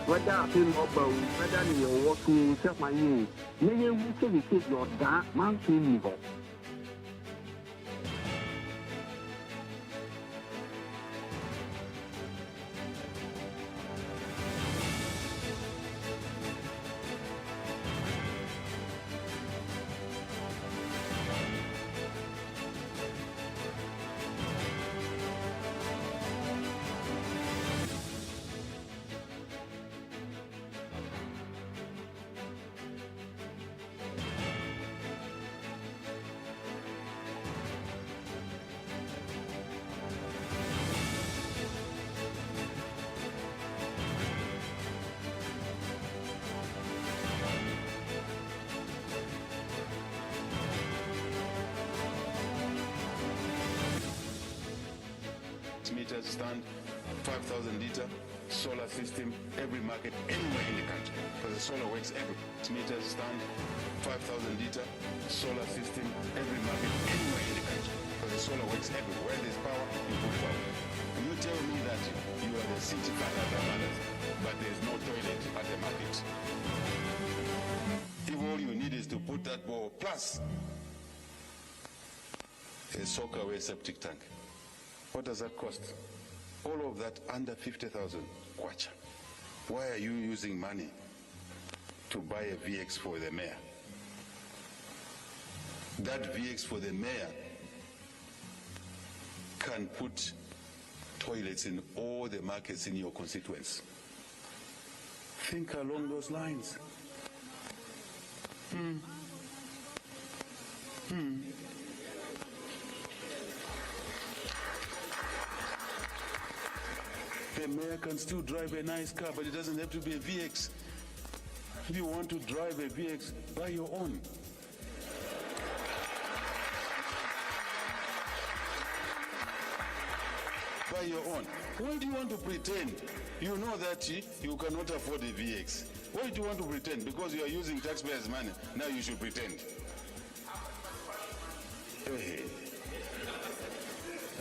Whether afei na ɔba o, whether nea ɔwɔ so o, sɛ hwan o, na yɛnhu sɛ seesei deɛ ɔdaa manso nni hɔ. Meters stand, 5,000 liter solar system, every market anywhere in the country. Because the solar works every meters stand, 5,000 liter solar system, every market anywhere in the country. Because the solar works everywhere. Where there's power, you put power. And you tell me that you are the city fathers and mothers, but there's no toilet at the market. If all you need is to put that ball plus a soakaway septic tank. What does that cost? All of that under 50,000 kwacha. Why are you using money to buy a VX for the mayor? That VX for the mayor can put toilets in all the markets in your constituents. Think along those lines. The mayor can still drive a nice car, but it doesn't have to be a VX. If you want to drive a VX, buy your own. Buy your own. Why do you want to pretend? You know that you cannot afford a VX. Why do you want to pretend? Because you are using taxpayers' money. Now you should pretend. Hey.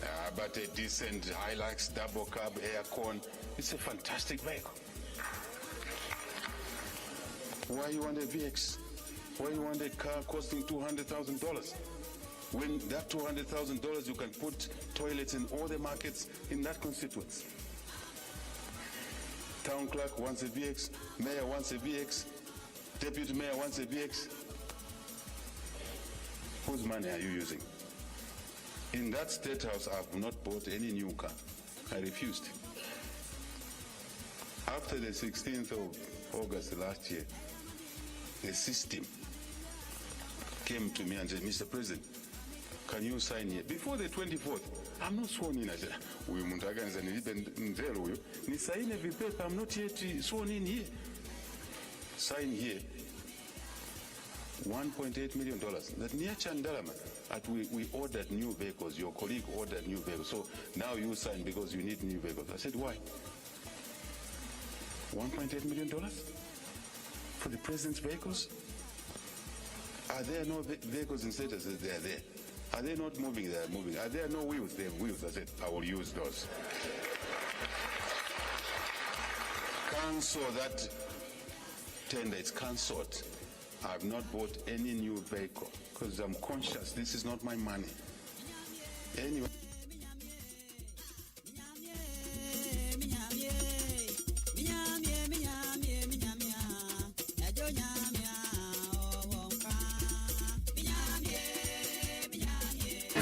Ah, but a decent Hilux double cab aircon, it's a fantastic vehicle. Why you want a VX? Why you want a car costing $200,000? When that $200,000 you can put toilets in all the markets in that constituency. Town clerk wants a VX, mayor wants a VX, deputy mayor wants a VX. Whose money are you using? In that state house, I've not bought any new car. I refused. After the 16th of August last year, the system came to me and said, "Mr. President, can you sign here?" Before the 24th, I'm not sworn in. I said, "Uyu muntu aganiza nilibe nzeru uyu. Nisaine vipepa, I'm not yet sworn in here." "Sign here." $1.8 million. That near Chandalama, at we ordered new vehicles. Your colleague ordered new vehicles. So now you sign because you need new vehicles. I said, "Why? $1.8 million for the president's vehicles? Are there no vehicles in state?" I said, "They are there." "Are they not moving?" "They are moving." "Are there no wheels?" "They have wheels." I said, "I will use those. Cancel that tender. It's cancelled. I've not bought any new vehicle because I'm conscious this is not my money." Anyway.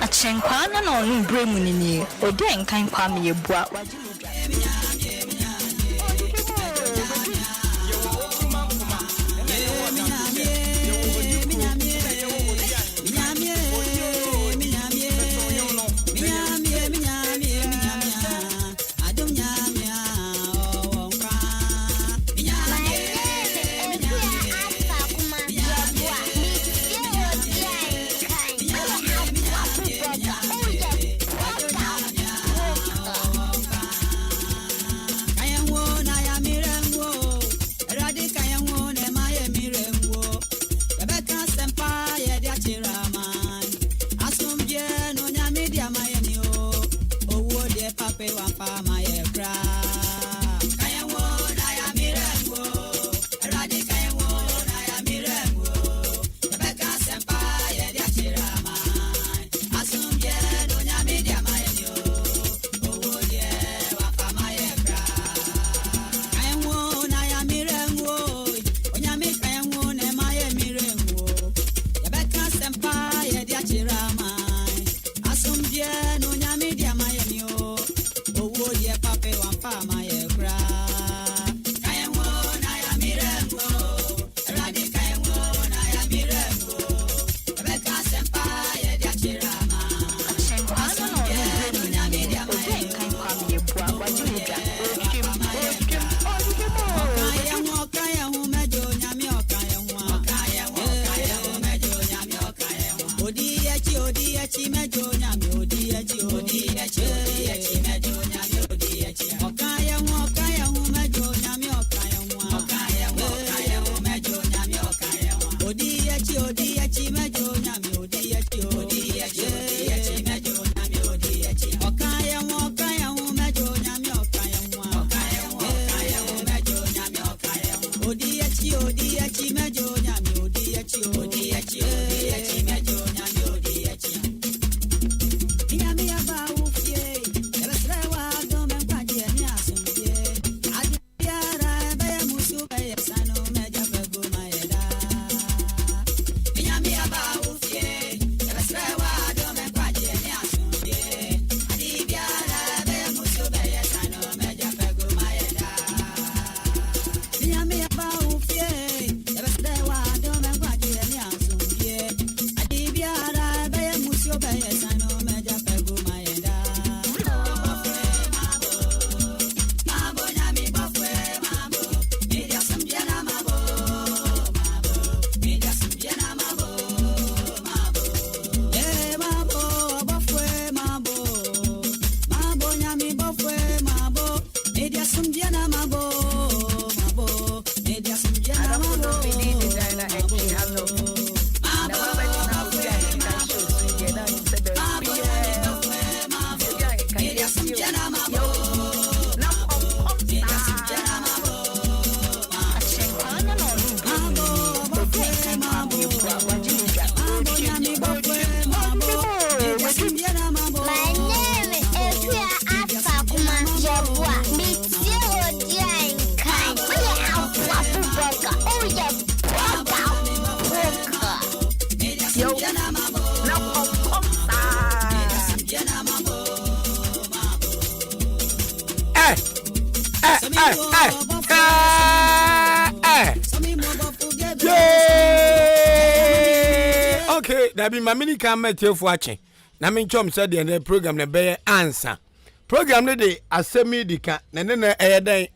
Akyɛnkwaa no na ɔno berɛ mu no nie ɔdi nkan Kwame Yɛbua wagye ne dwa. Yɛwɔ Okuruma Nkoma ɛna yɛwɔ Ɔdankosɛ, yɛwɔ Odikuro ɛna yɛwɔ Odi Anka Odi o Odi bɛtɔn no na yɛntie. My name is Akua Alpha Kuma Yeboah. Me fie Odi Nkan. Woyɛ aboa bɔbɔ. Woyɛ proper. Odi akyi, odi akyi, mɛgye Onyame odi akyi o. Odi akyi, odi akyi, mɛgye Onyame odi akyi. Nyame aba wo fie, yɛbɛsrɛ w'adom, nkwagyeɛ ne asomdwoe. Ade biara ɛbɛyɛ musu bɛyɛ sa no, mɛgya fagu ma yɛ daa. Nyame aba wo fie, yɛbɛsrɛ w'adom, nkwagyeɛ ne asomdwoe. Ade biara ɛbɛyɛ musu bɛyɛ sa no, mɛgya fagu ma yɛ daa. Nyame aba wo fie, yɛbɛsrɛ w'adom, nkwagyeɛ ne asomdwoe. Ade biara ɛbɛyɛ musu bɛyɛ sa no, mɛgya fagu ma yɛ daa. Mabo nyame bɔfoe, mabo, mede asomdwoe na mabo, mabo, mede asomdwoe na mabo, mabo. Eh, mabo, ɔbɔfoe, mabo, mabo nyame bɔfoe, mabo, mede asomdwoe na mabo, mabo, mede asomdwoe na Adɔfo mabo, no mini designer akyi hello. Na wabɛtena obi a yɛka show so yi deɛ na ɔnim sɛ baabiaa nti obi a yɛka yɛtie o. Yɛwo na ɔkɔm saa. Akyɛnkwaa no na ɔno berɛ mu ni Odi nkan Kwame Yeboah wagye ne dwa. Ɔretwam, ɔretwam, ɔretwam o, watwam. My name is Akua Afakuma Yeboah. Metie Odi Nkan. Woyɛ aboafo blogger. Woyɛ blogger blogger. Yɛwo na ɔkɔm saa. Ɛ ɛ ɛ ɛ ɛ ɛ yee, okay, dabi, ma mini kan ma tiefo akye na menkyɛm sɛ deɛ ne program no bɛyɛ ansa. Program no de asɛm yi di ka na ne na ɛyɛ dɛn.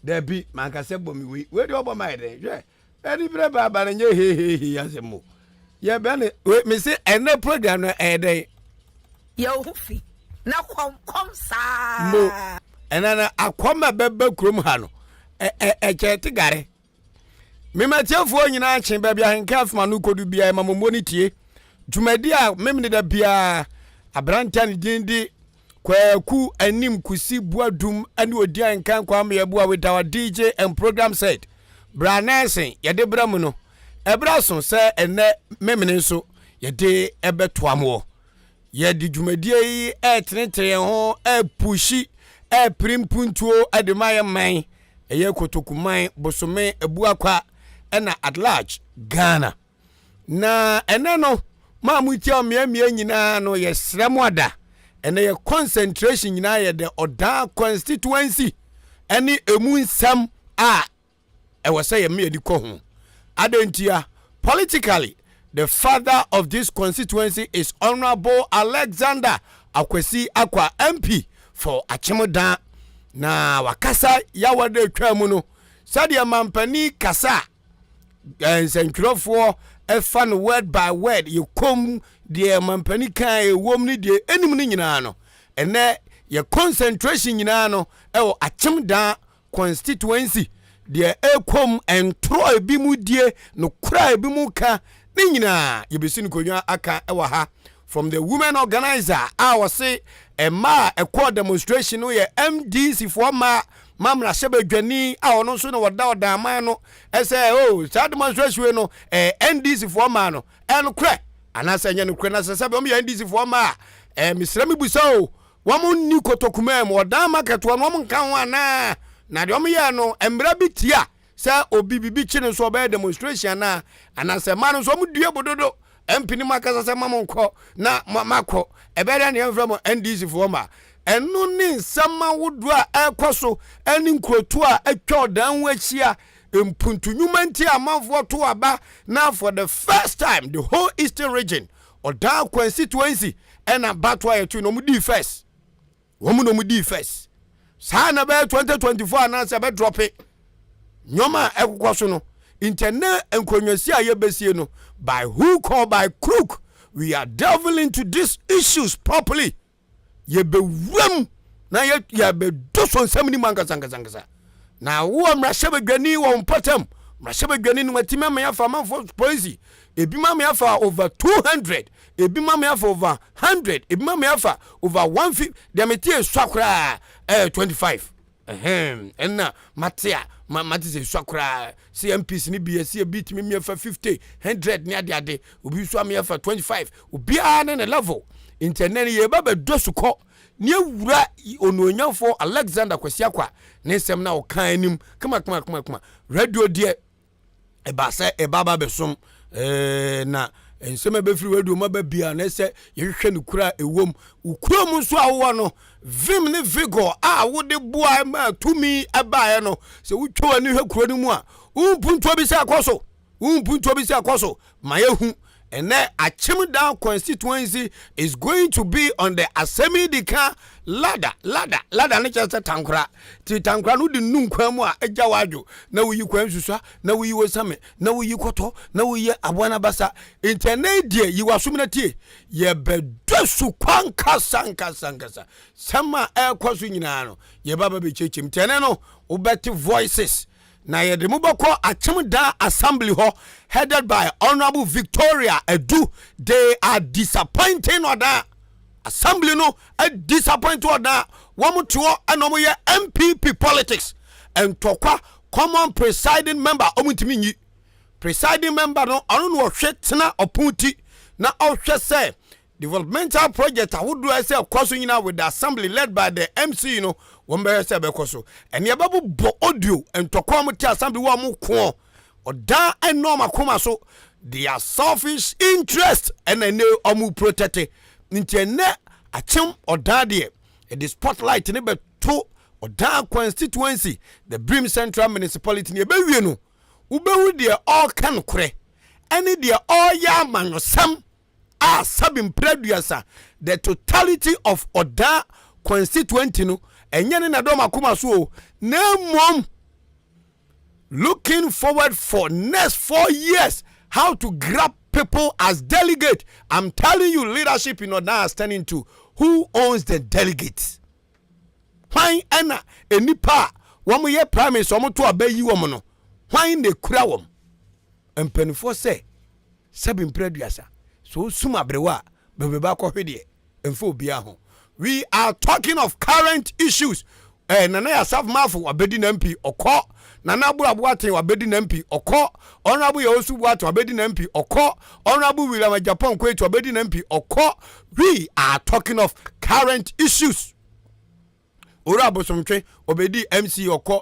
Dabi, mankasɛ bɔ me wei wei deɛ ɔbɔ ma yɛ dɛn. Hwɛ, ɛne berɛ baaba no nyɛ hehehe asɛm o. Yɛbɛ ne wei mese ɛnɛ program no ɛyɛ dɛn. Yɛwo ho fi na kɔm saa. Mo ɛna na akɔm a bɛba kurom ha no ɛkyɛ te gare. Mematiefoɔ nyinaa kye baabi ahenka afoma no kɔdu biara ma mommɔ no tie dwumadi a memene da biara. Aberante a ne din de Kwaku Anim Kusi Buadum ne ɔdi ahenka Kwame Yeboah with our DJ and program set Bra Nelson yɛde brɛ mu no. Ɛberɛ so sɛ ɛnɛ memene nso yɛde ɛbɛtoa moɔ. Yɛde dwumadie yi ɛretenetene yɛn ho, ɛrepushi, ɛrepere mpuntuo de ma yɛn man, ɛyɛ Kotokuman, Bosome, Abuakwa ɛna at large Ghana. Na ɛnɛ no, mo a motia mmeammea nyinaa no, yɛsrɛ mo ada. Ɛnɛ yɛ concentration nyinaa yɛ the Ɔdaa constituency ɛne emu nsɛm a ɛwɔ sɛ yɛn yɛde kɔ ho. Adɛn ntia? Politically, the father of this constituency is Honourable Alexander Akwasi Akwa, MP for Akyem-Oda. Na wakasa yawa dɛ atwa mu no sɛdeɛ mampanin kasa a nsɛntwerɛfoɔ ɛfa no word by word, yɛkɔm deɛ mampanin kan ɛwom ne deɛ ɛnim no nyinaa no. Ɛnɛ yɛ concentration nyinaa no ɛwɔ Akyem-Dan constituency, deɛ ɛkɔm, ntorɔ a ebi mu die, nokora a ebi mu ka ne nyinaa yɛbɛsi no nkonnwa aka ɛwɔ ha from the women organizer a wɔse mmaa a ɛkɔɔ demonstration no yɛ NDC foɔ mmaa ma mmarahyɛbadwani a ɔno nso na wɔda ɔdan no ɛsɛ o oh, saa demonstration wei no ɛɛ NDC foɔ mmaa no, ɛnokorɛ anaasɛ ɛnyɛ nokorɛ? Na sɛ sɛ wɔn yɛ NDC foɔ mmaa a, ɛɛ mesrɛ me busa o, wɔn nni kotokuma mu ɔdan market wɔ no, wɔn nka ho anaa? Na deɛ wɔn yɛ no, mmerɛ bi tia sɛ obi bibi kyi no nso ɔbɛyɛ demonstration anaa? Anaasɛ mmaa no nso wɔn due bododo MP no mu akasa sɛ ma mo nkɔ na makɔ ɛbɛyɛ dɛ nea mfrɛ mo NDC foɔ ma ɛno ne nsɛm ahodoɔ a ɛrekɔ so ɛne nkurotoɔ a atwa ɔdan ho ahyia, mpuntu nnwuma nti amanfoɔ to aba. Na for the first time, the whole Eastern Region, Ɔdan constituency ɛna bato a yɛto no, wɔn dii first, wɔn na wɔn dii first. Saa na bɛyɛ 2024 anaasɛ ɛbɛdrop nneɛma a ɛkokɔ so no. Ntɛnɛ nkonnwasi a yɛbɛsie no, by hook or by crook, we are delving into these issues properly. Yɛbɛwuram na yɛbɛdɔ so nsɛm no mu ankasankasankasa. Na wowɔ mmarahyɛbadwani wɔ mpɔtam, mmarahyɛbadwani no watumi ama yɛafa amanfoɔ polisi ebi ma me afa over 200, ebi ma me afa over 100, ebi ma me afa over 150. Deɛ mete esua koraa ɛyɛ 25 ɛhɛn ɛnna mate a ma mate sɛ sua koraa sɛ MPs no bi ɛsɛ ebi tumi mmiɛfa 50 100 ne adeade, obi nso ameyɛfa 25, obiara ne ne level. Nti ɛnɛ no yɛba bɛdɔ sukɔ ne awura onuonyamfoɔ Alexander Kwasi Akwa ne nsɛm na ɔka anim kama kama kama kama. Radio deɛ ɛba sɛ ɛba ba bɛsom ɛɛ na nsɛm a ɛbɛfiri radio mu aba bia na ɛsɛ yɛhwehwɛ no kura a ɛwom. Wo kurom nso a wowɔ no, vim ne vigor a wode boa ma tumi ɛbaeɛ no, sɛ wotwa w'ani hwɛ kuro no mu a, wompuntuo bi sɛ ɛkɔ so, wompuntuo bi sɛ ɛkɔ so ma yɛhu. Ɛnɛ Akyem Down constituency is going to be on the asɛm di ka ladder. Ladder, ladder ne kyerɛ sɛ tankora. Ti tankora no wode nu nkwan mu a, agya w'adwo na woyi kwan susua na woyi wosame na woyi kɔtɔ na woyi aboa no abasa. Nti ɛnɛ deɛ yi w'asom na tie, yɛbɛdɔ su kwa nkasa nkasa nkasa. Sɛm a ɛrekɔ so nyinaa no yɛba ba bɛkyerɛkyerɛ mu. Nti ɛnɛ no wobɛte voices na yɛde mo bɛkɔ Akyem Dan Assembly hɔ, headed by Honourable Victoria Adu. They are disappointing ɔdan assembly no, disappoint ɔdan. Wɔn te hɔ ɛna wɔn yɛ NPP politics ntɔkwa. Common presiding member wɔn ntumi nyi presiding member no. Ɔno na ɔhwɛ tena ɔpon ti na ɔhwɛ sɛ developmental project ahodoɔ a ɛsɛ ɛkɔ so nyinaa with the assembly led by the MC no, wɔn bɛyɛ sɛ ɛbɛkɔ so. Ɛne ɛbɛbobɔ audio ntɔkwa wɔn te assembly wɔ wɔn koɔ ɔdan ɛnna wɔn akoma so, their selfish interest ɛna ɛne wɔn protect. Nti ɛnɛ Akyem Ɔdan deɛ, ɛde spotlight ne bɛto Ɔdan constituency, the Birim Central Municipality. Ne ɛbɛwie no, wobɛhu deɛ ɔreka nokorɛ ɛne deɛ ɔreyɛ amanyɔsɛm a sabi mpere the totality of Ɔda constituency no ɛnyɛ ne nadɔm akoma so o, na mmom looking forward for next 4 years, how to grab people as delegate. I'm telling you, leadership in Ɔda has turned into who owns the delegates. Hwan ɛna nipa a wɔn yɛ primaries, wɔn to aba yi wɔn no, hwan na ekura wɔn? Mpanimfoɔ sɛ sɛbi mpere aduasa so osum aberewa a bebrebe akɔhwe deɛ mfa obiara ho. We are talking of current issues. Nana Yasaf Mafo wabɛdi na MP ɔkɔ, Nana Abu Aboaten wabɛdi na MP ɔkɔ, Honourable Yawosu Boaten wabɛdi na MP ɔkɔ, Honourable William Japan Kwetu wabɛdi na MP ɔkɔ. We are talking of current issues. Owura Abosomtwe obedi MC ɔkɔ,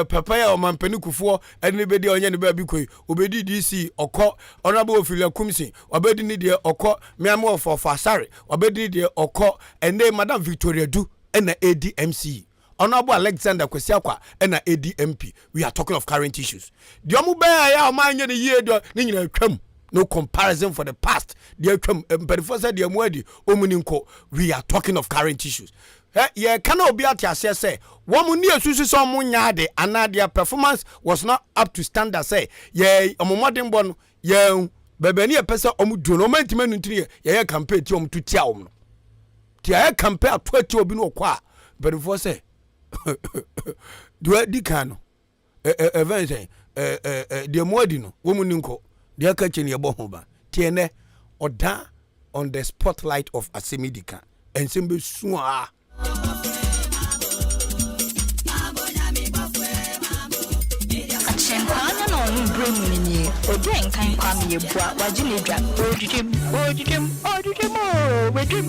papa yɛ ɔmampanin Kufuɔ ɛde ne bɛdi a ɔnyɛ ne baabi kɔ yi, obedi DC ɔkɔ, Honourable Ophelia Kumsi wabɛdi ne deɛ ɔkɔ, Miami Ɔfɔfɔ Asare wabɛdi ne deɛ ɔkɔ. Ɛnɛ Madam Victoria Du ɛna edi MC, Honourable Alexander Kwasi Akwa ɛna edi MP. We are talking of current issues. Deɛ ɔmo bɛyɛ a ɔmo anyɛ ne yie deɛ ne nyinaa atwam, no comparison for the past. Deɛ atwam, mpanimfoɔ sɛ deɛ mo adi ɔmo ni nkɔ. We are talking of current issues. Ɛ yɛka na obi ate aseɛ sɛ wɔn ni esusu sɛ wɔn nya ade anaa their performance was not up to standard, sɛ yɛ wɔn mmɔden bɔ no yɛn baabi ani yɛpɛ sɛ wɔn duro no, wɔn ntoma nu ntini yɛ yɛyɛ campaign ti wɔn to tia wɔn no ti yɛyɛ campaign ato atia obi no ɔkɔ a, mpanimfoɔ sɛ deɛ adi kan no ɛ ɛ ɛfɛn sɛ ɛ ɛ ɛ deɛ mu adi no wɔn mu ni nkɔ, deɛ aka kyɛ ne yɛbɔ ho ban. Tiɛ nɛ ɔda on the spotlight of asɛm di kan, nsɛm bɛ sun a. Akyɛnkwaa no na ɔno berɛ mu no nie. Ɔdi nkan Kwame Yeboah wagye ne dwa. Ɔredwidwam, ɔredwidwam, ɔredwidwam oo, wadwam.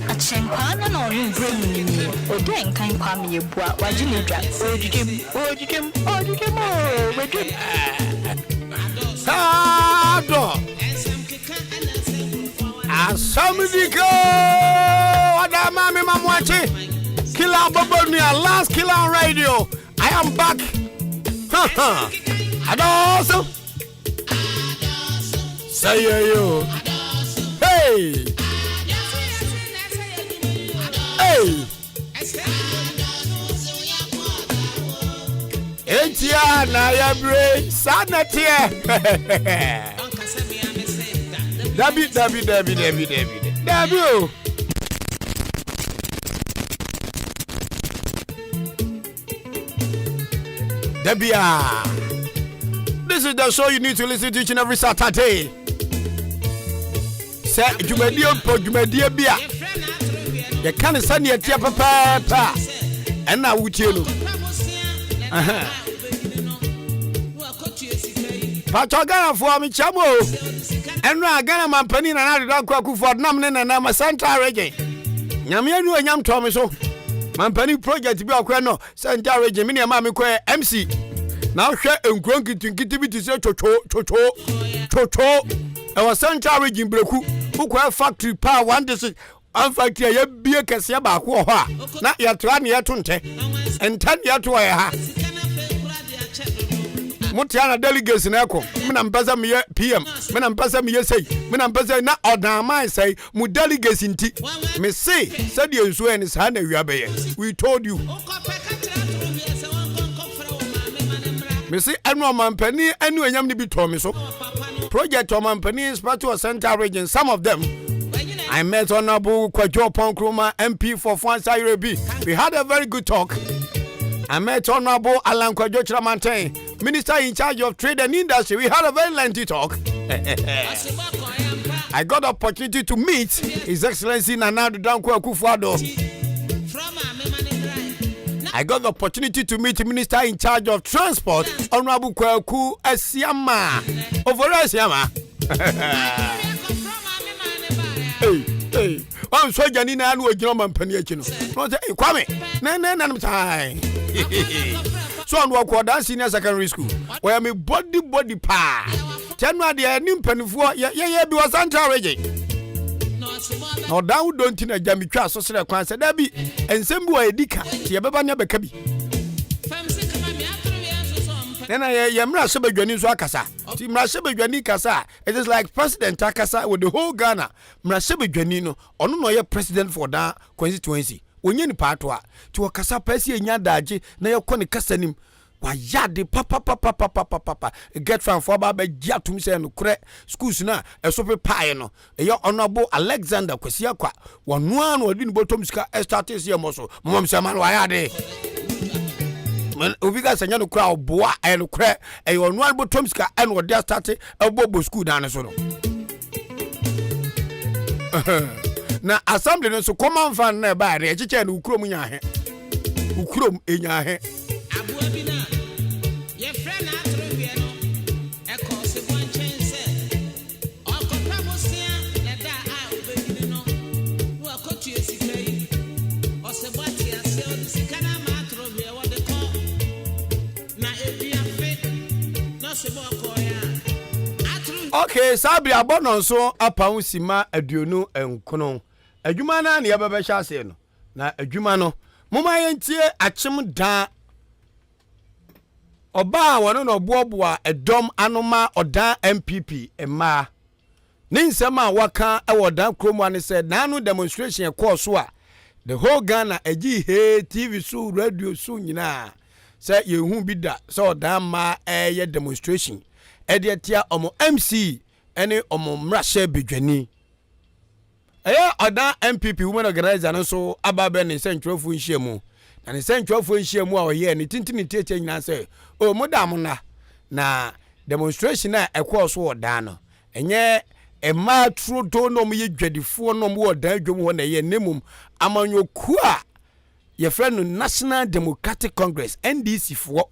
Akyɛnkwaa no na ɔno berɛ mu no nie. Ɔdi nkan Kwame Yeboah wagye ne dwa. Ɔredwidwam, ɔredwidwam, ɔredwidwam oo, wadwam. Saa dɔ asɛm di ka ɔda ma me ma mo akyi. Killer Bobonua, last killer on radio. I am back. Adɔɔso sɛ yɛyɛ o. Hey hey, enti a na yɛbere saa na teɛ. Dabi dabi dabi dabi dabi dabi o. Dabi a. This is the show you need to listen to each and every Saturday. Sɛ dwumadie mpo dwumadie bi a yɛka ne sɛdeɛ ɛteɛ pɛpɛɛpɛ a ɛna wotie no. Patɔ Ghanafoɔ mekyia mu o. Ɛno a Ghana mampanin Nana Addo Dankwa Akufo-Addo nam ne nana Central Region. Nyame anu onyam tɔ me so. Mampanin project bi ɔkɔɛ no Central Region me nneɛma a mekɔɛ MC. Na wohwɛ nkuro nketenkete bi te sɛ twotwo twotwo twotwo ɛwɔ Central Region Breku wokɔɛ factory paa one district one factory a yɛbie kɛseɛ baako wɔ hɔ a na yɛtra ne yɛto ntɛ ntɛ ne yɛto wɔ yɛ ha motea na delegates na ɛkɔ mena mpɛ sɛ meyɛ pm mena mpɛ sɛ meyɛ sei mena mpɛ sɛ na ɔdan sɛe mo delegates nti mese sɛdeɛ nsuo yɛ no saa na awia bɛyɛ we told you mese ɛno ɔmampanin ɛne onyam no bi tɔɔ me so project ɔmampanin inspector of central region some of them I met Honorable Kwadwo Ponkruma, MP for Fwansa We had a very good talk. I met Honorable Alan Kwadwo Kyerematen, Minister in charge of Trade and Industry. We had a very lengthy talk. I got the opportunity to meet His Excellency Nana Dankwa Akufo-Addo. I got the opportunity to meet Minister in charge of Transport, Honorable Kwaku Asiama. Ofori Asiama. hey, hey. ɔn sogyani na na ɔgyina ɔma mpani akyi no na ɔsɛ hey, Kwame na na nanom saa so ɔno ɔkɔ ɔdan senior secondary school ɔyɛ me body body paa kyɛ no adeɛ ne mpanimfoɔ yɛyɛ bi wɔ central region na ɔdan wo dɔ nti na agya metwa so serɛ kwan sɛ da bi nsɛm bi wɔ ɛdi ka nti yɛbɛba ne abɛka bi na yɛ mmarahyɛ badwani nso akasa nti mmarahyɛ badwani kasa a it is like president akasa with the whole Ghana mmarahyɛ badwani no ɔno na ɔyɛ president for that constituency wɔnyɛ nipa ato a nti wɔkasa pɛ sɛ yɛnya adagye na yɛkɔ ne kasa nim wayɛ ade papapapapapapa GETFund foɔ aba abɛgye atom sɛ nokorɛ schools no a ɛso pepaeɛ no ɛyɛ Honorable Alexander Kwasi Akwa wɔno a na ɔde ne bɔtɔm sika ɛstart sɛ yɛmmɔ so momam sɛ ma no wayɛ ade. Obi ka sɛ nyɛ nokorɛ a ɔboa ɛyɛ nokorɛ ɛyɛ ɔno a ne bɔtɔm sika ɛna ɔde astart ɛbɔbɔ school dan no so no na assembly no nso common fund na ɛbaeɛ no yɛkyekyɛɛ no wo kurom nya ahe wo kurom ɛnya ahe. Aboa bi no a yɛfrɛ no atoroweɛ no kɔɔ sebɔ nkyɛn sɛ ɔrekɔpɛ bosea na da a ɔbɛnyini no na wakɔtua sika yi. Ɔsebɔ te aseɛ, ɔde sika no ama atoroweɛ, wɔde kɔ na ɛdi afe na ɔsebɔ kɔeɛ a atoro. Okay, saa bere abɔ nɔnso apam simma 29. Adwuma no ara na yɛbɛbɛhyɛ aseɛ no. Na adwuma no, momma yɛntie akyem daa ɔbaa a wɔne no ɔboaboa ɛdɔm ano ma ɔdan NPP mmaa. Ne nsɛm a waka wɔ ɔdan kurom ha ne sɛ naano demonstration ɛkɔɔ so a the whole Ghana ɛgyee hee TV so radio so nyinaa sɛ yɛnhu bi da sɛ ɔdan mmaa ɛreyɛ demonstration ɛde atia ɔmo MC ɛne ɔmo mmarahyɛ badwani. Ɛyɛ ɔdan NPP Women Organizer no nso aba abɛ ne nsɛntwerɛfoɔ nhyiamu. Na ne nsɛntwerɛfoɔ nhyiamu a ɔyɛɛ ne tintim ne tiatia nyinaa sɛ, o mo da mo nna. Na demonstration a ɛkɔɔ so wɔ dan no, ɛnyɛ mmaa turodoo na wɔyɛ dwadifoɔ na wɔwɔ dan dwom hɔ na ɛyɛ, na mmom amanyɔkuo a yɛfrɛ no National Democratic Congress, NDC foɔ,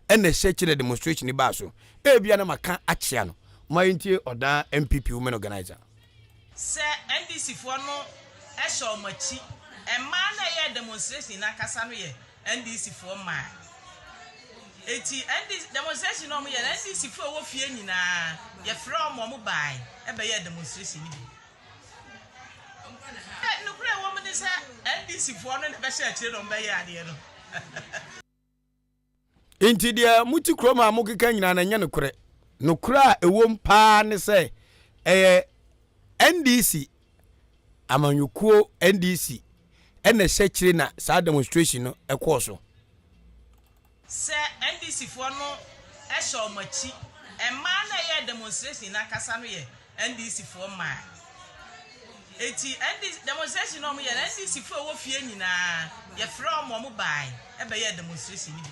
ɛna ɛhyɛ akyi na demonstration no baa so. Ebia na maka akyea no. Momma yɛntie ɔdan NPP Women Organizer. Sɛ NDC foɔ no hyɛ wɔn akyi. Mmaa no a ɛyɛɛ demonstration no ankasa no yɛ NDC foɔ mmaa. Enti NDC demonstration no a wɔyɛ no NDC foɔ a ɛwɔ fie nyinaa yɛfrɛ wɔn ma wɔn bae bɛyɛɛ demonstration no bi. Nokorɛ a ɛwɔ mu ne sɛ NDC foɔ no na ɛbɛhyɛ akyire na wɔbɛyɛɛ adeɛ no. Enti deɛ mote kurom a mokeka nyinaa no ɛnyɛ nokorɛ. Nokorɛ a ɛwom paa ne sɛ ɛyɛ NDC amanyɔkuo NDC ɛna ɛhyɛ akyire na saa demonstration no ɛkɔɔ so. Sɛ NDC foɔ no hyɛ wɔn akyi. Mmaa no a ɛyɛɛ demonstration no ankasa no yɛ NDC foɔ mmaa. Enti NDC demonstration no a wɔyɛ no NDC foɔ a ɛwɔ fie nyinaa yɛfrɛ wɔn ma wɔbae bɛyɛɛ demonstration no bi.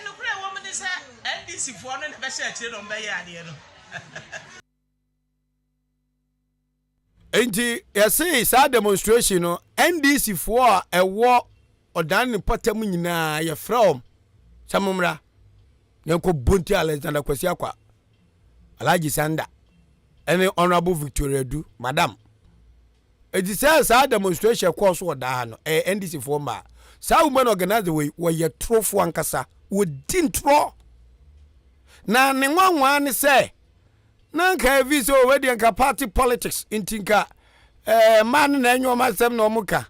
Nokorɛ a ɛwɔ mu ne sɛ NDC foɔ no na ɛbɛhyɛ akyire na wɔbɛyɛɛ adeɛ no. Nti yɛse saa demonstration no NDC foɔ a ɛwɔ ɔdan ne mpɔtam nyinaa yɛfrɛ wɔn sɛ mommra na yɛnkɔ bonti Alexander Kwasi Akwa, Alhaji Sanda ɛne Honourable Victoria Du, Madam. Eti sɛ saa demonstration kɔɔ so wɔ daa ha no ɛyɛ NDC foɔ mmaa. Saa women organizer wei wɔyɛ torofoɔ ankasa, wɔdi ntorɔ. Na ne nwanwaa ne sɛ na nka efi sɛ o deɛ nka party politics nti nka ɛɛ mmaa no na ɛnyɛ wɔn asɛm na wɔn ka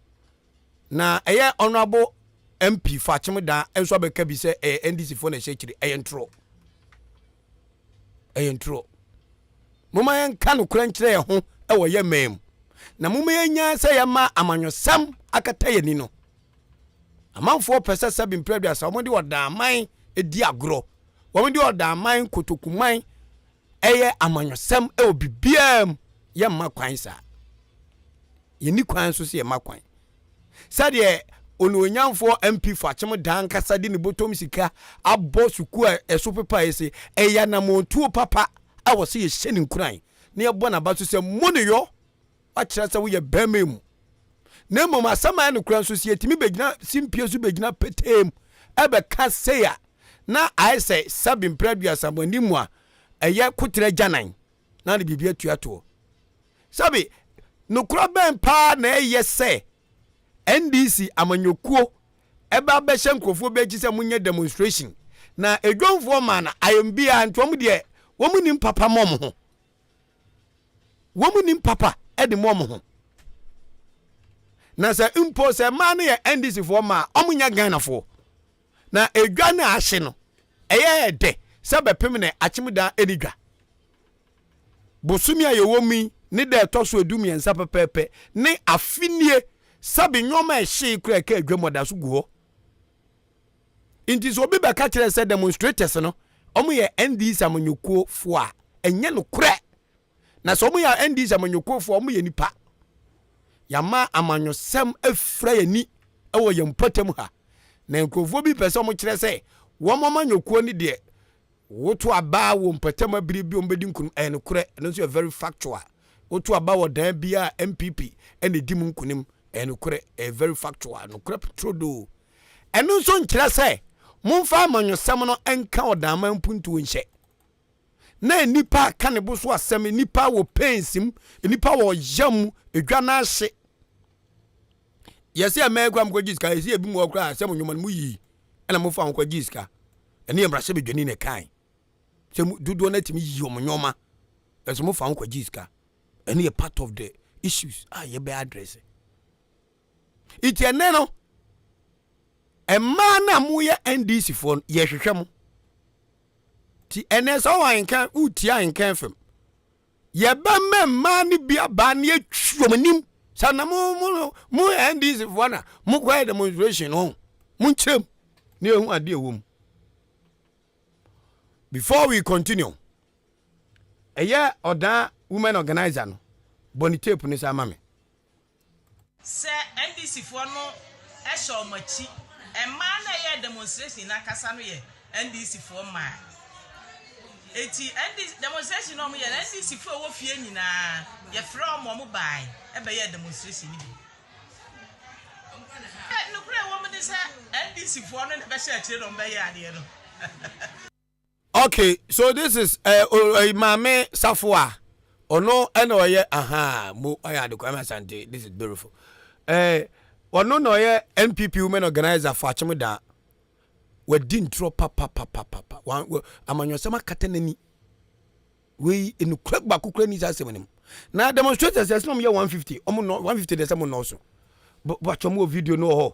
na ɛyɛ honourable MP Fakyem Dan nso abɛka bi sɛ ɛyɛ NDC foɔ na ɛhyɛ akyiri. Ɛyɛ ntorɔ, ɛyɛ ntorɔ. Moma yɛnka nokorɛ nkyerɛ yɛn ho ɛwɔ yɛ mmaa mu na moma yɛnya sɛ yɛma amanyɔsɛm akata yɛn ani no. Amanfoɔ pɛ sɛ sɛbi mpere aduasa wɔn de ɔdaaman di agorɔ, wɔn de ɔdaaman kotokuman ɛyɛ amanyɔsɛm ɛwɔ bibiara mu. Yɛmma kwan saa, yɛni kwan nso sɛ yɛma kwan sɛdeɛ onuonyamfoɔ MP Fakyem Dan kasa de ne bɔtɔm sika abɔ sukuu a ɛso pepa yi se ɛyɛ anammɔntuo papa a wɔ sɛ yɛhyɛ ne nkuran na yɛbɔ n'aba so sɛ mo ne yɔ wakyerɛ sɛ woyɛ bɛrima mu. Na mmom asɛm a ɛno kora nso sɛ yɛtumi bɛgyina simpie so bɛgyina petee mu ɛbɛka sei a na ayɛ sɛ sɛbe mprɛ aduasa mo anim a ɛyɛ koterɛ gyanan na de biribi atua toɔ. Sɛbe nokora bɛn paa na ɛyɛ sɛ NDC amanyɔkuo ɛbɛ abɛhyɛ nkurɔfoɔ bi akyi sɛ monyɛ demonstration na edwomfoɔ maa no ayɛm biara nti wɔn deɛ wɔn nim papa mɔ wɔn ho, wɔn nim papa ɛde mɔ wɔn ho. Na sɛ mpo sɛ mmaa no yɛ NDC foɔ mmaa, wɔn nyɛ Ghanafoɔ. Na edwa no ahye no ɛyɛ dɛ sɛ bɛpem na akyem dan ɛni dwa. Bosome a yɛwɔ mu yi ne da ɛtɔ so 13 pɛpɛɛpɛ ne afe nie sɛbe nneɛma a ɛhyee kora ɛka adwa mu ɔda so gu hɔ. Nti sɛ obi bɛka kyerɛ sɛ demonstrators no wɔn yɛ NDC amanyɔkuofoɔ a, ɛnyɛ nokorɛ. Na sɛ wɔn yɛ NDC amanyɔkuofoɔ a, wɔn yɛ nipa. Yɛama amanyɔsɛm afira yɛn ani wɔ yɛn mpɔtam ha. Na nkurɔfoɔ bi pɛ sɛ wɔn kyerɛ sɛ wɔn amanyɔkuo no deɛ woto aba wɔ mpɔtam abiri bi wɔn bɛdi nkunim. Ɛyɛ nokorɛ, ɛno nso yɛ very factual. Woto aba wɔ dan bi a NPP ɛna edi mu nkunim. Ɛyɛ nokorɛ, ɛyɛ very factual, nokorɛ turodoo. Ɛno nso nkyerɛ sɛ momfa amanyɔsɛm no nka ɔdanman mpuntuo nhyɛ. Na nnipa ka ne bo so asɛm, nnipa wɔ pains mu, nnipa wɔ ɔyam mu, edwa no ahye. Yɛsɛ ɛmɛɛ kora mokɔgye sika, yɛsɛ ebi mu wɔ koraa sɛ mo nnwoma no mo yii ɛna mofa ho kɔgye sika. Ɛne yɛ mmarahyɛ badwani na ɛkae sɛ dodoɔ no atumi yi wɔn nneɛma ɛsɛ mofa ho kɔgye sika. Ɛne yɛ part of the issues a yɛbɛ address. Nti ɛnɛ no mmaa no a moyɛ NDC foɔ no yɛhwehwɛ mo. Ti ɛnɛ sɛ ɔwɔ ahenkan wotie ahenkan fam yɛbɛma mmaa no bi aba ne atwi wɔn anim sɛ na mo mo mo NDC foɔ na mokɔyɛ demonstration no mo nkyerɛ mu ne ehu adeɛ wɔ mu. Before we continue, ɛyɛ ɔdan women organizer no bɔ ne tape no sɛ ama me. Sɛ NDC foɔ no hyɛ wɔn akyi. Mmaa no a ɛyɛɛ demonstration no ankasa no yɛ NDC foɔ mmaa. Enti NDC demonstration no a wɔyɛ no NDC foɔ a ɛwɔ fie nyinaa yɛfrɛ wɔn ma wɔn bae bɛyɛɛ demonstration no bi. Nokorɛ ɛwɔ mu ne sɛ NDC foɔ no na ɛbɛhyɛ akyire na wɔbɛyɛ adeɛ no. Okay, so this is Maame Safoa. Ono ɛna ɔyɛ aha mo ɔyɛ ade Kwame Asante. This is beautiful. Ɔno na ɔyɛ NPP women organizer for Akyem Da. Wadi ntorɔ papapapapa. Amanyɔsɛm akata n'ani. Wei enukura baako kura ni saa asɛm no mu. Na demonstrators ɛsɛ ɔmo yɛ 150. Ɔmo nɔ 150 deɛ sɛ mo nɔɔso. Bɔtɔ mo wɔ video no wɔ hɔ.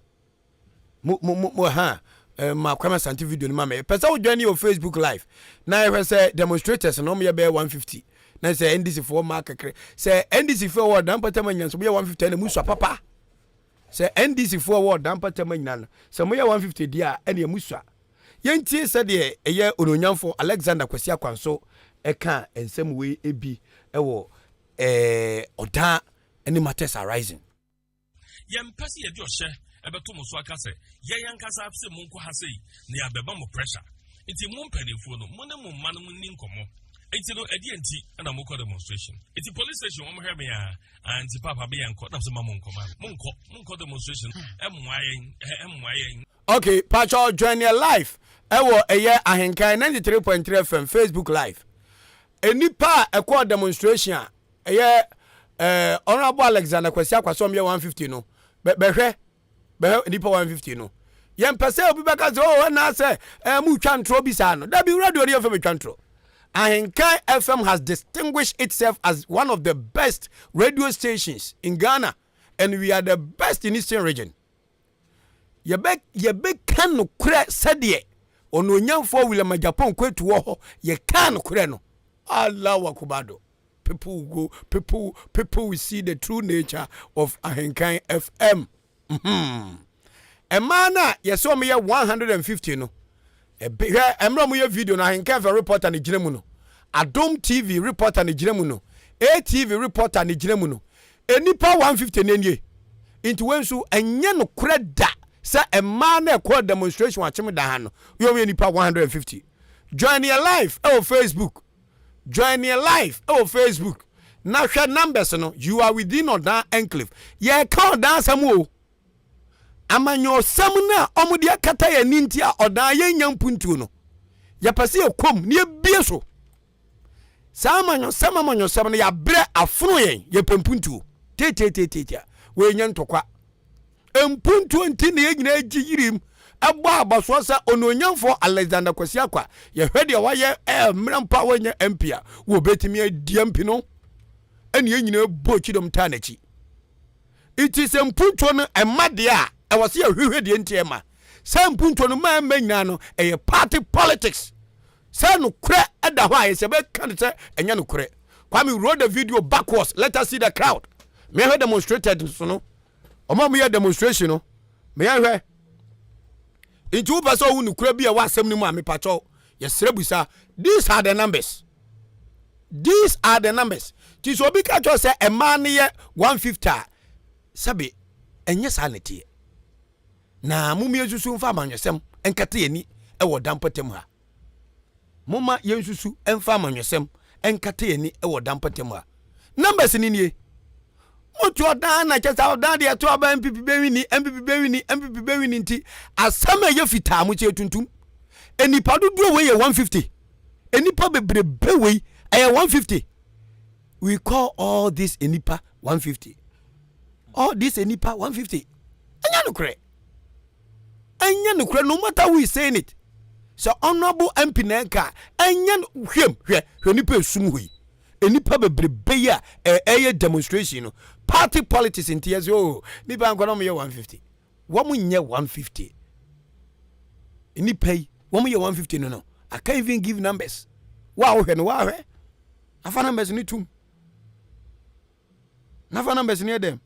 Mo mo mo mo ha eh, ma Kwame Asante video no ma me. Pɛ sɛ wo join wɔ Facebook live na yɛhwɛ sɛ demonstrators no yɛ bɛyɛ 150 na sɛ NDC foɔ ma kɛkɛ sɛ NDC foɔ wɔ dan pata ma nyina so moyɛ 150 na mu sua papa. Sɛ NDC foɔ wɔ dan pata ma nyina no sɛ moyɛ 150 di a ɛne mu sua. Yɛntie sɛdeɛ ɛyɛ onuonyamfo Alexander Kwasi Akwanso ɛka nsɛm wei ebi ɛwɔ ɛɛ ɔdan ne matters arising. Yɛmpɛ sɛ yɛde ɔhyɛ bɛto mo so aka sɛ yɛn ankasa se monkɔ ha sei na yɛabɛma mo pressure. Nti mo mpanimfoɔ no, mo ne mo mma no nni nkɔmmɔ. Enti no ɛdeɛ nti na mokɔ demonstration? Enti police station wɔn hwɛ me a, ah, nti papa me yɛnkɔ, na sɛ ma monkɔ ma monkɔ, monkɔ demonstration, ɛmmoa yɛn, ɛmmoa yɛn. Okay, pacho join your live ɛwɔ ɛyɛ Ahenkan 93.3 FM Facebook live. Enipa a ɛkɔɔ demonstration a ɛyɛ ɛɛ Honourable Alexander Kwasi Akwaso ɔmo yɛ 150 no bɛhwɛ bɛhwɛ nipa 150 no. Yɛn pɛ sɛ obi bɛka sɛ oh ɛna sɛ ɛɛ mu twa ntorɔ bi saa no. Dabi radio no yɛn fɛ bɛtwa ntorɔ. Ahenkan FM has distinguished itself as one of the best radio stations in Ghana and we are the best in Eastern region. Yɛbɛ yɛbɛka nokorɛ sɛdeɛ Onuonyamfoɔ William Agyapong Kwetu wɔ hɔ yɛkaa nokorɛ no. Allahu Akubado. People will go, people, people will see the true nature of Ahenkan FM. Mm-hmm. Mmaa no a yɛsɛ wɔn yɛ 150 no, ɛbɛ hwɛ mmerɛ wɔn yɛ video no Ahenkan FM reporter no gyina mu no, Adom TV reporter no gyina mu no, ATV reporter no gyina mu no, Nnipa 150 no nie. Nti wei nso ɛnyɛ nokorɛ da sɛ mmaa no ɛkɔɔ demonstration wɔ Akyem da ha no yɛ wɔn yɛ nnipa 150. Join yɛ live ɛwɔ Facebook. Join yɛ live ɛwɔ Facebook na hwɛ numbers no. You are within Ɔdan enclave. Yɛreka Ɔdan asɛm o. Amanyɔsɛm no a wɔde akata yɛn ani nti a Ɔdan yɛnnya mpuntuo no, yɛpɛ sɛ yɛkɔm na yɛbie so. Saa amanyɔsɛm amanyɔsɛm no yɛabrɛ afono yɛn yɛpɛ mpuntuo tetetetetea wei nyɛ ntɔkwa mpuntuo nti na yɛn nyinaa gye yirim ɛbɔ abasoɔ sɛ onuonyamfoɔ Alexander Kwasi Akwa yɛhwɛ deɛ wayɛ ɛɛ mmerɛ mpo a wɔnyɛ MP a wɔbɛtumi adi MP no ɛne yɛn nyinaa bɔ akyi dɔm taa n'akyi nti sɛ mpuntuo no ɛma deɛ a ɛwɔ sɛ yɛhwehwɛ deɛ nti ɛma sɛ mpuntuo no ma ɛma nyinaa no ɛyɛ party politics Sɛ nokorɛ da hɔ a yɛsɛ bɛka no sɛ ɛnyɛ nokorɛ. Kwame roll the video backwards let us see the crowd. Mehwɛ demonstrated so no. Ɔmo a wɔyɛ demonstration no. Mehwɛ. Nti wopɛ sɛ ɔwo nokorɛ bi a ɛwɔ asɛm no mu a mepakyɛw yɛsrɛ busa. These are the numbers. These are the numbers. Nti sɛ obi ka kyerɛ sɛ mmaa no yɛ 150 a sɛbe ɛnyɛ saa na ɛteɛ. Na mom yɛnsusu mfa amanyɔsɛm nkata yɛn ani wɔ da mpɔtam ha. Momma yɛnsusu mfa amanyɔsɛm nkata yɛn ani wɔ da mpɔtam ha. Numbers ni nie. Moto ɔdan na kyɛ sɛ ɔdan deɛ ɛto aba MPP bɛwini, MPP bɛwini, MPP bɛwini nti asɛm a ɛyɛ fitaa mo kyɛ tuntum. Nnipa dodoɔ wei yɛ 150. Nnipa bebrebe wei ɛyɛ 150. We call all this nnipa 150. All this nnipa 150. Ɛnyɛ nokorɛ. Ɛnyɛ nokorɛ no matter who is saying it. Sɛ honourable MP na ɛka a, ɛnyɛ hwɛm hwɛ hwɛ nipa esum hɔ yi. Nipa bebrebe yi a ɛyɛ demonstration no. Party politics nti yɛ sɛ oh nipa nkɔ na wɔn yɛ 150. Wɔn nyɛ 150. Nipa yi wɔn yɛ 150 no no. I can't even give numbers. Wa wohwɛ no wa hwɛ. Afa numbers no tum. Nafa numbers no yɛ dɛm.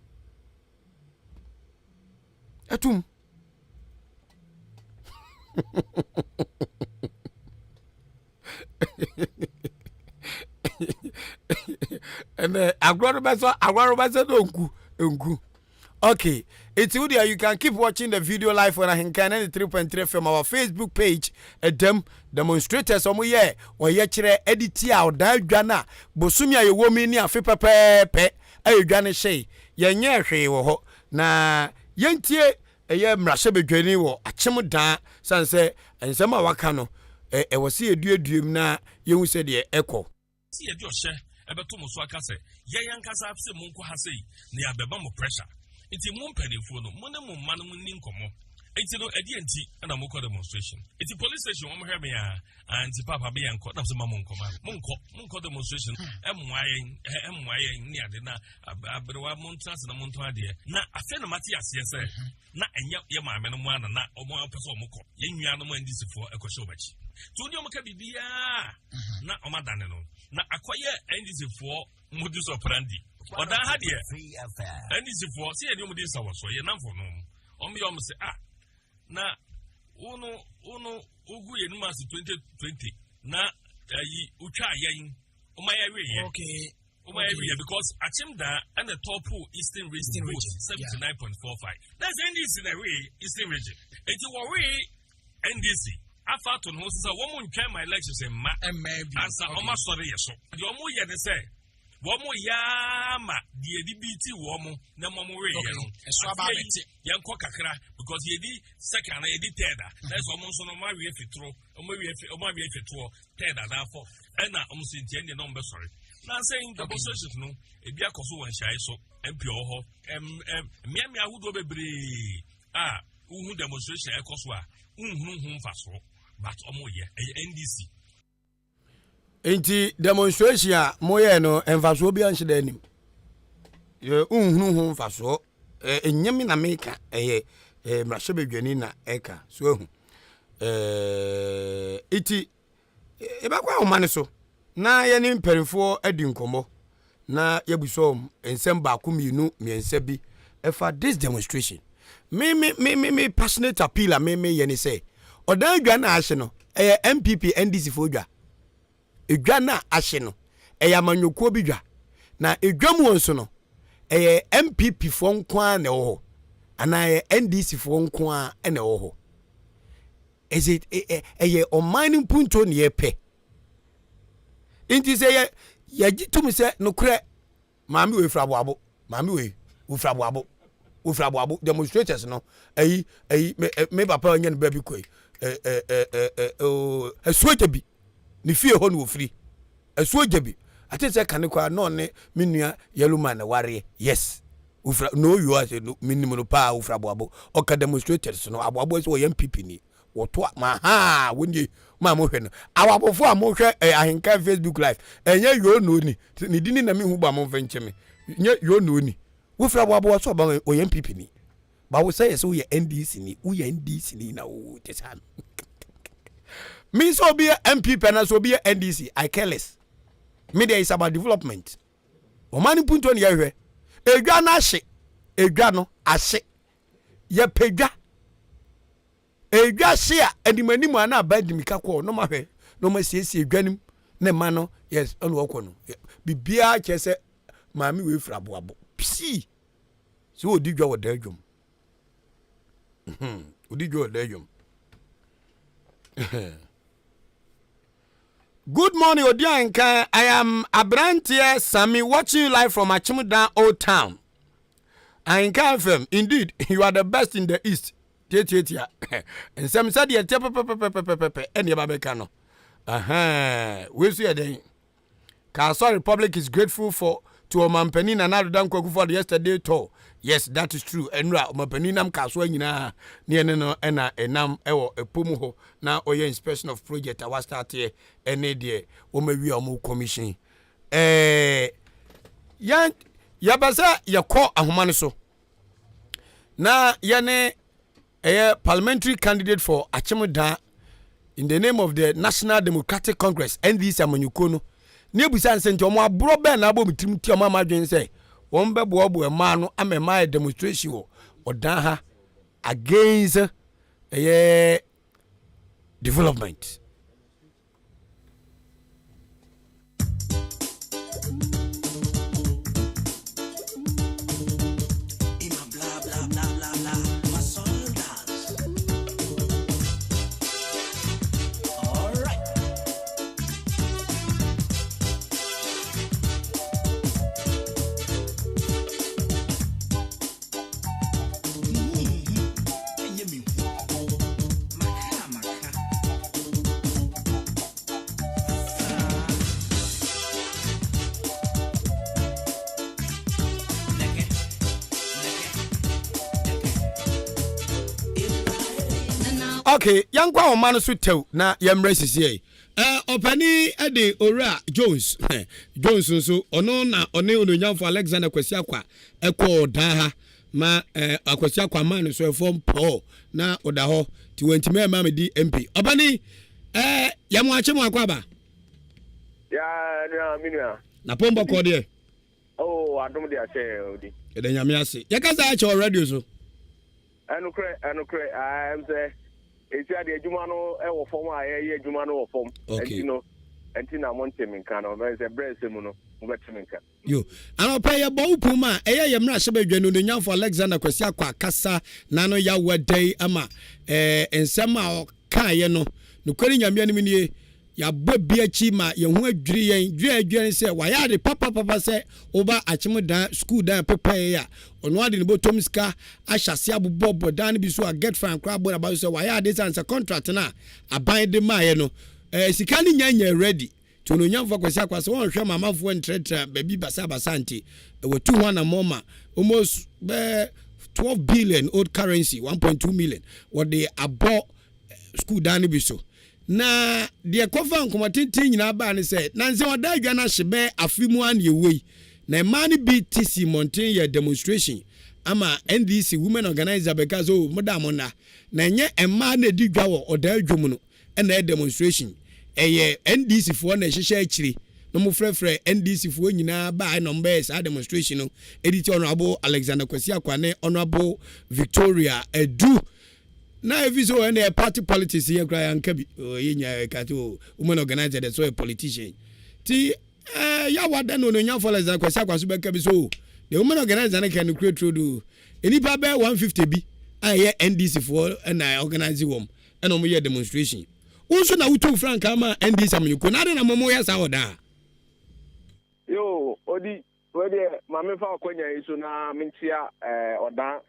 Ɛtum. Ɛnɛ agorɔ no bɛsɔ agorɔ no bɛsɔ no nku nku. Okay, it's Udia. You can keep watching the video live on Ahinkan 93.3 FM, our Facebook page. Edem demonstrators, omo ye, oye kyerɛ ɛde ti a ɔdan adwa no a bosomi a yɛwɔ mu ne afe pɛpɛɛpɛ a yɛdwa no hyɛe yɛnyɛ hwee wɔ hɔ na yɛntie ɛyɛ mmarahyɛbadwani wɔ akyem daa sane sɛ nsɛm a waka no ɛwɔ sɛ yɛduadua mu na yɛhu sɛdeɛ ɛkɔ. Sɛ yɛde ɔhyɛ ɛbɛto mo so aka sɛ yɛn ankasa sɛ monkɔ ha sei na yɛabɛma mo pressure nti mo mpanimfoɔ no mo ne mo mma no mo nni nkɔmmɔ nti no ɛdeɛ nti ɛna mokɔ demonstration nti police station wɔn hwɛ me a ah, nti papa me yɛnkɔ na sɛ ma monkɔ ma monkɔ monkɔ demonstration ɛmmoa yɛn ɛmmoa yɛn ne ade na aberewa montena ase na montɔn adeɛ na afei na mate aseɛ sɛ na ɛnyɛ yɛ maame no mu ana na wɔn apɛ sɛ wɔn kɔ yɛn nuanom ndc foɔ ɛkɔhyɛ wɔn akyi nti wɔn de wɔn ka biribiara mhm. na wɔn adane no na akɔyɛ ndc foɔ modus operandi ɔdan ha deɛ ndc foɔ sɛ yɛde wɔn di nsawɔsɔ yɛ namfo no wɔn yɛ wɔn sɛ ah na wɔn wɔn wogu yɛn mu ase 2020 na ayi wotwa yɛn wɔn ayɛ weyɛ. Okay. Woma yɛ wiyɛ because akyem daa ɛna tɔpo eastern region vote 79.45. That's NDC na ɛwee eastern region. Eti wɔwee NDC. afa ato ne ho so sɛ wɔn ntwɛn ma elections mma ansa wɔn asɔre yɛ so. Deɛ wɔn yɛ ne sɛ wɔn yɛ ara ma deɛ yɛde bi ti wɔn na wɔn reyɛ no. Afei yɛn kɔ kakra because yɛdi second na yɛdi third a na ɛsɛ wɔn nso no wɔn awie fitoro wɔn awie fi wɔn awie fitoɔ third anaa fourth ɛna wɔn nso nti ɛndeɛ na wɔn bɛsɔre. Na sɛ demonstrations no ebi akɔ so wɔ nhyɛn so MP wɔ hɔ ɛm ɛm mmeammea ahodoɔ bebree a wohu demonstration ɛkɔ so a wonhunu ho mfasoɔ but ɔmo yɛ ɛyɛ NDC. Nti demonstration a moyɛɛ no mfasoɔ bi anhyɛ da anim wonhunu ho mfasoɔ ɛnyɛ me na meka ɛyɛ mmarahyɛbadwani na ɛka so ahu nti Yɛbɛkɔ ahoma no so na yɛne mpanimfoɔ adi nkɔmmɔ na yɛabisa wɔn nsɛm baako mmienu mmiɛnsa bi ɛfa this demonstration. Me me me me me passionate appeal a me me yɛ ne sɛ ɔdan dwa na ahye no ɛyɛ NPP NDC foɔ dwa. Edwa na ahye no ɛyɛ amanyɔkuo bi dwa na edwa mu nso no ɛyɛ NPP foɔ nko ara na ɛwɔ hɔ anaa ɛyɛ NDC foɔ nko ara na ɛwɔ hɔ. Is it ɛyɛ ɔman no mpuntuo na yɛpɛ nti sɛ yɛ yɛgye tom sɛ nokorɛ maame wei fira aboabo maame wei wofira aboabo wofira aboabo demonstrators no ɛyi ɛyi me me papa ɔnyɛ ne baabi kɔ yi ɛ ɛ ɛ ɛ ɛ oo ɛsuo gya bi ne fie hɔ na ofiri ɛsuo gya bi ate sɛ kane koraa na ɔne me nua yellow man na wareɛ yes Wofira no you are no minim no paa wofira aboabo ɔka demonstrators no aboabo sɛ ɔyɛ NPP ni wɔto a ma ha wɔnie ma mo hwɛ no awabofo a mohwɛ eh, ahenkan Facebook live ɛnyɛ yoo no ni ne di ni na mehu ba mo mfa nkyɛ me nyɛ yoo no ni wofira aboabo ɔsɛ ɔba ɔyɛ NPP ni ba wo sɛ yɛ sɛ woyɛ NDC ni woyɛ NDC ni na wo te saa no me sɛ obi yɛ NPP anaasɛ obi yɛ NDC I care less me deɛ is about development Ɔman no mpuntuo ne yɛhwɛ. Edwa no ahye. Edwa no ahye. Yɛpɛ dwa. Edwa hye a, anim anim a na aban di mika kɔɔ na ɔmahwɛ na ɔmasiesie edwa no mu na mma no yes ɛna ɔkɔ no. Biribiara kyerɛ sɛ maame wei fira aboabo. Psii! Sɛ ɔdi dwa wɔ dan dwom. Ɔdi dwa wɔ dan dwom. Good morning Odianka, I am Abranteɛ Sammy watching you live from Akyemdan Old Town. Ahenka FM, indeed you are the best in the East. Tiatiatia. Nsɛm sɛdeɛ ɛteɛ pɛpɛpɛpɛpɛpɛ ɛne ɛba bɛka no. Wei nso yɛ dɛn? Kasoa Republic is grateful for to Ɔmampanin Nana Addo Dankwa Akufo-Addo yesterday tour. Yes, that is true. Ɛnura Ɔmampanin nam Kasoa nyinaa ne ɛne no ɛna ɛnam ɛwɔ ɛpo mu hɔ na ɔyɛ inspection of project a wastarteɛ ɛne deɛ wɔn awie a wɔn commission. Ɛɛ yɛn yɛbɛ sɛ yɛkɔ ahoma no so na yɛne ɛyɛ parliamentary candidate for Akyem Dan in the name of the National Democratic Congress NDC amanyɔkuo no ne ebusa nsɛ nti wɔn aborɔ bɛn na abɔ wɔn tirim ti wɔn ama adwene sɛ wɔn bɛboaboa mmaa no ama mmaa yɛ demonstration wɔ ɔdan ha against ɛyɛ development. Okay, yɛnkɔ ahoma no so tɛw na yɛmmrɛ sisiɛ. Ɔpani de Owura Jones, Jones nso ɔno na ɔne Onuonyamfo Alexander Kwasi Akwa ɛkɔɔ dan ha ma eh, Akwasi Akwa no so ɛfɔm pɔɔ na ɔda hɔ nti wantumi ɛma me di MP. Ɔpani eh, yɛ mo akye mo akɔ aba. Ya nua me nua. Na pɔn bɔkɔ deɛ. Oh, adom de akyɛ odi. Yɛda Nyame ase. Yɛkasa akyɛ wɔ radio so. Ɛnokorɛ, ɛnokorɛ, ɛm sɛ esi adeɛ adwuma no ɛwɔ fam a yɛyɛ adwuma no wɔ fam. Okay. Ɛnti no, ɛnti na mo nte me nka no, mɛ sɛ brɛ sɛ mu no, mo bɛte me nka. Yo. Anɔpa yi yɛbɔ wo pon ma ɛyɛ yɛn mmarahyɛbadwa no onuonyamfo Alexander Kwasi Akwa akasa n'ano yawa da yi ama eh, nsɛm a ɔkaeɛ no. Nokware Nyame anim nie, yɛabɔ bi akyi ma yɛn ho adwiri yɛn. Dwiri a yɛadwiri ne sɛ wayɛ ade papapapa sɛ woba Akyem dan, sukuu dan pepɛɛ a, ɔno ara de ne bɔtɔm sika ahyɛ ase abobɔbɔ dan no bi so a Getfan koraa abɔ n'aba so sɛ wayɛ ade sane sɛ contract no a aban de maeɛ no, eh, sika no nya nyɛɛ ready. Nti Onuonyamfoɔ Kwasi Akwa sɛ wɔnhwɛ ma amanfoɔ ntrɛtrɛ baabi basabasa nti, watu ho anammɔn ma almost bɛɛ 12 billion old currency, 1.2 million, wɔde abɔ sukuu dan no bi so. Na deɛ ɛkɔfaa nkɔmmɔ tenten nyinaa baa ne sɛ, nansa wɔda adwa no ahye bɛyɛ afe mu ara na yɛwɔ yi, na mmaa no bi te sii mmɔnten yɛɛ demonstration ama NDC women organizer bɛka sɛ oh, moda a monna. Na ɛnyɛ mmaa na ɛdi dwa wɔ ɔdaa dwom no na ɛyɛ demonstration, ɛyɛ NDC foɔ na ɛhyehyɛ akyire na wɔfrɛfrɛ NDC foɔ nyinaa baa na wɔbɛyɛ saa demonstration no ɛde ti Honourable Alexander Kwasi Akwa ne Honourable Victoria Adu. Na efi so ɛna yɛ party politics yɛ kura yɛn nka bi yɛ nya ɛka sɛ o woman organizer dɛ so yɛ politician ti ɛɛ yawa dɛ na onuonyamfo Alexander Kwasi Akwaso bɛka bi so o the woman organizer ne ka no kure turo do nnipa bɛyɛ 150 bi a ɛyɛ NDC foɔ ɛna organize wɔn ɛna wɔn yɛ demonstration wo nso na wotu frankaa ma NDC amanyɔkuo na ade na mo mo yɛ saa wɔ daa. Yoo odi wei deɛ ma memfa ɔkwanya yi so na menkyia ɛɛ ɔdan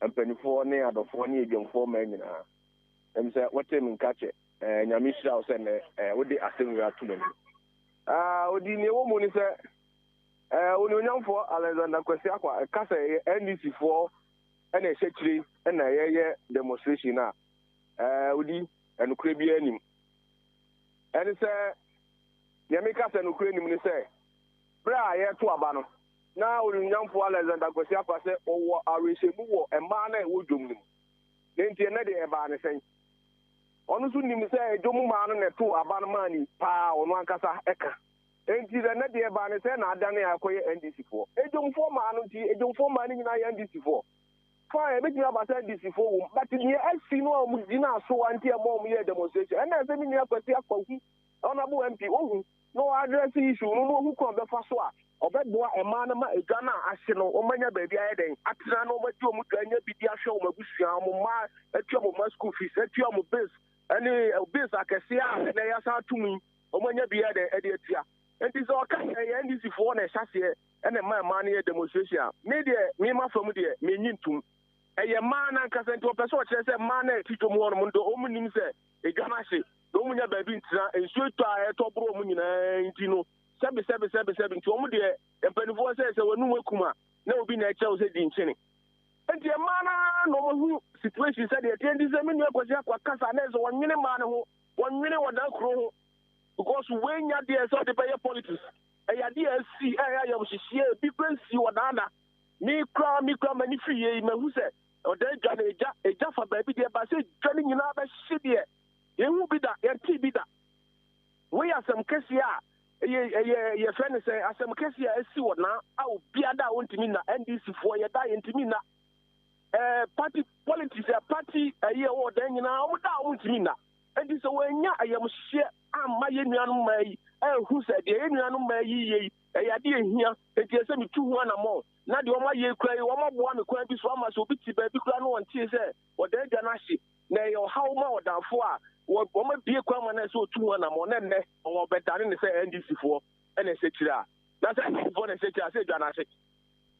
Mpaninfoɔ ne adɔfoɔ ne adwamfoɔ mmaa nyinaa, ɛm sɛ wote me nka kyɛ, eh, Nyame nhyira wo sɛ nnɛ eh, wode asɛm wei ato m'anim. Ah, odi nea ɛwɔ mu ne sɛ, eh, Onuonyamfoɔ Alexander Kwasi Akwa ɛka sɛ ɛyɛ NDC foɔ ɛna ɛhyɛ kyire ɛna yɛyɛ demonstration a, eh, odi ɛnokorɛ biara nim. Ɛne sɛ, nea meka sɛ nokorɛ nim ne sɛ, berɛ a yɛreto aba no, Ná Onuonyamfo Alexander Kwasi Akwa sɛ ɔwɔ awerɛhyɛmu wɔ mmaa no a ɛwɔ dwom no mu, na enti ɛnnɛ deɛ ɛbaa no sɛn? Ɔno nso nim sɛ dwom mmaa no na ɛtoo aba no maa ni paa, ɔno ankasa ka. Enti sɛ ɛnnɛ deɛ ɛbaa no sɛn na adane a ɛkɔyɛ NDC foɔ? Dwomfoɔ mmaa no nti, dwomfoɔ mmaa no nyinaa yɛ NDC foɔ. Fine, ɛbɛtumi aba sɛ NDC foɔ wom, but deɛ asi no a wɔgyinaa so a nti ɛma wɔyɛɛ demonstration, ɛnna ɛsɛ me nua Kwasi Akwa hu, Honourable MP, ɔhu na ɔ address issue no na ɔhu kwan a ɔbɛfa so a ɔbɛboa mmaa no ma edwa no a ahye no wɔn anya baabi ayɛ dɛn atena na wɔn adi wɔn dwa anya bi de ahwɛ wɔn abusua, wɔn mma, atua wɔn mma school fees, atua wɔn bills ɛne bills akɛseɛ a ɛnɛ yɛasan ato mu yi wɔn anya bi ayɛ dɛn ɛde atua. Nti sɛ ɔka sɛ ɛyɛ NDC foɔ na ɛhyɛ aseɛ ɛna ɛma mmaa no yɛ demonstration a, me deɛ me ma fam deɛ menyi ntom. Ɛyɛ mmaa no ankasa nti ɔpɛ sɛ ɔkyerɛ sɛ mmaa no a ɛte dwom hɔ nom no deɛ wɔn nim sɛ edwa no ahye na wɔn nya baabi ntena, nsuo tɔ a ɛtɔ boro wɔn nyinaa nti no, sɛbe sɛbe sɛbe sɛbe nti wɔn deɛ mpanimfoɔ sɛ sɛ wɔnum akum a na obi na ɛkyerɛ wo sɛ di nkyene. Nti mmaa no ara na wɔn ho situation sɛ deɛ ɛteɛ nti sɛ me nua Kwasi Akwa kasa na ɛsɛ wɔnwene mmaa no ho, wɔnwene wɔdan kuro ho because wei nya deɛ sɛ ɔde bɛyɛ politics. Ɛyɛ adeɛ a asi a ɛyɛ ayamhyehyeɛ ebi kura nsi wɔ daada. Me kura me kura m'ani firi yie mahu sɛ Ɔdan dwa no egya, egya fa baabi deɛ ɛba sɛ dwa no nyinaa bɛhye deɛ, yɛnhu bi da, yɛntee bi da. Wei yɛ asɛm kɛseɛ a ɛyɛ ɛyɛ yɛfrɛ no sɛn, asɛm kɛseɛ a asi wɔ naa a obiara da a ɔntumi nna, NDC foɔ yɛda a yɛntumi nna, ɛɛ party politics ɛ party ɛyi ɛwɔ ɔdan nyinaa wɔn da a wɔntumi nna. Enti sɛ wɔanya ayamhyehyeɛ amma yɛn nuanom mmaa yi anhu sɛ deɛ yɛn nuanom mmaa yi yɛ yi ɛyɛ adeɛ ɛhia, enti ɛsɛ metu ho anammɔn. Na deɛ wɔayɛ yi koraa yi, wɔaboa me kwan bi so ama sɛ obi te baabi koraa na ɔntee sɛ ɔdan agya no ahye, na ɛyɛ ɔhaw ma ɔdanfoɔ a, wɔabue kwan ma no sɛ ɔtu ho anammɔn, na ɛnnɛ wɔbɛdane no sɛ NDC foɔ na ɛhyɛ kyire a, na sɛ NDC foɔ na ɛhyɛ kyire a, sɛ adwa no ahye.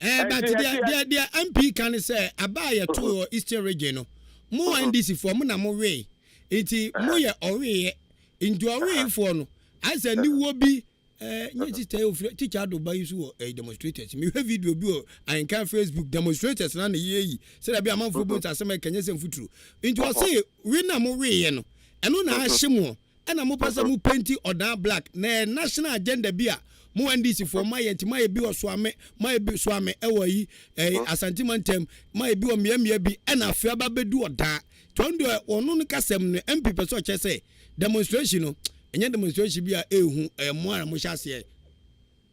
Eh, but deɛ deɛ deɛ MP ka ne sɛ aba a yɛtoo wɔ Eastern Region no, mo NDC foɔ mo na mo wee, nti mo yɛ ɔweeɛ, nti ɔweefoɔ no ayɛ sɛ aniwuo bi Eh, nye sister yi ofiri teacher ado ba yi so wɔ eh, demonstrators. Mehwɛ video bi wɔ ahenkan Facebook demonstrators na na yɛ yi sɛdeɛ bi amanfoɔ bu nsa asɛm ɛka nyɛ sɛ mfuturo. Nti ɔse we na mo weeɛ no ɛno na ahye mo ɛna mo pɛ sɛ mo penti ɔdan black na ɛyɛ national agenda bi a mo NDC foɔ mo ayɛ nti mo ayɛ bi wɔ Soame mo ayɛ bi Soame ɛwɔ yi eh, Asante mantam mo ayɛ bi wɔ mmeammea bi ɛna afei aba bɛdu ɔdan. Nti ɔno deɛ ɔno no kasɛm no MP pɛ sɛ ɔkyerɛ sɛ Demonstration no, ɛnyɛ demonstration bi a ɛyɛ hu, ɛyɛ mo a na mohyɛ aseɛ.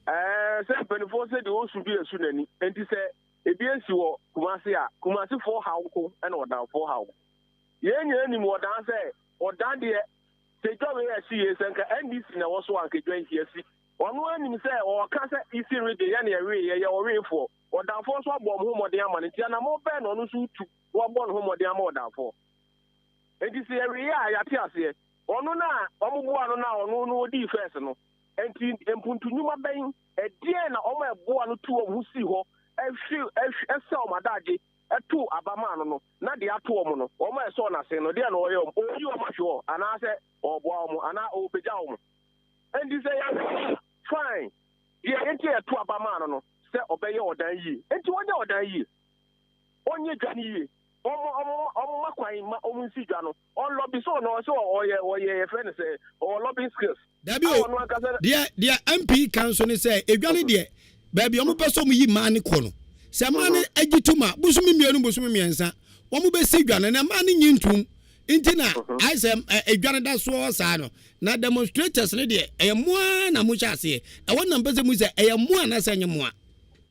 Ɛɛ sɛ mpanimfoɔ sɛ deɛ ɔsu bi asu n'ani nti sɛ ebi asi wɔ Kumase a, Kumasefoɔ haw nko ɛna Ɔdanfoɔ haw. Yɛn nyinaa nim Ɔdan sɛ Ɔdan deɛ sɛ dwa wei asi yie sɛ nka NDC na ɛwɔ so a nka dwa nti asi. Ɔno ara nim sɛ ɔɔka sɛ Eastern Region yɛ na yɛwee yɛyɛ ɔweefoɔ. Ɔdanfoɔ nso abɔ wɔn ho mmɔden ama no nti anamɔn bɛn na ɔno nso retu na wabɔ ne ho mmɔden ama Ɔdanfoɔ. Enti sɛ yɛwee a, yɛate aseɛ. Ɔno no a wɔboa no no a ɔno no ɔdii first no, nti mpuntu nnwuma bɛn, ɛdeɛn na wɔn a ɛboa no tu wɔn ho sii hɔ hwe ɛsɛ wɔn adagye too aba maa no no, na deɛ ato wɔn no, wɔn a ɛsɔɔ n'asen no, deɛn na ɔreyɛ wɔn? Ɔreyi wɔn ahwe hɔ anaasɛ ɔreboa wɔn anaa ɔrepagya wɔn? Enti sɛ yɛhwɛ a, fine, deɛ enti a yɛto aba maa no no, sɛ ɔbɛyɛ ɔdan yie. Enti ɔnyɛ ɔdan yie. Ɔnyɛ dwa no yie. Ɔmma ɔmma ɔmma kwan ma wɔnsi dwa no. Ɔnlɔbi sɛ ɔno ɔsɛ ɔyɛ ɔyɛ yɛfrɛ no sɛ ɔwɔ lobbying skills. Dabi A o, ɔno ankasa. deɛ deɛ MP ka nso ne sɛ edwa no deɛ baabi a wɔpɛ sɛ wɔyi mmaa no kɔ no, sɛ mmaa no gye tom a, bosome mmienu bosome mmiɛnsa wɔbɛsi dwa no, na mmaa no nnye ntom nti na ayɛ sɛ edwa no da soɔ saa no. Na demonstrators no deɛ ɛyɛ mo ara na mohyɛ aseɛ. Ɛhɔ na mpɛ sɛ mu sɛ ɛyɛ mo anaasɛ ɛnyɛ mo a.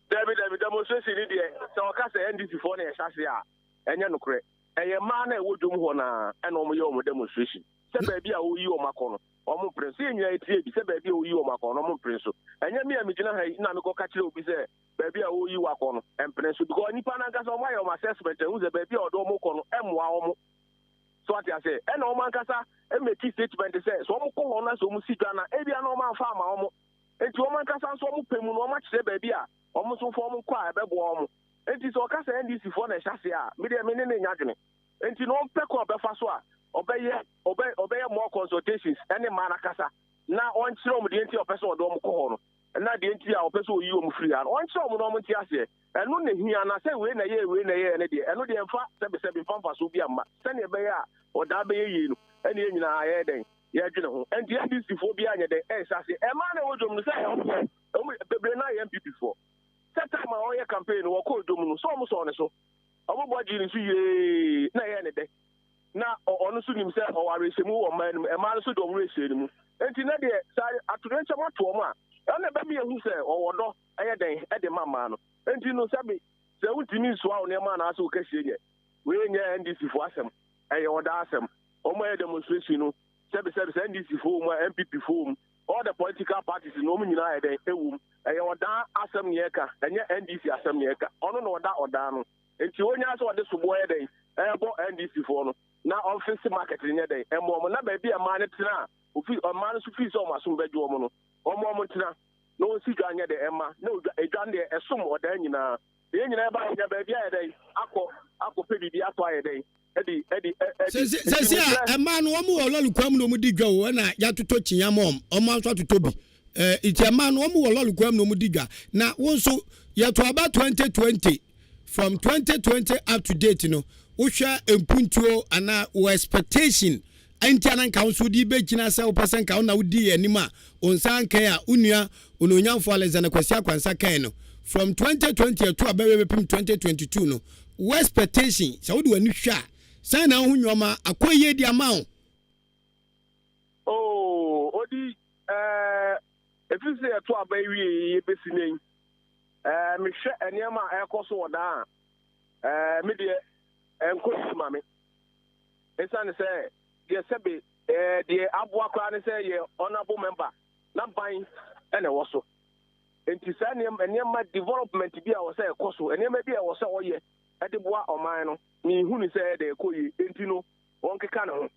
Dabi dabi, demonstration no deɛ sɛ ɔka sɛ NDC foɔ na ɛhyɛ aseɛ a, ɛnyɛ nokorɛ. Ɛyɛ mmaa no a ɛwɔ dwom hɔ no ara na wɔyɛ wɔn demonstration sɛ baabi a wɔreyi wɔn akɔ no, wɔmpere so. Yɛn nyinaa yɛtie bi sɛ baabi a wɔreyi wɔn akɔ no, wɔmpere so. Ɛnyɛ me a megyina ha yi na mekɔka kyerɛ obi sɛ baabi a wɔreyi wo akɔ no, mpene so. Because nnipa no ankasa wɔayɛ wɔn assessment ahu sɛ baabi a wɔde wɔn rekɔ no, ɛmmoa wɔn. So ate aseɛ? Ɛna wɔn ankasa make statement sɛ sɛ wɔkɔ hɔ na sɛ wɔsi dwa no a, ebia na wɔamfa ama wɔn. Enti wɔn ankasa nso wɔn pɛ mu no, wɔakyerɛ baabi a wɔn nso mfa wɔn nkɔ a ɛbɛboa wɔn. Enti sɛ ɔka sɛ NDC foɔ na ɛhyɛ aseɛ a, me deɛ me ne no nyɛ adwene. Enti no ɔmpɛ kwan a ɔbɛfa so a ɔbɛyɛ ɔbɛ ɔbɛyɛ more consultations ɛne mmaa no akasa na ɔnkyerɛ wɔn deɛ nti a ɔpɛ sɛ ɔde wɔn kɔ hɔ no na deɛ nti a ɔpɛ sɛ ɔyi wɔn firi ha no ɔnkyerɛ wɔn na wɔn nte aseɛ. Ɛno na ɛhia na sɛ wei na ɛyɛɛ wei na ɛyɛɛ no deɛ ɛno deɛ ɛmfa sɛbesɛbe mfa mfasoɔ bi amma sɛdeɛ ɛbɛyɛ a ɔdaa bɛyɛ yie no ɛne yɛn nyinaa yɛyɛ dɛn yɛdwene ho. Enti NDC foɔ biara nyɛ dɛn ɛnhyɛ aseɛ. Mmaa na ɛwɔ dwom no sɛ wɔn deɛ wɔn bebree no ara yɛ NPP foɔ. Sɛ time a ɔreyɛ campaign no wɔkɔɔ dwom no sɛ wɔn sɔɔ ne so, wɔn bɔ gyee ne so yiee na ɛyɛɛ ne dɛ. Na ɔno nso nim sɛ ɔwɔ awerɛhyɛmu wɔ mmaa no mu, mmaa no nso de wɔn werɛ hyɛɛ ne mu. Enti na deɛ sɛ atoyerɛnkyɛm ato wɔn a, ɛno na ɛbɛma yɛahu sɛ ɔwɔ dɔ ɛyɛ dɛn ɛde ma mmaa no. Enti no sɛbe sɛ wontumi nsoa wo nneɛma anaasɛ wo kɛseɛ nyɛ, wei nyɛ NDC foɔ asɛm, ɛyɛ ɔdaa asɛm. Wɔn a ɛyɛ demonstration no sɛbe sɛbe sɛ NDC foɔ wɔ mu a NPP foɔ wɔ mu, all the political parties no wɔn nyinaa yɛ dɛn ɛwɔ mu. Ɛyɛ ɔdaa asɛm na yɛka, ɛnyɛ NDC asɛm na yɛka. Ɔno na ɔda ɔdaa no. Nti onyaa sɛ ɔde soboɔ yɛ dɛn ɛrebɔ NDC foɔ no na ɔmfese market no nyɛ dɛn ɛmmɔ wɔn na baabi a mmaa no tena a ofi mmaa no nso fii sɛ wɔn asom bɛdwo wɔn no wɔn wɔn ntena na wɔnsi dwa nyɛ dɛn ɛmma na odwa edwa no deɛ ɛsom ɔdaa nyinaa. Yɛn nyinaa yɛba yɛnya baabi ayɛ dɛn akɔ akɔpɛ biribi atɔ ayɛ dɛn ɛdi ɛdi ɛdi. Sɛsi a ɛmaa no wɔn wɔ lɔri kwan mu na wɔn di dwa o ɛna yɛatotɔ kyia ma wɔn wɔn nso atotɔ bi ɛɛ nti ɛmaa no wɔn wɔ lɔri kwan mu na wɔn di dwa na wɔn nso yɛto aba 2020 from 2020 up to date no wohwɛ mpuntuo anaa wɔ expectation Enti ana nka wo nso wode bɛgyina sɛ wopɛ sɛ nka wo na wodi anim a wo nsa ankan a wo nua Onuonyamfoɔ Alexander Kwasi Akwansa kae no from 2020 ɛto a bɛwɛ bɛpem 2022 no wo expectation sɛ wode w'ani hwɛ a sɛn na wohu nnoɔma akɔ yie de ama wo? Oh, odi eh, ɛfiri sɛ yɛto aba yi wie yi bɛsi nnɛ yi, eh, mehwɛ nneɛma a ɛrekɔ so wɔ daa a, eh, me deɛ ɛnkɔ yie ma me. Esiane sɛ deɛ sɛbe ɛɛ deɛ aboa koraa ne sɛ yɛ honourable member na ban na ɛwɔ so. Nti saa nneɛma nneɛma development bi a ɛwɔ sɛ ɛkɔ so, nneɛma bi a ɛwɔ sɛ ɔyɛ de boa ɔman no, menhu ne sɛ ɛde ɛkɔ yie. Nti no wɔnkeka ne ho,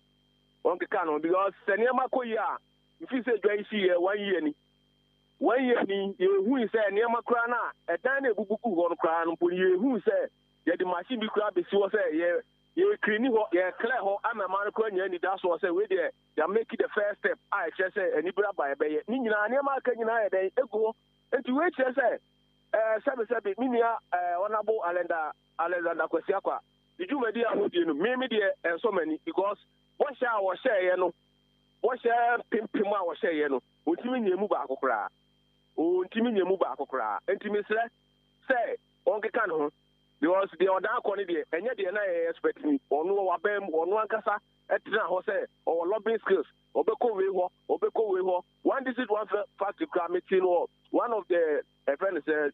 wɔnkeka ne ho because sɛ nneɛma kɔ yie a, mfiri sɛ dwa yi si yɛ one year ni, one year ni yɛhui sɛ nneɛma koraa no a ɛdan no ɛbubu gu hɔ no koraa no mpo yɛhui sɛ yɛde machine bi koraa bɛsi hɔ sɛ yɛ Yɛ clean hɔ, yɛ clear hɔ ama mmaa no koraa anya anidasoɔ sɛ wei deɛ yɛ make the first step a ɛkyerɛ sɛ anibere aba yɛbɛyɛ. Ne nyinaa nneɛma aka nyinaa yɛ dɛn egu hɔ. Nti wei kyerɛ sɛ ɛɛ sɛbe sɛbe me nua ɛɛ Honourable Alenda Alexander Kwasi Akwa ne dwumadi a wɔdie no me me deɛ ɛnsɔ m'ani because bɔhyɛ a wɔhyɛeɛ no bɔhyɛ mpempem a wɔhyɛeɛ no wɔntumi nyɛ mu baako koraa. Wɔntumi nyɛ mu baako koraa. Nti mesrɛ sɛ wɔnkeka ne ho. Because deɛ ɔdaa kɔ no deɛ ɛnyɛ deɛ na yɛ expect ni. Ɔno ɔwɔ aban mu, ɔno ankasa tena hɔ sɛ ɔwɔ lobbying skills, ɔbɛkɔ wei hɔ, ɔbɛkɔ wei hɔ. One district one factory koraa mete no wɔ one of the ɛfɛ no sɛ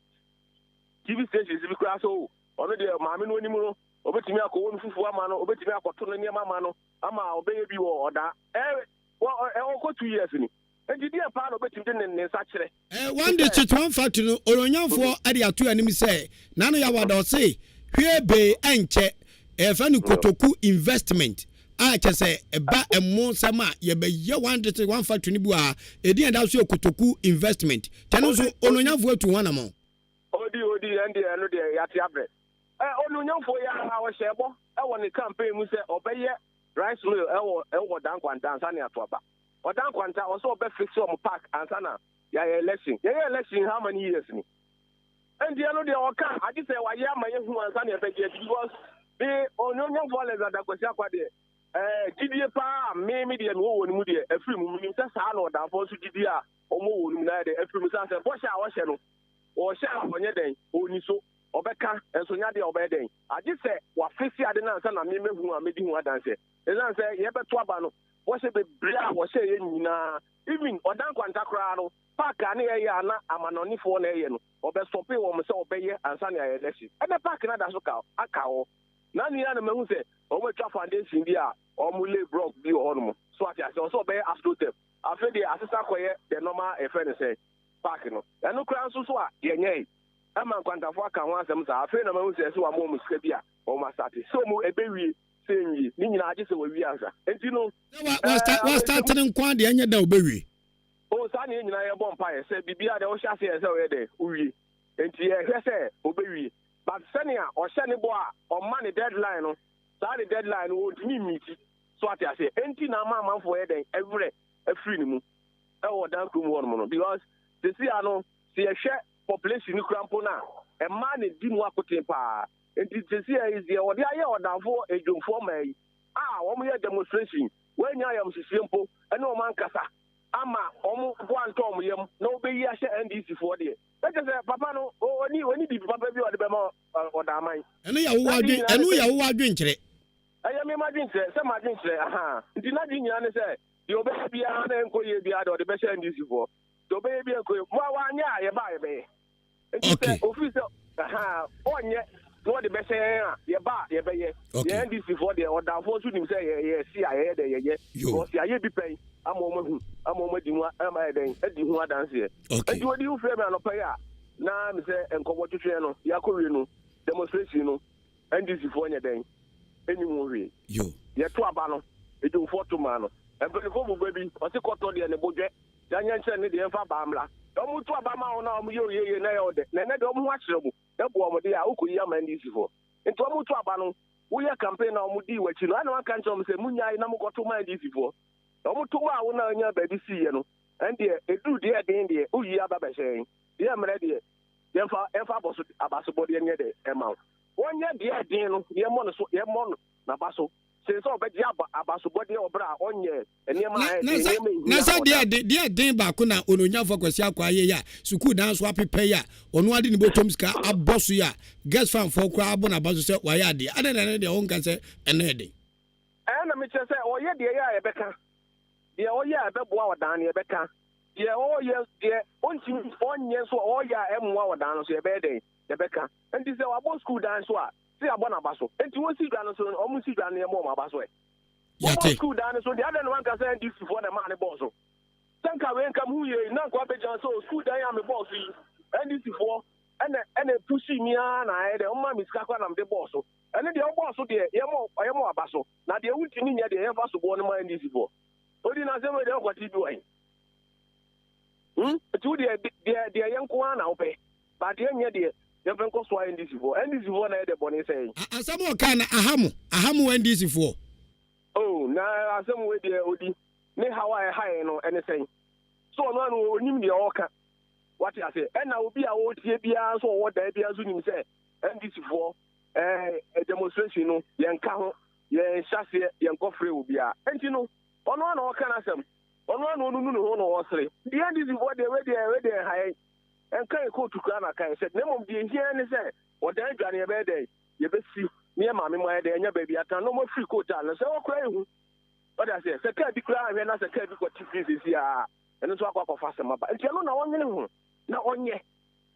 TV stations bi koraa sɛ o ɔno deɛ maame no anim no ɔbɛtumi akɔwɔ no fufuo ama no, ɔbɛtumi akɔto no nneɛma ama no ama ɔbɛyɛ bi wɔ ɔdaa. Ɛ wɔ ɔkɔ 2 years ni. Nti deɛ paa na ɔbɛtumi de ne ne nsa kyerɛ. One district one factory no onyamfoɔ de ato anim sɛ n'ano yɛ awada ɔse hwee bee ɛnkyɛ yɛfrɛ no kotoku investment. a kyɛ sɛ ɛba ɛmo nsɛm a yɛbɛyɛ one district one factory no bi wɔ ha. Ɛdin a ɛda so yɛ Kotoku Investment. Kyɛ no nso onuonyamfoɔ atu ho anamɔn. Odi odi ɛndeɛ ɛno deɛ yɛate abrɛ. Ɛ onuonyamfoɔ yi ara ɔhyɛɛ bɔ ɛwɔ ne campaign mu sɛ ɔbɛyɛ rice mill ɛwɔ ɛwɔ Dankwanta ansa na yɛato aba. Ɔdankwanta ɔsɛ ɔbɛ fixe wɔn park ansa na yɛayɛ election. Yɛyɛ election how many years ni? Ɛnti ɛno deɛ ɔka agye sɛ wayɛ ama yɛhu ansa na yɛbɛgye adi because me Onuonyamfoɔ Alexander Kwasi Akwa deɛ ɛɛ gyidie paa me me deɛ mewɔ wɔ ne mu deɛ afiri mu. Menim sɛ saa na ɔdanfoɔ nso gyidie a wɔwɔ wɔ ne mu na ayɛ dɛ afiri mu sane sɛ bɔhyɛ a ɔhyɛ no ɔhyɛ a ɔnyɛ dɛn ɔnni so ɔbɛka nso nyɛ adeɛ a ɔbɛyɛ dɛn agye sɛ wafese ade no ansa na me mɛhu a mɛdi ho adanseɛ. Ɛsiane sɛ yɛbɛto aba no bɔhyɛ bebree a wɔhyɛɛ yɛn nyinaa, even ɔdan kwanta koraa no, park a na yɛyɛ a na amanɔnefoɔ na ɛyɛ no, ɔbɛsɔpee wɔn sɛ ɔbɛyɛ ansa na yɛayɛ election. Ɛnɛ park no ada so ka aka hɔ. Na nea na mahu sɛ wɔatwa foundation bi a wɔn lay block bi wɔ hɔnom. So ate aseɛ, ɔsɛ ɔbɛyɛ astroturf. Afei deɛ asesa kɔyɛ the normal yɛfrɛ no sɛn park no. Ɛno koraa nso so a yɛnyɛe. Ɛma nkwantafoɔ aka ho asɛm saa. Afei na mahu sɛ ɛsɛ wɔama wɔn sika bi a wɔn asate. Sɛ wɔn ɛbɛwie sɛ nwie ne nyinaa agye sɛ wawie ansa nti no. Wa start ne nko adeɛ ɛnyɛ da obɛwie. O saa ne yɛn nyinaa yɛbɔ mpaeɛ sɛ biribiara deɛ wohyɛ aseɛ sɛ ɔyɛ dɛ wowie nti yɛhwɛ sɛ obɛwie, but sɛnea ɔhyɛ ne bɔ a ɔma ne deadline no, saa ne deadline no wɔntumi mmeet so, ate aseɛ? Enti na ama amanfoɔ yɛ dɛn ɛwerɛ afiri ne mu ɛwɔ dan kurom hɔ nom no, because sisi ano sɛ yɛhwɛ population no kura mpo no a, ɛmaa ne di mu akoten paa. Nti sisi a deɛ wɔde ayɛ ɔdanfoɔ edwomfoɔ mmaa yi a wɔn yɛ demonstration, wɔanya ayamhyehyeɛ mpo ɛne wɔn ankasa ama wɔn bo antɔ wɔn yam na wɔbɛyi ahyɛ NDC foɔ deɛ, ɛkyɛ sɛ papa no oni bibi papa bi a ɔde bɛma ɔdaaman. Ɛno yɛ wowɔ adwenkyerɛ. Ɛyɛ mi ma dwenkyerɛ sɛ ma dwenkyerɛ aha. Nti n'adwen nyinaa ne sɛ deɛ ɔbɛyɛ biara na ɛnkɔ yie biara deɛ, ɔde bɛhyɛ NDC foɔ. Deɛ ɔbɛyɛ biara nkɔ yie mo a wanyɛ a, yɛba a yɛbɛyɛ. Nti sɛ ofiri sɛ ɔnyɛ na ɔde bɛhyɛ yɛn a, yɛba a yɛbɛyɛ. Yɛn NDC foɔ deɛ, ɔdanfoɔ nso nim sɛ yɛ si a yɛyɛ dɛ yɛyɛ, because yɛayɛ bi pɛn ama wɔn ahu ama wɔn adi ho ama yɛ dɛn adi ho adanseɛ. Nti wɔde wofrɛ mi anɔpa yi a, na mi sɛ nkɔmɔ twetwe no yɛakɔ wie no, demonstration no NDC foɔ nyɛ dɛn ɛnim ho hwee. Yɛto aba no, edwomfoɔ to maa no, mpanyinfoɔ bu ba bi ɔsi kɔtɔ deɛ ne bo dwɛ yɛanyɛ nkyɛn ne deɛ yɛmfa baa mmra. Ɔmo to aba ma wɔn a ɔmo yɛ oyeye na ɛyɛ ɔdɛ na ɛnɛ deɛ ɔmo ho akyerɛ mu ɛbu ɔmo de a wokɔ yi ama NDC foɔ. Nti ɔmo to aba no, woyɛ campaign na ɔmo dii w'akyi no, ɛna waka nkyerɛ ɔmo sɛ munyae na mokɔto ma NDC foɔ. Ɔmo to ma a wo na anya baabi siiɛ no, ɛndeɛ ɛduru deɛ ɛden deɛ woyi aba bɛhyɛn deɛ mmerɛ deɛ yɛmfa abɔ so abasobɔdeɛ nyɛ dɛ ɛma wo. Wɔnyɛ deɛ ɛden no, yɛmmɔ no so, yɛmmɔ no n'aba so sen sɛ ɔbɛgye aba abasobɔdeɛ wɔ berɛ a ɔnyɛ nneɛma a ɛden nneɛma ehia. Na sɛ deɛ ɛden deɛ ɛden baako na ononyafo Akwasi akɔ ayɛ yi a, sukuu dan so apepɛ yi a ɔno ade ne bɔtɔm sika abɔ so yi a, guest farm foɔ koraa abɔ n'aba so sɛ wayɛ adeɛ adɛn na ɛno deɛ wɔnka sɛ ɛno ɛden? Ɛna mekyerɛ sɛ ɔyɛ deɛ yɛ a yɛbɛka, deɛ ɔyɛ a ɛbɛboa ɔdan no yɛbɛka, deɛ ɔyɛ deɛ ɔntumi ɔnyɛ nso ɔyɛ a ɛmmoa ɔdan no so yɛbɛyɛ dɛn yɛbɛka. Nti sɛ wabɔ sukuu dan so a, sɛ yɛabɔ n'aba so. Nti wɔsi dwa no so, ɔmo si dwa no, yɛmmɔ ɔmo aba so. Ɛ wɔbɔ sukuu dan no so deɛ, adɛn na wanka sɛ NDC foɔ na ɛmaa ne bɔɔ so? Sɛ nka wei nka muhu yie na nka wabɛgyina sɛ sukuu dan a mebɔɔ so yi, NDC foɔ ɛna ɛpusi mi ara na ayɛ dɛ ɔma me sika koraa na mede bɔɔ so. Ɛne deɛ wobɔɔ so deɛ, yɛmmɔ aba so, na deɛ wontumi nyɛ deɛ, yɛmfa soboɔ no ma NDC foɔ. Odi na asɛm wei deɛ, ɔkwati bi wɔ he? Nti wo deɛ yɛ nko ara na wopɛ ba deɛ nyɛ deɛ yɛmfa nkɔ soa NDC foɔ. NDC foɔ na yɛ dɛ bɔne sɛn. Asɛm a ɔkaa no aha mo, aha mo NDC foɔ. Oh, na asɛm wei deɛ odi ne haw a ɛha yɛn no ɛne sɛn? So ɔno ano onim deɛ ɔreka, wate aseɛ? Ɛna obi a ɔretie biara nso ɔwɔ dan biara nso nim sɛ NDC foɔ demonstration no yɛnka ho, yɛnhyɛ aseɛ, yɛnkɔfrɛ obiara. Nti no ɔno ano ɔka n'asɛm, ɔno ano ɔnunu ne ho na ɔresere deɛ. NDC foɔ deɛ, wei deɛ ɛha yɛn, ɛnka yɛ kootu koraa na kan sɛ, na mmom deɛ ehia ne sɛ ɔdan dwa no yɛbɛyɛ dɛn yɛbɛsi ne yɛ maame mu ayɛ dɛn ɛnyɛ baabi atena na ɔmo afiri kootu a no sɛ wɔkora ehu ɔde aseɛ sɛ kaa bi koraa ahwɛ na sɛ kaa bi kɔte firi sisi a, ɛno nso akɔ akɔfa asɛm aba. Nti ɛno na ɔnwene ho na ɔnyɛ,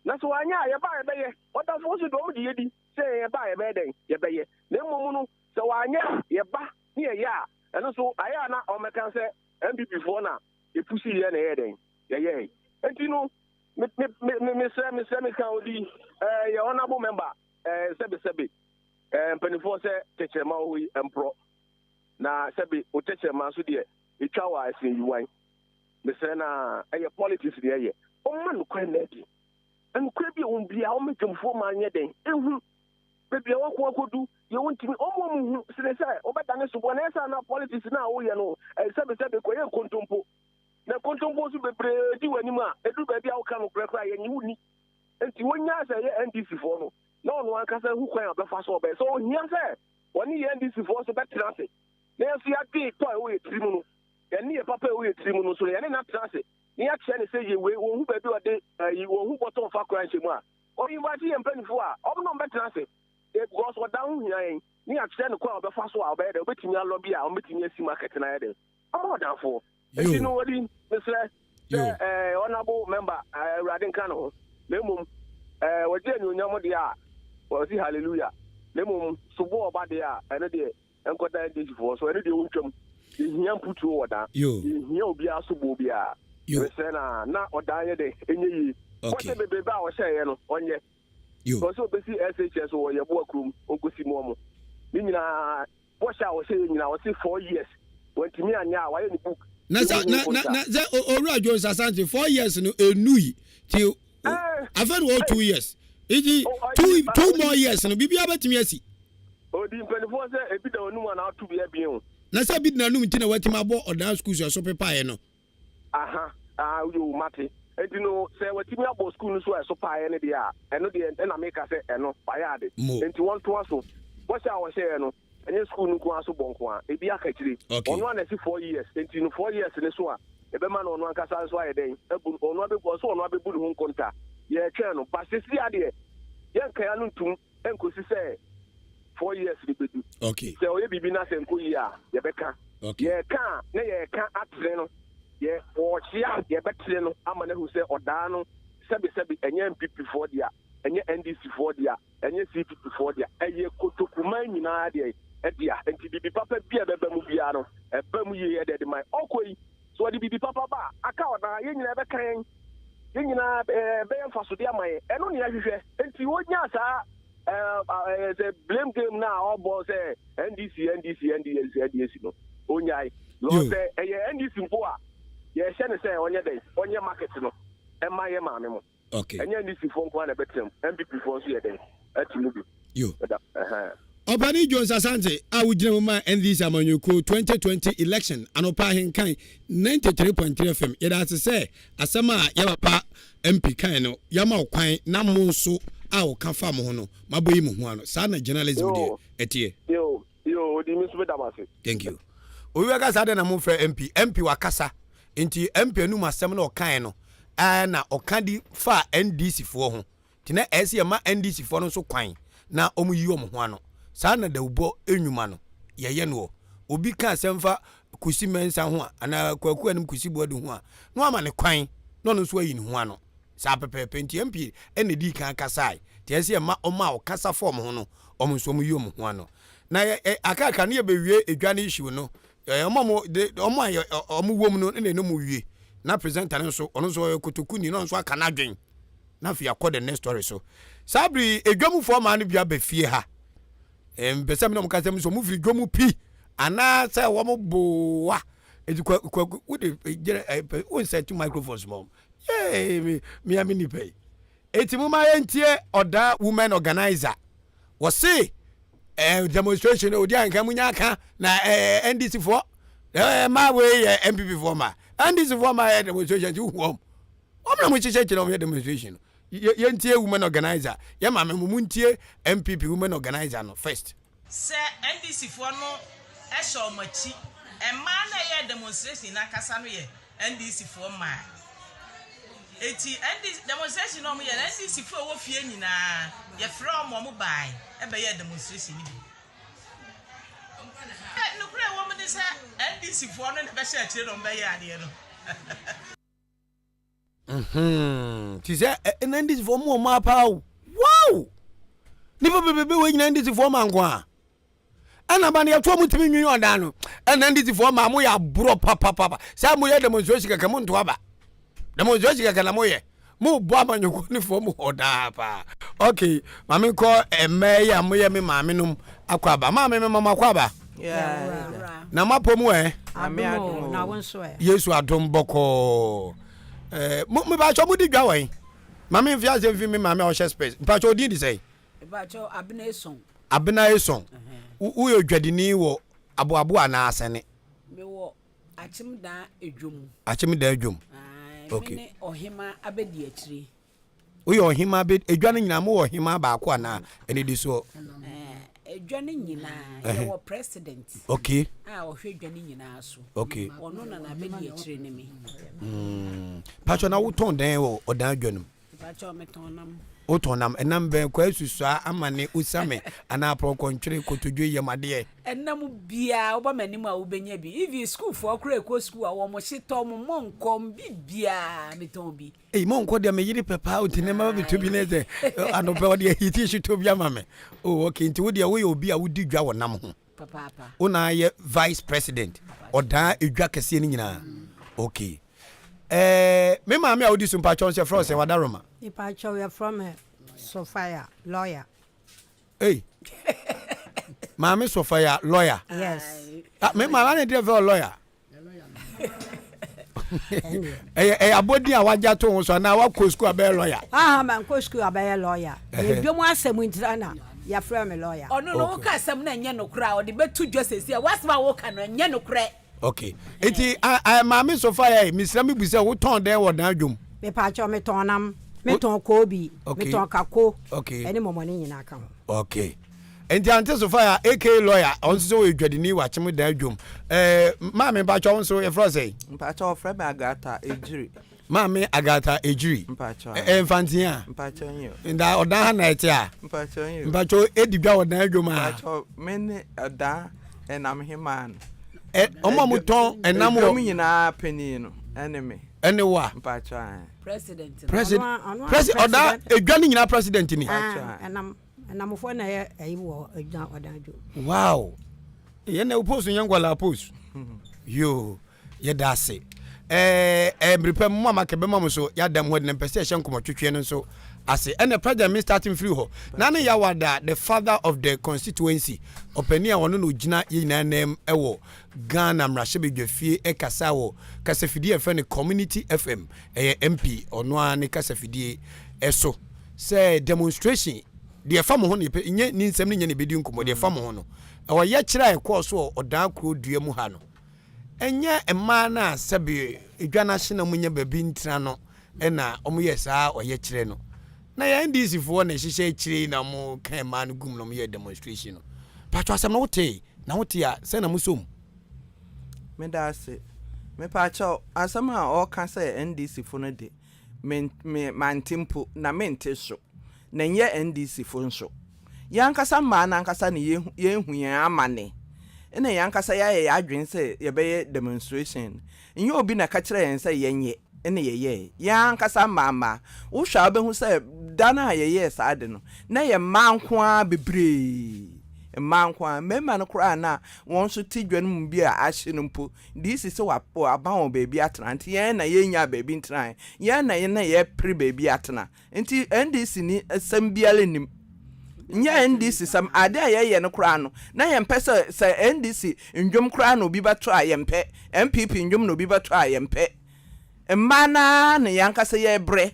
na sɛ wanyɛ a, yɛba a yɛbɛyɛ. Ɔdafo nso deɛ, ɔmo de yɛdi sɛ yɛba a yɛbɛyɛ dɛn yɛbɛyɛ, na mmom no sɛ wanyɛ a, yɛba ne yɛyɛ a, ɛno nso ayɛ a na ɔmɛka sɛ NPP foɔ na epusi yɛ na ɛyɛ dɛn yɛyɛ. Nti no me me me mesrɛ mesrɛ meka odi yɛ honourable member, sɛbesɛbe, mpanimfoɔ sɛ tɛkyerɛma wɔ hɔ yi mporɔ. Na sɛbe wo tɛkyerɛma nso deɛ, ɛtwa wo a ɛsen yiwan. Mesrɛ no ara, ɛyɛ politics na yɛyɛ. Ɔmma nokorɛ nna adi. Na nokorɛ bi a ɛwɔ mu biara, ɔmma dwamfoɔ mma nyɛ dɛn? Nhu. Baabi a wako akɔdu, deɛ wontumi, ɔmma wɔn nhu. Sene sɛ wobɛdane soboɔ, na ɛyɛ saa na politics no a woyɛ no, sɛbe sɛbe kɔyɛ nkontompo. Na nkontompo nso bebree di w'anim a, ɛduru baabi a woka nokorɛ koraa a, yɛnnye wo nni. Enti wonyaa sɛ ɛyɛ NDC foɔ no, na ɔno ankasa hu kwan a ɔbɛfa so ɔbɛyɛ. Sɛ ohia sɛ wɔne yɛn NDC foɔ nso bɛtena ase, na yɛn nso yɛadwen tɔ a ɛwɔ yɛn tirim no, yɛne yɛn papa a ɛwɔ yɛn tirim no nso no, yɛne no atena ase, na yɛakyerɛ no sɛ yɛ wei, wɔnhu baabi a ɔde ayi, wɔnhu bɔtɔ mfa koraa nhyɛ mu a, ɔ invite yɛn mpanimfoɔ a, wɔn ne wɔn bɛtena ase. Because ɔda ho hia yɛn, na yɛakyerɛ no kwan a ɔbɛfa so a ɔbɛyɛ dɛ, ɔbɛtumi alɔbi a wɔbɛtumi asi market no ayɛ dɛ. Ama ɔdamfoɔ. Enti no wɔdi mesrɛ sɛ ɛɛ honourable member ɛɛ awurade nka ne ho na mmom ɛɛ wɔgye anuonyam deɛ a wɔsi hallelujah na mmom sobo ɔba deɛ a ɛno deɛ nkɔda ndc-foɔ so ɛno deɛ wɔntwam yɛhia mputuo wɔ dan yɛhia obiara soboɔ biara mesrɛ na na ɔdan yɛ dɛ ɛnyɛ yie wɔhyɛ bebrebe a ɔhyɛeɛ no ɔnyɛ sɛ ɔsɛ ɔbɛsi shs wɔ yɛboa kurom ɔnkɔsi mu ɔmo ne nyinaa Bɔhyɛ a ɔhyɛ yɛ nyinaa ɔse 4 years wantumi anyɛ a wayɛ ne book. Na sɛ na na na sɛ owura Jones Asante 4 years no enui ti afei na ɔwɔ 2 years nti 2 2 more years no biribiara bɛtumi asi. Odi mpanimfoɔ sɛ ebi da wɔn a na ato bi abien o. Na sɛ bi da n'anum nti na watumi abɔ ɔdan sukuu so ɛso pepaeɛ no. Aha, ah, yoo, mate. Enti no, sɛ watumi abɔ sukuu no so a ɛso paeɛ no deɛ a, ɛno deɛ ɛna meka sɛ ɛno, wayɛ ade. Mo. Enti wɔntoa so. Bɔhyɛ a wɔhyɛeɛ no, ɛnyɛ sukuu no nko ara so bɔ nko ara, ebi aka akyire. Okay. Ɔno ara na ɛsi 4 years, enti no 4 years no so a, ɛbɛma no ɔno ankasa nso ayɛ dɛn? Abu, ɔno abɛbu, ɔsɛ ɔno abɛbu ne ho nkonta. Yɛretwɛn no. But seesei ara deɛ, yɛnka ano ntom nkosi sɛ 4 years no bɛdu. Okay. Sɛ ɔyɛ biribi na sɛ nkɔ yie a, yɛbɛka. Okay. Yɛreka a, na yɛreka atene no. Yɛ wɔɔkye a, yɛbɛtene no ama no ahu sɛ ɔdaa no sɛbesɛbe ɛnyɛ NPP foɔ dea, ɛnyɛ NDC foɔ dea, ɛnyɛ CPP foɔ dea, ɛyɛ Kotokuman nyinaa deɛ dea. Nti biribi papa bi a ɛbɛba mu biara no, ɛba mu yie ɛde de ma yɛn. Ɔkɔ yi, sɛ ɔde biribi papa ba a, aka ɔdaa, yɛn nyinaa ɛbɛka yɛn. Yɛn nyinaa ɛbɛyɛ mfasodeɛ ama yɛn. Ɛno ne yɛhwehwɛ. Nti wɔnya saa ɛɛ sɛ blame game no a ɔbɔ sɛ NDC, NDC, NDC, NDC no, ɔnyae. Because sɛ ɛyɛ NDC mpo a, yɛhyɛ no sɛ ɔnyɛ dɛn, ɔnyɛ market no ɛma yɛ maame mo. Okay. Ɛnyɛ NDC foɔ nko ara na ɛbɛtena mu, NPP foɔ nso yɛ dɛn, ɛte mu bi. Yo. Ɛda, ɛhɛn. Ɔpanin Jones Asante a wogyina mu ma NDC amanyɔkuo 2020 election anɔpa ahenkan 93.3 FM yɛda ase sɛ asɛm a yɛ papa MP kae no yɛama wo kwan na mo nso a wɔka fa mo ho no mabɔ yi mo ho ano saa na journalism deɛ ɛteɛ. Yo, yo, odi mi nso meda mo ase. Thank you. Obi bɛka saa dɛn na momfrɛ MP? MP wakasa nti MP anum asɛm na ɔkae no ɛɛ na ɔka di fa NDC foɔ ho nti na ɛsɛ yɛma NDC foɔ no nso kwan na wɔn yi wɔn ho ano. Saa na dawubɔ nnwuma no yɛyɛ noɔ. Obi ka asɛm fa Kusi Mensah ho a anaa Kwaku Anim Kusi Boadu ho a na wama ne kwan na ɔno nso ayi ne ho ano. Saa pɛpɛɛpɛ nti MP ɛna edii kan kasae nti ɛsɛ yɛma wɔn a wɔkasa fa wɔn ho no wɔn nso wɔn yi wɔn ho ano. Na yɛ ɛ akakra no yɛbɛwie edwa no issue no ɛ wɔn a wɔn de wɔn a yɛ wɔn wɔ mu no na ɛne wɔn wie na presenter no nso ɔno nso ɔyɛ kotokuni na ɔno nso aka n'adwen na afei akɔ the next story so. Saa bere yi edwamufoɔ maa no bi aba fie ha. Mpɛ sɛ me na wɔn kasa mu sɛ wɔn firi dwom pi anaasɛ wɔn boa eti kwa kwa wode gyina ɛ pɛ wɔn nsɛnti microphones ma wɔn yee me mea me nipa yi eti mo ma yɛntie ɔdaa women organizer wɔse ɛɛ demonstration odi anka mu nya aka na ɛɛ NDC foɔ ɛɛ mmaa wei yɛ NPP foɔ ma NDC foɔ ma yɛ demonstration ti hu wɔn wɔn na mo hyehyɛ kyerɛ wɔn yɛ demonstration no yɛntie women organizer yɛ maame mo mo ntie NPP women organizer no first. Sɛ NDC foɔ no hyɛ wɔn akyi. Mmaa no a ɛyɛɛ demonstration no ankasa no yɛ NDC foɔ mmaa. Enti NDC demonstration no a wɔyɛ no NDC foɔ a ɛwɔ fie nyinaa yɛfrɛ wɔn wɔn bae bɛyɛɛ demonstration no bi. Nokorɛ a ɛwɔ mu ne sɛ NDC foɔ no na ɛbɛhyɛ akyire na wɔbɛyɛ adeɛ no. Ti sɛ ɛna NDC foɔ mu ɔmo apaa o. Wow! Nipa bebrebe wɔ nyina NDC foɔ ma nko a. Ɛna ba no yɛto ɔmo tumi nwi ɔdan no. Ɛna NDC foɔ ma mo yɛ aborɔ papapapa. Sɛ mo yɛ demonstration kɛkɛ mo nto aba. Demonstration kɛkɛ na mo yɛ. Mo bɔ amanyɔkuo ne foɔ mo hɔ daa paa. Okay, maame kɔ mmaa yi a mo yɛ me maame nom akɔ aba. Maame me mama akɔ aba. Na moapɔ mu ɛ? Yesu adom bɔkɔɔ. Eh, mepakyɛ modi dwa wɔ he? Ma memfi ase mfi me maame a ɔhyɛ space. Mpakyɛ odin de sɛn? Mepakyɛ Abena Eson. Abena Eson. Woyɛ odwadini wɔ aboabo anaa asɛne? Mewɔ Akyemdaa Adwom. Akyemdaa Adwom. Okay. Mene ɔhema abɛdi akyire. Woyɛ ɔhemaa bɛ edwa no nyinaa mowɔ ɔhemaa baako anaa anidisoɔ? Edwa no nyinaa yɛwɔ president. Okay. A ɔhwɛ edwa no nyinaa so. Okay. Ɔno na n'abɛdi akyire ne me. Mm. Patro na wotɔn dɛn wɔ ɔdan adwa no mu? Patro metɔn nam. Wotɔn nam ɛnam bɛn kwa susua amane usame anaa apɔnkɔntwere kotodwe yam adeɛ? Ɛnam biara woba m'anim a wobɛnya bi. Even sukuufoɔ koraa ɛkɔ sukuu a wɔn hyetɔ wɔn mɔnkɔm bibiara metɔn bi. Ei mo nkɔ deɛ me yere pɛ paa nti ne mma bɛtɔ bi ne sɛ anɔpɛ ɔde ahiti hyetɔ bi ama me. Oh okay nti wo deɛ woyɛ obi a wodi dwa wɔ nam ho. Papaapa. Wo na ayɛ vice president ɔdaa edwa kɛseɛ no nyinaa. Okay. Eh, me maame a wodi so mpakyɛw nso yɛfrɛ wo sɛ Wadaroma. Mepakyɛw yɛfrɛ me Sophia lawyer. Ei. Maame Sophia lawyer. Yes. Ah, me maame ne deɛ fɛ lawyer. ɛyɛ ɛyɛ abɔdin a wagye ato ho so anaa wakɔ sukuu abɛyɛ lɔya. Aha mankɔ sukuu abɛyɛ lɔya. Edwom asɛm ntira na yɛfrɛ me lɔya. Ɔno no woka asɛm no ɛnyɛ nokorɛ a ɔde bɛto dwa seesei a w'asɛm a woka no ɛnyɛ nokorɛ. Ok nti maame sofa yɛ mesrɛ me bu sɛ wotɔn dɛn wɔ dan dwom. Mepaakyɛw metɔn nam, metɔn koobi, metɔn kako ɛne mɔmɔne nyinaa ka ho. Ok Nti ante so fire aka lawyer ɔno nso sɛ ɔyɛ dwadini wɔ akyem dan dwom ɛɛ maame mpakyɛw nso yɛfrɛ wo sɛn. Mpakyɛw wɔfrɛ me Agatha Ejiri. Maame Agatha Ejiri. Mpakyɛw. Ɛɛ Mfantsee a. Mpakyɛw nyo. Nda ɔdan ha na ɛte a. Mpakyɛw nyo. Mpakyɛw edi dwa wɔ dan dwom a. Mpakyɛw me ne ɔdan ɛnam hemaa no. Ɛ ɔmo a mo tɔn ɛnam wɔ. Edwom nyinaa panyin no ɛne me. Ɛne wo a. Mpakyɛw ae. President. President. President ɔdan edwa ne nyinaa president ni. Mpakyɛw ae. Ɛnam. Ɛnamofoɔ na ɛyɛ ɛyi wɔ ɛgyina ɔdan dwo. Wow. Yɛn na post nyɛ nkwadaa post. Yoo, yɛda ase. Ɛɛ ɛɛ mmerepɛ mu ama kɛbɛma mu so yɛada mu hɔ de na mpɛ sɛ yɛhyɛ nkɔmɔtwetwe no nso ase. Ɛna president me starting firi hɔ. Na ne Yawada the father of the constituency. Ɔpanin a ɔno na ogyina yɛn nyinaa nan ɛwɔ Ghana mmarahyɛbadwafie ɛkasa wɔ kasafidie a yɛfrɛ no Community FM. Ɛyɛ MP ɔno ara ne kasafidie ɛso. Sɛ demonstration deɛ ɛfa mo ho no yɛpɛ nyɛ ne nsɛm no nyɛ na ɛbɛdi nkɔmmɔ deɛ ɛfa mo ho no ɔyɛkyerɛ a ɛkɔɔ so wɔ ɔdaa kuro dua mu ha no ɛnyɛ mmaa no a sɛbe edwa no ahye na wɔnya baabi ntena no ɛna wɔyɛ saa ɔyɛkyerɛ no na yɛn NDC foɔ na ɛhyehyɛ akyire yi na wɔka mmaa no gum na wɔyɛ demonstration no patro asɛm no wotee na wote a sɛ na mosom Meda ase. Mepaakyɛw, asɛm a ɔka sɛ NDC fo no de, me me mante mpo na mente so na ɛnyɛ NDC fo nso. Yɛn ankasa mmaa no ankasa na yɛhu yɛhu yɛn amane ɛna yɛn ankasa yɛayɛ yɛn adwene sɛ yɛbɛyɛ demonstration. Nyɛ obi na ɛka kyerɛɛ yɛn sɛ yɛnyɛ ɛna yɛyɛɛ. Yɛn ankasa mmaa mmaa. Wohwɛ a wobɛhu sɛ da no a yɛyɛɛ saa ade no na yɛ mmaa nko ara bebree. Mmaa nko ara. Mmarima no koraa na wɔn nso te dwa no mu bi a ahye no mpo DC sɛ waba wɔn baabi atena nti yɛn na yɛnnya baabi ntenae, yɛn na na yɛpere baabi atena nti NDC ni sɛm biara nnim. Nyɛ NDC sɛm, ade a yɛyɛ no koraa no na yɛmpɛ sɛ sɛ NDC ndwom koraa na obi bɛto a yɛmpɛ, NPP ndwom na obi bɛto a yɛmpɛ. Mmaa no ara na yɛn ankasa yɛbrɛ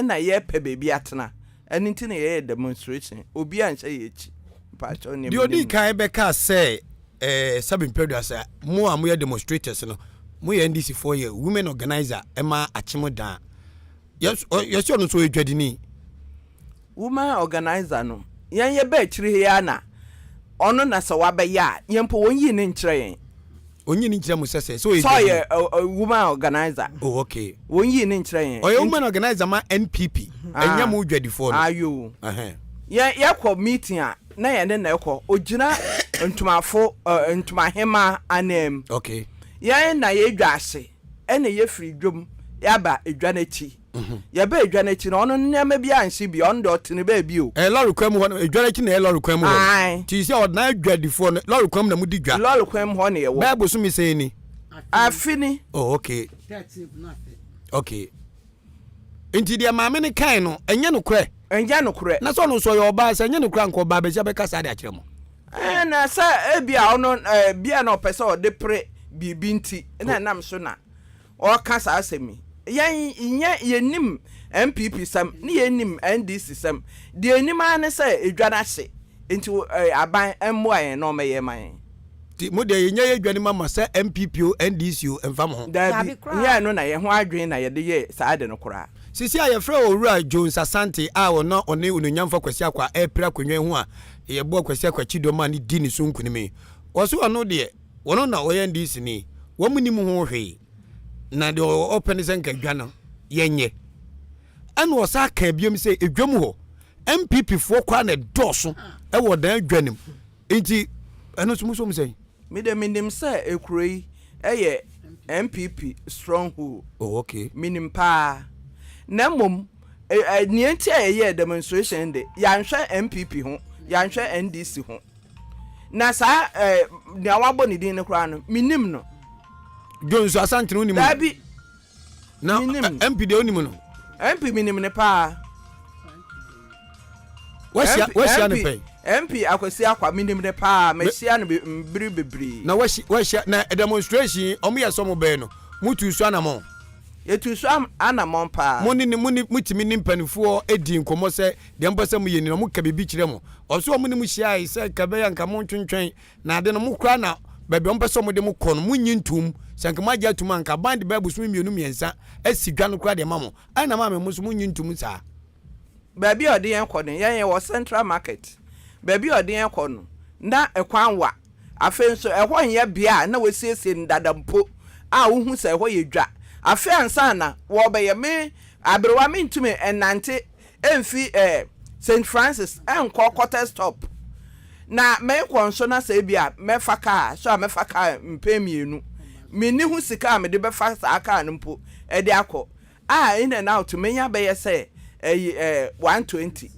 na yɛpɛ baabi atena ɛno nti na yɛyɛ demonstration obiara nhyɛ yɛn akyi mpakyɛw nea Deɛ menim ɔdii no. kan bɛkaa sɛ eh, Sabi Mpeduasa, mo a moyɛ demonstrators no, moyɛ NDC foɔ yɛ women organizer ɛma Akyem Dan. Yɛs ɔ- yɛse ɔno nso ɔyɛ dwadini. Woman organizer no yɛn yɛba akyire yi ara na ɔno na sɛ wabɛyɛ a yɛn mpo wɔn yii no nkyerɛ yɛn. Ɔnyi no nkyerɛ mo sɛ sɛ sɛ ɔyɛ Sɛ ɔyɛ ɔ ɔ woman organizer. Oh okay. Wɔn yii no nkyerɛ yɛn. Ɔyɛ woman organizer ma NPP ɛnyɛ mo dwadifoɔ no. Ayoo. Ɛhɛn. Yɛn yɛkɔ meeting a na yɛne no kɔ ɔgyina ntomafo ɔ ntomahemaa ananmu. Okay. Yɛn na yɛdwa ase ɛna yɛfiri dwam yɛaba dwa no akyi. Yɛbaa edwa no akyi no, ɔno nneɛma bi anhye bi, ɔno deɛ ɔte ne baabi o. Ɛyɛ lɔre kwan mu hɔ no, edwa no akyi na ɛyɛ lɔre kwan mu hɔ no. Ae. Nti sɛ ɔdan adwadifoɔ no, lɔre kwan mu na modi dwa. Lɔre kwan mu hɔ na yɛwɔ. Bɛyɛ bosome sɛn ni? Afe ni. Oh, okay. Okay. Nti deɛ maame no kae no, ɛnyɛ nokorɛ? Ɛnyɛ nokorɛ. Na sɛ ɔno nso ɔyɛ ɔbaa, sɛ ɛnyɛ nokorɛ a, nka ɔbaa bɛsi abɛka saa de akyerɛ mo. Ɛɛ na sɛ ebi a ɔno ɛɛ bi a na ɔpɛ sɛ ɔde pere biribi nti na ɛnam so na ɔreka saa asɛm yi. Yɛn nyɛ yɛnnim NPP sɛm ne yɛnnim NDC sɛm. Deɛ yɛnim ara ne sɛ edwa no ahye nti aban mmoa yɛn na ɔmmɛyɛ ma yɛn. Nti mo deɛ yɛnya yɛ dwa no mu ama sɛ NPP o NDC o ɛmfa mo ho? Daabi, nyɛ ɛno na yɛn ho adwene na yɛde yɛɛ saa ade no koraa. Seesei a yɛfrɛ Owura Jones Asante a ɔno ɔne Onuonyamfo Kwasi Akwa repere akonnwa yi ho a yɛboa Kwasi Akwa kyidɔm a ne di ne so nkunim yi, ɔse ɔno deɛ Wɔn na wɔyɛ NDC ni, wɔn nnim ho hwee, na deɛ ɔpɛ ne sɛ nka dwa no yɛnyɛ. Ɛna ɔsan ka biom sɛ edwa mu hɔ NPP foɔ koraa na ɛdɔɔso ɛwɔ dan dwa no mu, nti ɛno nso mo som sɛn? Me de menim sɛ ekuro yi yɛ NPP stronghold. Oh okay. Menim paa. Na mmom nea nti a yɛyɛɛ demonstration de, yɛanhwɛ NPP ho, yɛanhwɛ NDC ho. Na saa ɛɛ eh, nea wabɔ ne din no koraa no, menim no. Jones Asante no wonim no? Daabi. Na MP deɛ wonim no? MP menim no paa. Wahyia wahyia no pɛn? MP Akwasi Akwa menim no paa, mahyia no bere bebree. Na wahyia na demonstration ɔmo yɛ sɛ ɔmo bɛyɛ no, mo tu so anamɔn? Yɛtu so anamɔn paa. Mo ne mo ne motumi ne mpanimfoɔ di nkɔmmɔ sɛ deɛ mopɛ sɛ moyɛ ni na wɔka biribi kyerɛ mo. Ɔso wɔn ne mo hyiae sɛ nka ɛbɛyɛ a nka montwentwɛn na ade no mo koraa na baabi a wɔpɛ sɛ wɔde mo kɔ no monnye ntom. Sɛ nka moagye atom a nka aban de bɛyɛ bosome mmienu mmiɛnsa asi dwa no koraa de ama mo. Ɛna maame mo nso monnye ntom saa. Baabi a ɔde yɛn kɔ no, yɛn yɛwɔ Central Market. Baabi a ɔde yɛn kɔ no, na ɛkwan wa. Afei nso, ɛhɔ nyɛ bea a na wɔasiesie no dada mpo a wohu sɛ ɛhɔ yɛ dwa. Afei ansa na wɔrebɛyɛ, me aberewa mentumi nnante mfi eh, St. Francis nkɔ Quarters Top. Na merekɔ nso na sɛ ebia mɛfa kaa so a mɛfa kaa mpɛn mmienu. Menni ho sika a mede bɛfa saa kaa no mpo de akɔ. A in and out menya bɛyɛ sɛ ɛyi eh, 120.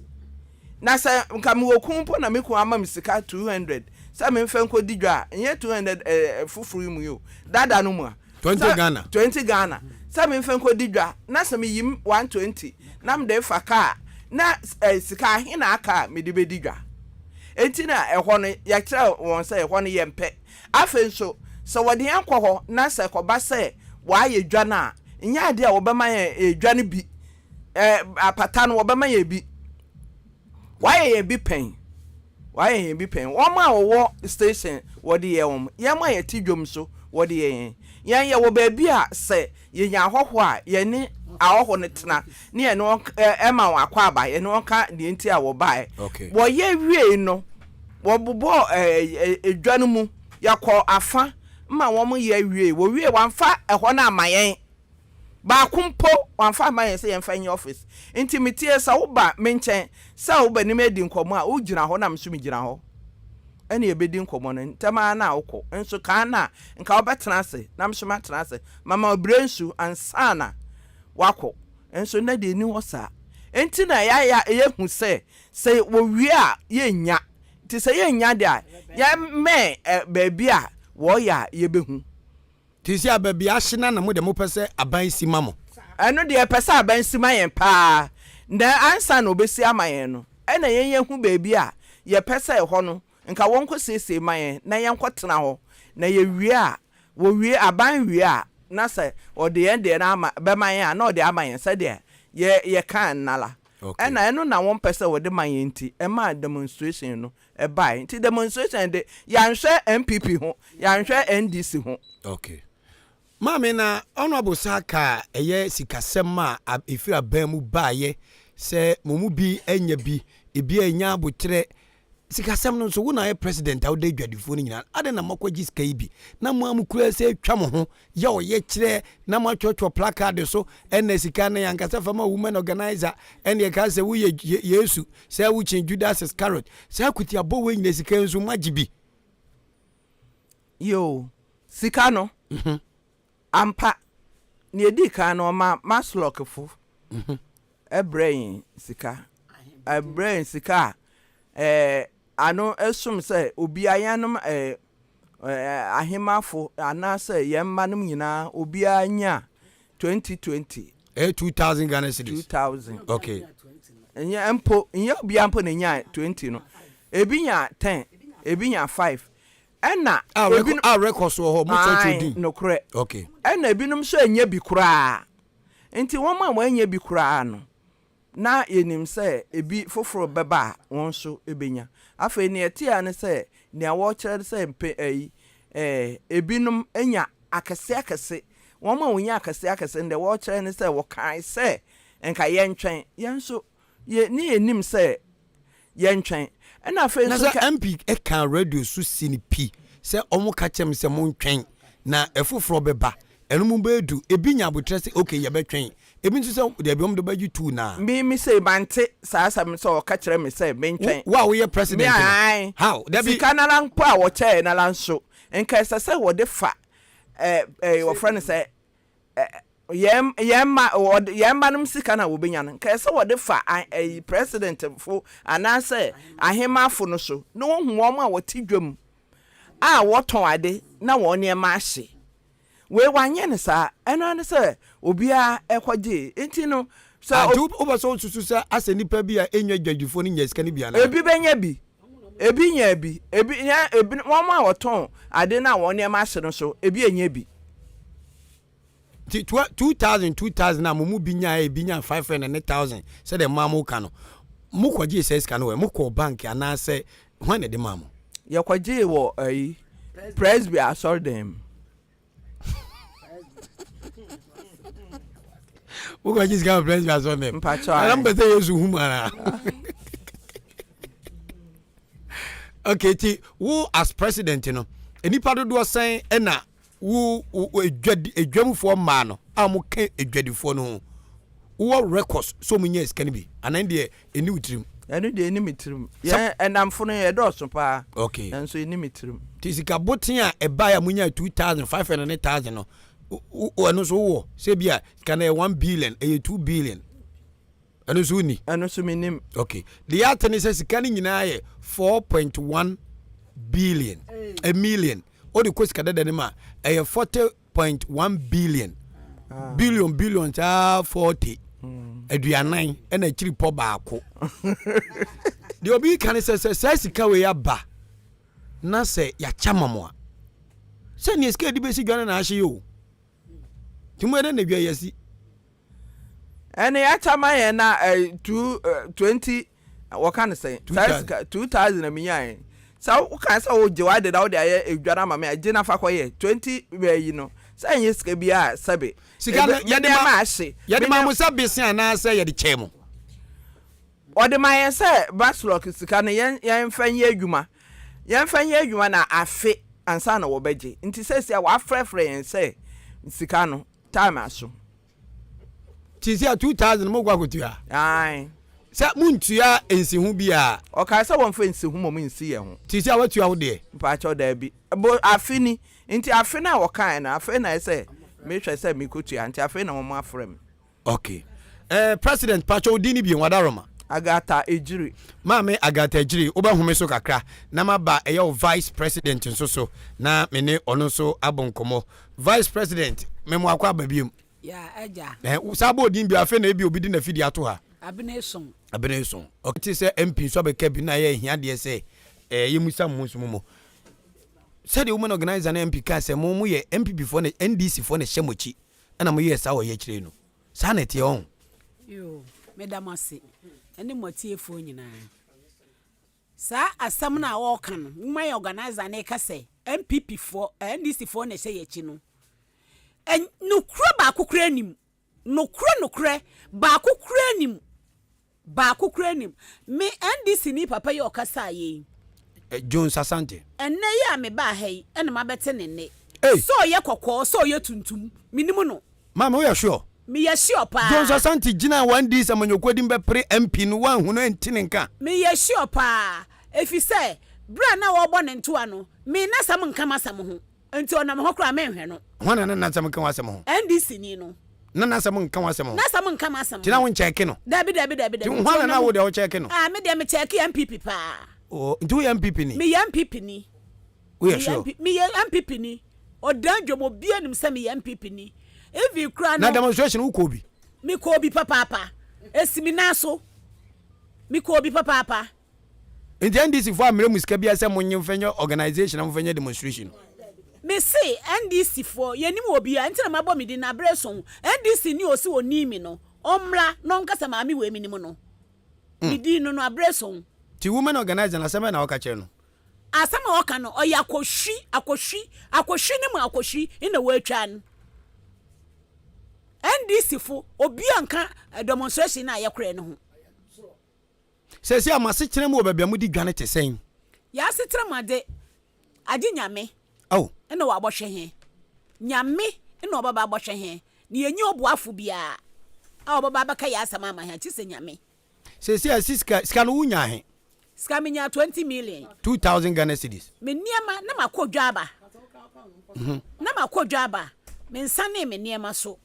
Na sɛ nka mewɔ kun mpo na me kun ama me sika 200 sɛ memfa nkɔdi dwa a, ɛnyɛ 200 eh, foforo yi mu yi o, dada no mu a. 20 Sɛ Ghana. 20 Ghana. Sɛ memfa nkɔdi dwa na sɛ meyim 120 na mede fa kaa na eh, sika ahe na aka a mede bɛdi dwa? Enti na ɛhɔ no yɛkyerɛ wɔn sɛ ɛhɔ no yɛmpɛ. Afei nso sɛ wɔde yɛn kɔ hɔ na sɛ ɛkɔba sɛ wɔayɛ dwa no a, nyɛ adeɛ a wɔbɛma yɛn eh, dwa no bi. Eh, apata no wɔbɛma yɛn bi. Wɔayɛ yɛn bi pɛn. Wɔayɛ yɛn bi pɛn. Wɔn a wɔwɔ station wɔde yɛ wɔn. Yɛn a yɛte dwom nso wɔde yɛ yɛn. Yɛn yɛwɔ baabi a sɛ yɛnya ahɔhoɔ a yɛne ahɔho no tena ne yɛne wɔn ɛma wɔn akwaaba, yɛne wɔn ka deɛ nti a wɔbaeɛ. Okay. Wɔyɛ wiei no, wɔbobɔɔ ɛɛ edwa no mu. Yɛkɔɔ afa ma wɔn yɛ wiei. Wɔwie wɔamfa ɛhɔ no amma yɛn. Baako mpo wamfa amma yɛn sɛ yɛmfa nyɛ office. Nti meteɛ sɛ woba me nkyɛn sɛ wobɛne me adi nkɔmmɔ a, wogyina hɔ na me nso megyina hɔ ɛne yɛbɛdi nkɔmmɔ no. Ntɛm ara na wokɔ. Nso kan no a, nka wobɛtena ase na me nso matena ase. Mama wo brɛ nsu ansa na woakɔ. Nso nnɛ deɛ ɛnni hɔ saa. Nti na yɛayɛ a yɛhu sɛ, sɛ wɔwie a yɛnnya. Nti sɛ yɛnnya deɛ a, yɛmmɛn baabi a wɔyɛ a yɛbɛhu. Te sɛ aba bi ahye na na mo deɛ mopɛ sɛ aban si ma mo. Ɛno deɛ yɛpɛ sɛ aban si ma yɛn paa. Na ansa na ɔbɛsi ama yɛn no, ɛna yɛn yɛhu baabi a yɛpɛ sɛ ɛhɔ no nka wɔnkɔsiesie ma yɛn na yɛnkɔtena hɔ. Na yɛwie a, wɔwie, aban wie a, na sɛ ɔde yɛn deɛ no ama, bɛma yɛn a, na ɔde ama yɛn sɛdeɛ yɛ, yɛkaa no ara. Ɛna ɛno na wɔmpɛ sɛ wɔde ma yɛn nti, ɛmaa demonstration no ɛbae. Nti demonstration de, yɛanhwɛ NPP ho, yɛanhwɛ NDC ho. Okay. Maame na Honourable saa ka a ɛyɛ sikasɛm a ɛfiri aban mu baeɛ sɛ mo mu bi anya bi, ebi annya aboterɛ. Sikasɛm no nso, wo na ayɛ president a woda adwadifoɔ no nyinaa, adɛn na moakɔgye sika yi bi na mo ara mo kura sɛ atwa mo ho yɛ ɔyɛkyerɛ na moatwerɛtwerɛ placard so ɛna sika no yɛankasa fa ma women organizer ɛne ɛka sɛ woyɛ Yesu sɛ wokyin Judas Iscariot saa kutiabɔ wei nyina sika nso moagye bi. Yoo, sika no, ampa, nea edii kan no ɔma Maslokfo brɛɛ yɛn sika. Ɛbrɛɛ yɛn sika a ɛɛ ano som sɛ obiara yɛnom ɛɛ ahemafo anaasɛ yɛn mma nom nyinaa obiara nya 2020. Ɛyɛ 2000 Ghana cedis. 2000. Okay. Nyɛ mpo nyɛ obiara mpo na nya 20 no. Ebi nya 10. Ebi nya five. Ɛna A ebinom. A records wɔ hɔ, mo kyerɛkyerɛ Ae, din. nokorɛ. Okay. Ɛna ebinom nso annya bi koraa. Nti wɔn a wɔannya bi koraa no, na yɛnim sɛ ebi foforo bɛba a wɔn nso bɛnya. Afei nea ɛte ara ne sɛ, nea wɔrekyerɛ ne sɛ mpe ayi, eh, ebinom anya akɛse akɛse. Wɔn a wɔnya akɛse akɛse no deɛ wɔrekyerɛ ne sɛ wɔkae sɛ nka yɛntwɛn. Yɛn nso, yɛ, ne yɛnim sɛ yɛntwɛn. Ɛna afei Na nso sɛ ka. MP kaa radio so si no pi sɛ wɔn ka kyerɛ me sɛ montwɛn na ɛfoforɔ bɛba, ɛno mo bɛyɛ du. Ebi nya aboterɛ sɛ okay yɛbɛtwɛn, ebi nso sɛ dabi wɔn de bɛgye tuu naa. Me me sei mante saa asɛm no sɛ ɔka kyerɛ me sɛ mentwɛn. Wo a woyɛ Me president no, ae, how? Dabi. Sika no ara mpo a wɔkyɛɛ no ara nso, nka ɛsɛ sɛ wɔde fa ɛ ɛ wɔfrɛ no sɛ ɛ Yɛn yɛn mma wɔde yɛn mma nom sika na wɔbɛnya no, nka ɛsɛ sɛ wɔde fa a ɛyi presidentfo anaasɛ ahemmafo no so na wɔhu wɔn a wɔte dwam a wɔtɔn ade na wɔn nneɛma ahye. Wei wɔanyɛ no saa, ɛno ara ne sɛ obiara kɔgyee. Nti no sɛ Ah, o. nti wopɛ sɛ wosusu sɛ asɛ nnipa bi a ɛnyɛ adwadifoɔ no nya sika no bi anaa? Ebi bɛnya bi, ebi nyaa bi, ebi nya ebi wɔn a wɔtɔn ade no a wɔn nneɛma ahye no nso, ebi annya bi. Nti 2000 2000 a mo mu bi nyaeɛ ebi nyaa 500 ne 1000 sɛdeɛ mo ara moka no, mokɔgyee saa sika no wɔ he? Mokɔɔ bank anaasɛ hwan na ɛde maa mo? Yɛkɔgyee wɔ ayi Presby asɔredan mu. Wokɔgye sika wɔ Presby asɔredan mu? Mpakyɛw Ana ae. mopɛ sɛ Yesu hu mo anaa? Okay, nti wo as president no, nnipa dodoɔ sɛn ɛna wo edwadi edwamfoɔ mmaa no a wɔn ka edwadifoɔ no ho wowɔ records sɛ wɔn nya sika no bi anaa deɛ ɛni wo tirim. Ɛno deɛ ɛni me tirim. Yɛn ɛnamfo no yɛ dɔɔso paa. Okay. Nanso ɛni me tirim. Ti sika boten a ɛbaeɛ a mo nya 2500 ne 1000 no ɛno nso wowɔ sɛ bi a sika no yɛ 1 billion ɛyɛ 2 billion. Ɛno nso wonni? Ɛno nso mennim. Okay. Deɛ yɛate ne sɛ sika no nyinaa yɛ 4.1 billion, a million. Wode kɔ sika dada no mu a, ɛyɛ 40.1 billion. Ah. Billion billion saa 40. Hmm. Aduanan ɛna akyiri pɔ baako. Deɛ obi ka ne sɛ sɛ saa sika wei aba na sɛ yɛakyɛ ma mo a, sɛ nea sika yɛde bɛsi dwa no na ahye yɛ o. Nti mo yɛ dɛ na dwa yi asi. Ɛne yɛakyɛ ma yɛn na ɛ two ɛ 20 wɔka no sɛn saa sika 2000 na menyae sɛ woka sɛ wogye w'ade na wode ayɛ edwa no ama me a gye na fa kɔyɛ 20 yi no sɛ ɛnyɛ sika bi a sɛbe sika no yɛde ma ahye yɛde ma mo sɛ bese anaasɛ yɛde kyɛɛ mo. Wɔde ma yɛn sɛ baslɔk sika no yɛn yɛmfa nyɛ adwuma yɛmfa nyɛ adwuma na afe ansa na wɔbɛgye nti sɛsi a wɔafrɛfrɛ yɛn sɛ sika no time aso. Nti sɛ 2000 mo kɔ akotua. Ae. Sɛ mo ntua nsiho bi a. Ɔkae sɛ wɔmfa nsiho mmom nsi yɛn ho. Nti sɛ watua wo deɛ. Mpakyɛw daabi. Bo afe ni. Nti afe no a wɔkae no afei na ɛsɛ mehwɛ sɛ mekotua nti afei na wɔn afrɛ me. Ok. Eh, President, pakyɛ wo din ni bio, Wadaroma. Agatha Egyiri. Maame Agatha Egyiri, wobɛhome so kakra na maba ɛyɛ wo Vice President nso so na me ne ɔno nso abɔ nkɔmmɔ. Vice President, me mo akɔ aba biom. Ya, agya. Eh, saa bɔ odin bio, afei na ebi obi de n'afidi ato ha. Abena Eson. Abena Eson. Ok, te sɛ MP nso abɛka bi na ɛyɛ hia deɛ sɛ eh, yɛmusa mo nso mo mo. Sɛdeɛ women organizer ne MP kaa sɛ mo mo yɛ NPP foɔ na NDC foɔ na ɛhyɛ mo akyi. ɛna mo yɛɛ saa ɔyɛkyerɛ yi no saa na ɛteɛ ɔho. Yoo, meda mo ase ɛne mo atiefoɔ nyinaa. Saa asɛm no a wɔreka no, woman organizer no reka sɛ NPP foɔ, NDC foɔ na ɛhyɛ yɛn akyi no, nokorɛ baako koraa nnim. Nokorɛ nokorɛ baako koraa nnim. Baako koraa nnim. Me NDC ni papa yi a ɔkasaeɛ yi. Jones Asante. Ɛnnɛ yi a mebaa ha yi na mabɛte ne nne. Sɛ ɔyɛ kɔkɔɔ, sɛ ɔyɛ tuntum, mennim no. Maame woyɛ sure? Meyɛ sure paa. Jones Asante gyinaa wɔ NDC amanyɔkuo anim bɛpere MP no woanhu no ɛnte ne nka? Meyɛ sure paa. Efisɛ berɛ a na wɔrebɔ ne ntoa no, me n'asɛm nka m'asɛm ho. Nti ɔnam hɔ koraa menhwɛ no. Hwan na na n'asɛm nka w'asɛm ho? NDC ni no. Na n'asɛm nka w'asɛm ho? N'asɛm nka m'asɛm ho. Nti na wo nkyɛɛke no? Dabi dabi dabi dabi. Nti hwan na na wo deɛ wo kyɛɛke no? Ah me deɛ me kyɛɛke NPP paa. Oh nti woyɛ NPP ni? Meyɛ NPP ni. Woyɛ sure? Meyɛ NPP ni. Ɔdan dwom obiara nim sɛ meyɛ NPP ni. Even koraa no. Na demonstration wo kɔɔ bi? Me kɔɔ bi papaapa. Esi me nan so. Me kɔɔ bi papaapa. Nti NDC foɔ ammrɛ mo sika biara sɛ monye mfa nyɛ organisation na momfa nyɛ demonstration no? Me se NDC foɔ yɛnim obiara nti na mabɔ me din na aberɛ so NDC ni ɔse ɔnim me no ɔmmra na ɔnka sɛ maame wei menim no me din no no aberɛ so. Nti women organiser no asɛm bɛn na woka kyerɛ no? Asɛm a ɔka no ɔyɛ akɔhwi akɔhwi akɔhwi ne mu akɔhwi na wɔatwa no NDC fo obiara nka demonstration no a yɛkorɛ no ho. Seesei a mo asetena mu wɔ baabi a modi dwa no te sɛn? Yɛn asetena mu ade, agye Nyame Oh. na ɔabɔhwɛ hɛn. Nyame na ɔbɛba abɔhwɛ hɛn, na yennyi ɔboafo biara a ɔbɛba abɛka hɛn asɛm ama hɛn, gyesɛ Nyame. Seesei a si sika, sika no wonyaa ahe? Sika menyaa 20 million. 2000 Ghana cedis. Me nneɛma, na makɔ dwa aba. Na makɔ dwa aba, mensanee me nneɛma so.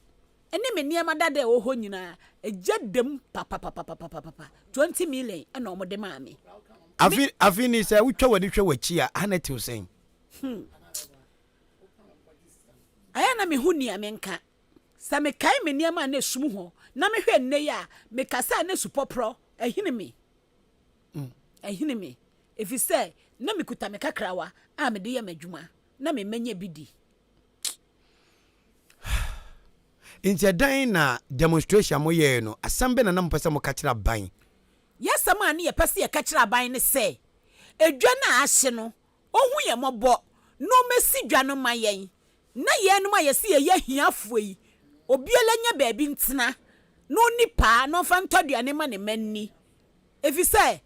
ne me nneɛma dada a ɛwɔ hɔ nyinaa, egya da mu papapapapapapa. 20 million na wɔde maa me. Afe afe ni sɛ wotwa w'ani hwɛ w'akyi a, aha na ɛtew sɛn? Hmm. Ɛyɛ na mehu nea menka. Sɛ mekae me nneɛma a na esum hɔ na mehwɛ nnɛ yi a, mekasa a na supɔporɔ ahini me. Ahini me. Efisɛ na mekuta me kakrawa a mede yɛ m'adwuma na memmɛnya bi di. Nti ɛdɛn na demonstration a moyɛe no, asɛm bɛn na na mopɛ sɛ moka kyerɛ aban? Y'asɛm a ne yɛpɛ sɛ yɛka kyerɛ aban ne sɛ, edwa no a ahye no, ɔnhu yɛn mmɔbɔ na ɔmmɛsi dwa no mma yɛn, na yɛnom a yɛse yɛyɛ ahiafoɔ yi, obiara nya baabi ntena na ɔnni paa na ɔmfa ntɔ aduane mma ne mma nni. Efisɛ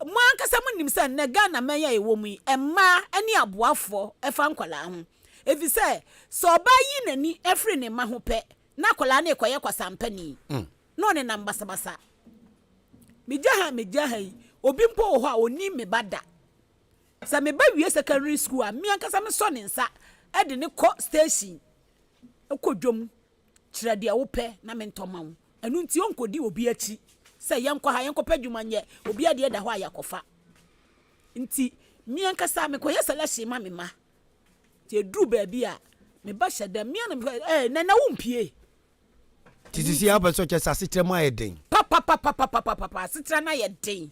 mo ankasa mo nim sɛ nnɛ Ghana man yi a yɛwɔ mu yi, mmaa ne aboafoɔ fa nkwadaa ho. Efisɛ sɛ ɔbaa yi n'ani firi ne mma ho pɛ, na akwadaa no rekɔyɛ kwasampani, na ɔnenam basabasa. Megya ha a megya ha yi, obi mpo wɔ hɔ a ɔnnim me ba da. Sɛ me ba wie secondary school a, me ankasa mesɔ ne nsa de no kɔ station, kɔ dwam, Kyerɛ deɛ wopɛ na mentɔ ma wo. Ɛno nti ɔnkɔdi obi akyi sɛ yɛnkɔ ha yɛnkɔpɛ adwuma nyɛ, obi adeɛ da hɔ a yɛakɔfa. Nti me ankasa mekɔyɛ selection ma me mma. Nti ɛduru baabi a me ba hyɛ dɛm, me ara na mekɔ eh Nana wompie? Nti sisi a wopɛ sɛ ɔkyerɛ sɛ asetra mu ayɛ den? Papapapapapapa asetra no ayɛ den.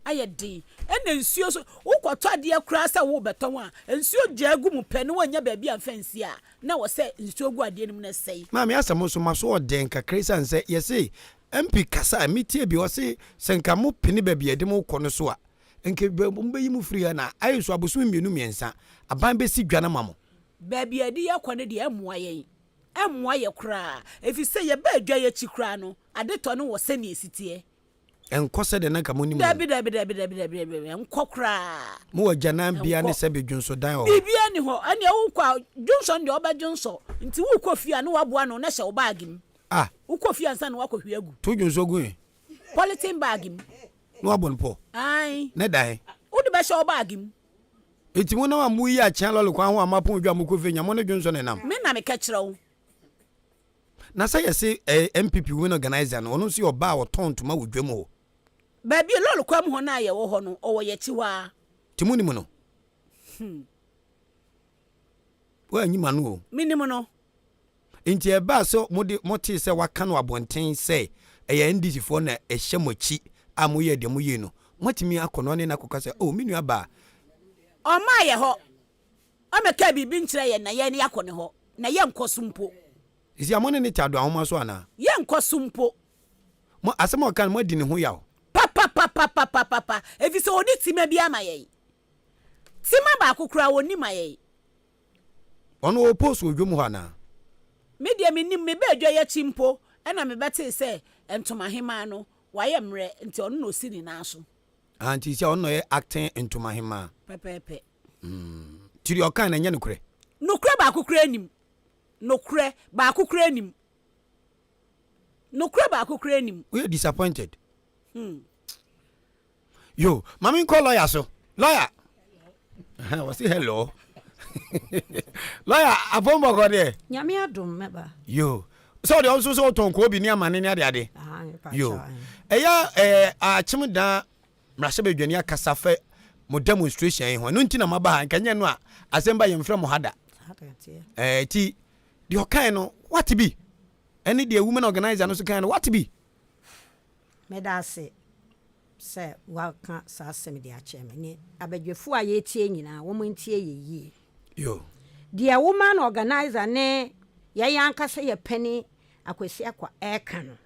ayɛ den ɛna nsuo nso wokɔtɔ adeɛ koraa sɛ worebɛtɔn a nsuo gyaa gu mu pɛ na woannya baabi amfa nsi a na ɛwɔ sɛ nsuo gu adeɛ no mu na ɛsɛe. Maame asɛm nso maso ɔden kakra esiane sɛ yɛse MP kasa a metie bi ɔse sɛ nka mo pene baabi a yɛde mo kɔ no so a nka mo bɛyi mo firi ha na ayɛ nso abosome mmienu mmiɛnsa aban bɛsi dwa no ama mo. Baabi a yɛde yɛ kɔ no deɛ ɛmmoa yɛn, ɛmmoa yɛ koraa ɛfiri sɛ yɛba adwa yi akyi koraa no adetɔ no wɔ sɛdeɛ ɛsi teɛ. Ɛnkɔ sɛdeɛ na anka monim no. Dabi, dabi, dabi, dabi, dabi, dabi, dabi, ɛnkɔ koraa. Mowɔ agyananbea ne sɛbe dwonsɔdan wɔ hɔ? Biribiara nni hɔ. Ɛnneɛ wokɔ a, dwonsɔ no deɛ wobɛdwonsɔ. Nti wokɔ fie a, na woaboa ano na hyɛ wo baage mu. Ah! Wokɔ fie ansa na woakɔhwie agu. To dwonsɔ gu he? Polythene bag mu. Na woabɔ no pɔ? Ae. Na ɛda he? Wode bɛhyɛ wo baage mu. Nti monam a moyi akyea lɔre kwan ho a moapɔn dwa a mokɔ fie nya, mo ne dwonsɔ na ɛnam? Me na meka kyerɛ wo. Na sɛ yɛse ɛyɛ NPP women organiser no, ɔno nso yɛ ɔbaa a ɔtɔn ntoma wɔ dwam hɔ. Baabi a lɔre kwan mu hɔ no a yɛwɔ hɔ no, ɔwɔ yɛn akyi hɔ ara. Nti monim no? Hmm. Woanyi m'ano o. Menim no. Nti ɛbaa sɛ mode motee sɛ waka no abɔnten sɛ ɛyɛ NDC foɔ na ɛhyɛ mo akyi a moyɛɛ deɛ moyɛe no, moatumi akɔ no ɔne no akɔka sɛ, oh me nua baa. Ɔmmaa yɛ hɔ. Ɔmmɛkaa biribi nkyerɛɛ yɛn na yɛn yɛakɔ ne hɔ, na yɛnkɔ so mpo. Seesei a mo ne no te adoa-nwoma so anaa? Yɛnkɔ so mpo. Mo, asɛm a ɔka no, moadi ne ho yaw. Papapapapapapa, efisɛ onni tema biara ma yɛn. Tema baako koraa onni ma yɛn. Ɔno ɔwɔ post wɔ dwam hɔ anaa? Me deɛ mennim, mebaa dwa yi akyi mpo na mebɛtee sɛ Ntomahemaa no, wayɛ mmerɛ, nti ɔno na ɔsi ne nan so. Ah, nti seesei ɔno na ɔyɛ acting Ntomahemaa? Pɛpɛɛpɛ. Nti deɛ ɔkae no ɛnyɛ nokorɛ? Nokorɛ baako koraa nnim. Nokorɛ baako koraa nnim. Nokorɛ baako koraa nnim. Woyɛ disappointed? Hmm. Yo, ma me nkɔ lawyer so. Lawyer. Wɔsi hello. Lawyer, apɔn bɔkɔ deɛ. Nyame adom mɛba. Yo. Sɛ ɔde ɔnso sɛ ɔtɔn koobi ne amane ne ade ade. Yo. Ɛyɛ ɛɛ akyem dan mmarahyɛbadwani akasa fɛ mo demonstration yi ho. Ɛno nti na maba ha. Nka nyɛ no a asɛm ba yɛmfrɛ mo ha da. Ɛɛ ti deɛ ɔkae no wate bi. Ɛne deɛ women organizer no so kae no wate bi. Meda ase. sɛ woaka saa asɛm de akyerɛ me ne abadwafoɔ a yɛretie nyinaa, wɔn ntie yɛ yie. Yo. Deɛ woman organizer ne yɛn ankasa yɛ panin Akwasi Akwa ɛreka no,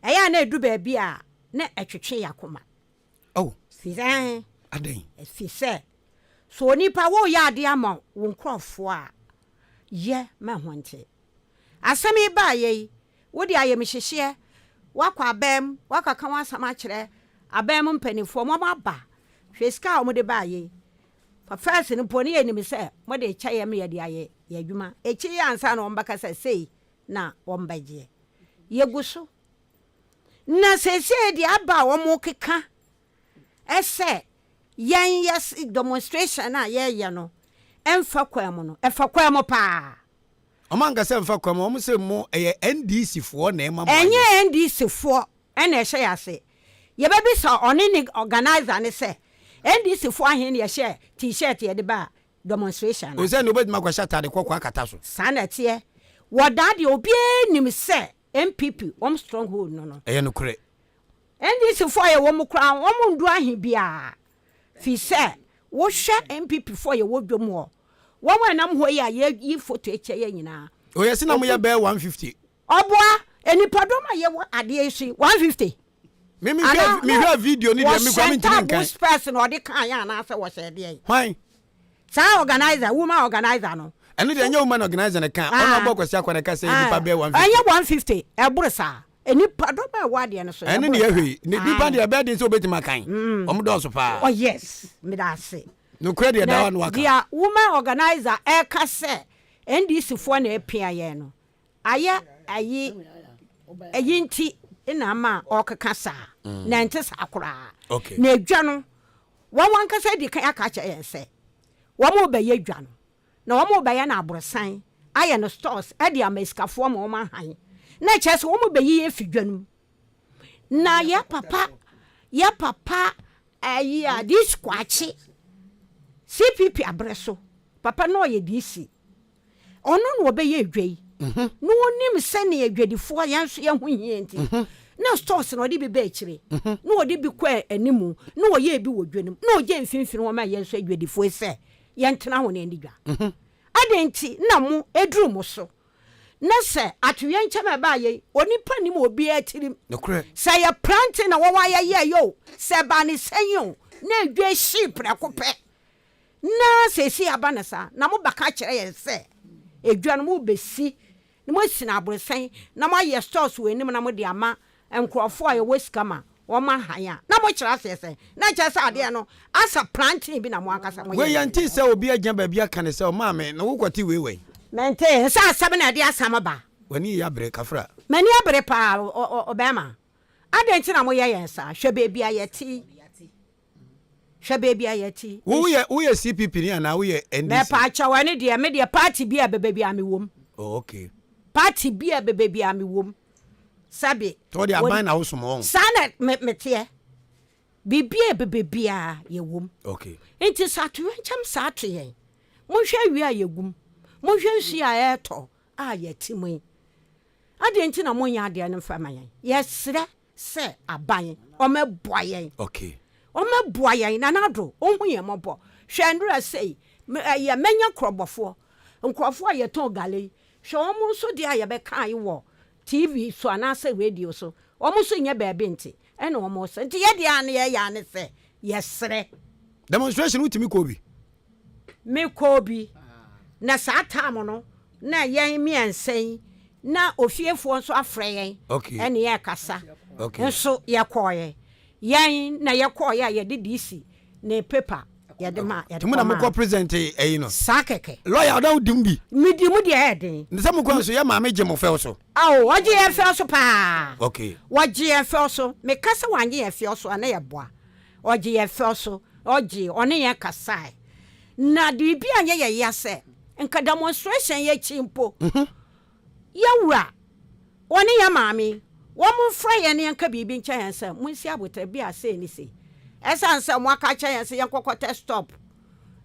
ɛyɛ a na ɛdu baabi a na ɛtwetwe yɛn akoma. Oh. Fi sɛ. Adɛn? Fi sɛ, so onipa woreyɛ adeɛ ama wo nkurɔfoɔ a, yɛ ma ɛho nte. Asɛm yi baeɛ yi, wode ayamhyehyeɛ, woakɔ aban mu, woakɔka w'asɛm akyerɛ aban mu mpanimfoɔ, wɔaba, hwɛ sika a wɔde baeɛ yi. First no mpo ne yɛnim sɛ mode rekyɛ yɛn ma yɛde ayɛ yɛn adwuma. Akyiri yi ansa na wɔbɛka sɛ sei na wɔbɛgyeɛ. Yɛgu so. Na seesei deɛ aba a wɔrekeka sɛ yɛn yɛ demonstration a yɛreyɛ no ɛmfa kwan mu no, ɛfa kwan mu paa. Wɔn anka sɛ ɛmfa kwan mu, wɔn se mo ɛyɛ NDC foɔ na ɛma mo ayɛ. Ɛnyɛ NDC foɔ na ɛhyɛ yɛn ase. Yɛbɛbisa ɔne ne organiser no sɛ NDC foɔ ahe na yɛhyɛ T-shirt yɛde baa demonstration no ase. Osiane wobɛtumi akɔhyɛ ataade kɔkɔɔ akata so. Saa na ɛteɛ. Wɔ daa deɛ obiara nim sɛ NPP wɔn stronghold no no. Ɛyɛ nokorɛ. NDC foɔ a yɛwɔ mu koraa wɔn ndu ahe biara firi sɛ wohwɛ NPP foɔ a yɛwɔ dwom hɔ wɔn a ɛnam hɔ yi a yɛyi photo yi kyɛ yɛ nyinaa. O yɛse na moyɛ bɛyɛ 150. Ɔboa nnipadɔm a yɛwɔ adeɛ yi so yi 150. Me me hwɛ me hwɛ video ni deɛ me kura me ntumi nkan. Wɔhyɛ spɛs na ɔde kan yɛ anaasɛ wɔhyɛ deɛ. Hwan? Saa organizer woman organizer no. Ɛno deɛ ɛnyɛ woman organizer na ka ɔno abɔ kwasi akwa na ɛka sɛ nipa bɛyɛ 150. Ɛnyɛ 150 ɛboro saa. Nnipa dɔm a ɛwɔ adeɛ no so. Ɛno ne yɛhwɛ yi nipa deɛ ɛbɛyɛ den sɛ wobɛtumi akan wɔn dɔɔso paa. Oh yes meda ase. Nokorɛ deɛ daa no waka. Deɛ woman organizer ɛka sɛ NDC foɔ na ɛpia yɛn no ayɛ ayi ɛyi nti na ama ɔkeka saa na ɛnte saa koraa. Na edwa no wɔn ankasa di kan aka akyerɛ yɛn sɛ wɔn rebɛyɛ dwa no na wɔn rebɛyɛ no aborosan ayɛ no stores de ama asikafoɔ ma wɔn ahan na kyerɛ sɛ wɔn rebɛyi yɛn afi dwa no mu na yɛ papa yɛ papa ayi a DC Kwakye CPP abrɛ so papa na ɔyɛ DC Ɔno na ɔbɛyɛ edwa yi. Na ɔnim sɛnea adwadifoɔ yɛn nso yɛn ho hia nti, na stores na ɔde bi ba akyire, na ɔde bi kɔ animu, na ɔyɛ bi wɔ dwa no mu, na ɔgya mfimfini hɔ ma yɛn nso adwadifoɔ yi sɛ yɛntena hɔ na yɛnni dwa. Adɛn nti na mo, ɛduru mo so, na sɛ atoyerɛnkyɛm a ɛbaeɛ yi, onipa nnim obiara tirim, sɛ ɛyɛ planting na wɔn ayɛyɛeɛ o, sɛ ɛbaa ne sɛn o, na edwa hyee prɛko pɛ, Na seesei aba no saa, na mobɛka akyerɛ yɛn sɛ, Edwa no, mobɛsi, na moasi no aborosan, na moayɛ stores wɔ anim na mode ama nkurɔfoɔ a wɔwɔ sika ma wɔahan a, na mokyerɛ aseɛ sɛn? Na ɛkyerɛ sɛ adeɛ no asa planting bi na mo ankasa moyɛeɛ. Wei yɛntee sɛ obi agyina baabi aka no sɛ, Ɔmaame, na wokɔte wei wɛn? Mentee, sɛ asɛm na ɛde asɛm ba. W'ani reyɛ abere, Kafra. M'ani abere paa, ɔbarima. Adɛn nti na moyɛ yɛn saa? Hwɛ baabi a yɛte yi. Hwɛ baabi a yɛte yi. Wo woyɛ woyɛ CPP ni anaa woyɛ NDC? Mɛpaakyɛw ɛne deɛ me deɛ party bi a ɛbɛba biara me wom. Oh okay. Party bi a ɛbɛba biara me wom. Sɛbe. Tɔ de aban na wosom wɔn. Saa na me meteɛ. Biribi a ɛbɛba biara yɛ wom. Okay. Nti sɛ atoyerɛnkyɛm saa to yɛn, monhwɛ awia a yɛgum, monhwɛ nsuo a ɛretɔ a yɛte mu yi. Adɛn nti na monyɛ adeɛ no mfa ma yɛn? Yɛsrɛ. Sɛ aban ɔmɛboa yɛn. Okay. Ɔmɛboa yɛn Nana Addo ɔnhu yɛn mmɔbɔ. Hwɛ nnora sei ɛyɛ mɛnya korɔbɔfoɔ nkorɔfoɔ a yɛtɔn gale yi hwɛ wɔn nso deɛ a yɛbɛkae wɔ TV so anaasɛ radio so wɔn nso nyɛ baabi nte ɛna wɔn resɛ nti yɛ deɛ a ne yɛyɛ ara ne sɛ yɛsrɛ. Demonstration wotumi kɔɔ bi? Me kɔɔ bi na saa time no na yɛn mmiɛnsa yi na ofiefoɔ nso afrɛ yɛn ɛne yɛn kasa nso yɛkɔɔyɛ yɛn na yɛkɔɔyɛ a yɛde DC ne paper yɛde ma yɛde kɔma. Mo kɔ present ɛyi no. Saa kɛkɛ. Lawyer ɔda wo dim bi. Me di mu deɛ ɛyɛ den. Ne sɛ mo kɔ nso yɛ maame gye mo fɛw so. Ao ɔgye yɛn fɛw so paa. Okay. Wɔgye yɛn fɛw so meka sɛ wangye yɛn fɛw so a na yɛ boa. Ɔgye yɛn fɛw so, ɔgyee, ɔne yɛn kasae. Na biribi anyɛ yɛn ya sɛ nka demonstration yi akyi mpo, yɛn wura, ɔne yɛn maame yi, wɔmfrɛ yɛn na yɛnka biribi nkyerɛ yɛn sɛ, monsi aboterɛ, bi a sei ne sei. Ɛsiane sɛ moaka akyerɛ yɛn sɛ yɛnkɔkɔtɛ stop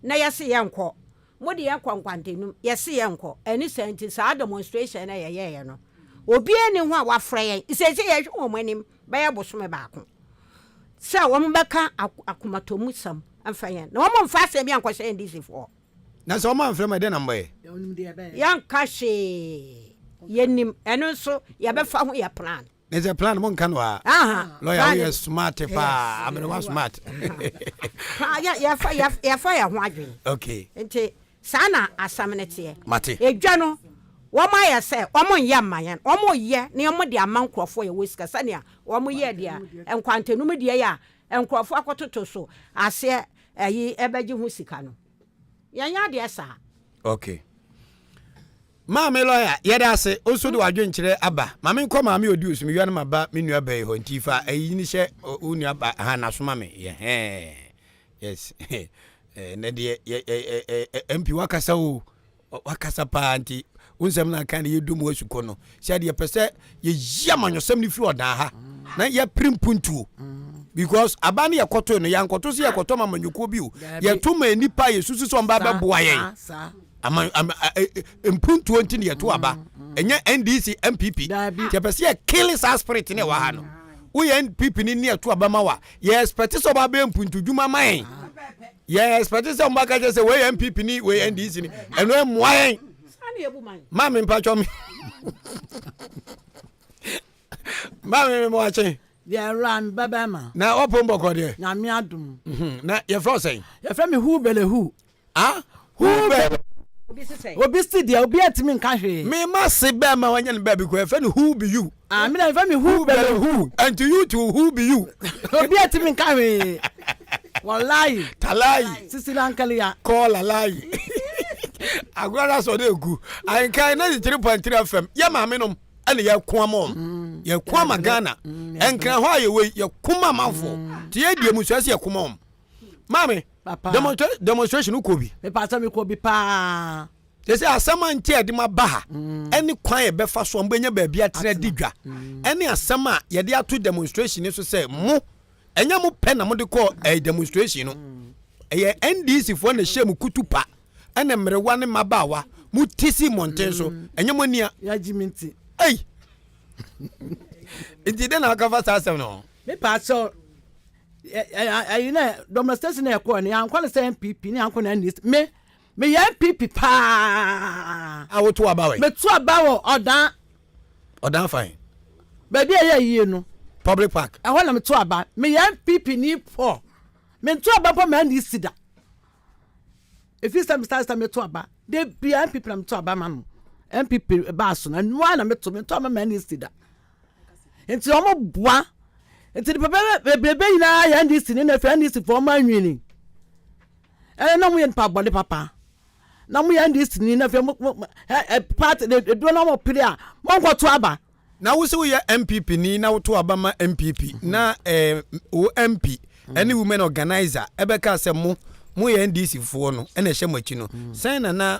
na yɛse yɛnkɔ, mode yɛn kɔ nkwantanum, yɛse yɛnkɔ. Ɛne saa nti, saa demonstration no a yɛyɛeɛ no, obiara nni ho a wafrɛ yɛn. Seesei yɛhwɛ wɔn anim bɛyɛ bosome baako. Sɛ wɔn bɛka akomatɔmusɛm mfa yɛn na wɔn mfa asɛm bi ankɔhyɛ NDC foɔ. Na sɛ wɔn amfrɛ mo ɛdɛn na mobɛyɛ? Yɛnka hwee yɛnim ɛno nso yɛbɛfa ho yɛ plan. Ne sɛ plan mo nka no ha. Lawyer woyɛ smart paa aberewa smart. Yɛfa yɛfa yɛn ho adwene. Okay. Nti Saa na asɛm no teɛ. Mate. Edwa no, wɔayɛ sɛ wɔnyɛ mma yɛn. Wɔyɛ na wɔde ama nkurɔfoɔ a wɔwɔ sika sɛdeɛ wɔyɛɛ deɛ nkwantanum deɛ yi a nkurɔfoɔ akɔtoto so aseɛ ayi bɛgye ho sika no. Yɛnyɛ adeɛ saa. Okay. Maame lawyer, yɛda ase. Wo nso de w'adwenkyerɛ aba. Ma menkɔ maame odi osu mewia no maba me nua bɛyi hɔ nti fa ayi no hyɛ wo nua ba ha na soma me. Yɛhɛn. Yes. Ɛnɛ deɛ yɛ ɛ ɛ MP wakasa o wakasa paa nti wo nsɛm no aka ne yɛdu mu asukɔ no sɛ deɛ pɛ sɛ yɛyi amanyɔsɛm no firi ɔdan ha na yɛpere mpuntuo because aba no yɛkɔtoe no yɛankɔto sɛ yɛkɔtɔ ma amanyɔkuo bi o yɛto ma nnipa a yɛsusu sɛ ɔmba bɛboa yɛn ama ama mpuntuo nti ne yɛto aba ɛnyɛ NDC NPP nti yɛpɛ sɛ yɛkele saa spirit ne ɛwɔ ha no woyɛ NPP ne ne yɛto aba ma wa Yɛ expect sɛ ɔba bɛyɛ mpuntudwuma ma yɛn. Yɛ expect sɛ ɔba ka kyerɛ sɛ wei yɛ NPP ni wei yɛ NDC ni. Ɛno ɛmmoa yɛn. Maame mpatwɔ me. Maame me mo akye. Deɛ awura me ba bɛrima. Na wapom bɔkɔ deɛ. Nyame adom. Mhm. Na yɛfrɛ wo sɛn? Yɛfrɛ me Hu Bele Hu. Ah, who bɛ? Obi si deɛ obi antumi nka hwee. Me ma se bɛɛ ma wanya no baabi kɔ yɛfrɛ no who be you. Ah, me na yɛfrɛ me who bɛ who. And to you too who be you. Obi antumi nka hwee. Wallahi. Talayi. Sisi lankaliya. Kɔɔla layi. Agorɔ na sɔ de egu. Ahenkan 93.3 FM yɛ maame nom ɛna yɛ ko ama wɔn. Mm. Yɛ ko ama Ghana. Mm, Ɛnkran hɔ a yɛ wei yɛ ko ma amanfoɔ. Mm. Ti yɛ die mu so ɛsɛ yɛ ko ma wɔn. Maame. Papa. Demonstra demonstration wokɔ bi? Mepatɔ mekɔ bi paa. Te sɛ asɛm a nti a yɛde ma ba ha mm. ɛne kwan a yɛbɛfa so a mobɛnya baabi atena di dwa mm. ɛne asɛm a yɛde ato demonstration so sɛ mo ɛnyɛ mo pɛ na mode kɔ ɛyɛ eh, demonstration no mm. ɛyɛ NDC foɔ na ɛhyɛ mu kutu pa ɛne mmerewa ne mmabaawa mo ti si mmɔnten so ɛnyɛ mo ania. Yagye mi nti. Ei nti dɛn na aka fa saa asɛm no ho? Mepatɔ ɛyi na demonstration na ɛkɔɔ no yɛankɔ no sɛ npp ne yɛankɔ no ndc me meyɛ npp paa. A woto aba wɛ? Meto aba wɔ ɔdan. Ɔdan fan. Baabi a ɛyɛ yie no. Public park. Ɛhɔ na meto aba meyɛ npp ni pɔ mento aba mpo ma ndc da efi sɛ mesa sɛ meto aba de bia npp na meto aba ma no npp baa so no ɛnoa na meto mento aba ma ndc da. Nti wɔn boa. Nti nipa bebrebe nyinaa yɛ NDC ne na afei NDC foɔ wɔn anwini. Ɛnna na wɔn yɛ nipa bɔne papa. Na wɔn yɛ NDC ni na afei mo mo ɛ ɛ party de eduro na wɔn pere a mo nkɔto aba. Na wo sɛ woyɛ NPP ni na woto aba ma NPP na eh, wo MP ɛne women organizer ɛbɛka sɛ mo mo yɛ NDC foɔ no ɛna ɛhyɛ mo akyi no sɛn na na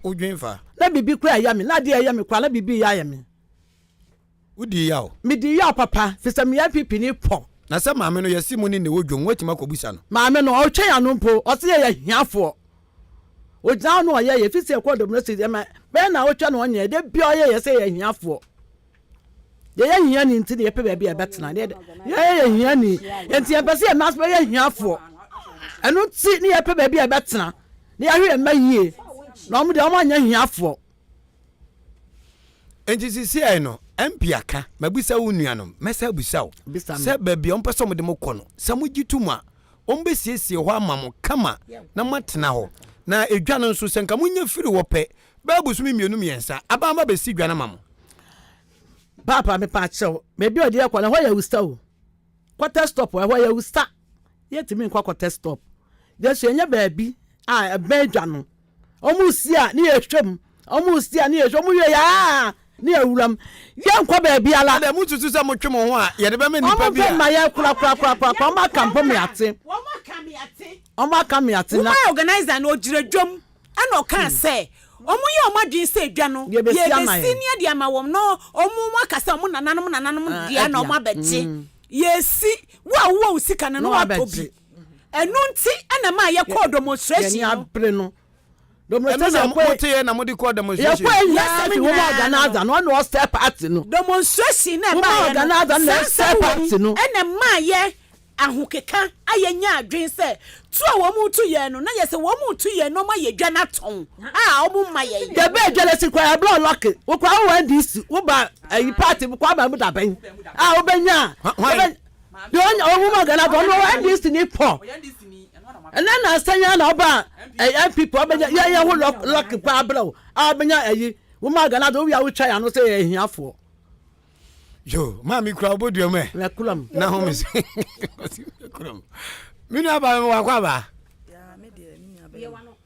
wodwen fa? Na biribi kura ɛyɛ me na adeɛ ɛyɛ me kura na biribi yɛ ayɛ me. Wodii yaw? Medii yaw papa, firi sɛ meyɛ NPP ni pɔ. Na sɛ maame no, yɛse mo ne no wɔ dwom, woatumi akɔbisa no? Maame no, ɔretwɛn ano mpo, ɔse yɛyɛ ahiafoɔ. Ɔgyina hɔ na ɔyɛ yɛ, firi sɛ yɛkɔɔ Domestic, ɛma bɛyɛ na ɔtwa na ɔnyɛ, da biara ɔyɛ yɛ sɛ yɛyɛ ahiafoɔ. Yɛyɛ hiani nti na yɛpɛ baabi a yɛbɛtena. Yɛyɛ hiani, nti yɛmpɛ sɛ yɛn mma nso bɛyɛ ahiafoɔ. Ɛno nti ne yɛpɛ baabi a yɛbɛtena, na yɛahwɛ yɛn mma yie, na wɔn deɛ wɔn anyɛ ahiafoɔ. Enti sisiai no, MP aka, mabisa wo nuanom, mɛsan abisa wo, sɛ baabi a wɔpɛ sɛ wɔde mo kɔ no, sɛ mogye to mu a, wɔbɛsiesie hɔ ama mo kama na moatena hɔ. Na edwa no nso, sɛ nka monya firi hɔ pɛ, bɛyɛ bosome mmienu mmiɛnsa, aban ba bɛsi dwa no ama mo. Paapa, mepaakyɛw, baabi a ɔde yɛn kɔ no, ɛhɔ yɛ awusa o. Quarter stop, ɛhɔ yɛ awusa. Yɛntumi nkɔ quarter stop. Yɛn nso yɛnyɛ baabi a ɛbɛn dwa no. Wɔn si a ne yɛhwɛ mu, wɔn si a ne yɛhwɛ, wɔn wie yɛ aa ne yɛwura mu. Yɛnkɔ baabi ala. Ɛdɛ mo susu sɛ motwe mo ho a yɛde bɛma nnipa bi a. Wɔn fɛ ma yɛ kora kora kora kora kora wɔn aka mpo me ate. Wɔn aka me ate na. Woman organizer no ɔgyina dwam ɛna ɔkaa sɛ wɔn yɛ wɔn adwene sɛ dwa no yɛbɛsi ne ɛde ama wɔn na wɔn wɔn aka sɛ wɔn nananom nananom dea na wɔn abɛgye yɛsi wo a wowɔ wo sika no na watɔ bi. Ɛno nti na ɛmaa yɛkɔɔ demonstration no. Yɛn abere no. Demonstration ɛno na mo te yɛ na mo de kɔɔ demonstration. Yɛkɔ nyinaa fi wɔn organizer no ɔna ɔsɛ party no. Demonstration na ɛmaa yɛ no. Saa nsɛm wɔ mu ɛna ɛmaa yɛ. ahokeka a yɛnya adwene sɛ tu a wɔn retu yɛn no, na yɛ sɛ wɔn retu yɛn na wɔayɛ dwa no atɔn a wɔn mma yɛn. Yɛbɛ dwa no si koraa yɛbrɛ lɔki wo koraa wowɔ NDC wo ba ayi party mu koraa ba mu dabɛn a wobɛnya a wobɛ deɛ ɔnya ɔmo ma Ghana fɔ no ɔwɔ NDC ni pɔ ɛnɛ na asɛn na ɔba ɛyɛ NPP ɔbɛnya yɛ yɛ ho lɔki koraa brɛ wo a wobɛnya ayi wo ma Ghana do wowia wotwa yɛn ano sɛ yɛ ahiafoɔ. Yo, maame kura wo bodua mu ɛ. Na kura mu. Na ho me se. Kura mu. Me nua ba me wakɔ aba.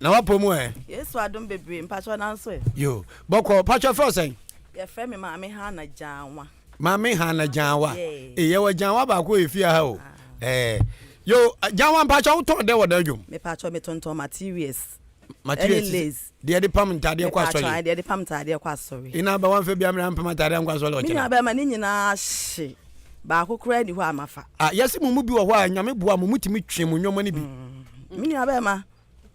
Na wapɔ mu ɛ. Yesu adom bebree mpatsɔ nanso ɛ. Yo, bɔkɔ patsɔ fɛ ɔsɛn. Yɛfrɛ me maame Hana Gyanwa. Maame Hana Gyanwa. E yɛ wɔ Gyanwa baako wɔ efie ha o. Ah. Eh. Yo, Gyanwa mpatsɔ wotɔn dɛ wɔ dɛ dwom. Me patsɔ me tontɔn materials. Materials. Ɛne lace. Deɛ yɛde pam ntaadeɛ kɔ asɔre. Mepatwa deɛ yɛde pam ntaadeɛ kɔ asɔre. Ina aba wanfɛ bi amena mpam ataadeɛ ankɔ asɔre ɔkyena. Me nua bɛrima ne nyinaa hye baako koraa ni hɔ a mafa. Ah yɛse mo mu bi wɔ hɔ a Nyame boa mo motumi twe mo nnoɔma no bi. Me nua bɛrima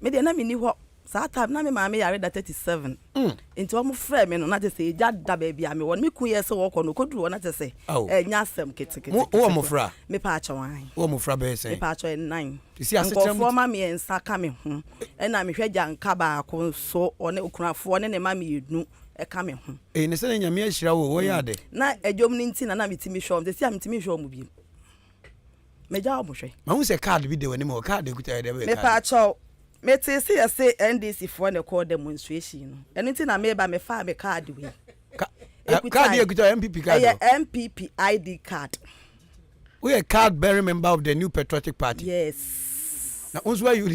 me deɛ na menni hɔ saa time na me maame yare da 37 nti wɔn frɛɛ me no na kyerɛ sɛ egya da baabi a mewɔ no me kun yɛɛ sɛ wɔkɔ no ɔkɔduru hɔ na kyerɛ sɛ ɛnyɛ asɛm ketekete. Wowɔ mmɔfra? Mepaakyɛw ae. Wowɔ mmɔfra bɛyɛ sɛn? Mepaakyɛw nnan. Sisi asetena mu. Nkurɔfoɔ mma mmiɛnsa ka me ho, ɛna mehwɛ gyanka baako nso, ɔne okunafoɔ ne ne mma mmienu ka me ho. Ei ne sɛdeɛ Nyame ahyira wo o, woyɛ ade. Na ɛdwom no nti na na metumi hwɛ wɔn, seesei a mentumi nhwɛ wɔn bio. Magya wɔn hwɛ. Mahu sɛ card bi da w'anim hɔ, card ekuta yɛ dɛ bɛyɛ card. Mepaakyɛw, metee se yɛse NDC foɔ na ɛkɔɔ demonstration no, ɛno nti na meba mefaa me card wei. Card yɛ ekuta NPP card. Ɛyɛ NPP ID card. Woyɛ card bearing member of the New Patriotic Party. Yes. Na wo nso ayi wo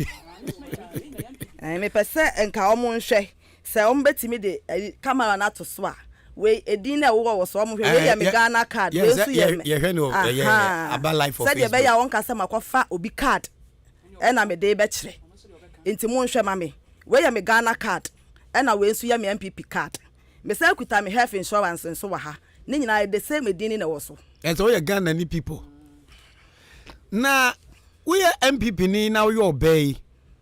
Eh, mepɛ sɛ nka wɔn nhwɛ sɛ wɔn bɛtumi de eh, camera no ato so a wei edin na ɛwowɔ wɔ so wɔn hwɛ wei yɛ me Ghana card wei nso yɛ me yɛhwɛ no ɛyɛ aba life of sɛdeɛ ɛbɛyɛ a wɔn kasa ma kɔfa obi card ɛna mede bɛkyerɛ nti mo nhwɛ ma me wei yɛ me Ghana card ɛna wei nso yɛ me NPP card mesan kuta me health insurance nso wɔ ha Ne nyinaa the same edin no na ɛwɔ so. Ɛsɛ woyɛ Ghana ni people. Na woyɛ NPP ni na woyɛ ɔbaa yi.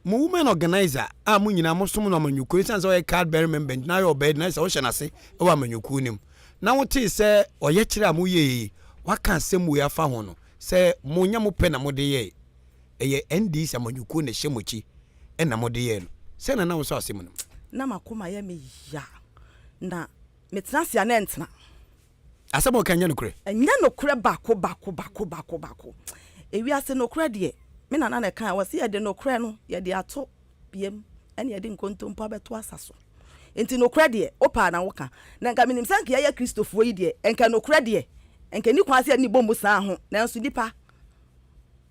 Mo women organizer a mo nyinaa mo som no amanyɔkuo esiane sɛ ɔyɛ card bearing member nti na ayɛ ɔbaa yi na sɛ wohyɛ n'ase wɔ amanyɔkuo no mu. Na wotee sɛ ɔyɛkyerɛ a moyɛɛ yi waka asɛm wei afa ho no sɛ mo nyɛ mo pɛ na mode yɛe. Ɛyɛ NDC amanyɔkuo na ɛhyɛ mo akyi ɛna mode yɛɛ no. Sɛn na na wosɔ asɛm no mu? Na m'akoma yɛ me ya na Metena ase a na ɛntena. Asɛm a ɔka nyɛ nokorɛ. Ɛnyɛ nokorɛ baako baako baako baako baako. Ewiase nokorɛ deɛ, me nana na ɛkae, ɔse yɛde nokorɛ no yɛde ato yam ɛna yɛde nkontompo abɛto asa so. Nti nokorɛ deɛ, wopɛ a na woka. Na nka menim sɛ nka yɛyɛ Kristofoɔ yi deɛ, nka nokorɛ deɛ, nka ɛnni kwan sɛ yɛde ne bɔ mu saa ho. Nanso nnipa,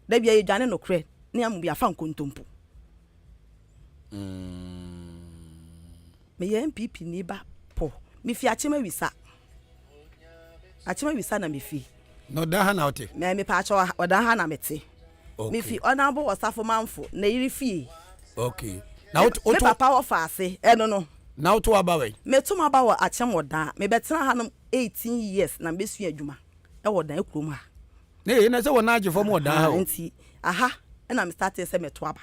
da biara yɛdwane nokorɛ na yɛafa nkontompo. Meyɛ NPP ni ba po. Mefi Akyem Awisa. Akyem Awisa na mefi. Na ɔdan ha na wote? Mɛ mepaakyɛw ɔdan ha na mete. Okay. Mefi Ɔnabo Ɔsafo Manfo na yere fie. Okay. Na woto Me papa wɔ faase ɛno no. Na woto aba wɛn? Meto m'aba wɔ Akyem Ɔdan. Mebɛtena ha nom 18 years na mebɛsua adwuma ɛwɔ ɔdan kurom ha. Ee na sɛ wɔn agye fam wɔ dan ha o. Nti aha ɛna me startee sɛ mɛto aba.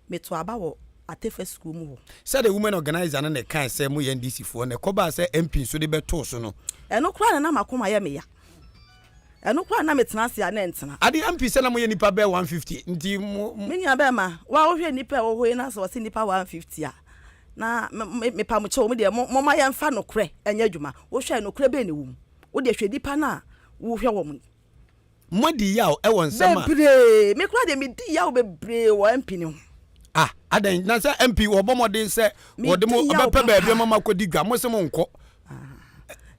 Meto aba wɔ Atefa sukuu mu hɔ. Sɛdeɛ women organiser no na ɛkae sɛ moyɛ NDC foɔ na ɛkɔbaa sɛ MP nso de bɛtoo so no. Ɛno koraa na na m'akoma yɛ me ya. Ɛno koraa na na metena ase a na ɛntena. Ade MP sɛ na moyɛ nnipa bɛyɛ 150 nti mo. Me nua bɛɛma, wo a wohwɛ nnipa a ɛwɔ hɔ yi na sɛ wɔse nnipa 150 a, na mepa mo kyɛw, mo deɛ momma yɛmfa nokorɛ nyɛ adwuma. Wohwɛ a nokorɛ bɛn na ɛwɔ mu? Wo deɛ hwɛ nnipa no a wohwɛ wɔn yi. Moadi yaw wɔ nsɛm a. Bebree! Me koraa deɛ medi yaw bebree wɔ MP no ho. Ah, adɛn? Na sɛ MP wɔbɔ mmɔden sɛ wɔde mo bɛpɛ baabi ama mo akɔdi dwa, mo se mo nkɔ.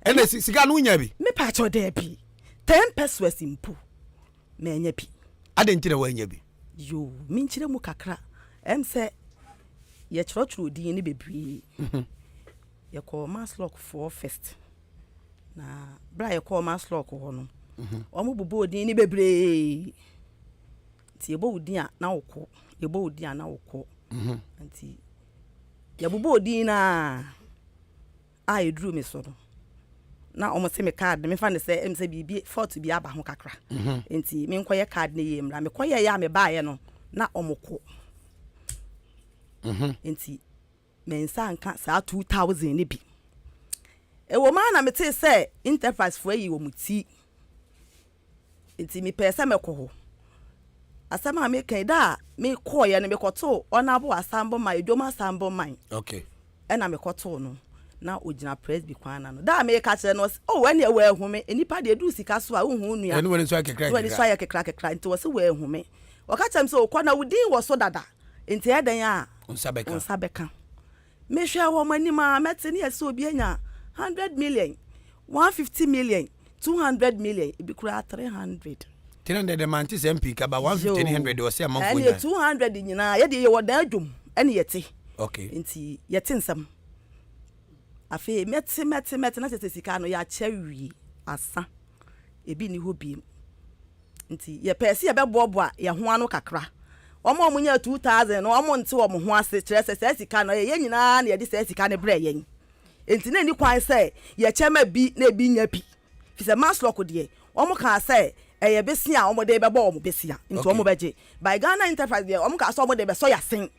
Ɛna sika no wonya bi? Me paakyɛw daabi. 10 pesewas mpo manya bi. Adɛn nti na woannya bi? Yoo, menkyerɛ mu kakra. Ɛm sɛ yɛkyerɛkyerɛw din no bebree. Yɛkɔɔ Masloc foɔ first. Na berɛ a yɛkɔɔ Masloc hɔ no, wɔn bobɔɔ din no bebree. Nti yɛbɔ wo din a na wokɔ, yɛbɔ wo din a na wokɔ. Nti yɛbobɔɔ din no a a ɛduru me so no, na wɔn se me card no mefa no sɛ ɛm sɛ biribi fault bi aba ho kakra. Nti menkɔyɛ card no yie mmra. Mekɔyɛeɛ a mebaeɛ no na wɔn kɔ. Nti Me nsa anka saa 2000 no bi. Ɛwom ara na metee sɛ Enterprise foɔ ayi wɔn ti, nti mepɛɛ sɛ mɛkɔ hɔ. Asɛm a meka yi, da a mekɔeɛ no, mekɔtoo Honourable Asambo Man, Edwom Asambo Man. Okay. Ɛna mekɔtoo no, na ɔgyina Presby kwan no ano. Da a meka kyerɛ no, ɔse, oh, ɛneɛ wɔahu me. Nnipa deɛ, ɛduru sika so a, wonhu wo nua. Ɛne w'ani so ayɛ kekra Ne w'ani so ayɛ kekra kekra, nti ɔse wɔahu me. Ɔka kyerɛ me sɛ, okɔ na wo din wɔ so dada, nti ɛyɛ dɛn a Wo nsa bɛka. wo nsa bɛka. Mehwɛɛ wɔn anim a, mɛte ne yɛse obi anya 100 million, 150 million, 200 million, ebi koraa 300. 300 de mante sɛ mpii ka ba 150 ne 100 de ɔsɛ amanfoɔ nya. Ɛne 200 nyinaa yɛde yɛwɔ dan adwom ɛne yɛte. Okay. Nti yɛte nsɛm. Afei mɛte mɛte mɛte na kyerɛ sɛ sika no yɛakyɛ wie asa. Ebi nni hɔ biem. Nti yɛpɛɛ sɛ yɛbɛboaboa yɛn ho ano kakra. Wɔn a wɔnyaa 2000 no wɔn nte wɔn ho ase kyerɛ sɛ saa sika no ɛyɛ yɛn nyinaa na yɛde saa sika no brɛɛ yɛn. Enti na enni kwan sɛ yɛkyɛ ma bi na ebi nnya bi. Efisɛ Masloc deɛ, wɔkaa sɛ ɛyɛ besia a wɔde rebɛbɔ wɔn besia, nti wɔbɛgye. By Ghana Enterprise deɛ, wɔkaa sɛ wɔde rebɛsɔ yɛn asen.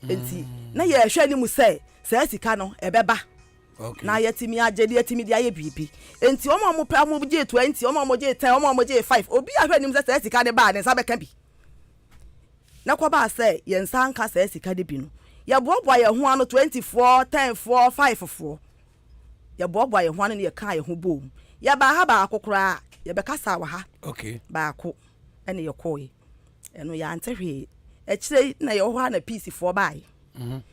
Enti na yɛrehwɛ anim sɛ saa sika no ɛbɛba na yɛatumi agye de yɛatumi de ayɛ biribi. Enti wɔn a wɔpɛ wɔgyee 20, wɔn a wɔgyee 10, wɔn a wɔgyee 5, obi ahwɛ anim sɛ saa sika no ba a ne nsa bɛka bi. Na ɛkɔbaa sɛ yɛn nsa anka saa sika no bi no, yɛboaboa yɛn ho ano, 20 foɔ, 10 foɔ, 5 foɔ. Yɛboaboa yɛn ho ano na yɛkaa yɛn ho boom. Yɛbaa ha baako koraa, yɛbɛkasaa wɔ ha okay. baako ɛna yɛkɔe. Ɛno yɛante hwee. Akyire yi na yɛwɔ hɔ a na peace foɔ baeɛ. Mm -hmm.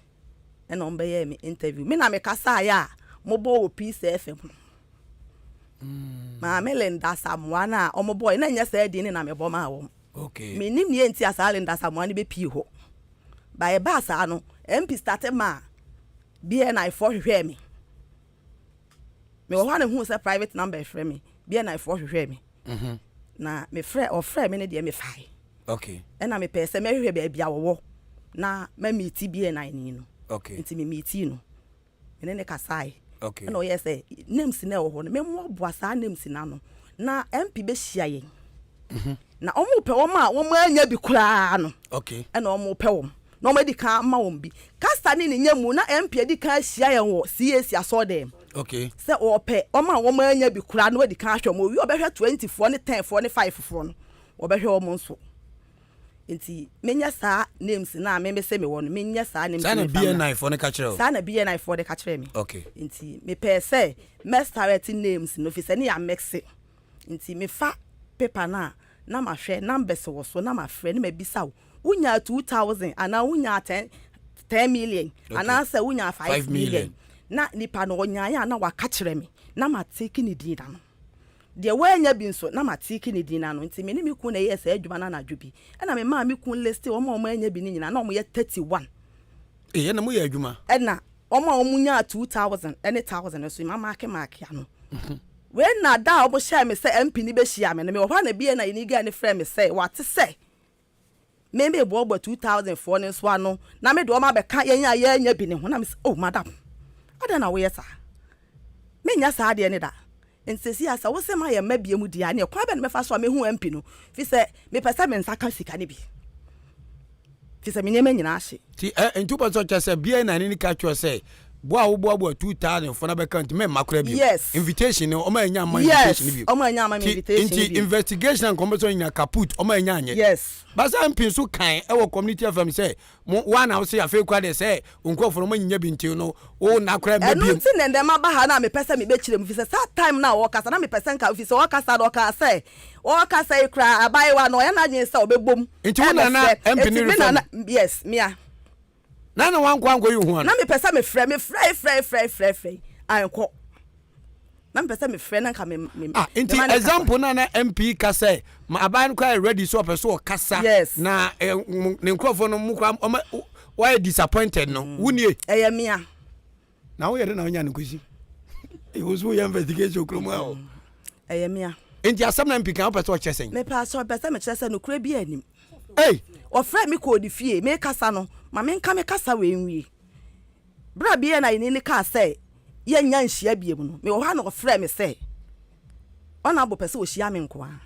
Ɛna wɔn bɛyɛɛ me interview. Me na mekasaeɛ a mobɔ wɔ Peace FM no. Mm. Maame Linda Samoa no a wɔbɔe na ɛnyɛ saa din no na mebɔ maa wɔn. Okay. Mennim nea enti a saa Linda Asamoah no bɛpie hɔ. Ba ɛbaa saa no, MP starte maa BNI foɔ hwehwɛɛ me. Mewɔ hɔ a na mehuu sɛ private number ɛfrɛ me. BNI foɔ hwehwɛɛ me. Mm -hmm. Na mefrɛ, ɔfrɛ me no deɛ mefae. Okay. Ɛna mepɛɛ sɛ mɛhwehwɛ baabi a wɔwɔ na mamiiti BNI ni no. Okay. Nti memiitii no. Me ne no kasae. Okay. Ɛna ɔyɛɛ sɛ names no a ɛwɔ hɔ no, memmoaboa saa names no ano na MP bɛhyia yɛn. Mm-hmm. Na wɔpɛ wɔn a wɔannya bi koraa no. Okay. Ɛna wɔpɛ wɔn. Na wɔadi kan ama wɔn bi. Kasa ne ne nya mu na MP adi kan ahyia yɛn wɔ CAC asɔɔdan mu. Okay. Sɛ wɔpɛ wɔn a wɔannya bi koraa no wɔadi kan ahwɛ wɔn. Owie ɔbɛhwɛ 20 foɔ ne 10 foɔ ne 5 foɔ no. Wɔbɛhwɛ wɔn nso. Nti menyɛ saa names no a me mese mewɔ no, menyɛ saa names no mfa mmra. Saa na BNI foɔ no ka kyerɛ wo? Saa na BNI foɔ de ka kyerɛɛ me. Okay. Nti mepɛɛ sɛ mɛ starɛte names no fisɛ ne yɛ amɛkse. Nti mefa paper no a na mahwɛ numbers wɔ so na mafrɛ na mabisa wo, wonyaa 2000 anaa wonyaa 10, 10 million okay. anaasɛ wonyaa 5 million. Na nipa no ɔnyaeɛ a na waka kyerɛ me na mateke ne din ano. Deɛ wannya bi nso, na mateeke ne din ano. Nti me ne me kunu na ɛyɛɛ saa adwuma no anadwo bi. Ɛna memaa me kunu listee wɔn a wɔannya bi no nyinaa, na wɔyɛ 31. Ei, ɛna moyɛ adwuma. Ɛna wɔn a wɔnyaa 2000 ne 1000 nso, mamaake maake ano. Wei na da a wɔhyɛɛ me sɛ MP no bɛhyia me no, mewɔ hɔ a na BNI ni girl no frɛɛ me sɛ wate sɛ Me meboaboa 2000 foɔ no nso ano na mede wɔn abɛka yɛn a yɛannya bi no ho. Na mese, oh madam, adɛn na woyɛ saa? Mennya saa adeɛ no da. Nti seesei a sɛ wose ma yɛn mma biom deɛ a, neɛ kwan bɛn na mɛfa so a mɛhu MP no? Firi sɛ mepɛ sɛ me nsa ka sika no bi. Firi sɛ me nneɛma nyinaa ahye. Nti ɛ nti wopɛ sɛ ɔkyerɛ sɛ bia na ne ka kyerɛ sɛ boa a woboaboa 2000 fo na bɛka nti mɛmma koraa bio. Yes. Invitation no ɔma anya ama Yes. invitation no bio. Ɔma anya ama me Nti invitation nti bio. investigation a nkɔmɔ sɛ ɔnya kaput ɔma anya anyɛ. Yes. Basa MP nso kan ɛwɔ community FM sɛ mo wa na wose afei koraa deɛ sɛ nkurɔfoɔ no ɔma nyinya bi nti no wo na koraa mma Ɛno biom. nti na ɛndɛ maba ha no a mepɛ sɛ mebɛkyerɛ mu fisɛ saa time no a ɔɔkasa na mepɛ sɛ nka fisɛ ɔɔkasa no ɔkaa sɛ ɔɔkasa yi koraa abaayewa no ɔyɛ n'adwene sɛ ɔbɛbom Nti wo na na ɛbɛfrɛ MP enti no me refrɛ na mo? na yes mea. Na na wankɔ ankɔyi wo ho ano? Na mepɛ sɛ mefrɛ mefrɛe frɛe frɛe frɛe frɛe ankɔ na mepɛ sɛ mefrɛ na nka me me Ah, nti mema no kasa. example na na MP ka sɛ ma aban no koraa yɛ ready sɛ ɔpɛ so ɔkasa Yes. na eh, mo- ne nkurɔfoɔ no mo koraa ɔma wɔayɛ disappointed no wo nie Ɛyɛ mea. Na woyɛ dɛ na wonya no kwesi wo so woyɛ investigation kurom a o Ɛyɛ mea. Nti asɛm na MP kan wopɛ sɛ ɔkyerɛ sɛn? Mepɛ asɛ ɔpɛ sɛ mekyerɛ sɛ nokorɛ bi anim. Ei! Ɔfrɛɛ me kɔɔ ne fie, mekasa no, ma menka me kasa wei nwie. Berɛ a BNI ni no kaa sɛ yɛnnya nhyia biom no, mewɔ hɔ a na ɔfrɛɛ me sɛ Honourable pɛ sɛ ɔhyia me nko ara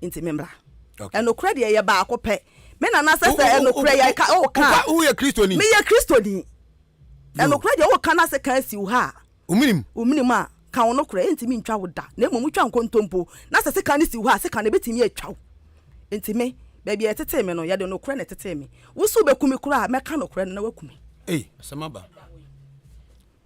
nti memmra. Ɛnokorɛ deɛ ɛyɛ baako pɛ. Me nana sɛ sɛ ɛnokorɛ yɛ ka woka a. Woyɛ Kristoni? Meyɛ Kristoni. Ɛnokorɛ deɛ woka na sɛ kan si wo ha a. Womenim. Womenim a, ka wo nokorɛ, ɛntumi ntwa wo da. Na mmom wotwa nkontompo na sɛ sekan no si wo ha a, sekan no ɛbɛtumi atwa wo. Enti me, baabi a yɛtetee me no, yɛde nokorɛ na ɛtetee me. Wo se wobɛku me koraa a, mɛka nokorɛ no na woaku me. Ei, asɛm aba.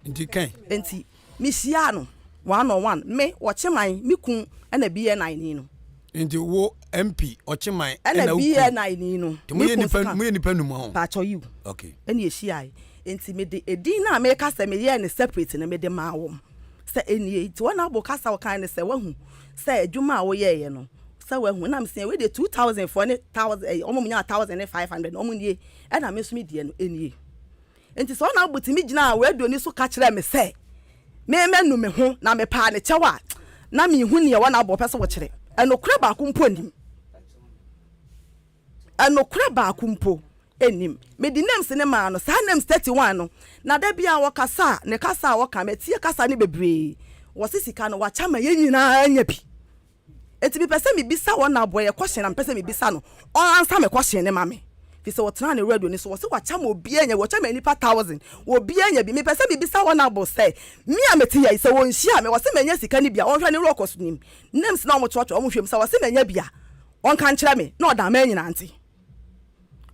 Nti kɛn. Enti mehyiaa no one on one, me, Ɔkyeman, me kun ɛna BNI ni no. Nti wo MP Ɔkyeman ɛna wo kun. Ɛna BNI ni no. Nti moyɛ nipa moyɛ nipa num ho. Paakyɛw yiw. Okay. Ɛna yɛhyiae. Nti mede edin no a meka sɛ meyɛɛ no separate no mede maa wɔn sɛ ɛnie. Nti wɔn abo kasa a wɔkae ne sɛ wahu sɛ adwuma a woyɛeɛ no sɛ wahu. Ɛna mese wei deɛ 2000 foɔ ne thousand ɛyi wɔn a wɔnyaa 1500 no wɔn nie ɛna me nso me deɛ no ɛnie. Enti sɛ ɔnabo tumi gyinaa radio no so ka kyerɛɛ me sɛ memmɛnu me ho na mepaa ne kyɛw a, na minhu nea ɔnabo pɛ sɛ ɔkyerɛ. Nokorɛ baako mpo nnim. Nokorɛ baako mpo nnim. Mede names no maa no, saa names 31 no, na da biara ɔkasa a, ne kasa a ɔka, matie kasa no bebree. Wɔse sika no, wakyɛ ama yɛn nyinaa anya bi. Enti mepɛ sɛ mebisa wɔn na aboa yɛ question na mepɛ sɛ mebisa no ɔn ansa me question no ma me firi sɛ ɔtenaa ne radio no so ɔse wakyɛ ma obiara anya bi ɔkyɛ ma nnipa thousand obiara anya bi mepɛ sɛ mebisa wɔn abo sɛ me a mete ha yi sɛ wɔnhyia me ɔse manya sika no bi a ɔnhwɛ ne records nim names na wɔtwerɛtwerɛ wɔn hwɛ mu sɛ ɔse manya bi a ɔnka nkyerɛ me na ɔda aman nyinaa nte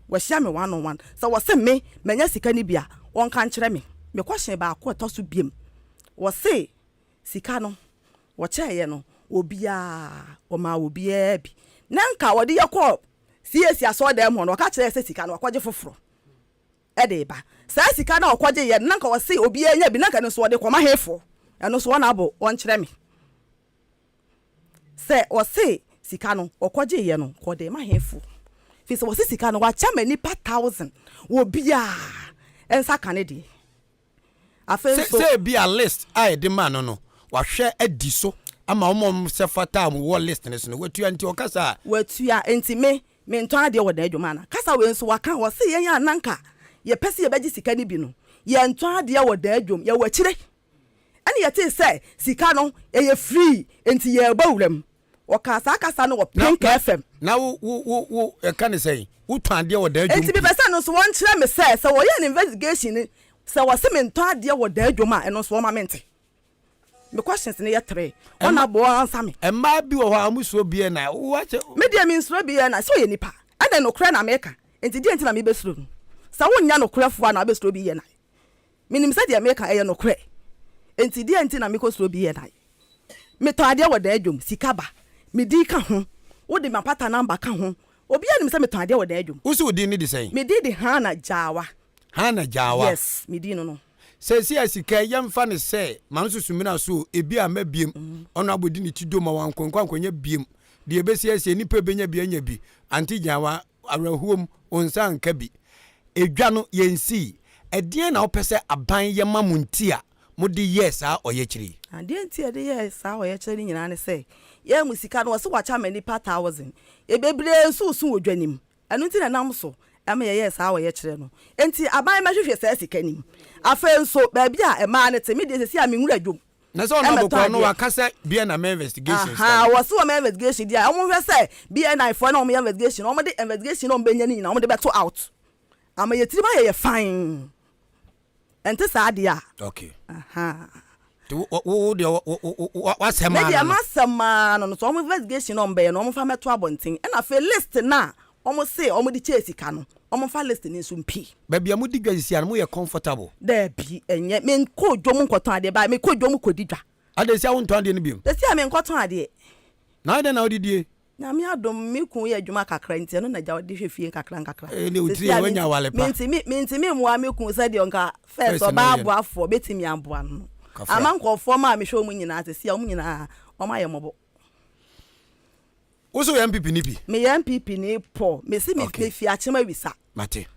wahyia me one on one sɛ wɔse me manya sika no bi a ɔnka nkyerɛ me me question baako ɛtɔ so biem wɔse Sika no, wɔkyɛeɛ no, obiara, wɔmaa obiara bi. Na nka wɔde yɛ kɔɔ CAC asɔredan mu hɔ no, wɔka kyerɛɛ sɛ sika no, wɔakɔgye foforɔ de reba. Saa sika no a wɔkɔgyeeɛ no, na nka wɔse obiara nya bi, na nka ɛno nso wɔde rekɔma hefoɔ? Ɛno nso wɔn abo wɔnkyerɛ me. Sɛ wɔse sika no, wɔkɔgyeeɛ no, nka wɔde rema hefoɔ? Firi sɛ wɔse sika no, wɔakyɛ ma nnipa thousand, obiara nsa ka ne deɛ. Afei Sɛ nso. sɛ ebia list a yɛde maa no no, wahwɛ adi so ama wɔn a wɔsɛ fata a wɔwɔ list no so no, watua nti ɔkasa a. Watua nti me, mentɔn adeɛ wɔ n'adwam ana? Kasa wei nso waka, ɔse yɛn a na anka yɛpɛ sɛ yɛbɛgye sika no bi no, yɛntɔn adeɛ wɔ n'adwam, yɛwɔ akyire. Ɛne yɛtee sɛ sika no ɛyɛ free nti yɛrebɔ wuram. Wɔkaa saa kasa no wɔ Pink FM. Na wo wo wo wo yɛka ne sɛn? Wotɔn adeɛ wɔ Daadwom Enti mepɛ sɛ ɛno nso wɔnkyerɛ me sɛ, sɛ wɔyɛ no investigation no, sɛ wɔse mentɔn adeɛ wɔ Daadwom a, ɛno nso wɔmma mente. Me questions no yɛ tree. Wɔn abɔ ansa me. Mmaa bi wɔ hɔ a wɔn suro BNI. Wo akyɛ. Me deɛ mensuro BNI. Sɛ ɔyɛ nipa. Ɛna nokorɛ na meka. Enti deɛn nti na mebɛsuro no? Sɛ wonyɛ nokorɛfoɔ a na wobɛsuro BNI. Menim sɛ deɛ meka ɛyɛ nokorɛ. Enti deɛn nti na mekɔsuro BNI? Metɔ adeɛ wɔ Daadwom, sika ba. Me din ka ho. Wode m'apata number ka ho. Obiara nim sɛ metɔn adeɛ wɔ Daadwom. Wo se wo din no de sɛn? Me din de Hannah Gyawa. Hannah Gyawa. Yes, me din no no. Seesei a sika yi, yɛmfa no sɛ ma no susu mena so o, ebi amma biem. Ɔno abɔdi ne ti dom ma wankɔ nkɔ ankɔnya biem. Deɛ ɛbɛsi asie, nnipa ɛbɛnya bi anya bi. Auntie Gyawa, awerɛhoɔ mu, wo nsa anka bi. Edwa no, yɛnsii. Ɛdeɛn na wopɛ sɛ aban yɛ ma mo nti a mode yɛɛ saa ɔyɛkyerɛ yi? Adeɛ nti a yɛde yɛɛ saa ɔyɛkyerɛ no nyinaa ne sɛ, yɛn mu sika no, wɔse wɔakyɛ ama nnipa thousand. Bebree nso resu wɔ dwa no mu. Ɛno nti na ɛnam so ma yɛyɛɛ saa ɔyɛkyerɛ no. Enti aban mmɛhwehwɛ saa sika no mu. Afei nso, baabi a mmaa no te, me deɛ seesei a menwura dwam Na sɛ ɔno mmɛtɔ abɔkora no adeɛ. waka sɛ bia na mɛ investigation sika Ahaa, no. wɔse wɔn investigation deɛ a, wɔnhwɛ sɛ BNI foɔ na wɔyɛ investigation no, wɔde investigation a wɔbɛnya no nyinaa wɔde bɛto out. Ama yɛn tirim ayɛ yɛ fann. Ɛnte saa deɛ a. Okay. Ahaa. Nti wo wo wo deɛ wo wo wo w'asɛm Me ara deɛ no no. m'asɛm ara no no, sɛ wɔn investigation a wɔbɛyɛ no wɔmfa mmɛto abɔnten. Ɛna afei list no a wɔse wɔde kyɛɛ sika no, wɔmfa list no nso mpue. Baabi a modi dwa sisi a no moyɛ comfortable? Daabi, ɛnyɛ. Menkɔ dwom nkɔtɔn adeɛ, but mekɔ dwom kɔdi dwa. Adɛn nti a wontɔn adeɛ no biom? Sɛsi a menkɔtɔn adeɛ. Na adɛn na wode die? Nyame adom, me kun yɛ adwuma kakra nti ɛno na agya ɔde hwɛ fie nkakra nkakra. Ee ne wo tiri yɛ wanya awale pa. Mentumi mentumi mmoa me kun sɛdeɛ nka first ɔbaa aboafoɔ bɛtumi aboa no no. Ama nkurɔfoɔ maa mehwɛ wɔn nyinaa sɛsi a wɔn nyinaa wɔn ayɛ mmɔbɔ. Wo so yɛ NPP ni bi? Meyɛ NPP ni pɔ. Mesi me mefi Akyem Awisa. Mate.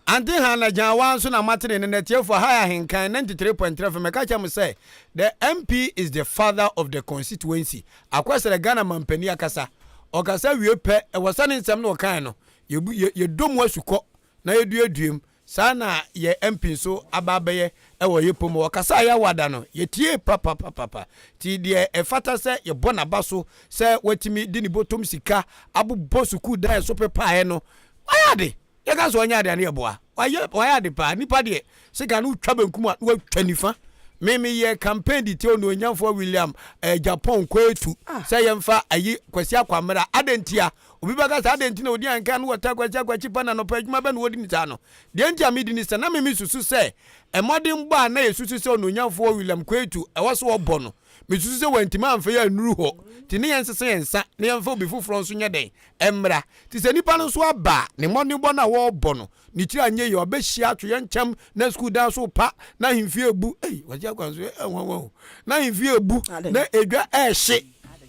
Ante Hannah Gyanwa nso na mate ne nne na atiefo ha yɛ Ahenkan 93.3 FM ɛka kyerɛ mo sɛ the MP is the father of the constituency Akwasrɛ Ghana mampanin akasa ɔkasa wie pɛ ɛwɔ sɛ ne nsɛm no ɔkae no yɛbu yɛ yɛdɔ mu asukɔ na yɛduadua mu saa na yɛ MP nso aba abɛyɛ ɛwɔ yɛ pɔ mu ɔkasa a yɛawa da no yɛtie papapapapa ti deɛ ɛfata sɛ yɛbɔ n'aba so sɛ watumi de ne bɔtɔm sika abobɔ sukuu dan so pepaeɛ no wayɛ ade Yɛka sɛ ɔnyɛ ade a ne yɛboa. Wayɛ wayɛ ade paa. Nipa deɛ sika no wotwa benkum a na watwa nifa. Me meyɛ campaign de tia onuonyamfoɔ William eh, Japan Kwetu ah. sɛ yɛmfa ayi Kwasi Akwammera. Adɛn ntia? Obi bɛka sɛ adɛn nti na ɔdi anka no wɔta Kwasi Akwakyi pa na nɔpa adwuma bɛ na wɔdi ne saa no. Deɛ nti a medi ne sɛ na me mesusu sɛ mmɔdenbɔ a na yɛsusu sɛ onuonyamfoɔ William Kwetu ɛwɔ so ɔbɔ no, mesusu sɛ wantumi amfa yɛ annuru hɔ. Nti ne yɛnsesa yɛn nsa na yɛmfa obi foforɔ nso nyɛ dɛn? Ɛmmra. Nti sɛ nipa no nso aba a, ne mmɔdenbɔ no a wɔrebɔ no, Ne tiri anyɛ yie, ɔbɛhyia atoyɛnkyɛm na sukuu dan so pa na ahemfie ebu. Ei, wɔgye akwan so ɛnwanwa o. Na ahemfie ebu na edwa ɛɛhye.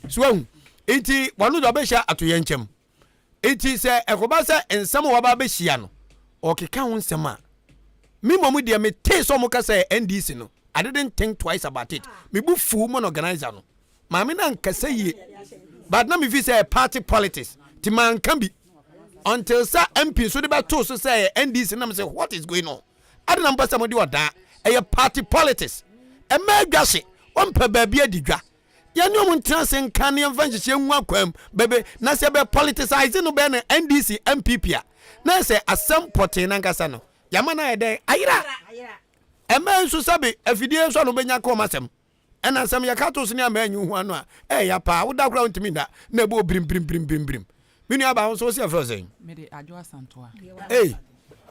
So ahu. Nti wɔn de ɔbɛhyia atoyɛnkyɛm. Nti sɛ ɛkɔba sɛ nsɛm a wɔaba abɛhyia no, ɔkeka ho nsɛm a, me mmom deɛ metee sɛ wɔka sɛ NDC no, I didn't think twice about it. Me bu fuu mo organizer no. Maame no ankasa yie. But na me fi sɛ party politics. Ti manka bi. Until sɛ MP nso de bɛtoo so sɛ ɛyɛ NDC na mesɛ what is going on? Ade na mopɛ sɛ mode ɔdaa ɛyɛ party politics. Ɛma adwa hye, wɔmpɛ baabi adi dwa. Yɛne ɔmo ntena ase nka ne yɛmfa nhyehyɛ ngu akwam bɛbɛ na sɛ bɛ politicize no bɛyɛ no NDC NPP a na sɛ asɛm pɔtee nankasa no yɛama no ayɛ dɛn ayera. Ɛma nso sɛbe afidie nso a no bɛnya ka ɔmo asɛm. Ɛna nsɛm yɛka to so ne ama anyi ho ano a, ɛyɛ paa. Woda koraa wontumi nda na ɛbɔ birimbirimbirimbirim. Me nua baa wo nso wo se yɛfrɛ wo sɛn? Mede Adwo Asantoa. Ei,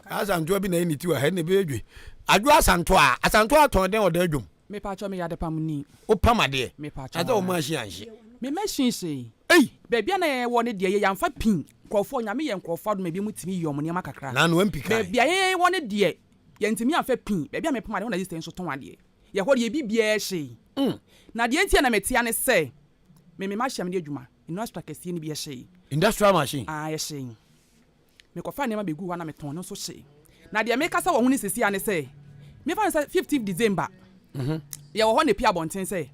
Asantoa bi na ɛyɛ ne ti wɔ ha ɛna ɛbɛyɛ dwe. Adwo Asantoa, Asantoa tɔn dɛn wɔ dan dwom? Mepakyɛw meyɛ adepamni. Wopam adeɛ? Mepakyɛw. Na sɛ wo machine anhye? Me machine hye. Ei! Baabi a na yɛwɔ no deɛ yɛ yɛamfa pin. Nkurɔfoɔ, Nyame yɛ nkurɔfoɔ adom a ebinom tumi yɛ wɔn nneɛma kakra. Naano MP kae. Baabi a yɛwɔ no deɛ yɛntumi amfa pin. Baabi a mepam adeɛ hɔ na sister yi nso tɔn adeɛ. Yɛ hɔ deɛ biribiara hyee. Na deɛ nti a na metea ne sɛ, me me machine a mede adwuma, industrial kɛseɛ no bi ɛhyee. Industrial machine? Ah, ɛhyee. Mekɔfaa nneɛma bɛguu hɔ a na metɔn no nso hyee. Na deɛ mekasa wɔ ho no seesei ara ne sɛ, mefa no sɛ fifteenth December, yɛwɔ hɔ na ɛpue abɔnten sɛ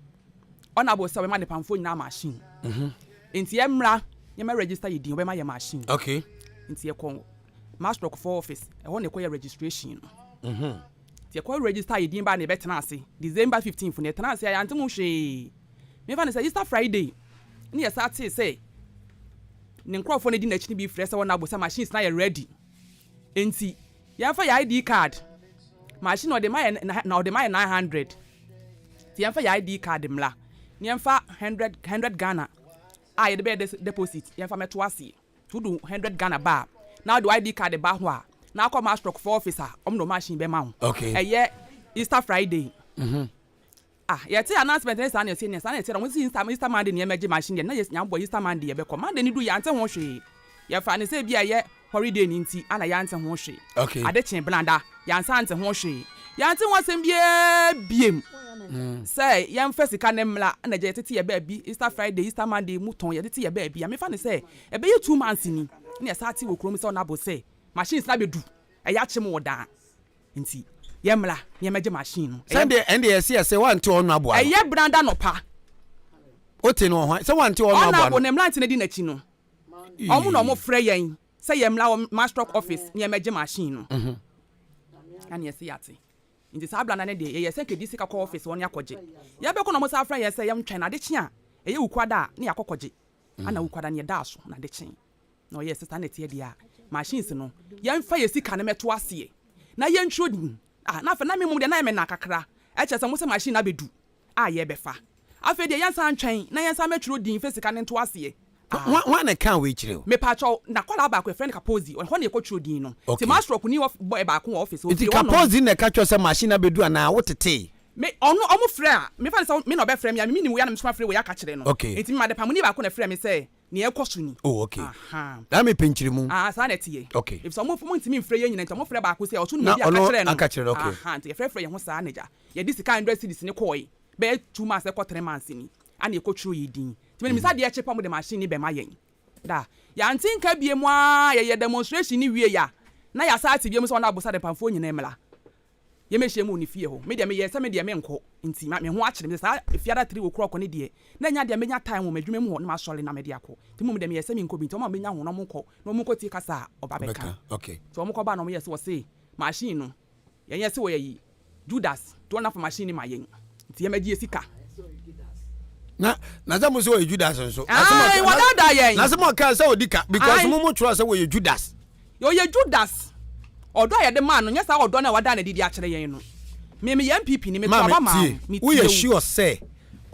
Honourable sɛ ɔbɛma Nepamfoɔ nyinaa machine. Nti yɛmmra yɛmmɛ register yɛ din, ɔbɛma yɛ machine. Okay. Nti yɛkɔ Mastroc foɔ office, ɛhɔ na yɛkɔyɛ registration no. Nti yɛkɔ register yɛ din baa na yɛbɛtena ase December 15th no yɛtena ase a yɛante ho hwee. Memfa no sɛ Easter Friday ne yɛsan tee sɛ ne nkorɔfoɔ no di n'akyi no bi frɛ sɛ wɔn abo sɛ machines no ayɛ ready. Nti yɛmfa yɛ ID card machine ɔde ma yɛ na ɔde ma yɛ 900. Nti yɛmfa yɛ ID card mmra na yɛmfa 100 100 Ghana a yɛde bɛyɛ deposit yɛmfa mɛto aseɛ. Nti wode 100 Ghana ba a, na wode wo ID card ba hɔ a, na akɔ Mastroc foɔ office a, wɔn de wo machine bɛma wo. Okay. Ɛyɛ Easter Friday. Mm -hmm. Ah, yɛte announcement ne saa na ɛte ne saa na ɛte na wɔn si Easter, Easter Monday ne yɛmɛgye machine deɛ na yɛ nyambɔ Easter Monday yɛbɛkɔ. Monday ne du yɛante ho hwee. Yɛfa ne sɛ ebi a ɛyɛ holiday no nti ana yɛante ho hwee. Okay. Ade kyee Benada, yɛansan ante ho hwee. Yɛante ho asɛm biara biem sɛ yɛmfa sika no mmra na agya yɛtete yɛ baabi Easter Friday, Easter Monday mu tɔn yɛtete yɛ baabi a mefa no sɛ ɛbɛyɛ 2 months ni na yɛsan te wɔ kurom sɛ ɔnabo sɛ machines no abɛdu ɛyɛ akyem wɔ daa nti yɛmmra na yɛmmɛgye machine no. Ɛyɛ Sɛnde ɛnde yɛse yɛse wante ɔno aboa no. Ɛyɛ Benada nɔpa. Wote no wɔ hwan sɛ wante ɔno aboa no. Ɔnabo ne mmerante no adi n'akyi no wɔn na wɔfrɛ yɛn sɛ yɛmmra wɔ Mastroc office na yɛmmɛgye machine no. Ɛna yɛse yɛate. Nti saa bra no deɛ yɛyɛ sɛ kɛdi sika kɔ office hɔ ne akɔgye. Yɛbɛkɔ na wɔsan frɛ yɛn sɛ yɛntwɛn ade kye a ɛyɛ Wukuada a ne yɛakɔ kɔgye. Ana Wukuada no yɛdaa so na ade kyee. Na ɔyɛɛ sɛ saa na ɛteɛ deɛ a machines no yɛmfa yɛ sika no mmɛto aseɛ na yɛntwerɛ din. Ah na afei na me mmom deɛ na ayɛ me na kakra. Ɛkyerɛ sɛ wɔn sɛ machine no abɛdu a yɛrebɛfa. Afei deɛ yɛnsan ntwɛn na yɛnsan mmɛtwerɛ din mfa sika no nto aseɛ. Ah. Hwan na ɛkaa wei kyerɛɛ wo? Mepakyɛw, n'akwadaa baako yɛfrɛ no Kapozi, ɛhɔ na yɛkɔtwerɛ din no. Nti Masrock ni ɔf boy baako wɔ office hɔ, Nti ofie hɔ nom. Kapozi na ɛka kyerɛɛ wo sɛ machine no abɛdu anaa wotetee? Me, ɔno, ɔmo frɛ a, mefa no sɛ me na ɔbɛfrɛ me a, me menim wei a na me nso mafrɛ wei aka kyerɛ no. Okay. Nti me madepamuni baako na ɛfrɛɛ me sɛ nea ɛrekɔ so ni. Oh, okay. Ahaa. Na mepɛ nkyerɛmu. Ah, saa na ɛteɛ. Okay. Efisɛ ɔmo, ɔmo ntumi mfrɛ yɛn nyinaa nti ɔmo frɛ baako sɛ ɔso nim Na obi aka ɔno kyerɛ no. aka kyerɛ no, okay. Ahaa, nti yɛfrɛfrɛ yɛn ho saa na agya, yɛde sika 100 cedis no kɔɔe, bɛyɛ 2 months ɛkɔ 3 months ni, ana yɛkɔtwerɛ yɛn din. Nti menim sɛ adeɛ kye pɛ a wɔde machine no bɛma yɛn. Da. Yɛante nka biom ara, yɛyɛɛ demonstration no wiei a, na yɛasan ate biom sɛ wɔn abosa depamfoɔ nyinaa mmra. Yɛmmɛhyia mu wɔ ne fie hɔ. Me deɛ meyɛɛ sɛ me deɛ menkɔ, nti ma me ho akyere me sɛ saa Efiada 3 o'clock no deɛ, na ɛnyɛ adeɛ a mɛnya time wɔ m'adwuma mu hɔ na masɔre na mede akɔ. Nti mmom deɛ meyɛɛ sɛ menkɔ bi, nti wɔn a wɔbɛnya ho no wɔnkɔ na wɔnkɔtie kasa a ɔba bɛka. Nti wɔkɔbaa na wɔyɛɛ sɛ wɔse machine no, Yɛn yɛ se wɔyɛ yi Judas nti wɔn afa machine ma yɛn nti yɛn bɛgye yɛ sika. Na na sɛ mo sɛ wɔyɛ Judas nso. Ayi wɔdaadaa yɛn. Na sɛ mo kaa sɛ odi ka because mo mo twerɛ sɛ wɔyɛ Judas. Ɔyɛ Judas ɔdɔ a yɛde maa no nyɛ saa ɔdɔ no a wadaa no adi de akyerɛ yɛn no. Me meyɛ NPP ni, meto aba maa wo, metie Woyɛ wo. sure sɛ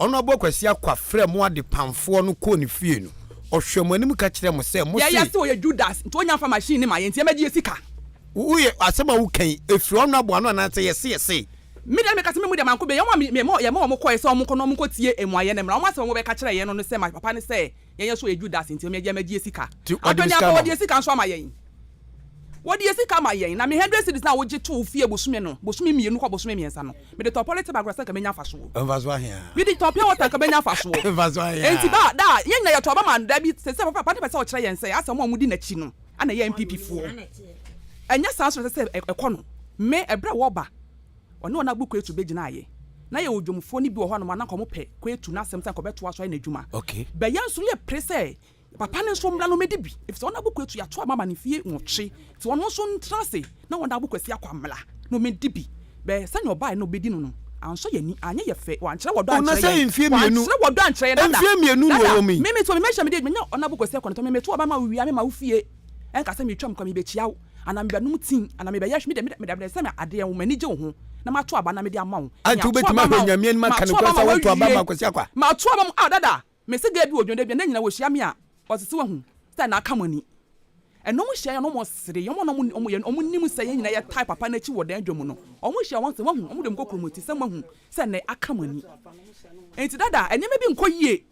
Honourable Kwasi Akwa frɛɛ mo adepamfoɔ no kɔɔ ne fie no, ɔhwɛɛ mo anim ka kyerɛɛ mo sɛ mo Yɛyɛ se. se ɔyɛ Judas nti ɔnya nfa machine no ma yɛn nti yɛmɛgye yɛ sika. Woyɛ, asɛm a woka yi, ɛfiri Honourable ano anaasɛ yɛse yɛse? Me deɛ meka sɛ me mu deɛ mankɔ bi, ɛyɛ wɔn a me me yɛma wɔn kɔɛ sɛ wɔn nkɔ na wɔn nkɔ tie mmuaeɛ no mmra, wɔn asɛm a wɔn bɛka kyerɛɛ yɛn no ne sɛ ma papa no sɛ yɛn yɛ so ɔyɛ Judas nti yɛmɛgye yɛ sika. Nti ɔde Afei sika deɛ ama ɔde mo? yɛ sika nso ama yɛn. Wɔde yɛ sika ma yɛn, na me hundred cedis no a wogye too fie bosome no, bosome mmienu kɔ bosome mmiɛnsa no, mede tɔɔ polythene bag koraa sɛ anka mɛnya mfasoɔ. Mfasoɔ ahe a? Mede tɔɔ pure water anka mɛnya mfasoɔ. Mfasoɔ ahe a? Enti ba da a, yɛn nyinaa yɛtɔ aba ma no, dabi, seesei papa papa no pɛ sɛ ɔkyerɛ yɛn sɛ asɛ wɔn a wɔdi n'akyi no na ɛyɛ NPP foɔ. Ɛnyɛ saa nso na ɛsɛ sɛ ɛkɔ no. Me, ɛberɛ a wɔba, ɔne wɔn Abu Kwetu bɛgyinaeɛ. Na yɛwɔ dwomfoɔ no bi wɔ hɔnom a na anka wɔpɛ Kwetu n'asɛm sɛ anka ɔbɛtoa so ayɛ n'adwuma. Okay. Bɛ yɛn nso yɛpere sɛ Papa no nso mmra na ɔmmɛdi bi, efisɛ ɔno Abu Kwatu yɛato aba ama no mfeɛ nwɔtwe, nti ɔno nso ntena ase na ɔne Abu Kwasi akɔ ammra na ɔmmɛdi bi. Bɛ, sɛnea ɔbaeɛ na ɔbɛdi no no, ansɔ yɛn ani, anyɛ yɛ fɛ, wankyerɛ wɔdɔ Oh, na ankyerɛ sɛ yɛn, mfeɛ mmienu, wankyerɛ wɔdɔ ankyerɛ yɛn, dada, mfeɛ mmienu na dada, ɔwɔ mu yi. me meto, me mɛhyɛ mede, menya ɔne Abu Kwasi akɔ no tɔ, me meto aba ma wo wie a, mema wo fie, ɛnka sɛ metwam kɔ, mebɛkyia wo, anaa mebɛnom tea, anaa mebɛyɛ hwee, me deɛ, me deɛ, mede sɛ me adeɛ wo, m'ani gye wo ho, na mato aba na mede ama wo, Anti meato wobɛtumi aba ahwɛ ama wo, Nyame anim aka mato nokorɛ aba sɛ ama wo woto aba awie, ma Kwasi Akwa? mato aba ma, ah, dada, Mese girl bi wɔ dwom da bi a na nyina wɔhyia me a ɔse sɛ wahu sɛ na aka mo ani ɛna ɔmo hyia yɛn na ɔmo sere yɛn ɔmo na ɔmo yɛn ɔmo nim sɛ yɛn nyina yɛ tae papa no akyi wɔ dan dwa mu no ɔmo hyia wɔn sɛ wahu ɔmo de ɔmo kɔ kurom ti sɛ moahu sɛ nɛ aka mo ani enti dada nneɛma bi nkɔ yie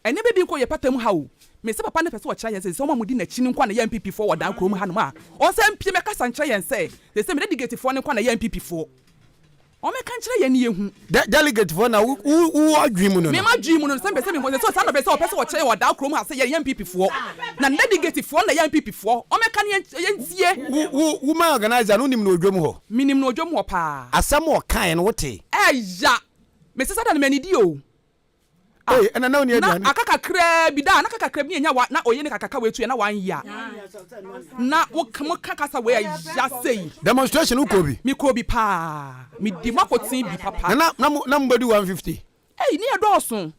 nneɛma bi nkɔ yie pata mu ha o mese papa no pɛ sɛ ɔkyerɛ yɛn sɛ sɛ ɔmo a mo di n'akyi no nko na yɛ NPP foɔ wɔ dan kurom ha nom a ɔnsan mpie mɛkasa nkyerɛ yɛn sɛ sɛ sɛ me delegate foɔ no nko na yɛ NPP foɔ. Wɔmmɛka nkyerɛ yɛn na yɛhu. De delegate foɔ na wo wo wo adwene mu no no. Me m'adwene mu no no sɛ mepɛ sɛ mehu sɛ saa na ɔpɛ sɛ ɔpɛ sɛ ɔkyerɛ yɛn wɔ daa kurom ha sɛ yɛyɛ NPP foɔ na delegate foɔ na yɛ NPP foɔ wɔmmɛka na yɛntie. Wo wo woman organizer no wonim no wɔ dwam hɔ? Menim no wɔ dwam hɔ paa. Asɛm a ɔkaeɛ no wotee? Ɛya! Mese saa da no mannidi o. Ah, Ei, ɛna na wonni na aduane. aka kakraa bi da a, na aka kakraa bi na yɛnya wa, na oye ne kakraka wei to yɛ na wanyɛ a, na wo ka, mo ka kasa wei a ya sei. Demonstration wo kɔɔ bi? Me kɔɔ bi paa, me di mo akoten bi papa. Na na, na mo, na mo bɛdu 150? Ei, ne yɛ dɔɔso,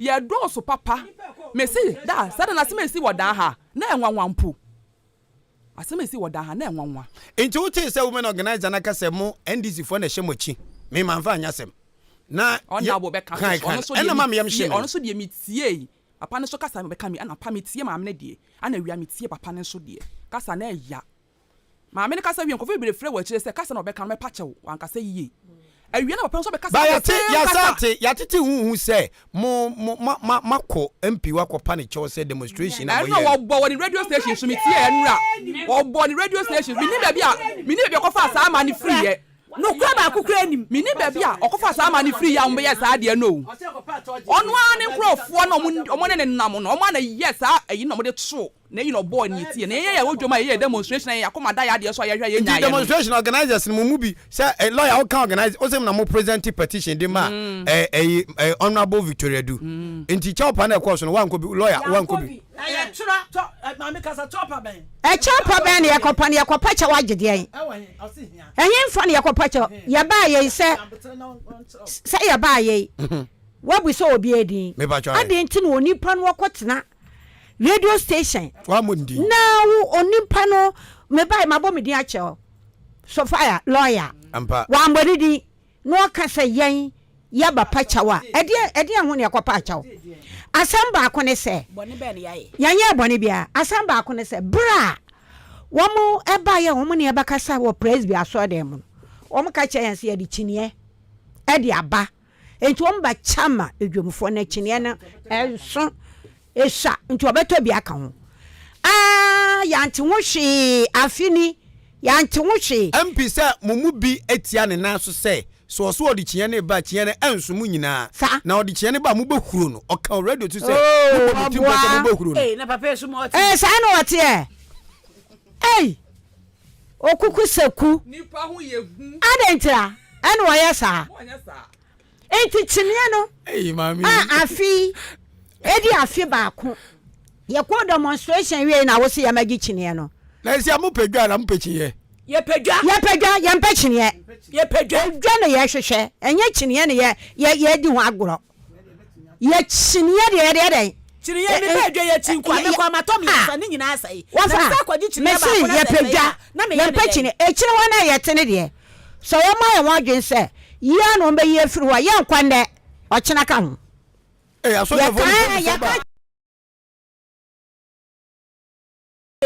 yɛ dɔɔso papa. Me se, da, saa da no asem a esi wɔ daa ha, na ɛnwanwa mpo. Asɛm a esii wɔ daa ha na ɛnwanwa. Nti wo tee sɛ women organiser no aka sɛ mo NDC foɔ na ɛhyɛ mo akyi, me manfa anyɛ asɛm. Na Ɔna wɔ bɛka kan so, ɔno kan nso ɛna deɛ ma me yam metie, hye me ɔno no. nso deɛ metiei, papa no nso kasa bɛka me, anapa metie maame no deɛ, ana awia metie papa no nso deɛ, kasa no ɛya. Maame no kasa wie, nkurɔfoɔ bebree frɛ wɔ akyire sɛ kasa na ɔbɛka no mɛpa kyɛw, wankasa yie. Awia na papa no nso bɛkasa Ba the yɛate same yɛasa kasa. ate yɛatete huhu sɛ mo mo ma ma makɔ MP hɔ akɔpa ne kyɛw sɛ demonstration a Ɛno moyɛɛ no. wɔbɔ wɔ ne radio station so metie ɛnora wɔbɔ ne radio station menim baabi a menim baabi a ɔkɔfaa saa ama no firiiɛ. Nokorɛ baako koraa nnim. Menim baabi a ɔkɔfaa saa ama no firiiɛ a wɔbɛyɛɛ saa adeɛ no o. Ɔno ara ne nkorɔfoɔ na wɔn ne no nam no wɔn ara na ɛyɛɛ saa ayi no na wɔde too Na eyi na ɔbɔɔ ne ti. Na yɛn yɛ wɔ dwom a yɛyɛ demonstration a yɛn akoma da yɛ adeɛ so a yɛhwɛ a yɛn Nti nyaeɛ no. demonstration organisers no mo mu bi sɛ eh, lawyer woka organise wosɛ na mo present petition de ma eh, eh, eh, honourable Victoria Du nti kyɛw pa na ɛkɔɔ so no wankɔ bi lawyer wankɔ bi. Ɛkyɛw pa bɛn na yɛkɔpa no yɛkɔpa kyɛw agye deɛn ɛhe mfa na yɛkɔpa kyɛw yɛbaa yei sɛ sɛ yɛbaa yei wabu sɛ obi edin adɛn nti na onipa no wɔkɔtena radio station na wo onipa no mebae mabɔ me din akyɛ wo Sophia lawyer wammɔ ne din na ɔka sɛ yɛn yɛba pa kyɛw a ɛdeɛ ɛdeɛ ho ne ɛkɔpa akyɛw asɛm baako ne sɛ yɛnyɛ bɔne biara asɛm baako ne sɛ berɛ a wɔn ɛbaeɛ wɔn ne ɛbɛkasa wɔ presby asɔredan mu no wɔn ka kyerɛ yɛn sɛ yɛde kyiniiɛ ɛde aba Enti wɔn ba kya ma edwamfoɔ no akyineɛ no nso sua, nti wɔbɛtɔ bi aka ho. Aa yɛante ho hwee, afe ni, yɛante ho hwee. MP sɛ mo mu bi atia ne nan so sɛ, sɛ ɔso ɔde kyiɛ no reba a, kyiɛ no ɛnso mo nyinaa, Saa. na ɔde kyiɛ no ba a, mobɛhuro no. Ɔka wɔ radio so sɛ, Oo, mobɔ mo tirim pɔ sɛ ɔboa. mobɛhuro no. Ei, na papa yi so ma ɔte. Ee, saa na ɔteɛ. Ei, okuku seku. Nipa ho yɛ hu. Adɛn ntira ɛna ɔyɛ saa? Enti kyeneɛ no a afe yi ɛdi afe baako yɛkɔɔ demonstration wiei na wose yɛmɛgye kyineɛ no. Na ɛsɛ a mopɛ dwa na mopɛ kyineɛ? Yɛpɛ dwa. Yɛpɛ dwa, yɛmpɛ kyineɛ. Yɛpɛ dwa. Dwa na yɛhwehwɛ, ɛnyɛ kyineɛ na yɛ yɛ yɛdi ho agorɔ. Yɛ kyineɛ deɛ yɛde yɛ dɛn? Kyiniiɛ mi pɛ dwa yɛ kyi nko a mekɔ amatɔ mmiɛnsa ne nyinaa asɛe. Na Wɔfa mesa akɔgye kyiniiɛ mese baako na sɛ yɛpɛ ɛsɛe dwa a na meyɛ yɛmpɛ ne dɛn? kyiniiɛ. Ekyir hɔ no a yɛte no deɛ. Sɛ wɔayɛ wɔn adwene sɛ yi ara na wɔbɛyi afiri hɔ a, yɛnkɔ nnɛ, ɔkyena ka ho. Yɛka yɛka.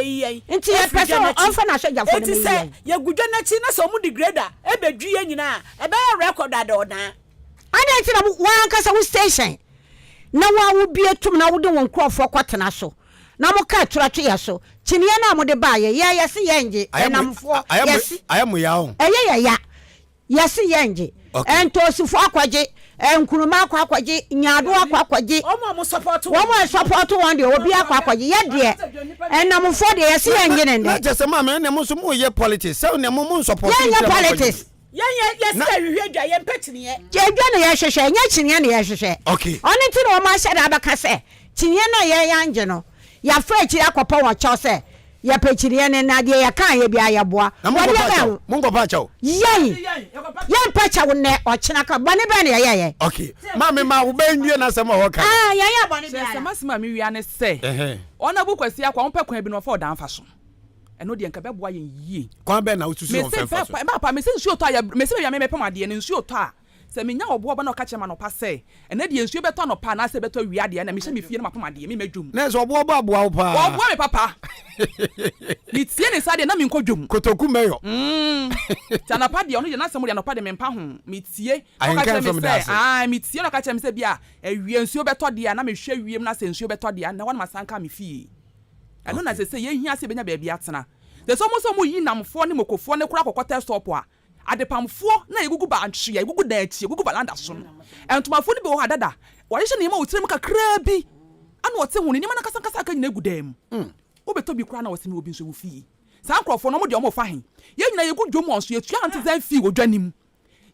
Yɛn Nti yɛpɛ afiri sɛ dwa no akyi. ɔmfa n'asogyafoɔ no Enti mmɛyi sɛ yɛn. yɛgu dwa no akyi na sɛ wɔde grader bɛdwi yɛn nyinaa a, ɛbɛyɛ record ada ɔdaa. Adɛn nti na wo ankasa wo station na wo a wobue tom na wode wo nkurɔfoɔ kɔtena so na moka atura to yɛ so? Kyiniiɛ no a mode baeɛ, yɛn yɛse yɛnnye, ɛnamfoɔ yɛse Ayɛ mo ya o. ɛyɛ yɛ ya. Yɛse yɛngye. Ntoosifo akɔgye, Nkrumah akɔ akɔgye, Nyaadoa akɔ akɔgye. Wɔn a wɔsɔpɔɔto wɔn. Wɔn a ɛsɔpɔɔto wɔn deɛ, obiara akɔ akɔgye. Yɛ deɛ, Nnamfoɔ deɛ, yɛse yɛngye no Na nnɛ. kyerɛ sɛ maame ɛnna mo nso moyɛ politics sɛ nea mo mo nsɔpɔɔto Yɛnyɛ nti na moakɔgye. politics. Yɛn yɛ yɛse yɛhwehwɛ dwa, yɛmpɛ kyiniiɛ. Dwa na yɛhwehwɛ, ɛnyɛ kyiniiɛ na yɛhwehwɛ. Ɔno nti na wɔn ahyɛ da abɛka sɛ, kyiniiɛ no a yɛn yɛangye no, yɛafa akyiri akɔpɛ wɔn kyɛw sɛ, Yɛpɛ kyiniiɛ no na deɛ yɛkaeɛ biara yɛboa. Na Bɔne monkɔpa bɛn kyɛw. ho? Monkɔpa kyɛw. Yɛn! Yɛmpɛ kyɛw nnɛ, ɔkyena ka. Bɔne bɛn na yɛyɛeɛ? Okay. Maame ma wo bɛ nwie n'asɛm a ɔka no. Ah, yɛnyɛɛ bɔne Kyerɛ biara. sɛ m'asɛm a mewia ne sɛ, Honourable Kwasi Akwa, wompɛ kwan bi na wɔmfa ɔdan mfa so. Ɛno deɛ nka ɛbɛboa yɛn yie. Kwan bɛn na wosusu sɛ Mese wɔmfa mfa so? pɛ, papa, mese nsuo tɔ a, yɛ, mese baabi a me mepam adeɛ no, nsuo tɔ a, Sɛ menya ɔboa ba na ɔka kyerɛ me anɔpa sɛ, Ɛnnɛ deɛ nsuo bɛtɔ anɔpa anaasɛ ɛbɛtɔ awia deɛ, ɛnna mehyɛ me fie na mapam adeɛ, memma dwam. Nurse, ɔboa ba aboa wo paa. Ɔboa me papa. Metie ne saa deɛ, na menkɔ dwam. Kotoku mɛyɔ. Mm. Nti anɔpa deɛ, ɔno deɛ n'asɛm deɛ anɔpa deɛ mempa ho. Metie na ɔka Ahenka kyerɛ me FM da sɛ, ase. ae, metie na ɔka kyerɛ me sɛ bi a awia nsuo bɛtɔ deɛ a, na mehwɛ wiem na sɛ nsuo bɛtɔ deɛ a, ɛnna hɔ na masan ka me fie. Ɛno na seesei yɛhia sɛ yɛbɛnya baabi atena. Sɛ sɛ wɔn sɛ wɔyi nnamfoɔ ne mokofoɔ no koraa kɔkɔ test stop a, Adepamfoɔ na yɛgugu bantwea, yɛgugu dan akyi, yɛgugu valanda so no. Ntomafoɔ no bi wɔ hɔ a dada wɔahyehyɛ nneɛma wɔ tiri mu kakraa bi ana ɔte ho no, nneɛma no ankasa ankasa aka nyinaa gu dan mu. Wobɛtɔ bi koraa na wɔse mewɔ bi nso wɔ fie. Saa nkorɔfoɔ no wɔn deɛ wɔfa he? Yɛn nyinaa yɛgu dwom wɔn so, yɛtua antizɛn fee wɔ dwa no mu,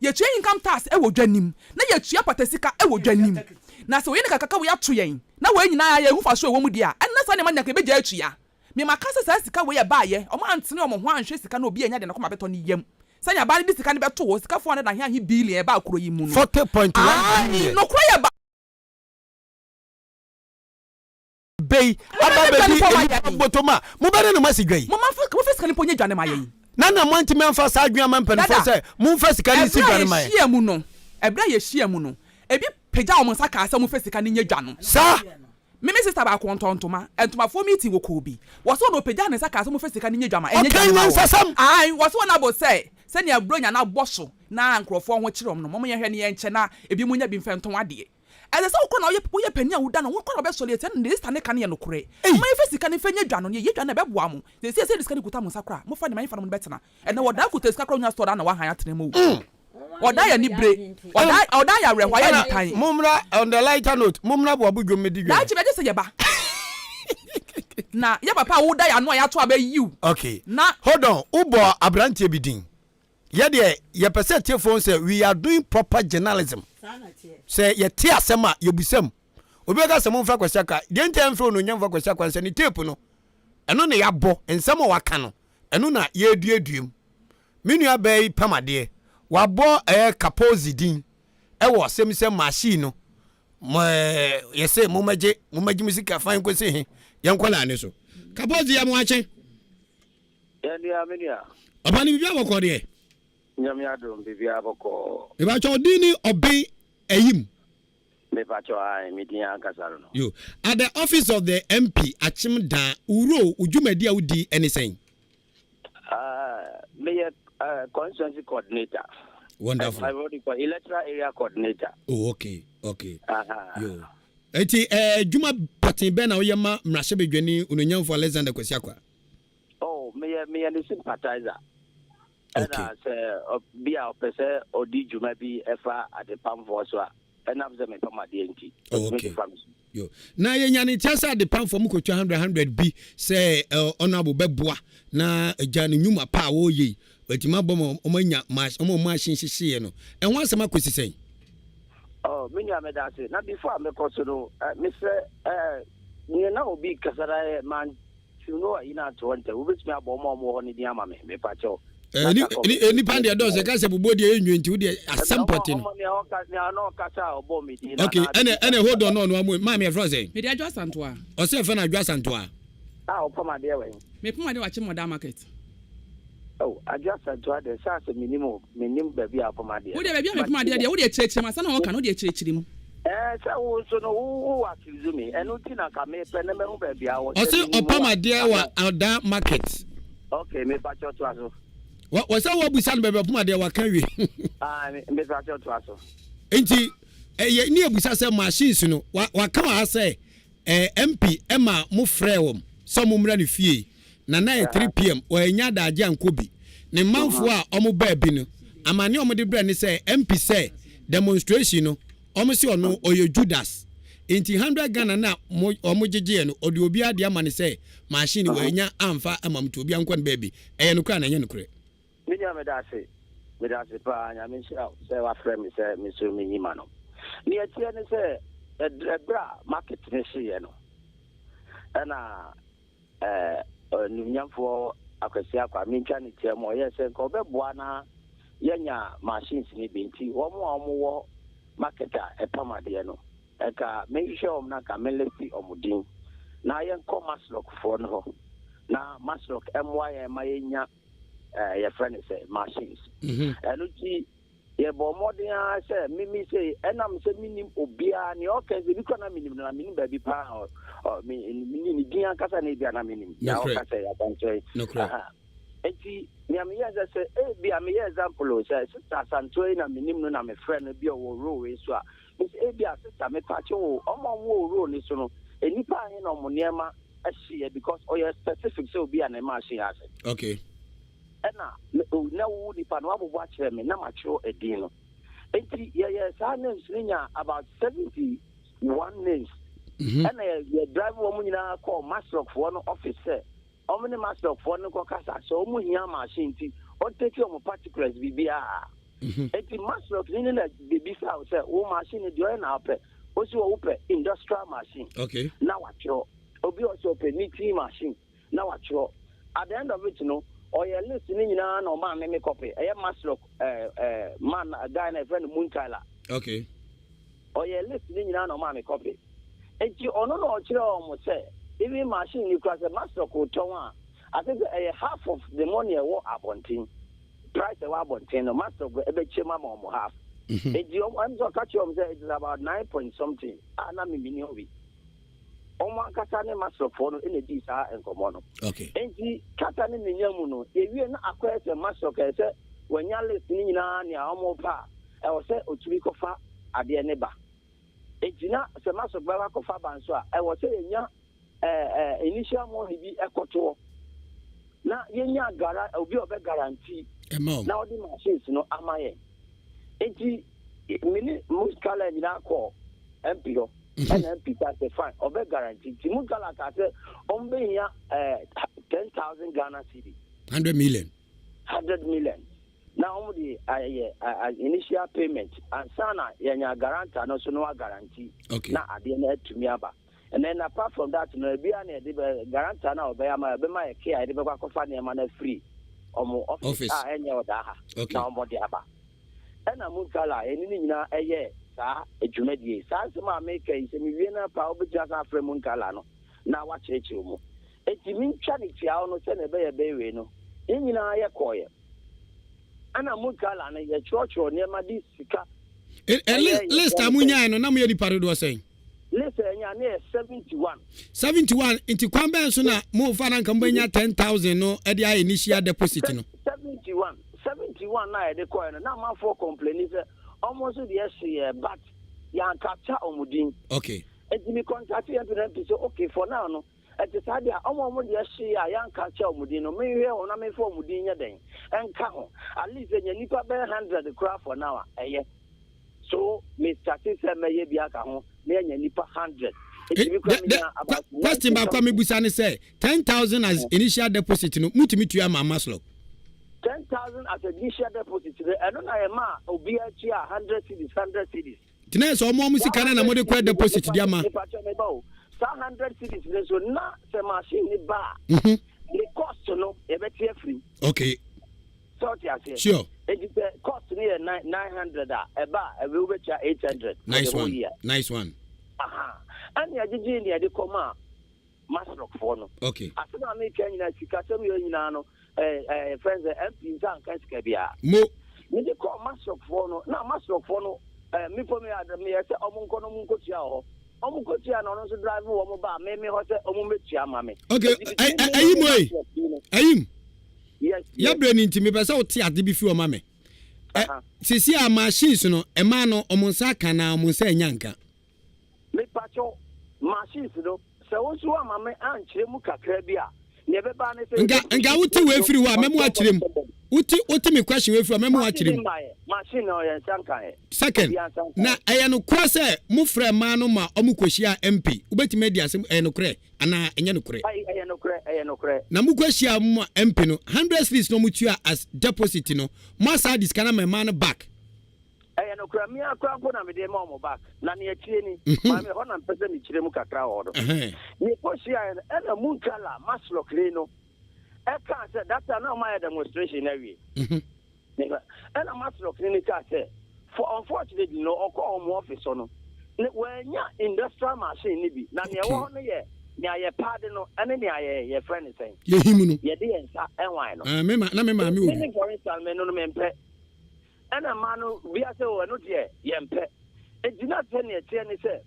yɛtua income tax wɔ dwa no mu, na yɛtua pata sika wɔ dwa no mu. Na sɛ wɔyɛ ne kakraka wei ato yɛn na wei nyinaa yɛnhu mfasoɔ a ɛwɔ mu deɛ a, ɛnna saa nneɛma no nyinaa nka yɛbɛgyae atua. Me maka sɛ saa sika wei a ɛbaeɛ, wɔn antene wɔn ho anhwɛ sika no obi annya deɛ n'akoma bɛtɔ ne yam. Sɛnea abaa no de sika no bɛto hɔ, sika 400 ahe ahe billion ɛbaa kuro yi mu no. 40.1 Aane, billion. nokorɛ yɛ ba. Bɛ yi Momma aba yɛn dwane abɛdi mpo ma nnipa yɛn. bɔtɔ mu a, mobɛne no moasi dwa yi? Momma momfa sika no mpo nyɛ dwane ma yɛn. Na na moantumi amfa saa adwene amma mpanimfoɔ Dada, sɛ, Momfa sika no nsi ɛberɛ a dwane mma yɛn? yɛhyiaa mu no, ɛberɛ a yɛhyiaa mu no, ebi pagyaa wɔn nsa kaa sɛ momfa sika no nyɛ dwa no. Saa. Me me sister baako ɔntɔn ntoma, ntomafoɔ meeting wɔ kɔɔ bi. Wɔse ɔno ɔpagyaa ne nsa kaa sɛ momfa sika no nyɛ dwama, ɛnyɛ Ɔka dwane ma wɔn. nyansasɛm. Ae, wɔse wɔn abo sɛ sɛnea Buronya no abɔ so na nkurɔfoɔ ho kyere wɔn no, mom yɛnhwɛ na yɛnkyɛ na ebinom nya bi mfa ntɔn adeɛ. Ɛsɛ sɛ wokɔ na woyɛ woyɛ panin a woda no, wokɔ na wobɛsɔre atia no, ne sister no ka no yɛ nokorɛ. Momma yɛmfa sika no mfa nyɛ dwa no, na yɛyɛ dwa no a ɛbɛboa mo. Seesei sɛ yɛde sika no kuta mo nsa koraa a, mofa ne ma yɛmfa no mo no bɛtena. Ɛnɛ wɔdaa kuta sika koraa wonya store daa na wahan atena mu o. Ɔda yɛ anibere. Ɔda ɔda yɛ awerɛhoɔ, ayɛ nitan. Mommra on the lighter note, mommra boabo dwom medi dwom. Daakye bɛgye sɛ yɛba. Na yɛ papa a woda yɛ ano a yɛato aba yiw. Okay. Na. Hold on, wobɔ aberanteɛ bi din. Yɛ deɛ yɛpɛ sɛ atiefoɔ hu sɛ we are doing proper journalism. Sɛ yɛte asɛm a yɛbisa mu. Obi bɛka sɛ momfrɛ Kwasi Akwa. Deɛ nti a yɛmfrɛ Onuonyamfoɔ Kwasi Akwa ne sɛ ne tape no, ɛno na yɛabɔ, nsɛm a waka no, ɛno na yɛreduadua mu. Me nua baa yi pam adeɛ. Wabɔ ɛyɛ Kapozi din ɛwɔ asɛm sɛ machine no mo ɛɛ yɛsɛ mo mɛgye mo mɛgye mo sika fan nkosi he yɛn kɔ laane so. Kapozi yɛ mo akye. Yɛn nua me nua. Ɔba no biribi abɔkɔ deɛ. Nyame adom biribi abɔkɔ. Mebakyɛ ɔdin ne ɔben ayim. Mepakyɛw ae me din ankasa no no. Yo, at the office of the MP Akyem Daa, wo role, wo dwumadi a wodi ne sɛn? Uh, meyɛ uh, constituency coordinator. Wonderful. Uh, what do you call electoral area coordinator. Oh, okay, okay. Uh -huh. Yo. Eti eh, adwuma pɔten bɛn na woyɛ ma mmarahyɛbadwani Onuonyamfo Alexander Kwasi Akwa? Oh, meyɛ meyɛ ne sympathizer. Ɛna sɛ bi a ɔpɛ sɛ ɔdi dwuma bi ɛfa adepamfoɔ so a, ɛnam sɛ mepam adeɛ nti, oh, ɔtumi okay. de fa me so. Yo. Na yɛnya ne nkyɛn sɛ adepamfoɔ mu kɔtwa hundred hundred bi sɛ ɔno abo bɛboa na agya ne nnwuma pa a wɔreyɛ yi watumi abɔ ma wɔn anya wɔn a wɔn machine hyehyeeɛ no ɛho asɛm akɔsi sɛn? Oh, me nua meda ase. Na before a mekɔ so no, mesrɛ eh, nea na obi kasa na yɛ man no ayi na ato hɔ ntɛm. Wobɛtumi abɔ wɔn a wɔwɔ hɔ no din ama me, mepa kyɛw. Eh, nipa deɛ dɔɔso ɛka sɛ bobɔ deɛ ɛnwie nti wodeɛ asɛm pɔte no. Ok, ɛnɛ ɛnɛ hold on ɔno amu maame ɛfrɛ sɛ. Mede Adwo Asantoa. Ɔsɛ ɛfɛ no Adwo Asantoa. A ɔpam adeɛ wɔ he? Mepam adeɛ wɔ Akyem Ɔdaa market. Oh, Adwo Asantewaa deɛ, sɛ asɛ mennim o, mennim baabi a wopam adeɛ Wo no. deɛ baabi a But mepam adeɛ deɛ, wo deɛ kyerɛkyerɛ mu, ansa na wɔka no, wo deɛ kyerɛkyerɛ mu. Ɛɛ, sɛ wo nso no, wo wo accuse me, ɛno nti na nka mepɛ na mahu baabi a wɔ, sɛ Ɔse mennim ɔpam wo a, adeɛ wɔ anka. Ada market. Okay, mepakyɛw toa so. Wɔ wɔ sɛ woabusa no baabi a ɔpam adeɛ, waka awie. Ah, me mepakyɛw toa so. Nti, ɛyɛ ne abusa sɛ machines no, wa waka wɔ ha sɛ ɛɛ MP ɛma mo frɛɛ wɔn sɛ wɔn mmra ne fie. Na na ɛyɛ 3 pm, wannya adagye ankɔ bi. Ne manfoɔ a wɔn baa bi no, amaneɛ a wɔn de brɛɛ ne sɛ MP sɛ demonstration no, wɔn se ɔno ɔyɛ Judas. Nti 100 Ghana no a mo wɔn gyegyeɛ no, ɔde obiara deɛ ama no sɛ machine no wannya amfa ama mo nti obiara nkɔ ne baabi. Ɛyɛ nokorɛ anaa ɛnyɛ nokorɛ? Me nua meda ase, meda ase paa, Nyame nhyira wo sɛ wafrɛ me sɛ me nso menyi ma no. Nea ɛteɛ ne sɛ, ɛberɛ a market no hyeeɛ no, ɛna eh, Onimuonyamfoɔ Akwasi Akwa, mentwa ne tia mu, ɔyɛɛ sɛ nka ɔbɛboa na yɛanya machines no bi nti wɔn a wɔwɔ market a ɛpam adeɛ no, nka menhwehwɛ wɔn na nka menlisti wɔn din na yɛnkɔ Masloc foɔ no hɔ na Masloc mmoa yɛn ma yɛnya eh, yɛfrɛ no sɛ machines. Ɛno nti Yɛbɔɔ mmɔden ara sɛ mimi sei, ɛnam sɛ mennim obiara, nea ɔka sɛ ebi koraa na menim no, na menim baabi paa a ɔ, me, ne ne din ankasa na ebi a na menim, nea ɔka sɛ yɛakwankyerɛ yi. Aha. Enti, nea meyɛɛ sɛ, sɛ ebi a meyɛ example o, sɛ Sister Asantewa yi na menim no na mefrɛ no, ebi a ɔwɔ row wei so a, mese ebi a sister mepaakyɛw o, wɔn a wɔwɔ row no so no, nnipa ahe na wɔn nneɛma hyeeɛ because ɔyɛ specific sɛ obi a ne mma ahye ase. Okay. Ɛna me oh na wo nipa no wabobɔ akyerɛ me na matwerɛ edin no. Enti yɛyɛɛ saa names no nyaa about 71 names. Ɛna yɛ yɛ drive wɔn nyinaa kɔɔ Masloc foɔ no office sɛ wɔn ne Masloc foɔ no nkɔ kasa sɛ wɔn hia machine nti wɔn take wɔn particulars biribiara. Enti Masloc ni no na bebisa wo sɛ wo machine no deɛ ɔyɛ na wopɛ. Wosi wɔ wopɛ industrial machine. Okay. Na watwerɛ. Obi a ɔsɛ ɔpɛ knitting machine. na watwerɛ. At the end of it no, ɔyɛ list no nyinaa na ɔmaa me me copy. Ɛyɛ Masloc eh, eh, man, guy na yɛfrɛ no Munkaila. Okay. Ɔyɛ list no nyinaa na ɔmaa me copy. Nti ɔno na ɔkyerɛ wɔn sɛ even machine ni kura sɛ Masloc retɔn a, ase sɛ ɛyɛ half of the money ɛwɔ abɔnten. Price ɛwɔ abɔnten no, Masloc ɛbɛkyɛ mu ama wɔn half. Nti wɔn ɛm sɛ ɔka kyerɛ wɔn sɛ it is about nine point something a na me mini hɔ bi. Wɔn ankasa ne Masrokfoɔ no na ɛdii saa nkɔmmɔ no. Okay. Enti kasa ne ne nya mu no, yɛwie na akɔyɛ sɛ Masrok ɛyɛ sɛ wanya list no nyinaa nea wɔpɛ a, ɛwɔ sɛ ɔtumi kɔfa adeɛ no ba. Enti na sɛ Masrok bɛba akɔfa ba nso a, ɛwɔ sɛ yɛnya eh, eh, initial money bi kɔtoɔ na yɛnya gara, obi a ɔbɛ guarantee na ɔde machines no ama yɛn. Enti me ne Muskala nyinaa kɔɔ MP hɔ. Ɛna MP kaa sɛ fine, ɔbɛ guarantee. Nti Muskala kaa sɛ ɔmbɛhia eh, 10,000 Ghana cedi. 100 million. 100 million. Na wɔn de ayɛ initial payment ansa na yɛnya guarantor no so no wa guarantee. Okay. Na adeɛ no atumi aba. And then apart from that no, ebi a na yɛde bɛ guarantor no a ɔbɛyɛ ama yɛbɛma yɛ key a yɛde bɛkɔ akɔfa nneɛma no afiri wɔn office a ɛnyɛ ɔdaa ha na wɔn de aba. Ɛna Murtala ɛne ne nyinaa ɛyɛɛ saa dwumadie yi. Saa nsɛm a meka yi, sɛ mewie no paa wobɛtumi asan afrɛ Murtala no na wakyerɛkyerɛ mu. Enti mentwa no tiawa no sɛdeɛ ɛbɛyɛ ɛbɛyɛ wei no, yɛn nyinaa yɛkɔeɛ. Ɛna Murtala no yɛtwerɛtwerɛ nneɛma de sika. Ɛ list a monyaeɛ no na moyɛ nipa dodoɔ sɛn? List a yɛnyaa no yɛ 71. 71 nti kwan bɛn so na mofa na nka mobɛnya 10,000 no de ayɛ initial deposit no? 71 71 no a yɛde kɔɛ no na amanfoɔ complaini sɛ ɔmo nso deɛ hyeeɛ but yɛn capture ɔmo din. Okay. Nti me contact yɛn mpɛ na mpi sɛ okay for now no ɛte saa deɛ ɔmo a ɔmo deɛ hyeeɛ a yɛn capture ɔmo din no menhwɛ wɔn na menfa ɔmo din nyɛ dɛn ɛnka ho at least ɛnya nipa bɛyɛ 100 koraa for now a ɛyɛ. So me starte sɛ mɛyɛ bi aka ho na yɛanya nipa 100. Nti me koraa menya about Question 90 baako a something. mebusa ne sɛ, 10,000 as initial deposit no, motumi tua ma Masloc? 10,000 as initial deposit no, ɛno na yɛmaa obiara tuaa 100 cedis, 100 cedis. Nti na yɛ sɛ ɔmo ɔmo Saa sika no na 100 mode kɔ cedis no, deposit de ama? mepakyɛ meba o, saa 100 cedis no nso na sɛ machine no ba a, ne cost no yɛbɛte afiri mu. Okay. Sɛ ɔte aseɛ? Sure. Enti sɛ cost no yɛ 900 a, ɛba a, ɛbɛ wobɛtua 800 for Nice the whole one. year. Nice one. Aha. Ɛne ɛgyegyee nea ɛde kɔmaa Masloc foɔ no. Okay. Asɛm a meka nyinaa, sikasɛm yɛ nyinaa no, ɛɛ ɛɛ fɛn sɛ MP nsa anka sika biara. Mo. Mede kɔɔ MASLOC foɔ no, na MASLOC foɔ no ɛɛ me mpo me meyɛ sɛ ɔmo nkɔ na ɔmo nkɔtua wɔ hɔ. Ɔmo kɔtua na ɔno nso drive wɔn baa me me hɔ sɛ ɔmo mmɛtua ma me. Okay, ayim oi, ayim. Yes. Yɛbrɛ ni nti mepɛ sɛ wote ade bi fi hɔ ma me. Sisi a machines no, ɛmaa no ɔmo nsa aka na ɔmo nsa anya nka. Mepakyɛw, machines no, sɛ wo nso woamma me ankyerɛ mu kakra bi a, nea ɛbɛba ne sɛ. Nka nka wote wei firi hɔ a mɛmu akyerɛ mu. Wote wote me question wei firi hɔ a mɛmu akyerɛ mu. Machine no yɛn nsa nka ɛ. Second, na ɛyɛ nokorɛ sɛ mofrɛ mmaa no ma ɔmo kɔhyia MP? Wobɛtumi adi asɛm ɛyɛ nokorɛ anaa ɛnyɛ nokorɛ? Ɛyɛ nokorɛ, ɛyɛ nokorɛ. Na mokɔhyia mo MP no, hundred cedis na ɔmo tua as deposit no, moasan de sika no ama mmaa no back? Ɛyɛ nokorɛ, me ara koraa mpo na mede rema wɔn back. Na nea ɛteɛ ni, maame, ɛhɔ na mepɛ sɛ mekyerɛ mu kakra wɔ hɔ no. Yɛkɔhyiaeɛ no, ɛna Munkala Maslok-ni no kaa sɛ, that time na wɔayɛ demonstration no awie. Ɛna Maslok-ni no kaa sɛ, for unfortunately no, ɔkɔɔ wɔn office hɔ no, ne wɔannya industrial machine no bi, na nea ɛwɔ hɔ no yɛ nea yɛpaade no ne nea yɛ yɛfrɛ no sɛn? Yɛhim no. Yɛde yɛn nsa nwan no. Ah, me ma, na me maame wɔ bi. Me for instance, me no no mempɛ. Ɛna mmaa no bia sɛ o ɛno deɛ yɛmpɛ. Enti na sɛnea ɛteɛ ne sɛ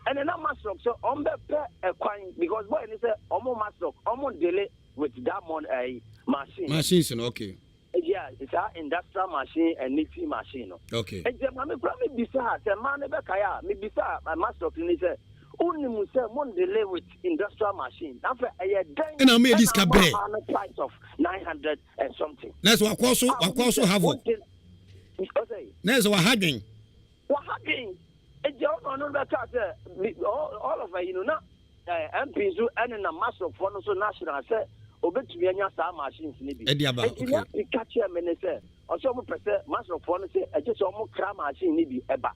ɛnɛ na Masloc sɛ ɔmo bɛpɛ ɛkwan because boy ne sɛ ɔmo Masloc ɔmo ndele with that mon ɛyi machine. Machines no okay. Yeah, saa industrial machine and knitting machine no. Okay. Enti ɛma me kura me bisa sɛ mmaa no bɛkae a me bisa Masloc ne sɛ wonim sɛ mo ndele with industrial machine na afɛ ɛyɛ dɛn ɛna mo yɛ di sika brɛ ɛna mo price of 900 and something. Na sɛ wakɔ so wakɔ so havoc. Na sɛ waha dwen. Waha dwen. Eti ɔno ɔno bɛka sɛ all of you know na MP nso ɛne na masɔfoɔ no so national sɛ obetumi anya saa machines no bi. Ɛde aba okay. Eti na MP ka kyerɛ me ne sɛ ɔsɛ ɔmo pɛ sɛ masɔfoɔ no sɛ ɛgye sɛ ɔmo kra machine no bi ɛba.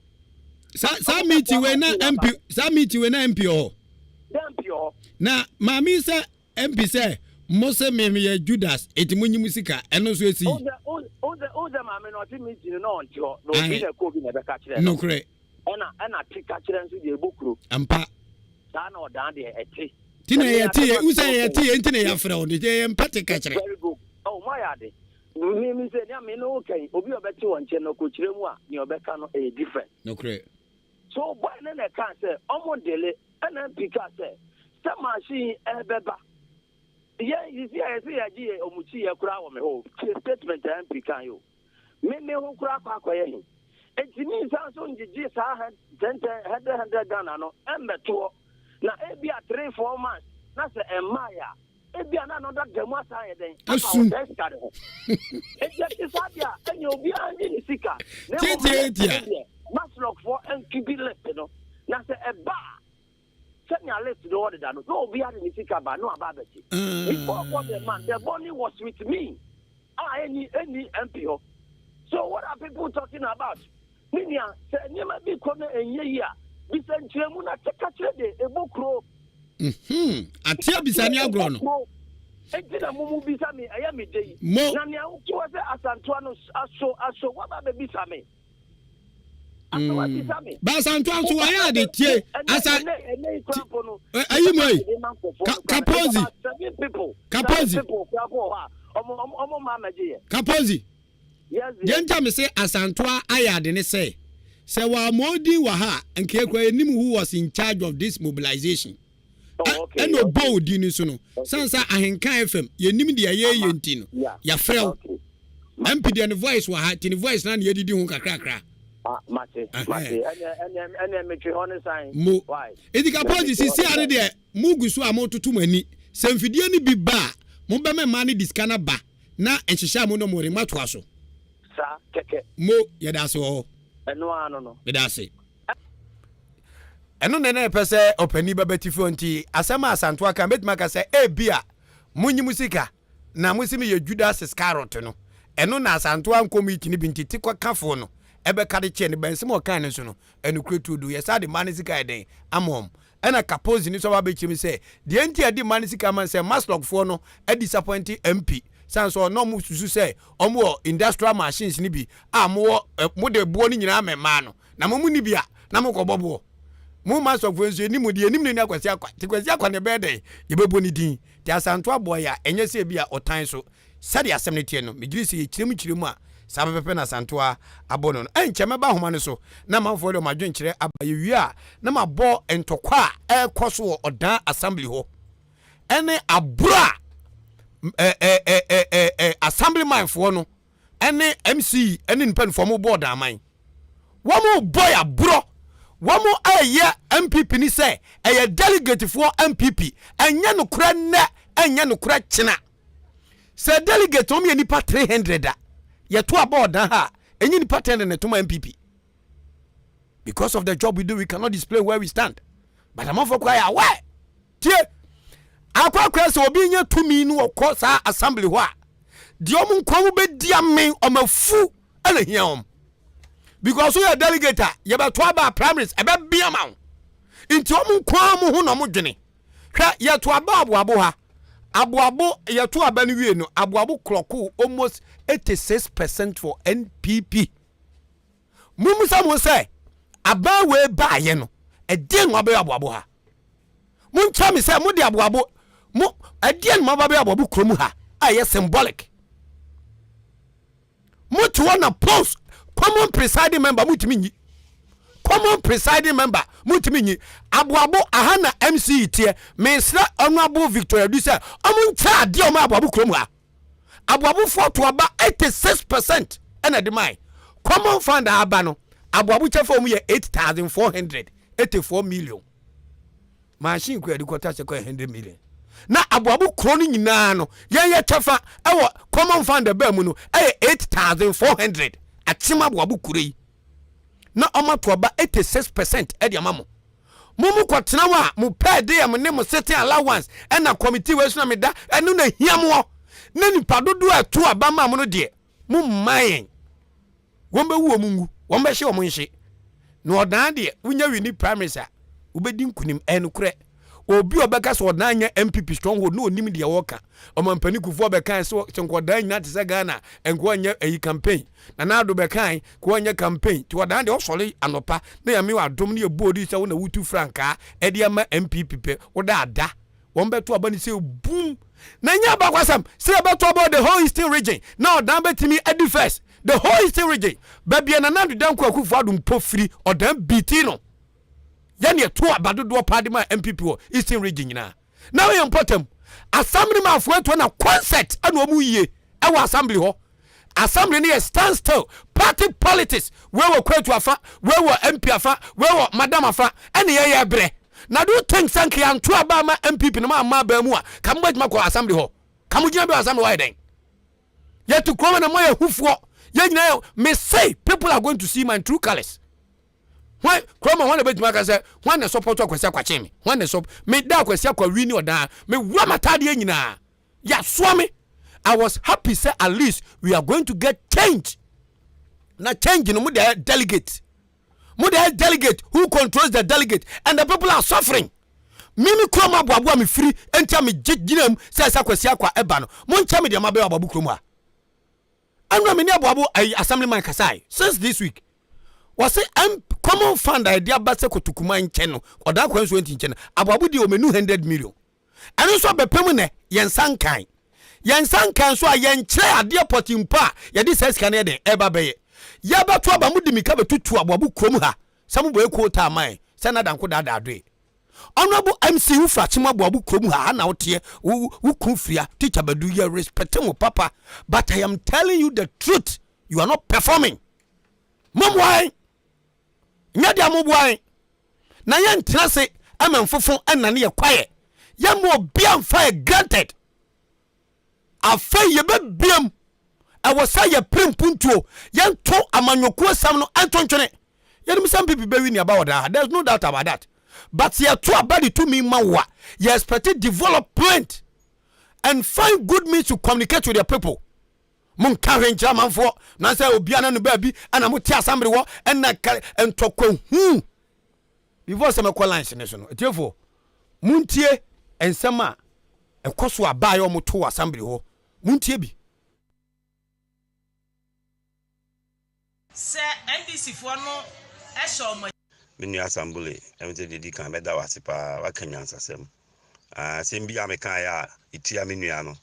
Saa saa meeting wei na MP saa meeting wei na MP wɔ hɔ. Na MP wɔ hɔ. Na maame sɛ MP sɛ, Mo se me meyɛ Judas, enti monyi mo sika. Ɛno nso esi. Wosɛ wosɛ maame no ɔte meeting no na ɔnte hɔ na obi na ɛkɔ obi na ɛbɛka kyerɛ no. Nokorɛ. Ɛna ɛna te ka kyerɛ nso deɛ ɛbɔ kuro. Ampa. Saa na ɔdan deɛ ɛte. Ti na yɛte yɛ wosɛ yɛte yɛ nti na yɛafrɛ wo no yɛ mpɛ te ka kyerɛ. Very good. Oh mo ayɛ ade. Me me sɛ nea me ne wo kan obi a ɔbɛte wɔ nkyɛn no ɔkɔkyerɛ mu a nea ɔbɛka no ɛyɛ different. Nokorɛ. So boy no na ɛkaa sɛ ɔmo dele ɛna MP kaa sɛ sɛ machine yi ɛbɛba yɛn sisi a yɛsɛ yɛgye yɛ ɔmo kyi yɛ koraa wɔ me hɔ tie statement a MP kan yi o me me ho koraa kɔ akɔyɛ he enti me nsa nso ngyegye saa ten ten 100 100 Ghana no ɛmmɛtoɔ na ebi a 3, 4 months na sɛ ɛmmaeɛ a ebi a na another da mu asan yɛ dɛn aba wɔ saa sika de ho eti ɛte saa deɛ a ɛnyɛ obiara ngye ne sika na mmom Tiatia. deɛ maslɔkfoɔ nkeep list no na sɛ ɛba a sɛnea list no wɔ deda no na obiara de ne sika ba na waba abɛgye before God the man the money was with me a ɛni ɛni MP hɔ. So what are people talking about? Me nua, sɛ nneɛma bi kɔ na ɛnyɛ yi a, bisa nkyerɛmu na kyɛka kyerɛ de ɛbɔ kuro. Ate abisa ne agorɔ no. Enti na mo mu bisa me, ɛyɛ me de yi. Mo. Na nea wote hɔ sɛ Asantoa no aso aso woaba bɛbisa me. Aso wabisa me. Ba Asantoa nso wayɛ ade tie. Asa. Ɛnɛ yi kura mpo no. Ayi mu ayi. Kapozi. Seven people. Kapozi. Seven people kura mpo wɔ hɔ a ɔmo ɔmo mmaa mɛgye yɛ. Kapozi. Yes deɛ. Deɛ nti a mese Asantoa ayɛ ade ne sɛ, sɛ wɔammɔ odin wɔ ha a, nka yɛkura yɛnim who was in charge of this mobilization. Ɛna ɔbɔ odin no so no, sane sɛ Ahenka FM, yɛnim deɛ yɛyɛ nti no, yɛafrɛ wo. MP deɛ ne voice wɔ ha, nti ne voice no na yɛdidi ho kakrakra. Mate, mate. Ɛnɛ, ɛnɛ metwe hɔ ne san. Mo. Why? Nti Kapozi, sisi ano deɛ, mogu so a mototo mo ani. Sɛ mfidie no bi ba a, mobɛma mmaa no de sika no aba. Na nhyehyɛ a mo ne wɔn wɔ no, moatoa so. Saa kɛkɛ. Mo, yɛda ase wɔ hɔ. Ɛno ara no no. Meda ase. Ɛno na na ɛpɛ sɛ ɔpanin ba bɛte fie nti asɛm a Asantewa ka mɛtumi aka sɛ ebia monyi mo sika na mo se meyɛ Judas Iscariot no ɛno na Asantewa nkɔ meet no bi nti te kɔkafoɔ no ɛbɛka de kyerɛ no bɛnsɛm a ɔkaa no nso no ɛnokorɛ turodoo yɛ saa de mmaa no sika yɛ dɛn ama wɔn Ɛna Kapozi no nso aba abɛkyerɛ mu sɛ deɛ nti a ɛde mma no sika ma no sɛ Maslok foɔ no adisapɔinte MP sane sɛ ɔno ɔmo susu sɛ ɔmo wɔ industrial machines no bi a mo wɔ mo de boɔ no nyinaa ma mmaa no na mo mo ni bi a na mo kɔ bɔ boɔ. Mo Maslok foɔ nso yɛnim mo deɛ yɛnim no ne Akwasi Akwa nti Kwasi Akwa no ɛbɛyɛ dɛn yɛbɛbɔ ne din nti Asanto aboa yɛ a ɛnyɛ sɛ ebi a ɔtan so. Sɛdeɛ asɛm no teɛ no, megye di sɛ yɛkyerɛ mu kyerɛ mu a, saa pɛpɛpɛ na Asantewaa abɔ no no. Ɛnkyɛ mɛba ahoma no so na amanfoɔ de wɔn adwenkyerɛ aba. Yɛwie a, na mabɔ ntɔkwa a ɛrekɔ so wɔ Ɔdan Assembly hɔ ne aboro a Assemblymanfoɔ no ne MC ne ne mpanimfoɔ wɔn bɔ Ɔdan man. Wɔn bɔ yɛ aborɔ. Wɔn ɛyɛ NPP ni sɛ ɛyɛ delegatefoɔ NPP. Ɛnyɛ nokorɛ nnɛ, ɛnyɛ nokorɛ kyena. Sɛ delegate wɔn yɛ nipa 300 a, yɛto aba ɔdan ha a, ɛnyɛ nipa 300 na ɛto ma NPP. Because of the job we do, we cannot display where we stand. But amanfoɔ koraa yɛ aware. Tie, akɔ akɔyɛ sɛ obi nya tumi no wɔkɔ saa assembly hɔ a, deɛ wɔn nkɔn mu bɛdi amen, wɔn afu ɛna hia wɔn. Because woyɛ delegate a, yɛbɛto aba primaries, ɛbɛbea ma wo. Nti wɔn nkɔn mu ho na wɔn dwene. Hwɛ, yɛto aba aboabo ha. Aboabo, yɛto aba no wie no, aboabo klɔkoo almost 86% for NPP. Mommisa mo sɛ, aban wei baayɛ no, ɛdeɛn na wabɛyɛ aboabo ha? Monkyerɛ me sɛ mode aboabo, mo, ɛdeɛn na moaba bɛyɛ aboabo kurom ha a ɛyɛ symbolic? Mote hɔ na post common presiding member motumi nyi. Common presiding member motumi nyi. Aboabo aha na MC teɛ. Mesrɛ Honourable Victoria Du sɛ ɔmo nkyerɛ adeɛ ɔmo aboabo kurom ha. Aboabofoɔ to aba 86% ɛna ɛde mae. Common fund a aba no aboabo kyɛfa ɔmo yɛ 8,484 million. Machine kura yɛde kɔtɔ ahyɛ kɔ yɛ 100 million. Na aboabo kuro no nyinaa no yɛn yɛ kyɛfa ɛwɔ common fund ɛbaa mu no ɛyɛ 8,400 akyem aboabo kuro yi na ɔmo ato aba 86% ɛde ama mo. Mo mo kɔ tena hɔ a mo per diem ne mo sitting allowance ɛna committee wei so na meda ɛno na hia mo na nipa dodoɔ a ɛto aba ma mo no deɛ mo mma yɛn. Wɔn bɛwu wɔn ngu, wɔn bɛhye wɔn nhye. Na ɔdan deɛ wonya wini primaries a wobɛdi nkunim. Ɛyɛ nokorɛ. Obi a ɔbɛka sɛ ɔdan nyɛ NPP stronghold na ɔnim deɛ ɔreka. Ɔmampanin Kufuor bɛkae sɛ sɛ nka ɔdan nyina te sɛ Ghana a nka ɔnyɛ ayi campaign. Nana Addo bɛkae nka ɔnyɛ campaign. Nti ɔdan deɛ ɔsɔre anɔpa na Nyame wɔ adom na yɛbɔ odin sɛ wo na wotu frankaa de ama NPP pɛ woda ada. Wɔn bɛto aba no sɛ bum. Na ɛnyɛ abakwasɛm sɛ yɛbɛto aba wɔ the whole eastern region na ɔdan bɛtumi adi first. The whole eastern region baabi a Nana Addo Dankwa Akufo Addo mpo firi ɔdan biitii no. Yɛne ɛto aba dodoɔ paa de ma NPP wɔ eastern region nyinaa. Na yɛ mpɔtam assembly ma afoɔ atuo na concert ɛna wɔn yie ɛwɔ assembly hɔ. Assembly no yɛ stand still party politics wei wɔ kwetu afa wei wɔ MP afa wei wɔ madam afa ɛne yɛyɛ brɛ. Na do you think sɛ nka yɛanto aba ama NPP no ma amma abaa mu a ka mo bɛtumi akɔ assembly hɔ? Ka mo gyina bi wɔ assembly hɔ ayɛ dɛn? Yɛte kurom na moayɛ hufoɔ yɛn nyinaa yɛ me say people are going to see my true colors. Hwan kurom hwan na bɛtumi aka sɛ hwan na support Akwasi Akwa me hwan na support me da Akwasi Akwa wi ne ɔdaa me wura m'ataadeɛ nyinaa yɛasoa me. I was happy sɛ at least we are going to get change. Na change no mo de delegate mo de delegate who controls the delegate and the people are suffering. Mimi kurom aboaboa me firi enti a me gye gyina mu sɛ sɛ Akwasi Akwa ɛba no mo nkyɛn me deɛ ma bɛyɛ aboabo kurom ha. Ɛnna me ne aboabo ayi assemblyman kasae since this week. Wɔse M common fund a yɛde aba sɛ kotokuma nkyɛn no ɔdan kwan nsuo nti nkyɛn no aboabo deɛ ɔmɛnu 100 million. Ɛno nso abɛpɛ mu nɛ yɛn nsa nkan. Yɛn nsa nkan nso a yɛnkyerɛ adeɛ pɔte mpo a yɛde saa sika no yɛ den ɛba bɛyɛ. Yɛbɛto aba mo de mika bɛtutu aboabo kurom ha sɛ mo bɔyɛ quota ama yɛn sɛ na danko daadaa doe. Honourable MC wo firi akyem aboabo kurom ha ha na woteɛ wo wo kun firia teacher Badu yɛ respect mo papa but I am telling you the truth you are not performing. Mommoa yɛn nyɛ deɛ moboa yɛn na yɛntena ase ma mfofo nnane yɛ kwaeɛ. Yɛmma obia mfa yɛ granted. Afei yɛbɛbiam ɛwɔ sɛ yɛpere mpuntuo, yɛnto amanyɔkuo sɛm no nto ntwene. Yɛnim sɛ NPP bɛwi ne aba wɔ daa ha, there's no doubt about that. But sɛ yɛto aba de tumi ma wo a, yɛ expect development and find good means to communicate with the people. Monka hwee nkyerɛ amanfoɔ na sɛ obia na no baabi ɛna mote assembly hɔ ɛna ka ntɔkwa hu. Before sɛ mɛkɔ lines ne so no, atiefoɔ montie nsɛm a ɛkɔ so a baayɛ ɔmo to wɔ assembly hɔ, montie bi. Sɛ NDC foɔ no hyɛ wɔn akyi. Me nua Sambule, ɛm sɛ deɛ ɛdi kan mɛda wo ase paa, woaka nyansasɛm. Asɛm bi a mekaeɛ a ɛtia me nua no,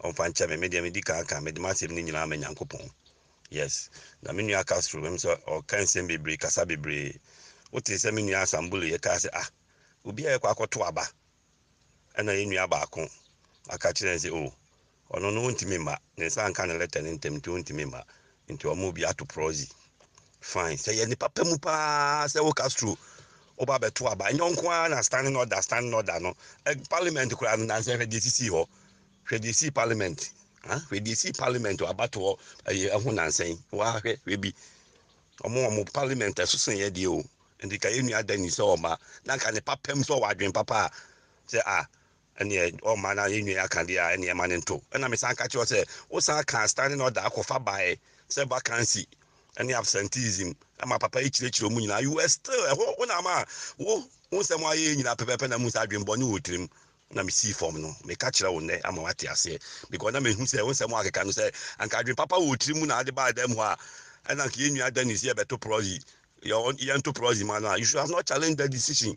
Ɔmfa nkyɛ me. Me deɛ medi kan aka, mede m'asɛm no nyinaa ma Nyankopɔn. Yes. Na me nua Castro, mem sɛ ɔka nsɛm bebree, kasa bebree. Wotee sɛ me nua Asambule yɛkaa sɛ, ah, obi a yɛkɔ akɔto aba. Ɛna yɛn nua baako aka kyerɛ no sɛ, oh, ɔno no ɔntumi mma. Ne nsa anka ne lɛtɛ no ntɛm nti ɔntumi mma. Nti ɔma obi ato prɔsi. Fine. Sɛ yɛ nipa pɛ mu paa sɛ wo Castro woba bɛto aba. Ɛnyɛ wo nko ara na standing order, standing order no. Parliament koraa no nansɛ hwɛ deɛ esisii hɔ. Hwɛ deɛ esii parliament. Ha? Hwɛ deɛ esii parliament wɔ abatoɔ ɛyɛ ɛho nansa yi. Waa hwɛ hwɛ bi. Ɔmo ɔmo parliament ɛso sen yɛ deɛ o. Nti ka yɛn nua Danny sɛ ɔma na nka ne papa mu sɛ ɔwɔ adwene papa a sɛ ah ɛneɛ ɔmma na yɛn nua yi aka deɛ a ɛneɛ ma no nto. Ɛna me san ka kyerɛ wo sɛ wo san kaa standing order akɔfa baeɛ sɛ vacancy ɛne absenteeism ɛma papa yi kyerɛkyerɛ ɔmu nyinaa you were still ɛhɔ wo na ama wo wo nsɛm ayɛ yɛ nyinaa pɛpɛpɛ na mu sɛ adwene bɔne wɔ tirim na me sii fam no meka kyerɛ wo nnɛ ama wate aseɛ because na mehu sɛ wo nsɛm akeka no sɛ anka adwene papa wɔ tirim mu na ade baa dɛm hɔ a ɛna anka yɛn nua Dennis yɛbɛto prɔsi yɛnto prɔsi ma no a you should have not challenged that decision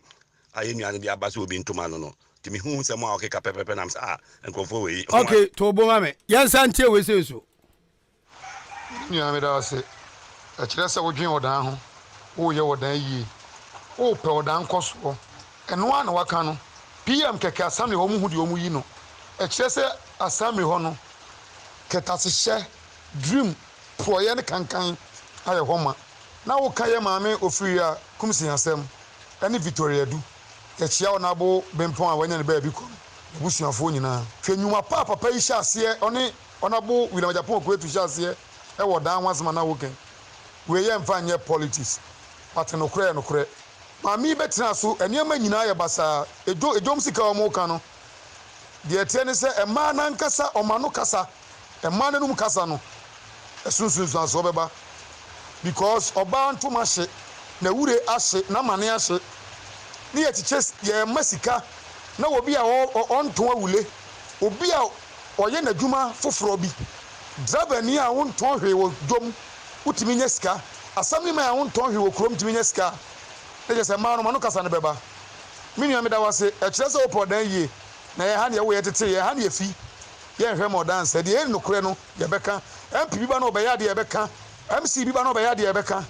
a yɛn nua no de aba sɛ obi nto ma no no. Nti mehuu nsɛm a ɔkeka pɛpɛpɛ na mesɛ ah nkurɔfoɔ wei. Ok, to bo ma me. Yɛnsan ntie wei sei nso. Me nua meda wo ase. Ɛkyerɛ sɛ wodwen ɔdan ho, woreyɛ ɔdan yie, worepɛ ɔdan nkɔsoɔ. Ɛno ara na waka no. PM kɛkɛ assembly hɔ wɔhu deɛ wɔyi no. Ɛkyerɛ sɛ assembly hɔ no kɛtasehyɛ, dream, porɔeɛ ne kankan ayɛ hɔ ma. Na woka yɛ maame Ofiri-Yaa Kumsin asɛm. ne Victoria Adu. Yɛkyea Ɔnabo Bempɔn a wanya ne baabi kɔ no, n'abusuafoɔ nyinaa. Hwɛ nnwuma pa a papa yi hyɛ aseɛ, ɔne Ɔnabo William Agyapong Okuetu hyɛ aseɛ wɔ ɔdan ho asɛm a na woka yi. Wei yɛmfa nyɛ politics, but nokorɛ yɛ nokorɛ. Maame yi bɛtenaa so, nneɛma nyinaa yɛ basaa. Edwo, edwom sika a wɔka no, deɛ ɛteɛ ne sɛ mmaa no ankasa wɔn ano kasa. Mmaa no anum kasa no ɛso nsunsuansoɔ bɛba because ɔbaa ntoma hye, n'awure ahye, n'amane ahye ne yɛkyekyɛ yɛma sika na obi a ɔntɔn awule, obi a ɔyɛ n'adwuma foforɔ bi, driver ni a wontɔn hwee wɔ dwom wotumi nya sika, assemblyman a wontɔn hwee wɔ kurom tumi nya sika na kyerɛ sɛ mmaa no wɔn ano kasa no bɛba. Me nua meda wo ase, ɛkyerɛ sɛ wopɛ ɔdan yie na yɛn ha na yɛwo yɛn tetee yɛn ha na yɛfi. Yɛnhwɛ ma ɔda nsɛ. Deɛ ɛyɛ nokorɛ no, yɛbɛka. MP bi ba na ɔbɛyɛ adeɛ a, yɛbɛka. MC bi ba na ɔbɛyɛ adeɛ a, yɛbɛka.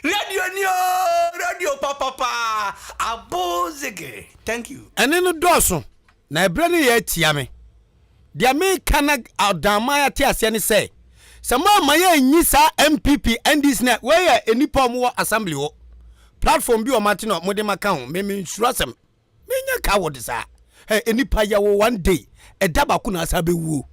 Radio ni oo radio papapaa abozege thank you. Ɛnne no dɔɔso, na ɛberɛ no reyɛ atia me. Deɛ meka na Ɔdanman ate aseɛ ne sɛ, sɛ moamma yɛanyi saa NPP, NDC no a, wei yɛ nnipa a wɔwɔ assembly hɔ. Platform bi a wɔate no a wɔde maka ho, me mensuro asɛm. Menya coward saa. Hey, nipa yɛ wo one day. Ɛda baako na asa bɛwuo.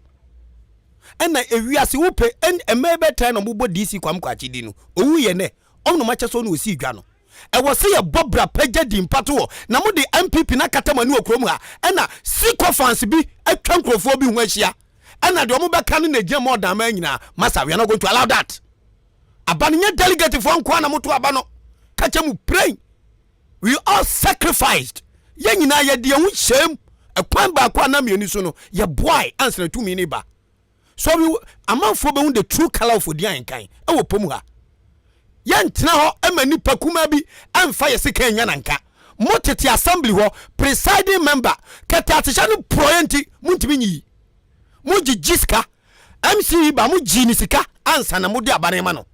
Ɛna ewiase wopɛ ɛmɛ bɛtɛn na ɔmobɔ DC Kwame Kwakye di no. Owu yɛ nɛ. Ɔmo na ɔmakyɛ sɛ ɔna osi dwa no. Ɛwɔ sɛ yɛbɔ bra pagya di mpato wɔ na mo de NPP no akata mo ani wɔ kurom ha. Ɛna sycophants bi atwa nkurɔfoɔ bi ho ahyia. Ɛna deɛ ɔmo bɛka no na egyina mu ɔdan nyinaa. Masa, we are not going to allow that. Aba no nyɛ delegate foɔ nkoa na moto aba no. Kakyɛ mu praying. We all sacrificed. Yɛn nyinaa yɛde yɛn ho hyɛm ɛkwan baako anaa mmienu so no yɛboae ansa na tumi no ba. So we amanfoɔ bɛhu the true color of odi ahenkan ɛwɔ pom ha. Yɛntena hɔ ɛma nipa kumaa bi ɛmfa yɛ sika nya nanka. Mo tete assembly hɔ presiding member kɛtɛ asehyɛ no porɔeɛ nti montumi nyiyi. Mo gyegye sika MC yi ba mo gyee ne sika ansa na mode aba no ma no.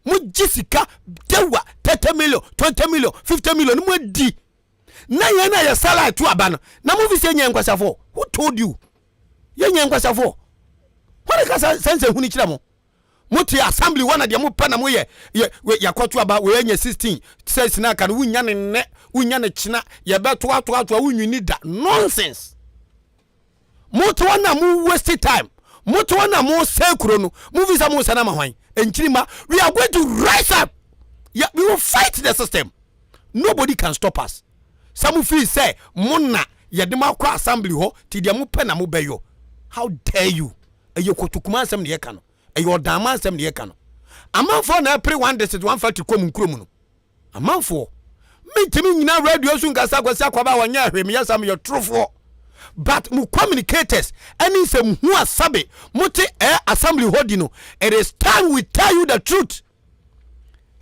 Mo gye sika dewa 30 million, 20 million, 50 million mo adi. Na yɛn a yɛsa line to aba no na mo fi sɛ nyɛ nkwasafo. Who told you? Yɛn nyɛ nkwasafo. Wɔn ka sɛ sɛ huni kyerɛ mo. Mo te assembly wɔn na deɛ mo pɛ na mo yɛ yɛ yɛakɔto aba wei anya 16 sɛ sinaka no wonya ne nnɛ wonya ne kyena yɛbɛto ato ato a wonwini da nonsense. Mo te hɔ na mo waste time. Mo te hɔ na mo sɛ kuro no. Mo fi sɛ mo sɛ na ma hwan? Nkyiri We are going to rise up. Yeah, we will fight the system. Nobody can stop us. Sɛ mo fi sɛ mo na yɛde mo akɔ assembly hɔ ti deɛ mo pɛ na mo bɛyɔ. How dare you? Ɛyɛ kotokuma asɛm na yɛka no. Ɛyɛ ɔdanma asɛm na yɛka no. Amanfoɔ na ɛpere one district one factory kɔ mu nkuro mu no. Amanfoɔ, mentumi nnyina radio so nkasa Kwasi Akwaba a ɔnyɛɛ hwee, meyɛ saa meyɛ torofoɔ. But mo communicators ɛne nsɛm hu asabe mote ɛɛ assembly hɔ di no, it is time we tell you the truth.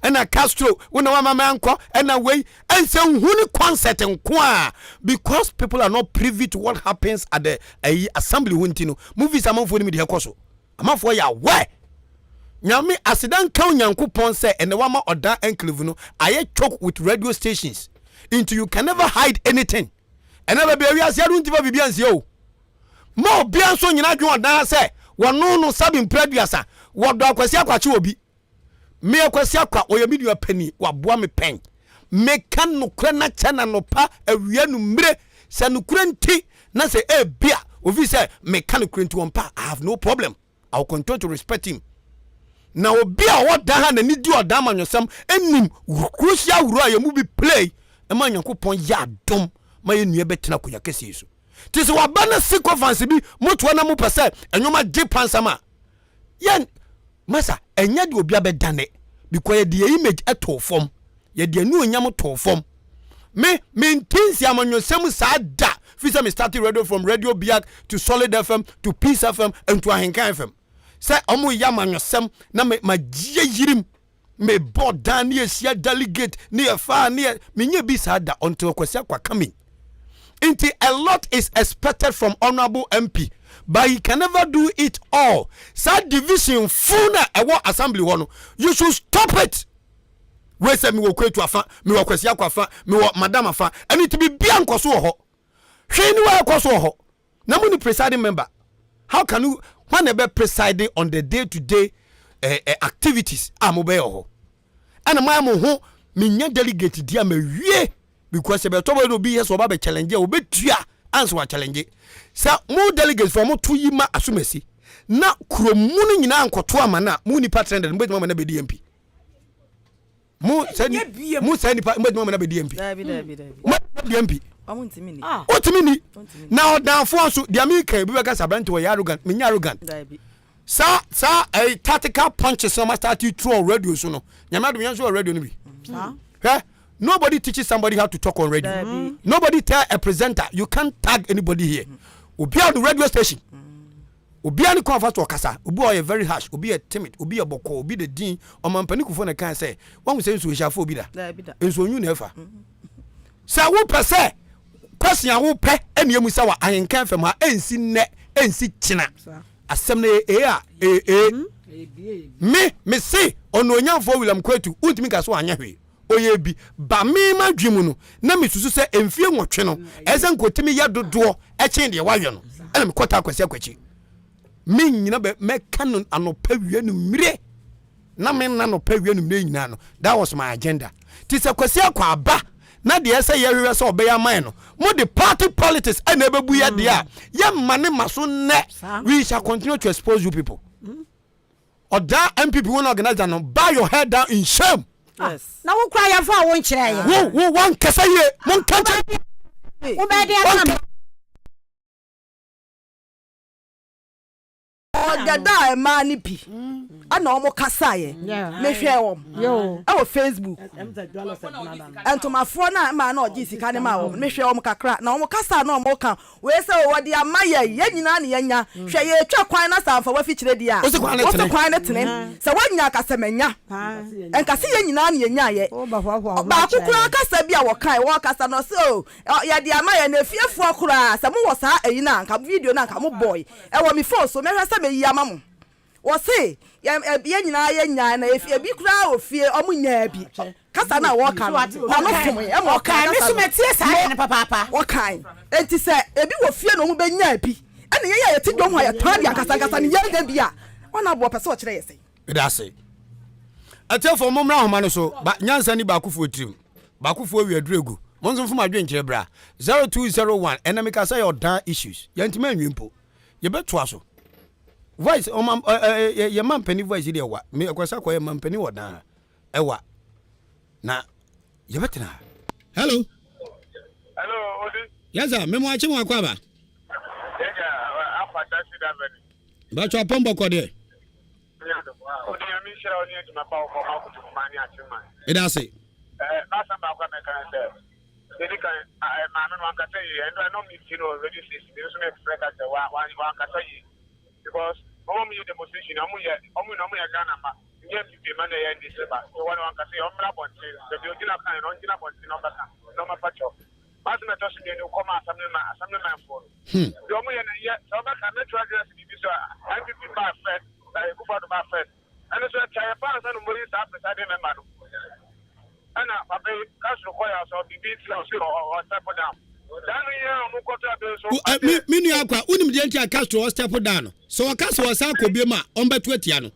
Ɛna Castro wo na wama mankɔ ɛna wei ɛnsɛ nhu ne concert nko a because people are not privy to what happens at the ayi assembly hɔ nti no movies amanfoɔ nim deɛ ɛkɔ so amanfoɔ yɛ aware nyame aseda nka onyankopɔn sɛ ɛnɛ wama ɔdan enclave no ayɛ choke with radio stations nti you can never hide anything ɛnɛ baabi awiase ado nti fa biribi ansie o ma obia nso nyina adwene ɔdan sɛ wɔno no sabi mpere aduasa wɔdɔ akwasi akwakye obi Me Akwasi Akwa, ɔyɛ me nua panin, waboa me pɛn. Meka nokorɛ no akyɛ no anɔpa, awia, anummerɛ. Sɛ nokorɛ nti na sɛ ebia ofi sɛ meka nokorɛ nti ɔmpa a, I have no problem. I will continue to respect him. Na obi a ɔwɔ dan ha n'ani di ɔdan amanyɔsɛm nim crucial role a yɛn mu bi play ma Nyankopɔn yɛ adom ma yɛn nua bɛtena akonnwa kɛseɛ yi so. Nti sɛ waba na sycophants bi motoa na mopɛ sɛ nneɛma gye pansam a, yɛn masa ɛnyɛ deɛ obi abɛdane because yɛde yɛ image ɛtoo fam yɛde anuonyam too fam me mente nsi amanyɔsɛm saa da fi sɛ me start radio from radio biak to solid fm to peace fm and to ahenkan fm sɛ ɔmo yɛ amanyɔsɛm na me ma gye yirim me bɔ dan ne yɛhyia delegate ne yɛfaa ne yɛ menyɛ bi saa da until Kwasi Akwa coming nti a lot is expected from honourable MP but he can never do it all saa division fun na ɛwɔ assembly hɔ no you should stop it wei sɛ mewɔ Kwetu afa mewɔ Kwasi Akwa afa mewɔ madam afa ɛno nti biribiara nkɔ so wɔ hɔ hwee ni wɔ ɛkɔ so wɔ hɔ na mo ni presiding member how can you hwan na ɛbɛ preside on the day to day eh, eh, activities a mo bɛyɛ wɔ hɔ ɛna mo ayɛ mo ho menya delegate di a mawie because ɛbɛtɔ bɔ obi yɛ sɛ ɔba bɛ challenge a obetua ansa wa challenge sɛ mo delegate fɔ mo to yi ma asomasi na kurom mu no nyinaa nkɔto ama no a mo nipa 300 mo bɛtumi ama no bɛdi mp mo sɛ mo sɛ nipa mo adwuma mo na bɛ di mp mo di mp wotumi ni na ɔdanfoɔ nso deɛ mi kan ebi bɛ kasa aberante wɔ yɛ arrogant mi nyɛ arrogant saa saa ɛyi eh, tactical punches na ma start throw on radio so no nyame adum yɛn nso wɔ radio no bi hwɛ nobody teaches somebody how to talk on radio mm. nobody tell a presenter you can't tag anybody here obi a on the radio station. Mm. Obiara ne kwan a ɔfa so ɔkasa. Obi wɔ hɔ ɔyɛ very harsh, obi yɛ timid, obi yɛ bɔkɔɔ, obi de din. Ɔmampanin Kufuor na ɛkae sɛ, Wahu sɛ nsuo hyɛ afa obi da? Nsuo nwu na ɛfa. Sɛ wopɛ sɛ question a wopɛ ɛne emu sɛ wɔ Ahenka FM ha ɛnsi nnɛ ɛnsi kyena. Asɛm no yɛ ee a ɛyɛ ee. Me mese Ɔnuonyamfoɔ William Kwetu wontumi nka sɛ wanyɛ hwee. Ɔyɛɛ bi ba me m'adwene mu no na mesusu sɛ mfie nwɔtwe no ɛsɛ sɛ nka ɔtumi yɛ dodoɔ ɛkyɛn deɛ wayɛ no ɛna mekɔtaa Kwasi Akwakyi me nyina bɛ mɛka no anɔpa wia no mmire na me nna anɔpa wia no mmire nyinaa no that was my agenda ti sɛ Kwasi akɔ aba na deɛ ɛsɛ yɛhwehwɛ sɛ ɔbɛyɛ aman no mo de party politics ɛna ɛbɛbu yɛ deɛ a yɛmma ne ma so nnɛ we shall continue to expose you people. Mm. Ɔdaa NPP wɔn organizer no bow your head down in shame. Yes. Na wo kura yɛn fa wo nkyerɛ yɛn. Wo wo wɔn kasa yie mo nka nkyɛn. Wo bɛɛ de aka mi. Ɔdada a mmaa no bi ɛna wɔn kasaeɛ mehwɛɛ wɔn ɛwɔ Facebook ntomafoɔ no a mmaa no ɔgye sika no maa wɔn mehwɛɛ wɔn kakra na wɔn kasa na wɔn ka Wei sɛ o, wɔde ama yɛn, yɛn nyinaa na yɛanya. Hwɛ, yɛretwa kwan na sɛ amfa w'afikyire deɛ a, Wose kwan no wose tene. kwan no tene. Sɛ woanya a, ka sɛ manya. Ɛnka sɛ yɛn nyinaa na yɛnyaeɛ. Baako koraa kasa bi a wɔkae, wɔrekasa no, ɔse o, yɛde ama yɛn, na efiefoɔ koraa, sɛ mowɔ saa ayi no a, anka video no a anka mobɔe. Ɛwɔ me phone so, mɛhwɛ sɛ mɛyi ama mo. Wɔse yɛn yɛn nyinaa yɛ nyaa na efi ebi koraa wɔ fie ɔmo nyaa bi. Kasa no a wɔka no n'ano fomee ɛma ɔkaa kasa no. No wɔkae. Enti sɛ ebi wɔ fie na ɔmo bɛ nyaa bi ɛna yɛn a yɛte dwom hɔ a yɛtɔn adeɛ ankasa ankasa no yɛn nya bi a wɔn aboɔ pɛ sɛ ɔkyerɛ yɛ sɛn. Meda ase. Atiefo mommra ahoma no so. Ba nyansa ni baakofoɔ tirim. Baakofoɔ wi aduru egu. Mo nso mfom adwenkyerɛ bra. 0201 ɛnɛ meka sɛ yɛ ɔdan issues. Yɛntumi anwi mpo. Yɛbɛtoa so. Voice ɔma ɛ ɛ yɛ ma mpanin voice deɛ wa me ɛkɔsa kɔ yɛ ma mpanin wɔ dan ha ɛwa na yɛbɛtena ha. Hello. Hello, Odi. Yes sir, memo akye mo akɔ aba. Yɛgya akɔ atase da bɛni. Bàtò apɔn bɔkɔ deɛ. Odi nyame nhyira wo ne adwuma pa wobɔ ma kotokuma ne akyema. Ɛda ase. Ɛɛ, n'asɛm baako a mɛka ne sɛ, Deɛ kan, maame no wankasa yie. Ɛno ɛno me ti no radio station bi nso me frɛ ka sɛ wa wa wankasa yie because wɔn a wɔyɛ demonstration wɔn yɛ wɔn nyinaa wɔn yɛ Ghana ma. Ɛnyɛ NPP mma na ɛyɛ NDC ba. Wɔ no wankasa yɛ ɔmmra abɔnten. Baabi a ɔgyina kan no ɔngyina abɔnten na ɔmmɛka na ɔmmɛpa kyɛw. M'asɛm a ɛtɔ so mmienu kɔ ma assemblyman assemblyman foɔ no. Deɛ ɔmo yɛ no ɛnyɛ. Sɛ wobɛka mɛtwerɛ adwene asi biribi so a NPP baa first, Akufo Addo baa first. Ɛno nso ɛkyɛeɛ paa ansa na wɔyi saa presiding member no. Ɛna papa yi Castro kɔeɛ a ɔsɛ biribi nti na ɔse ɔ step down. Saa no yɛ a wɔn kɔtɔ abɛn so. Me me nua akwa wonim deɛ nti a Castro ɔ step down no sɛ ɔka sɛ ɔsan akɔ biom a ɔmbɛto atia no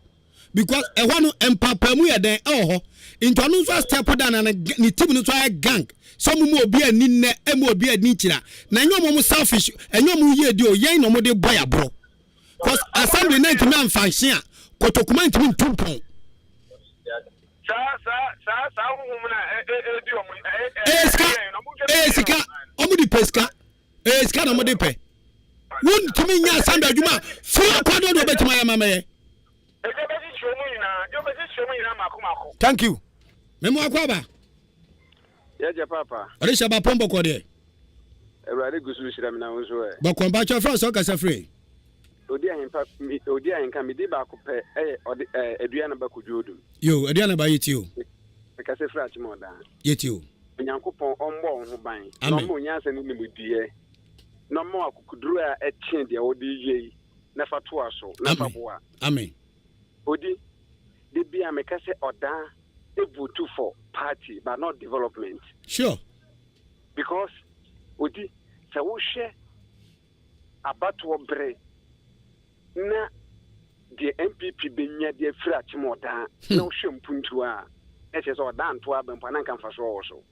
because ɛhɔ no mpaapaemu yɛ dɛn ɛwɔ hɔ nti ɔno nso step down na ne team no nso ayɛ gang sɛ ɔmo mu obi ani nnɛ ɛmu obi ani nkyira na ɛnyɛ ɔmo ɔmo selfish ɛnyɛ ɔmo yie di o yɛn na ɔmo de bɔ yɛ aborɔ cause assembly na ntumi anfanhye a kotokuma ntumi ntu mpɔn. Saa saa saa saa huhum na ɛdi ɔmo. Ɛyɛ sika ɛyɛ sika ɔmo de pɛ sika ɛyɛ sika na ɔmo de pɛ wontumi nyɛ assembly adwuma firi akɔ do de ɔbɛtumi ayɛ ma mɛyɛ. Thank you. Memo akɔ aba. Yɛgye papa. Ɔde hyɛ ba pɔn bɔkɔ deɛ. Awurade gu so rehyira me na wo nso ɛ. Bɔkɔ mpakyɛ frɛ sɛ ɔkasa firi. Odi ahempa mi odi ahenka me di baako pɛ ɛyɛ ɔde ɛɛ Aduana ba Kojo Odum. Yo Aduana ba yɛtie o. Mekasa firi Akyem Ɔdaa. Yɛtie o. Onyankopɔn ɔmmɔ wo ho ban. Na ɔmma wo nyansa ne nimdeɛ. Na ɔmma wo akokoduru a ɛkyen deɛ wode reyɛ yi na fa toa so na fa boa. Amen. Odi, da biara meka sɛ Ɔdaa vote for party but not development. Sure. Because Odi, sɛ wohwɛ abatoɔ bere na deɛ NPP bɛnya de afiri akyem Ɔdaa na wohwɛ mpuntuo a, na kyerɛ sɛ Ɔdaa nto aba mpo a na nka mfasoɔ wɔ so.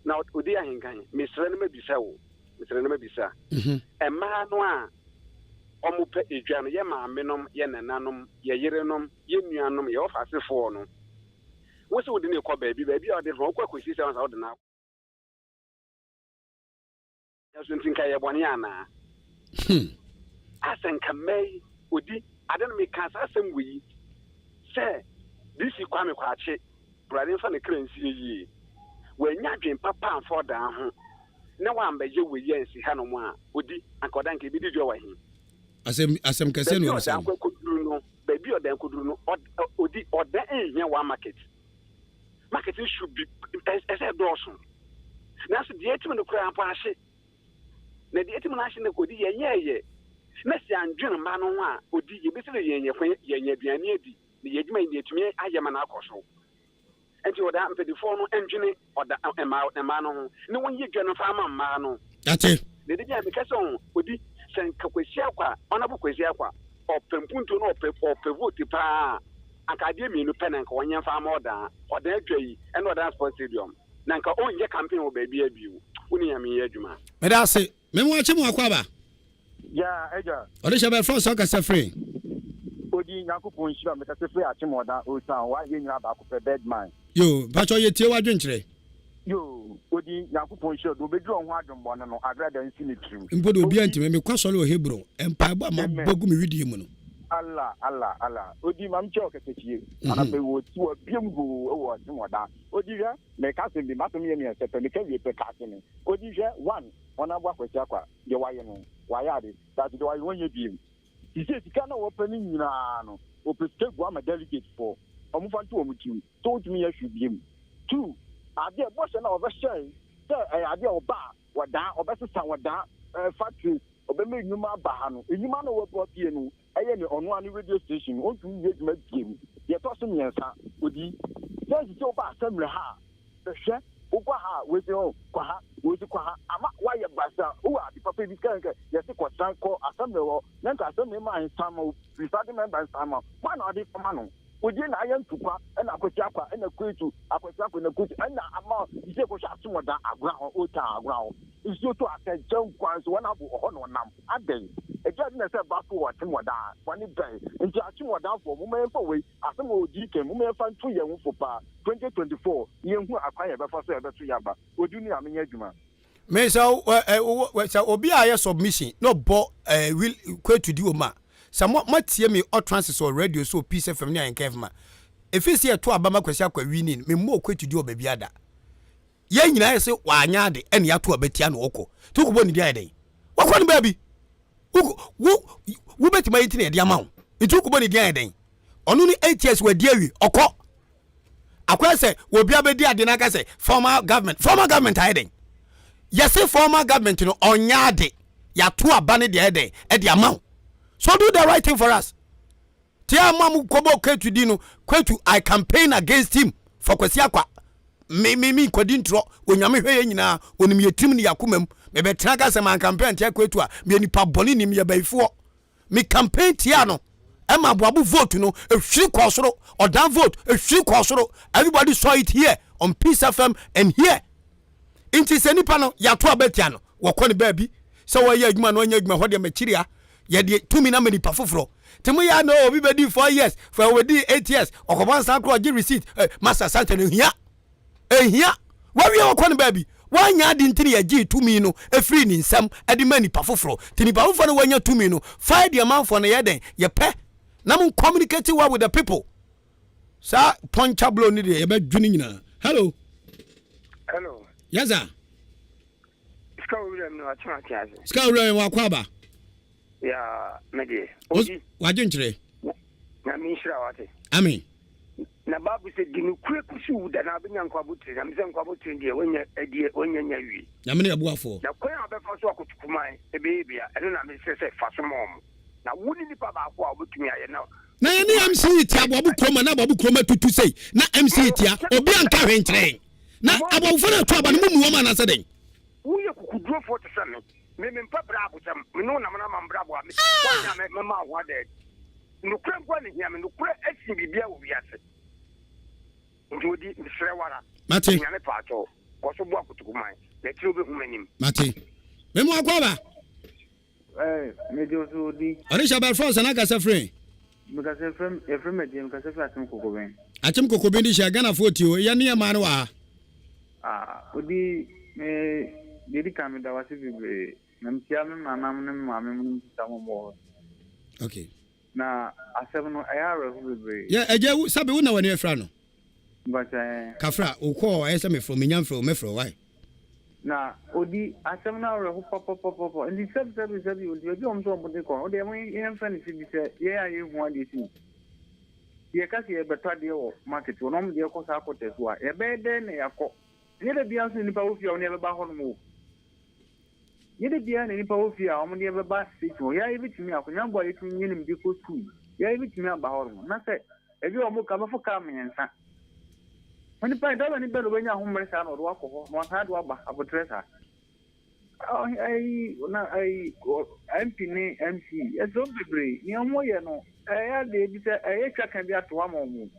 Na Odi Ahenkan, mesrɛ na mabisa wo, mesrɛ na mabisa. Mmaa no a wɔpɛ edwa no, yɛ maamenom, yɛ nananom, yɛ yerenom, yɛ nuanom, yɛ ɔfasefoɔ no, wo sɛ wode no rekɔ baabi, baabi a wode no wokɔ akɔsi sɛ wansa wode no akɔ. So nti nka ɛyɛ bɔne anaa? Asɛ nka mmaa yi, odi ade no meka saa asɛm wɔ yi sɛ DC Kwame Kwakye, Awurade mfa ne kra nsie yie, wannya adwene papa amfa ɔdaa ho na wambɛyɛ wei ansi hanom a, odi anka ɔda nka ebedi dwa wɔ he? Asɛm asɛm kɛseɛ na Baabi a ɔbisa ɔdan no. kɔ akɔduru no, baabi a ɔdan kɔduru no, ɔd, odi ɔdan nhia one market. Market no should be, ɛsɛ ɛdɔɔso. Nanso deɛ ɛtim no koraa mpo ahye. Na deɛ ɛtim no ahye no odi yɛnyɛɛyɛ. Na sɛ yɛandwene mma no ho a, odi yɛbɛsi no yɛnyɛ kwan, yɛnyɛ aduane adi, na yɛn adwuma yi deɛ yɛatumi ayɛ ma no akɔ so. Nti ɔda mpanyinfoɔ no ndwene ɔda mmaa mmaa no ho na wɔn yɛ dwa no fa ama mmaa no. Yate. Na ebi a meka sɛ ɔn odi sɛ nka Kwasi Akwa Honourable Kwasi Akwa ɔpɛ mpuntuo na ɔpɛ ɔpɛ vote paa anka adeɛ mmienu pɛ na nka ɔnyɛ nfa ama ɔdaa ɔdaa dwa yi ɛne ɔdaa sports stadium na nka ɔnyɛ campaign wɔ baabi a bio wo ne Nyame nyɛ adwuma. Meda ase. Memo akye mo akwaaba. Yeah, agya. Ɔde hyɛ bɛfrɛ sɛ ɔkasa firi. Odi Nyankopɔn nhyira mekasa firi Akyem Ɔda Old Town wa yɛ nyina baako pɛ Birdman. Yo, mpakyɛw yɛ tie w'adwenkyerɛ. Yo, Odi Nyankopɔn nhyira de obeduru ɔho adwenbɔne no agrada nsi ne tirim. Mpo de obiara ntumi, mekɔ asɔre wɔ Hebron, mpaebɔ a mabɔ agu me wedeɛ mu no. Allah Allah Allah Odi ma mekyɛ ɔkatakyie anapa yi wɔ ti wɔ biem hoo wɔ Akyem Ɔda Odi hwɛ meka asɛm bi m'asɛm yɛ miɛnsa pɛ meka wie pɛ ka ase me Odi hwɛ one Honourable Akwasi Akwa deɛ wayɛ no wayɛ ade but deɛ wayɛ no ɔnyɛ biem sisei sika no a wɔpɛ no nyinaa no wɔpɛ sika gu ama delegate foɔ ɔmo fa nto wɔn tirim sɛ wɔntumi nyɛ hwee biem two adeɛ bɔhyɛ no a wɔbɛhyɛe sɛ ɛyɛ adeɛ a ɔba a wɔdaa ɔbɛsesa wɔdaa ɛɛ factories ɔbɛma nnwuma aba ha no nnwuma no a wɔabue no ɛyɛ ne ɔno ara ne radio station no, ɔntumi nyɛ adwuma biom. Deɛ ɛtɔ so mmiɛnsa, ɔdi sɛ nti sɛ woba assembly ha a, bɛhwɛ, wokɔ ha a, wei se oh, kɔ ha, wei se kɔ ha, ama woayɛ basaa. Wowɔ ade papa bi sɛ nka yɛse kɔsan kɔ assembly hɔ, na nka assembly ma nsa ma wo, presiding member nsa ma wo, hwan na ɔde kɔma no? Odie na ayɛ ntokwa ɛna akwasi akwa ɛna kwetu akwasi akwa ɛna kwetu ɛna ama sisi kɔhwɛ asomɔda agona hɔ old town agona hɔ nsuo tɔ asɛnkyɛ nkwan so wɔn abo ɔhɔ na ɔnam adɛn ɛgya de na ɛsɛ ba so wɔ atemɔda bɔne bɛn nti atemɔdafoɔ mo mɛmfa wei asɛm wɔ odi kan mo mɛmfa nto yɛn ho fo paa 2024 yɛn hu akwan yɛ bɛfa so yɛbɛto yɛ aba odi ne ame nyɛ adwuma. Me sɛ sɛ obi a yɛ submission na ɔbɔ ɛɛ wil kwetu di wɔm a sɛ mo moatie me utterances wɔ radio so wɔ Peace FM ne Ahenka FM a efi sɛ yɛto aba ma Kwasi Akwa winning me mmɔɔ kwetu di wɔ baabi ada yɛn nyinaa yɛ sɛ wanyɛ ade ɛne yɛato aba tia na ɔkɔ nti wokɔbɔ ne din ayɛ dɛn wakɔ no baabi wo wo wobɛtumi ayɛ ti na yɛde ama wo nti wokɔbɔ ne din ayɛ dɛn. Ɔno ne 8 years wadi awie ɔkɔ. Akɔyɛ sɛ obi abɛdi ade no aka sɛ former government former government ayɛ dɛn? Yɛse former government no ɔnyɛ ade. Yɛato aba no deɛ ayɛ dɛn ɛde ama wo. So do the right thing for us. Tia mo a mo kɔbɔ Kwetu di no Kwetu I campaign against him for Kwasi Akwa. Me me me nkɔdi ntorɔ onyame hwɛ yɛ nyinaa onim yɛ tirim ne yɛ akoma mu. Mebɛtena ka sɛ man campaign tia Kwetu a meyɛ nipa bɔne nim yɛ bayifoɔ. Me campaign tia no ɛma aboabo vote no ehwiri kɔɔ soro ɔdan vote ehwiri kɔɔ soro everybody saw it here on Peace FM and here nti sɛ nipa no yɛato aba tia no wɔkɔ ne baabi sɛ wɔyɛ adwuma no ɔnyɛ adwuma hɔ deɛ makyiri a yɛde tumi no ama nipa foforɔ nti mo yɛ na obi bɛdi 4 years fɛ wɔbɛdi 8 years ɔkɔbɔ nsa korɔ ɔgye receipt eh, masa santa no hia Ehia. Wawie ɔkɔ no baabi. Wanyɛ ade nti na yɛgyee tumi no firii ne nsam de maa nipa foforɔ. Nti nipa foforɔ no wanya tumi no, fae deɛ manfoɔ no yɛ dɛn? Yɛpɛ. Na mo communicate well with the people. Saa pɔnkya blow no deɛ yɛbɛdwo ne nyinaa. Hello. Hello. Yes sir. Sika owura mi watena ate ase. Sika owura mi wakɔ aba. Ya me deɛ. Odi. Wadwe nkyerɛ. Nyame nhyira wate. Amen. Na Bible sɛ di nokorɛ kɔsi wu da na wobɛnya nkwa abotire. Na mesɛ nkwa abotire deɛ wonya adie wonya nya wie. Nyame ne ɛboafoɔ. Na kwan a wobɛfa so akɔtuku man ɛbɛyɛ bia ɛno na mesrɛ sɛ fa so ma wɔn. Na wo ne nipa baako a wobɛtumi ayɛ na. Na yɛne MC te aboabo kurom a na aboabo kurom atutu sei na MC tia obi anka hwee nkyerɛ yɛn. Na aboabofoɔ no ato aba no mo mmu wɔn anaasɛ dɛn? Woyɛ kukudurofoɔ te sɛ me. Me mempɛ brabosɛm. Me ne wo nam na ama mbrabɔ a me woanyɛ a mɛma wo ho ada adi. Nokorɛ nko ara na ehia me. Nokorɛ sen biribiara wɔ wiase. Nti odi, mesrɛ wo ara. Mate. Nyame paatwɔ, kɔ so boa Kotoku man, na akyire wobɛhu m'anim. Mate. Me mu akɔ aba. Eh, megye wo so odi. Ɔde hyɛ abɛɛfo ansa na akasa firi. Mekasa firi yɛfrɛ me agye mekasa firi Akyem Kokoben. Akyem Kokoben de hyɛ Ghanafoɔ tie o yɛ ne yɛ maa no wɔ ha. Ah, odi me deɛ di kan meda wase bebree. Na mekyia me nanam ne me maame mu ne me sista mo wɔ hɔ. Okay. Na asɛm no ɛyɛ awerɛho bebree. Yɛ agya wo sabe wo na w'ani afira no. Mpakyɛ ɛɛ. Kafra wo kɔɔ ayɛ sɛ mefrɛ menya mfrɛ wo mɛfrɛ wo why. Na odi asɛm no awerɛho papapapapa nti sɛbi sɛbi sɛbi nti baabi a wɔn sɛ wɔn de kɔ no wodeɛ mo yɛn fɛ no sɛ bi sɛ yɛn a yɛhu adeɛ si yɛka sɛ yɛbɛtɔ adeɛ wɔ market hɔ na wɔn deɛ kɔ saa kɔtɛ so a yɛbɛyɛ dɛn na yɛakɔ ɛnyɛ da biara nso nipa wɔ fie a wɔn yɛbɛba hɔ nom o. Nyɛ da biara na nnipa wɔ fie a wɔde yɛn bɛba station hɔ. Yɛn ara yɛbɛtumi akɔ. Nyame boa a yɛtumi nye nimde kɔ sukuu. Yɛn ara yɛbɛtumi aba hɔ nom. Na sɛ ebi a wɔka bɛfo kaa mmiɛnsa. Onipa yi, driver ni bɛn na ɔbɛnya ahommere saa na ɔde wakɔ hɔ na wasan de waba aboterɛ saa. Ayi na ayi MP ne MC ɛsɛ wɔn bebree. Nea wɔyɛ no ɛyɛ adeɛ bi sɛ ɛyɛ twa ka bi ato hɔ ama wɔn.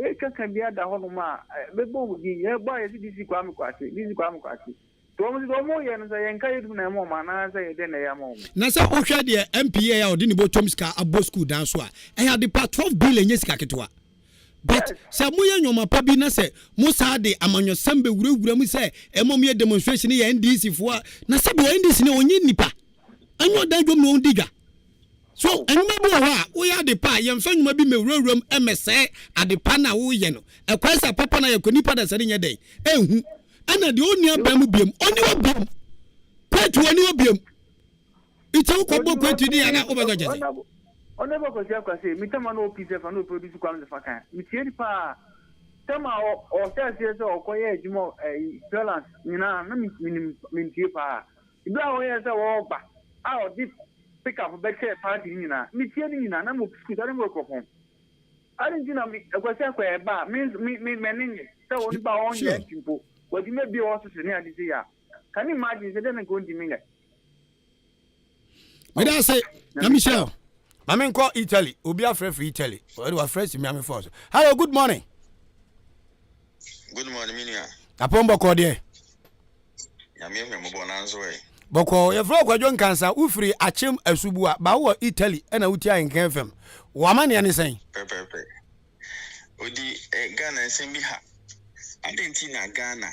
Ɛyɛ twa ka bi ada hɔ nom a bɛbɔ wɔn din. Yɛbɔ a yɛsi DC Kwame Kwakye, DC Kwame Kwakye. Nti wɔn nso deɛ wɔyɛ no sɛ yɛn nka yɛdum na ɛma wɔn anaa sɛ yɛ dɛn na ɛyɛ ama wɔn. Na sɛ wohwɛ deɛ MP yɛɛ a ɔde ne bɔtɔm sika abɔ school dan so a, ɛyɛ ade pa, 12 billion nyɛ sika ketewa. But sɛ moyɛ nnoɔma pa bi na sɛ mo saa de amanyɔsɛm bɛwurawura mu sɛ ɛma moyɛ demonstration yɛ NDC foɔ a, na sɛbi wɔ NDC ni ɔnyɛ nnipa, ɛnyɛ ɔdan dwom na ɔdi dwa. So nnwuma bi wɔ hɔ a woyɛ ade pa a yɛmfa nnwuma bi mmɛwurawura mu mmɛsɛe ade pa no a woyɛ no. Ɛkwan sɛ papa no ayɛ kɔ nipa da sɛ ne nyɛ dɛn ɛnhu. Ɛna deɛ ɔnni aban mu biom ɔnni hɔ biom. Kwetu ɔnni hɔ biom. Nti wokɔbɔ kwetu din ana wobɛsɛ kyɛ sɛ. Ɔno ɛbɛ kwasi akwa sɛ mi tama na ɔpi sɛ fa na ɔproduce kwame sɛ fa kan metie ni paa tama ɔhyɛ aseɛ sɛ ɔkɔyɛ adwuma ɛyi insurance nyinaa na menim mentie paa Bere a wɔyɛɛ sɛ wɔreba a ɔde pickup bɛkyɛɛ party no nyinaa, metie ne nyinaa, na mewɔ sukuu saa na mewɔ kuropɔn. Adɛn nti na me Kwasi Akwaɛ ba a, me nso me me m'ani nnye sɛ wɔn ba a ɔnyɛ MP mpo, watumi abue office ne ade sei a. Can you imagine sɛ dɛn na nka ɔntumi nyɛ? Meda ase, na mehyira wo. Ma menkɔ Italy, obi afrɛ firi Italy, ɔde wafrɛ si Miami Falls. Hello, good morning. Good morning, me nua. Apɔn bɔkɔ deɛ. Nyame ahu mmɔbɔ nanso ɛ. Bɔkɔɔ, yɛfrɛ wo Kwadwo Nkansah, wofiri Akyem Asubua, ba wowɔ Italy ɛna wotie Ahenkan FM. W'amanneɛ ne sɛn? Pɛpɛpɛ. Odi eh, Ghana nsɛm bi ha. Adɛn nti na Ghana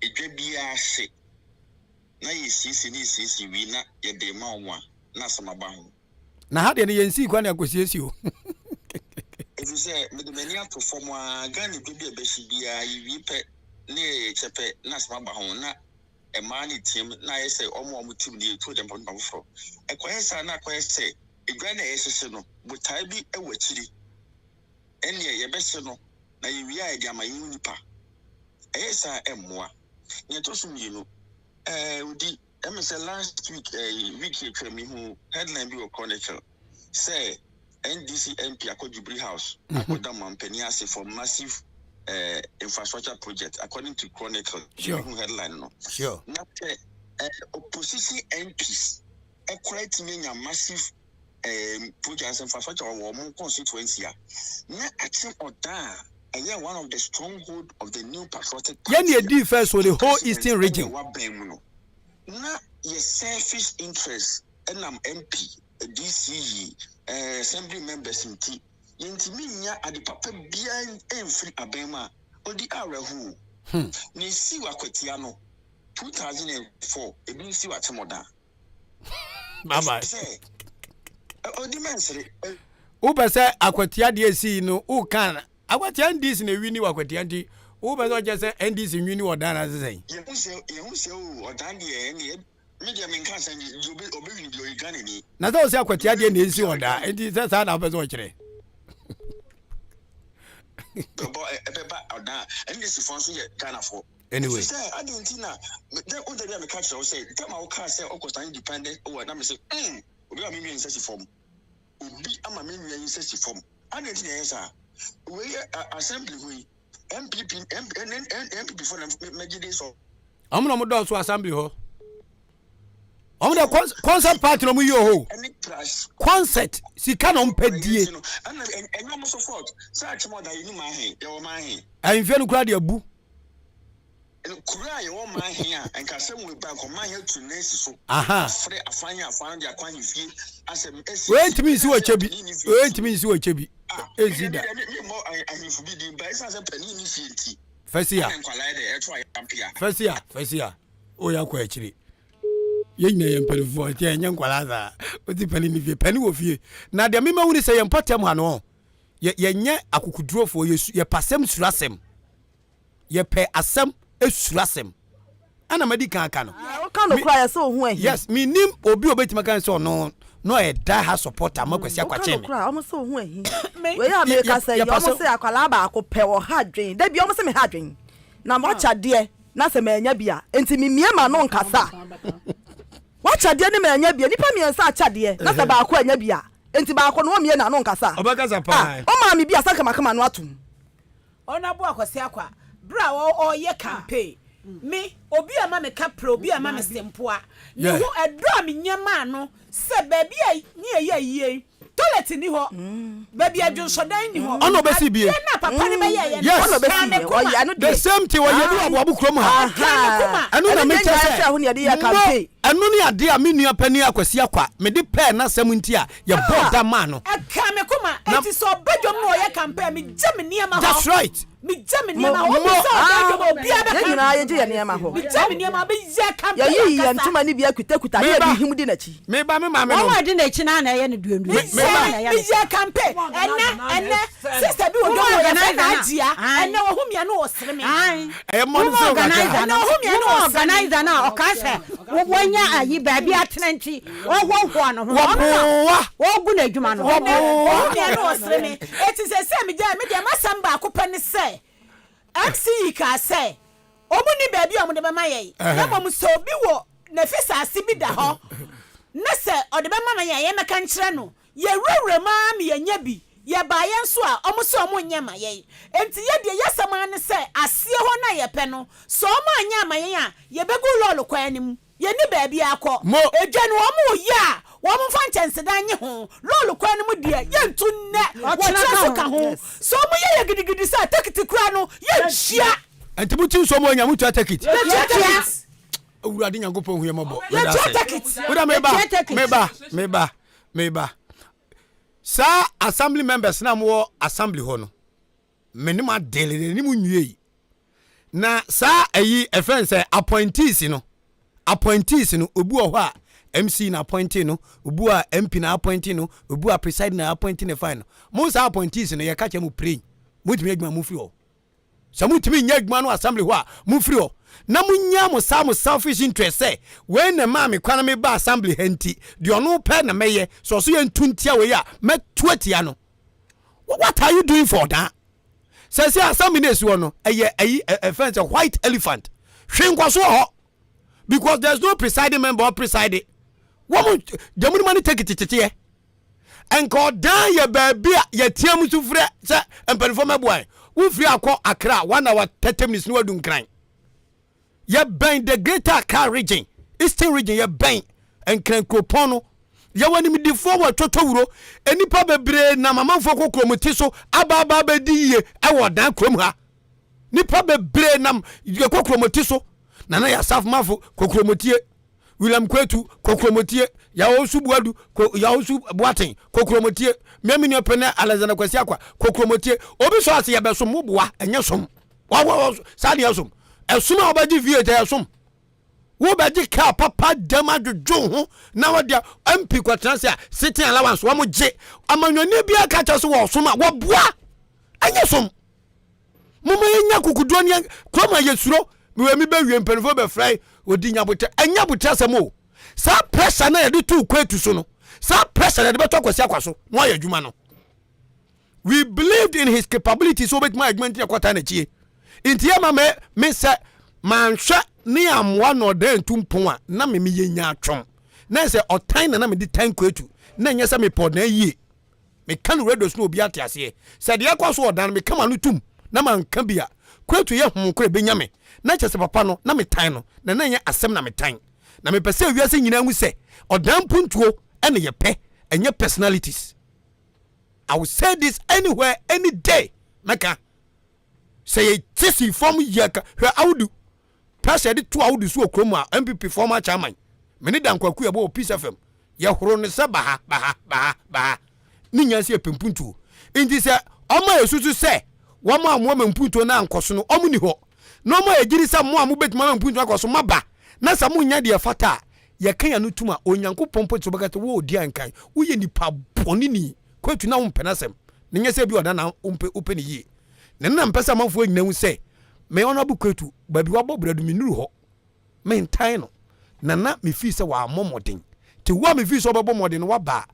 edwa biara hye na yɛsiesie na yɛsiesie wie na yɛde rema wɔn a na asɛm aba ho? Na ha deɛ no yɛnsii kwan na yɛakɔsiesie o. Ɛfiri sɛ mede m'ani ato fam ara, Ghana dwa bi a ɛbɛhye biara, yɛwie pɛ na yɛkyɛ pɛ na asɛm aba ho, na mmaa no reteam na ayɛ sɛ wɔn a wɔte mu no yɛretu ɔde mpa foforɔ. Ɛkɔyɛ saa na akɔyɛ sɛ dwa no a yɛhyehye no, botae bi wɔ akyiri. Ɛnneɛ yɛbɛhye no, na yɛwie a yɛde ama yɛn nnipa. Ɛyɛ saa a ɛmmoa. Nea ɛtɔ so mmienu, ɛɛ odi, ɛmi sɛ last week ɛɛ week atwa mehu headline bi wɔ Chronicle sɛ NDC MP akɔ Jubilee House akɔda mampanin ase for massive ɛɛ infrastructure project according to Chronicle. Sure. Mehu headline no. Sure. Na sɛ ɛɛ opposition MPs ɛkora atumi anya massive eh, project infrastructure wɔ wɔn constituency a, na akyem ɔda a ɛyɛ one of the stronghold of the new patriotic party. Yɛn na yɛdii first wɔ the whole eastern region. Wɔ wabɛn mu no, na yɛ selfish interest ɛnam MP, DCE, eh, assembly members nti, yɛntumi nnya ade papa biara mfiri abɛn mu a, ɔdi awerɛhoɔ. Hmm. Na esi wɔ akwatia no, 2004, ebi nsi wɔ akyem ɔda. Bye bye. Wopɛ sɛ akwatia deɛ esii no woka akwatia NDC na ewi ni wɔ akwatia nti wopɛ sɛ ɔkyɛ sɛ NDC nwi ni wɔ dan ase sɛn. Yɛhu sɛ yɛhu sɛ o ɔdan deɛ ɛne me deɛ menka sɛ deɛ obe obewini deɛ ɔyɛ Ghana ni. Na sɛ ɔsɛ akwatia deɛ na esi wɔ daa nti sɛ saa na wopɛ sɛ ɔkyerɛ. Bɛbɔ ɛbɛba ɔdan NDC foɔ nso yɛ Ghana foɔ. Anyway. Ɛfiri sɛ, adɛn nti na, dɛ, wo da bi a meka kyerɛ wo sɛ, tam a wokaa sɛ wokɔ saa independent, oh, na mese, mm, obi ama me nua yi nsa si fam. Obi ama me nua yi nsa si fam. Adɛn nti na ɛyɛ saa? Wei yɛ assembly hɔ yi, NPP, M, N, N, N, NPP fo na mɛgye de sɔ. Wɔn na wɔn dɔɔso assembly hɔ. Wɔn de concert party na wɔn yi oho. Concert sika na wɔn pɛ die. Ɛna ɛnyɛ wɔn so fault. Sɛ akyem ɔda yɛ nim ahe, yɛwɔ man he. Ahemfie no koraa de abu. Kuro a yɛwɔ man he a, nka asɛm wei ba nka ɔman he atu ne nan asi so. Aha. Afrɛ afa he afa no de akɔ ahemfie asɛm asi. Wei ntumi nsi wɔ kyɛ bi. Wei ntumi nsi wɔ kyɛ bi. Ensi da. Me me mmɔ ahemfo bi din ba esiane sɛ panin ne fie nti. Fɛsia. Ɛna nkwadaa yɛ dɛ ɛto ayampea. Fɛsia fɛsia. Oyɛ akɔ akyiri. Yɛn nyinaa yɛ mpanimfoɔ nti ɛnyɛ nkwadaa saa. Wote panin ne fie. Panin wɔ fie. Na deɛ mema hu ne sɛ yɛn mpɔtam ha no yɛ yɛnyɛ akokodurofoɔ yɛ yɛpɛ asɛm suro asɛm yɛpɛ asɛm suro asɛm ɛna madi kan aka no. woka no kora yɛ sɛ ohun ahi. Yes menim obi a obetumi aka sɛ ɔno na ɔyɛ die hard supporter ma Kwasi Woka Akwakyɛn no me. kora ɔmo sɛ ohun ahi. Wei a meka sɛ yi ɔmo sɛ akwadaa baako pɛ ɔha adwen da bi ɔmo sɛ meha adwen na wakyɛ adeɛ na sɛ manya bi a nti memie m'ano nkasa wakyɛ adeɛ ne manya bi a nipa mmiɛnsa akyɛ adeɛ na sɛ baako anya bi a Enti baako no ɔmmue n'ano nkasa. Ɔbɛkasa paa. Ah, ɔmaa me bi a, sɛ anka maka m'ano atom. Ɔnabo Akwasi Akwa, bere a ɔreyɛ campaign, me, obi a ma me kaprɛ, obi a ma me sempoa, ne ho ɛdɔ a menya maa no sɛ baabi a ne yɛyɛ ayie yi, toilet nni hɔ, baabi a dwonsɔdan nni hɔ. Ɔna ɔbɛsi bie. Adeɛ no a papa no bɛyɛeɛ no, Yes. ɔkaa me koma. The same thing wɔyɛ bi wɔ Aboabo kurom ha. Ɔkaa me koma. Ɛno na mekyɛ sɛ mo ɛno ne adeɛ a me nua panin Akwasi Akwa mede pɛɛ n'asɛm nti a yɛbɔɔ da maa no. Ɛkaa me koma. Enti sɛ ɔba dwam na ɔyɛ campaign a, megya me nneɛma hɔ. That's right. Megya me nneɛma hɔ. Obi sɛ ɔba dwam a, obiara bɛka. Yɛn nyinaa yɛgye yɛn nneɛma hɔ. Megya me nneɛma hɔ. Meyɛ campaign ankasa. Yɛyiyi yɛn ntoma no bi akutakuta na yɛde him di n'akyi. Meba me maame no. Wɔn a ɛdi n'akyi no ara na ɛyɛ no duonduo. Meyɛ campaign. Ɛnnɛ, ɛnnɛ, sister bi wɔ dwam hɔ, yɛfrɛ no Agyia. Ɛnnɛ, wahu me a na ɔresere me. Ɛyɛ mmɔ no sɛ kakra. Ɛnnɛ, wahu me a na ɔresere me. Organizer no a ɔkaa sɛ Wanya ayi baabi atena nti ɔhoahoa ne ho. Wɔboa. Ɔgu n'adwuma no. Wɔboa. Wo nua no ɔsere me. Eti seesei megyae. Me deɛ m'asɛm baako pɛ ne sɛ MC yi kaa sɛ wɔn nni baabi a wɔde bɛma yɛn na mmom sɛ obi wɔ n'afisaase bi da hɔ na sɛ ɔde bɛma yɛn a yɛmmɛka nkyerɛ no. Yɛwurawura mu ara ma yɛnya bi. Yɛbaeɛ nso a, wɔn se wɔn nyɛ mma yɛn. Enti yɛ deɛ y'asɛm ara ne sɛ, aseɛ hɔ no a yɛpɛ no, sɛ wɔn anyɛ ama yɛn a, yɛbɛgu lɔɔre kwan no mu. Yɛnni baabiara kɔ. Mo. Edwa no wɔn reyɛ a, wɔn mfa nkyɛnsedan nye ho. Lɔɔre kwan no mu deɛ, yɛntu nnɛ, wɔkyena nso ka ho. Sɛ wɔn yɛ yɛ gidigidi sɛ tekiti koraa no, yɛntua. Enti mo ti nso mo anya, motua tekiti? Yɛtua tekiti. Awurade Nyankopɔn hu yɛn mmɔbɔ. Yɛtua tekiti. Woda meba, meba, meba. Meba. Saa assembly members na mowɔ assembly hɔ no, me ne mo adele ne mo nwiei. Na saa ayi ɛfɛn sɛ appointees no, appointees no, obi wɔ hɔ a MC na appointee no, obi wɔ a MP na appointee no, obi wɔ a presiding na appointee no fine no. Mo saa appointees no, yɛka kyerɛ mo praying. Motumi adwuma mo firi hɔ. Sɛ montumi nyɛ adwuma no assembly hɔ a, momfiri hɔ. Na monnya mo saa mo selfish interest sɛ, wei na ɛmaa me kwan na mebaa assembly ha nti, deɛ ɔno pɛ na mɛyɛ, sɛ ɔso yɛntu ntia wei a, mɛtu atia no. What are you doing for that? Sɛ sɛ asɛm no esi hɔ no ɛyɛ ɛyi ɛfɛn sɛ white elephant hwee nkɔso wɔ hɔ because there is no presiding member or presiding wɔn gyamuni ma ne take teteteɛ nka ɔdan yɛ baabi a yɛteɛ mu so frɛ sɛ mpanimfoɔ mɛboa yɛn wofiri akɔ Accra one hour 30 minutes ne wadu Nkran. Yɛbɛn the Greater Accra Region, Eastern Region, yɛbɛn Nkran kuropɔn no. Yɛwɔ animdefoɔ wɔ Twɔtɔwuro. Nnipa bebree nam amanfoɔ kokuromoti so aba aba abɛdi yie wɔ ɔdan kurom ha. Nnipa bebree nam yɛ kokuromoti so. Nana yɛ Asafomafo kokuromotie. William Kwetu kokuromotie. Yawosu Buadu ko Yawosu Boaten kokuromotie. Mmea me nua pɛnɛ Alexander Kwasi Akwa kokuromotie. Obi sɔ ase yɛbɛsom wo boa ɛnyɛ som. Wawa saa deɛ ɛsom. Ɛsom a wobɛgye V8 ɛyɛ som. Wobɛgye car papa dɛm adwodwo ho na wɔde MP kɔtena se a sitting allowance wɔn gye. Amanyɔni biara ka kyerɛ so wɔ ɔsom a wɔboa. Ɛnyɛ som. Moma yɛnya kokoduo ne kurom a yɛsuro. Mewɔ mi bɛwie mpanimfoɔ bɛfrɛ ɔdi nyabotrɛ. Ɛnyɛ abotrɛ asɛm o. Saa pressure na yɛde too kwetu so no, saa pressure na yɛde bɛtɔ Akwasi Akwa so na wayɛ adwuma no. We believed in his capability sɛ obetumi ayɛ adwuma nti na ɛkɔtaa n'akyie. Nti yɛ ma me me sɛ manhwɛ ne amoa na ɔdan ntu mpɔn a na me meyɛ nyaatwom. Na sɛ ɔtan na na mede tan Kwetu na ɛnyɛ sɛ mepɛ ɔdan yie. Meka no radio so na obi ate aseɛ. Sɛ deɛ ɛkɔ so ɔdan no meka ma no tum na manka bi a Kwetu yɛ honhom koro ɛbɛnya me. Na kyerɛ sɛ papa no na metan no na na ɛnyɛ asɛm na metan. Na mepɛ sɛ wiase nyinaa hu sɛ ɔdan mpuntuo ɛna yɛpɛ ɛnyɛ personalities. I will say this anywhere any day mɛka sɛ yɛte si fam yɛ ka hwɛ awudu pressure de to awudu so wɔ kurom a MPP former chairman me ne Dankwaku yɛbɔ wɔ Peace FM yɛhoro ne sɛ baha baha baha baha ne nya sɛ yɛpɛ mpuntuo nti sɛ ɔma yɛsusu sɛ wɔn a wɔn ma mpuntuo no ankɔ so no wɔn ni hɔ na wɔn a yɛgyiri sɛ mo a mobɛtumi ama mpuntuo akɔ so maba na sɛ monyɛ deɛ fata a Yɛka yɛn ano tom a, Onyankopɔn mpo te sɛ ɔbɛka sɛ, Wo odi ankan, woyɛ nipa bɔne ni. Kwatu na wompɛ n'asɛm. Na nyɛ sɛ bi ɔda na wompɛ wopɛ ne yie. Na na mpɛ sɛ amanfoɔ nyina hu sɛ me Honourable Kwatu, baabi wabɔ bra du mennuru hɔ. Mentan no. Na na mefii sɛ wammɔ mmɔden. Nti wo a mefii sɛ wobɛbɔ mmɔden no woaba a,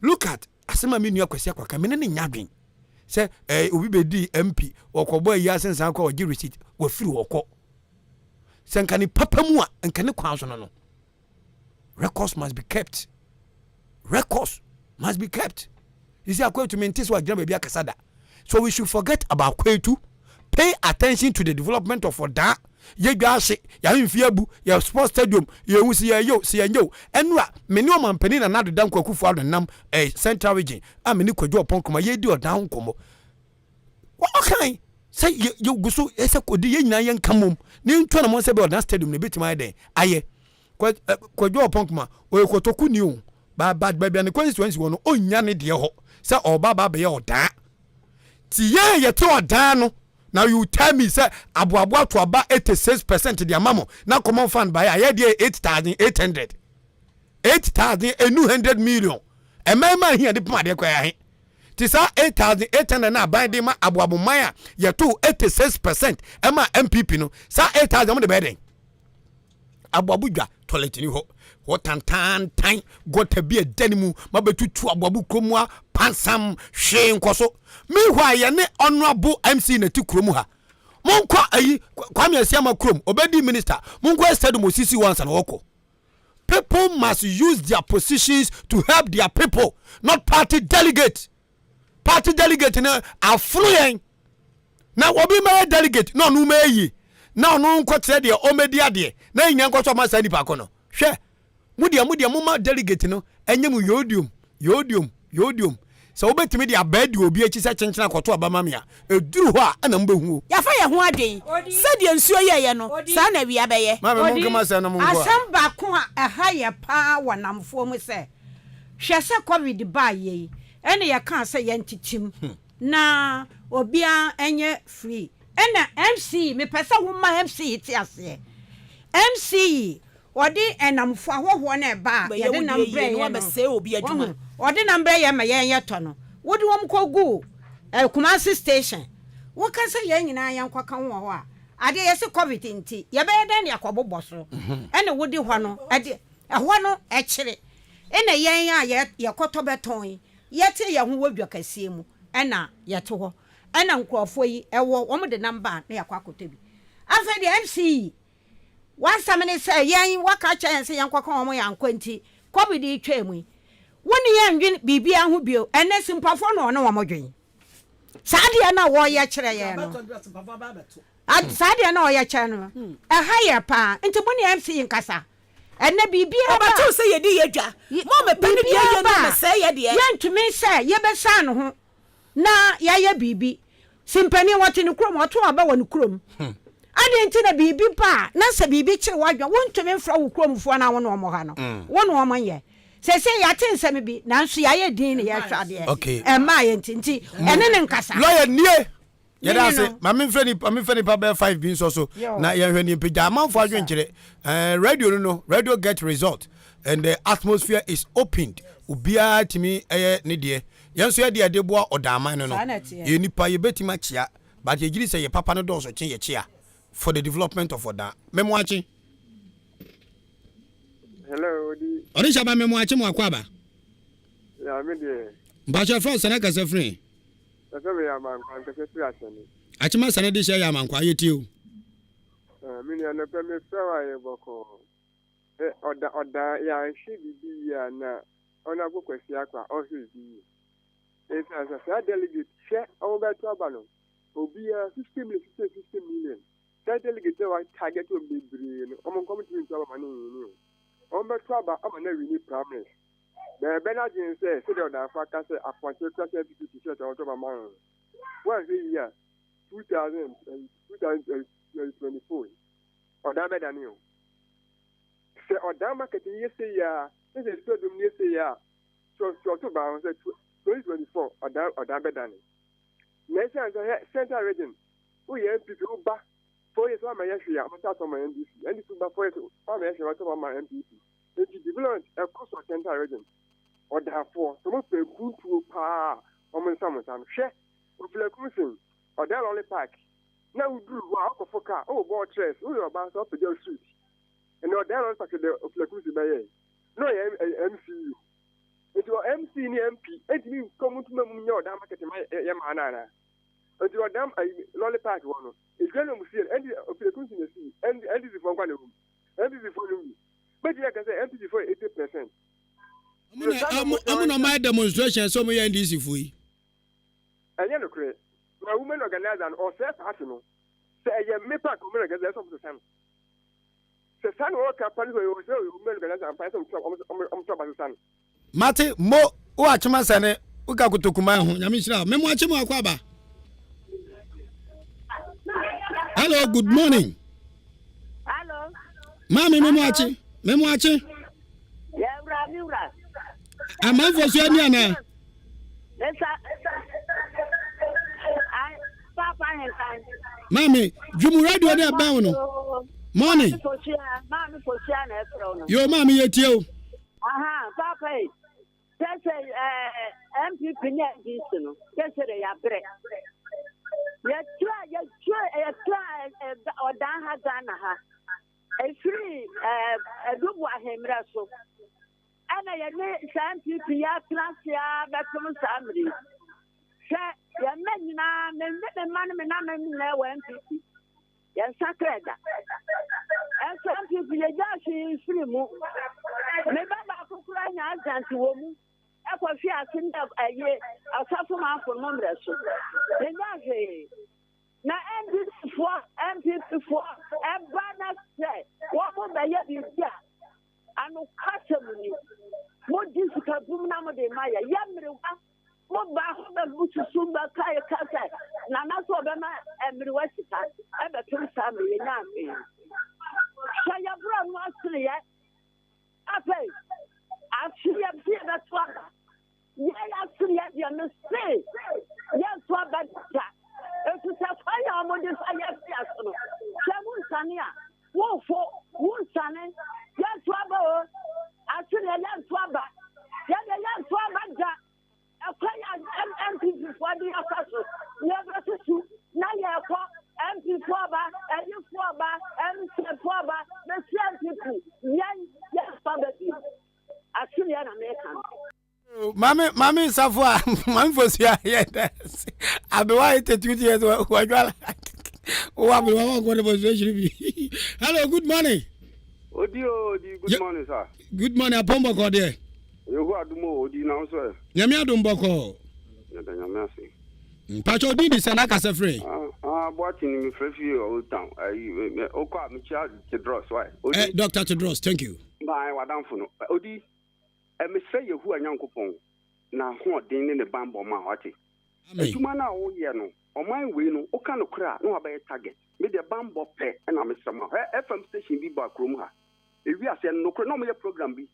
look at asɛm a me nua Kwasi Akwa ka, me ne no nyɛ adwen sɛ eh, obi bɛdii MP, ɔkɔbɔ ayi ase nsan kɔ a ɔgye receipt, wafiri hɔ kɔ. Sɛ nka ne papa mu a nka ne kwan so no no records must be kept records must be kept you see Akwetu mente sɛ wagyina baabi akasa da so we should forget about Akwetu pay attention to the development of ɔdaa yɛdwa ahye yɛahemfie abu yɛ sports stadium yɛhu sɛ yɛyɛ o sɛ yɛnyɛ o ɛno a me ne ɔmampanin Nana Addo Dankwa Akufo-Addo nam eh, central region a me ne Kwadwo Ɔpɔn Nkrumah yɛdi ɔdaa ho nkɔmmɔ Wɔkae sɛ yɛgu so sɛ kɔdi yɛn nyinaa yɛnka mmom na yɛntu anamɔn sɛ bɛ ɔdan stadium no ebɛtumi ayɛ dɛn ayɛ. Kwadwo Ɔpɔnkoma ɔyɛ Kotoku ni o but baabi a ne constituency wɔ no ɔnnya ne deɛ hɔ sɛ ɔba aba abɛyɛ ɔdaa. Ti yɛn a yɛte ɔdaa no na you tell me sɛ aboaboa to aba 86% de ama mo na common fund baeɛ a yɛ deɛ 8800 8000 ɛnu 100 million ɛmɛɛma ahia de pem adeɛ kɔ ɛyɛ ahe. Te saa 8,800 no a aban de ma aboabo man a yɛtoo 86 percent ɛma NPP no, saa 8,000 wɔn de bɛyɛ dɛn? Aboabo dwa toilet ni hɔ, hɔ tantantan gɔta bi ɛda ne mu ma bɛtutu aboabo kurom a pansam hwee nkɔ so. Meanwhile yɛne honorable MC na ti kurom ha. Monkɔ ayi Kwame Asiama kurom obɛdi minister monkɔ stadium osisi hɔ ansa na wɔkɔ. People must use their positions to help their people, not party delegate. Party delegate no afono yɛn. Na obi mɛyɛ delegate na ɔno mɛyɛ yie na ɔno nkɔkyerɛ deɛ ɔmɛdi adeɛ na yɛn nyinaa nkɔsɔ ɔma saa nipa ko no. Hwɛ mo deɛ mo deɛ mo ma delegate no ɛnyɛ mo yodium yodium yodium Sɛ wobɛtumi de abaa adi obi akyi sɛ kyenkyen akɔto aba ma me a, ɛduru hɔ a ɛna mobɛhu o. Yɛafa yɛn ho adwen. Sɛdeɛ nsuo yɛeɛ no, saa na awia bɛyɛ. Maame, monka m'asɛm na monkɔ a. Asɛm baako a ɛha yɛ paa wɔ nnamfoɔ mu sɛ, hwɛ sɛ covid baeɛ yi ɛna yɛkaa sɛ yɛntetem na obiara nyɛ free ɛna MC mepɛ sɛ woma MC yi te aseɛ MC yi Ɔde nnamfo ahɔhoɔ no reba a yɛde nam brɛ yɛn no, wahu, ɔde nam brɛ yɛn ma yɛn yɛtɔ no, wode wɔn kɔgu eh, Kumasi station. Woka sɛ yɛn nyinaa yɛnkɔka ho wɔ hɔ a, adeɛ yɛse covid nti, yɛbɛyɛ dɛn na yɛakɔbobɔ so? Ɛne wode hɔ no, ɛde, ɛhɔ no ɛkyere. Ɛna yɛn a yɛ, yɛkɔtɔ bɛtɔn yi, yɛte yɛn ho wɔ dwa kɛseɛ mu. Ɛna yɛte hɔ ɛna nkurɔfoɔ yi ɛwɔ wɔn de nam ba a na yɛakɔ akɔtɔ bi. Afei deɛ MC yi w'asɛm ne sɛ yɛn waka akyerɛ yɛn sɛ yɛnkɔka wɔn yɛankɔ nti covid yi twaa mu yi wo ne yɛn ndwen biribiara ho bio ɛnɛ simpafoɔ na ɔne wɔn dwen saa deɛ no a wɔyɛ kyerɛ yɛn no saa deɛ no a ɔyɛ kyerɛ no ɛha yɛ paa nti mo ne MC yi nkasa Ɛnnɛ biribiara ba a. Ɔbɛtew sɛ yɛdi yɛ dwa. Mo a mepɛ ne deɛ yɛ no mesɛe yɛ deɛ. Yɛntumi sɛ yɛbɛsan ne ho na yɛayɛ biribi. Simpanin, wɔte ne kurom, ɔto aba wɔ ne kurom. Adɛn nti na biribi ba a, na sɛ biribi kyere w'adwene a, wontumi mfrɛ wo kuromfoɔ na wo ne wɔn ha no, wo ne wɔn nyɛ? Seesei yɛate nsɛm bi, nanso yɛayɛ dinn na yɛrehwɛ adeɛ. Ɛmmaa yɛn nti, nti ɛne no nkasa. Lɔya nie! Yɛda ase. Ma memfrɛ nipa memfrɛ nipa bɛyɛ five bi nsɔ so na yɛnhwɛ ne mpagya amanfo adwenkyerɛ. Eh, radio no no, radio get result and the atmosphere is opened. Obiara tumi ɛyɛ ne deɛ. Yɛn nso yɛde yɛde boa ɔdaaman no no. Yɛ nipa yɛbɛtumi akyea but yɛgyiri sɛ yɛ papa no dɔɔso kye yɛkyea for the development of ɔdan. Memoakye. Hello, Odi. Ɔde hyɛ aba memoakye mo akɔ aba. Ya me deɛ. Mpakyɛ frɛ sɛnɛ kasa firi. Sɛ meyɛ amankwa ankasa firi Asɛne. Akyem Asɛne de hyɛ yɛ amankwa yɛ tie o. Ah, me nua nɔpɛ me frɛ wo a yɛ bɔkɔɔ. Ɛ ɔda ɔda yɛanhwɛ biribi yie a na ɔno akɔ Kwasi akɔ a ɔnhwɛ biribi yie. Ɛsiane sɛ saa delegate hwɛ ɔmo bɛto aba no obiara 50 million 50 50 million saa delegate a wa target wɔn bebree no ɔmo nkɔm ntumi nto aba ma no nwini o. Ɔmo bɛto aba ama no awini primaries. Na ɛbɛ n'adwene sɛ sɛdeɛ ɔdanfo aka sɛ apɔnkye kura sɛ npp t-shirt a wɔtɔ ma ma no no, woanhwɛ yie a 2000 2024 yi, ɔdan bɛdane o. Sɛ ɔdan market yi yɛ sei a, ne sɛ sika dum no yɛ sei a, sɛ ɔto baa ho sɛ 2024 ɔdan ɔdan bɛdane. Na ɛsiane sɛ hɛ central region woyɛ NPP woba 4 years woammɛyɛ hwee a wɔbɛsa atɔ ma NDC, NDC woba 4 years woammɛyɛ hwee a wɔbɛtɔ ma NPP. Enti development ɛkɔ so Central region. Ɔdaafoɔ sɛ ɔmo pɛ mpuntuo paa a ɔmo nsa mo nsa no. Hwɛ Ofulakum sen Ɔdaa lɔle park na wo duru hɔ a ɔkɔ fo car ɔwɔ bɔɔ trɛs wo yɛ ɔbaa nso ɔpɛ gya suit. Ɛnɛ Ɔdaa lɔle park deɛ Ofulakum sen bɛyɛɛ na ɔyɛ MC o. Nti ɔ MC ne MP ɛntumi nkɔ ɔmo ntoma mu nyɛ Ɔdaa market ma yɛ maa no anaa? Nti Ɔdaa lɔle park hɔ no edwa na ɔmo sie no ɛnti Ofulakum sen na esii NDC foɔ nkoa na ɛwɔ mu. NPP fo no bi. Bɛtumi aka sɛ NPP fo yɛ 80%. Ɔmo na ɔmo ayɛ demonstration sɛ ɔmo yɛ NDC fo yi. Ɛnyɛ nokorɛ. Na women organizer no ɔsɛe party no. Sɛ ɛyɛ me pa nka women organizer ɛsɛ ɔmo sesa no. Sɛ saa na ɔka pa no sɛ ɔyɛ women organizer ampa ɛsɛ ɔmo to aba sesa no. Mate mo wo akyem asɛne wo ka kotokuman ho nyame nhyira wo me mo akye mo akɔ aba hello good morning hello maame me mo akye me mo akye yɛwura me wura amanfoɔ so ani anaa Maame, dwom radio no ɛbɛn wo no. Morning. Maame Fosia na ɛfrɛ wo no. Yo, maame yɛ tie o. Aha, papa yi. Sɛ sɛ ɛɛ MPP ne NDC no, sɛ sɛ de yabrɛ. Yɛtua yɛtua yɛtua ɔdan ha Ghana ha. Efiri ɛɛ Adubu ahemmerɛ so. Ɛna yɛne saa NPP yi atena ase ara bɛpem saa mmere yi. Hwɛ, yɛn mma nyinaa, me ne me mma ne me nana nyinaa wɔ NPP. Yɛn sakra da. Ɛnso NPP yɛgya hwee mfiri mu. Me ba baako koraa nya accident wɔ mu. Ɛkɔhwe ase ne ɛyɛ ɔsafo manfo no mmerɛ so. Yɛnya hwee. Na NDC foɔ, NPP foɔ ɛba na sɛ wɔn bɛyɛ biribi a Anokwasɛm ni, modi sika bum na mode ma yɛ. Yɛ mmerewa, mo ba ho bɛ mo susu bɛka yɛ ka sɛ nana sɛ ɔbɛma mmerewa sika ɛbɛpem saa mmerɛ yɛ nya hwee. Hwɛ yɛ borɔ no asene yɛ. Afei, afe yɛ fi yɛ bɛto aba. Yɛn asereɛ deɛ mese yɛnto aba da efisɛ kwan a wɔde fa yɛn fi ase no sɛ wonsane a wofo wonsane yɛnto aba o asereɛ yɛnto aba yɛdeɛ yɛnto aba da ɛkwan a MPP foɔ de afa so yɛbɛsusu na yɛkɔ MP foɔ aba ɛyi foɔ aba MC foɔ aba mesi MPP yɛn yɛnto aba bi asereɛ na meka no. Maame maame nsafo a maame fosua yɛ dɛ abewa yɛ tɛtu ti yɛ sɛ wadwala wɔ abewa wɔn kɔ demonstration bi. Hello, good morning. Odi o odi good morning sir. Good morning apɔn bɔkɔ deɛ. Yehu adum o odi na nso ɛ. Nyame adum bɔkɔ. Yɛda nyame ase. Mpatsɔ odin di sɛ n'akasa firi. Ah Boakye ni mi fɛ fi Old Town. Ayi okɔ a mi kyia Tedros why. Odi. Eh, Dr. Tedros, thank you. Bye wadamfo no. Odi. Mesrɛ Yehowa Nyankopɔn n'ahoɔden ne ne banbɔ ma wo, wate? Adwuma no a woyɛ no, ɔman wei no, woka nokorɛ a, na wabɛyɛ target. Me deɛ banbɔ pɛ na mesrɛ ma wo. Hwɛ, FM station bi baa kurom ha, ɛwi aseɛ no, nokorɛ na wɔyɛ program bi,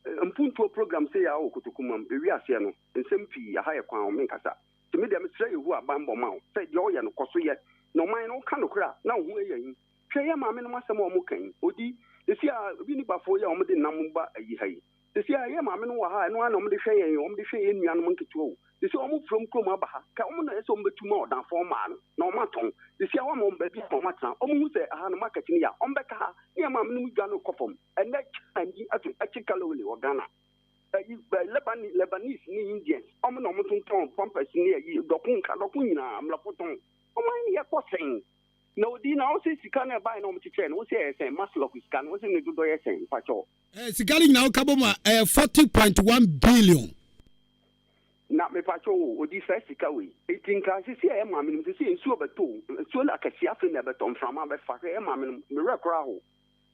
mpuntuo program sei ara wɔ Kotokumam, ɛwi aseɛ no, nsɛm pii, aha yɛ kwan o, menkasa. Nti me deɛ mesrɛ Yehowa banbɔ ma wo, sɛ deɛ woyɛ no, kɔ so yɛ, na ɔman no, woka nokorɛ a, na wo ho yɛ ahi. Hwɛ yɛn maame nom asɛm a wɔn ka yi, odi, sisi a ebi ni bafoɔ yi a wɔn de nam ba ayi ha yi, sisi a yɛn maame nom wɔ ha a ɛno ara na wɔn de hwɛ yɛn, wɔn de hwɛ yɛn nua nom nketewa o, sisi a wɔn firi wɔn kurom aba ha, ka wɔn na ɛsɛ wɔn bɛtu ma ɔdanfoɔ mmaa no na wɔn atɔn, sisi a wɔn ama wɔn baabi a wɔn atena, wɔn hu sɛ aha no market no yɛ a, wɔn bɛka ha, ne yɛn maame nom dwa no kɔ fam, ɛnɛ China ni ato akyi kalowele wɔ Ghana, ayi Lebanese, Lebanese ne Indians, wɔn na wɔn tontɔn pampers ne ayi, dɔko nka dɔko nyinaa, mmorɔfo tɔn, wɔn ayɛ yɛ kɔ sɛn. Na odi na ɔse sika no ɛbae na ɔmo kyekyɛɛ no wose ɛyɛ sɛn maslok sika no wose ne dodɔ yɛ sɛn mpakyɛw. Eh sika no nyinaa woka bɔ mu a ɛyɛ 40.1 billion. Na mepakyɛw o odi saa sika wei nti nka sisi a ɛyɛ maame nom sisi nsuo bɛtɔ o nsuo no akɛseɛ afei na ɛbɛtɔ mframa bɛfa hwɛ ɛyɛ maame nom me werɛ koraa how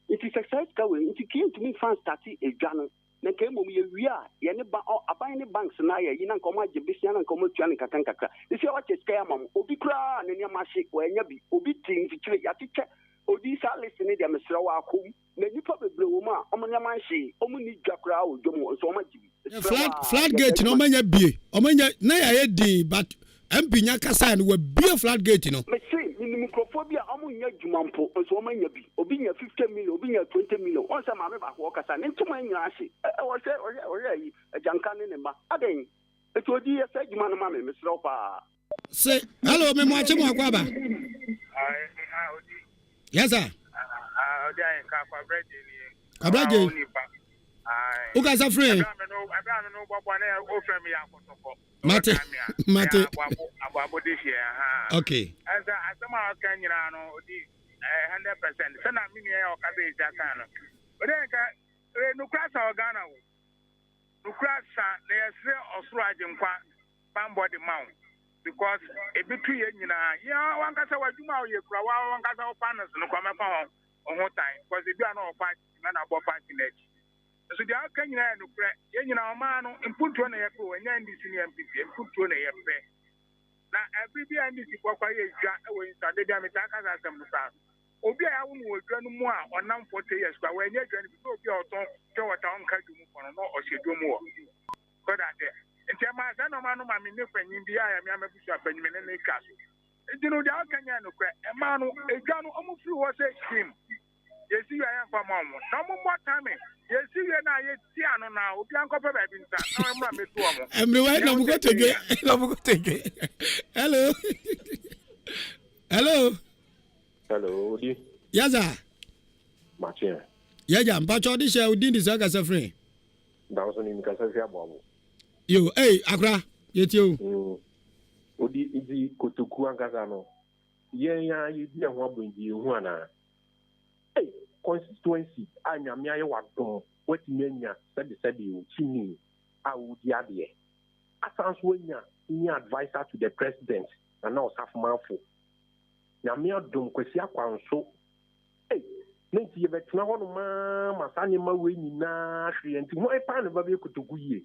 nti sɛ saa sika wei nti kii ntumi nfa nstate edwa no Na nka mmom yɛwie a, yɛne ba ɔ aban ne banks no ayɛ ayi na nka wɔn agye besia na nka wɔn atua no nkakra nkakra. Sisi a wɔakyɛ sika yi ama mo, obi koraa a ne nneɛma ahye, wannya bi. Obi te mfikyire, yɛakyekyɛ. Odi saa list no deɛ mesrɛ wo akɔ mu. Na nnipa bebree wɔ mu a wɔn nneɛma nhyee, wɔn nni dwa koraa wɔ dwam hɔ nso wɔn agye bi. Mesrɛ wo Flood a, flood yɛ saa gate no adwuma no. wɔanya bie, wɔanya na yɛayɛ din but MP nya kasaeɛ no wabue flood gate no. Mese menim nkurɔfoɔ bi a wɔn nnya adwuma mpo nso wɔn anya bi. Obi nya 50 million, obi nya 20 million. Wɔn sɛ maame baako ɔkasa ne ntoma nyinaa ahye. Ɛ ɛ ɔhwɛ ɔhwɛ ɔhwɛ ayi agyanka ne ne mma. Adɛn? Nti odi yɛ saa adwuma no ma me mesrɛ wo paa. Se hello me mo akye mo akɔ aba. Yes sir. Kwabra Gye. Wokasa firi. Mate mate. Okay. Ɛsɛ asɛm a ɔka nyinaa no odi 100% sɛ na me nua yɛ ɔkasa yi sia kan no. Ɔdɛ nka nukura sa wɔ Ghana wo. Nukura sa na yɛsrɛ ɔsoro agyenkwa bambɔ de ma wo because ebi to yɛ nyinaa. Yɛ wankasa w'adwuma a ɔyɛ kura wa wankasa wo partners no kura mɛfa ho ho tan because ebi a na ɔwɔ party na na abɔ party n'akyi. Nso deɛ aka nyinaa yɛ nokorɛ. Yɛn nyinaa ɔman no mpuntuo na yɛpɛ o, ɛnyɛ NDC ne NPP, mpuntuo na yɛpɛ. Na ɛbere bi a NDC foɔ kɔ ayɛ dwa wɔ Nsuta, da bi a metaa ka saa asɛm no saa. Obi a yɛawo no wɔ dwa no mu a ɔnam 40 years koraa, wannya dwa no bi, na obi a ɔtɔn pure water ɔnka dwa mu kɔ no, na ɔhyɛ dwa mu hɔ. So that nti ɛmaa saa nneɛma no ma me ne panyin bi a yɛ me amabusua panyin me ne no twa so. Nti no deɛ ɔka nyɛ nokorɛ. Ɛmaa no edwa no ɔmo firi hɔ sɛ hwim. Yɛsi wie a yɛmfa mma ɔmo. Na ɔmo mmɔ tame. Yɛsi wie no a yɛsi ano no a obiara nkɔpɛ baabi ntra na ɔmmra mmɛtu ɔmo. Mmerewa yi na ɔmo kɔtɔ dwe na ɔmo kɔtɔ dwe. Hello. Hello. Hello, Odi. Yes sir. Makye. Yɛgya mpakyɛ ɔde hyɛ odin de sɛ ɔkasa firi. Danso ni mekasa fi aboabo. Yo, ei, akora, yɛtie o. Mm. Odi nti kotoku ankasa no, yɛn a yɛdi ɛho abɔ nti yɛhu anaa? Ei, constituency a Nyame ayɛ wadom watumi anya sɛbesɛbe o tumi a wodi adeɛ. Asan so anya senior adviser to the president, Nana Ɔsafomanfo. Nyame adom Kwasi Akwanso Ei, na nti yɛbɛtena hɔnom ara ma saa nneɛma wei nyinaa ahwere yɛn nti hwan paa na ɛba bɛyɛ kotoku yie?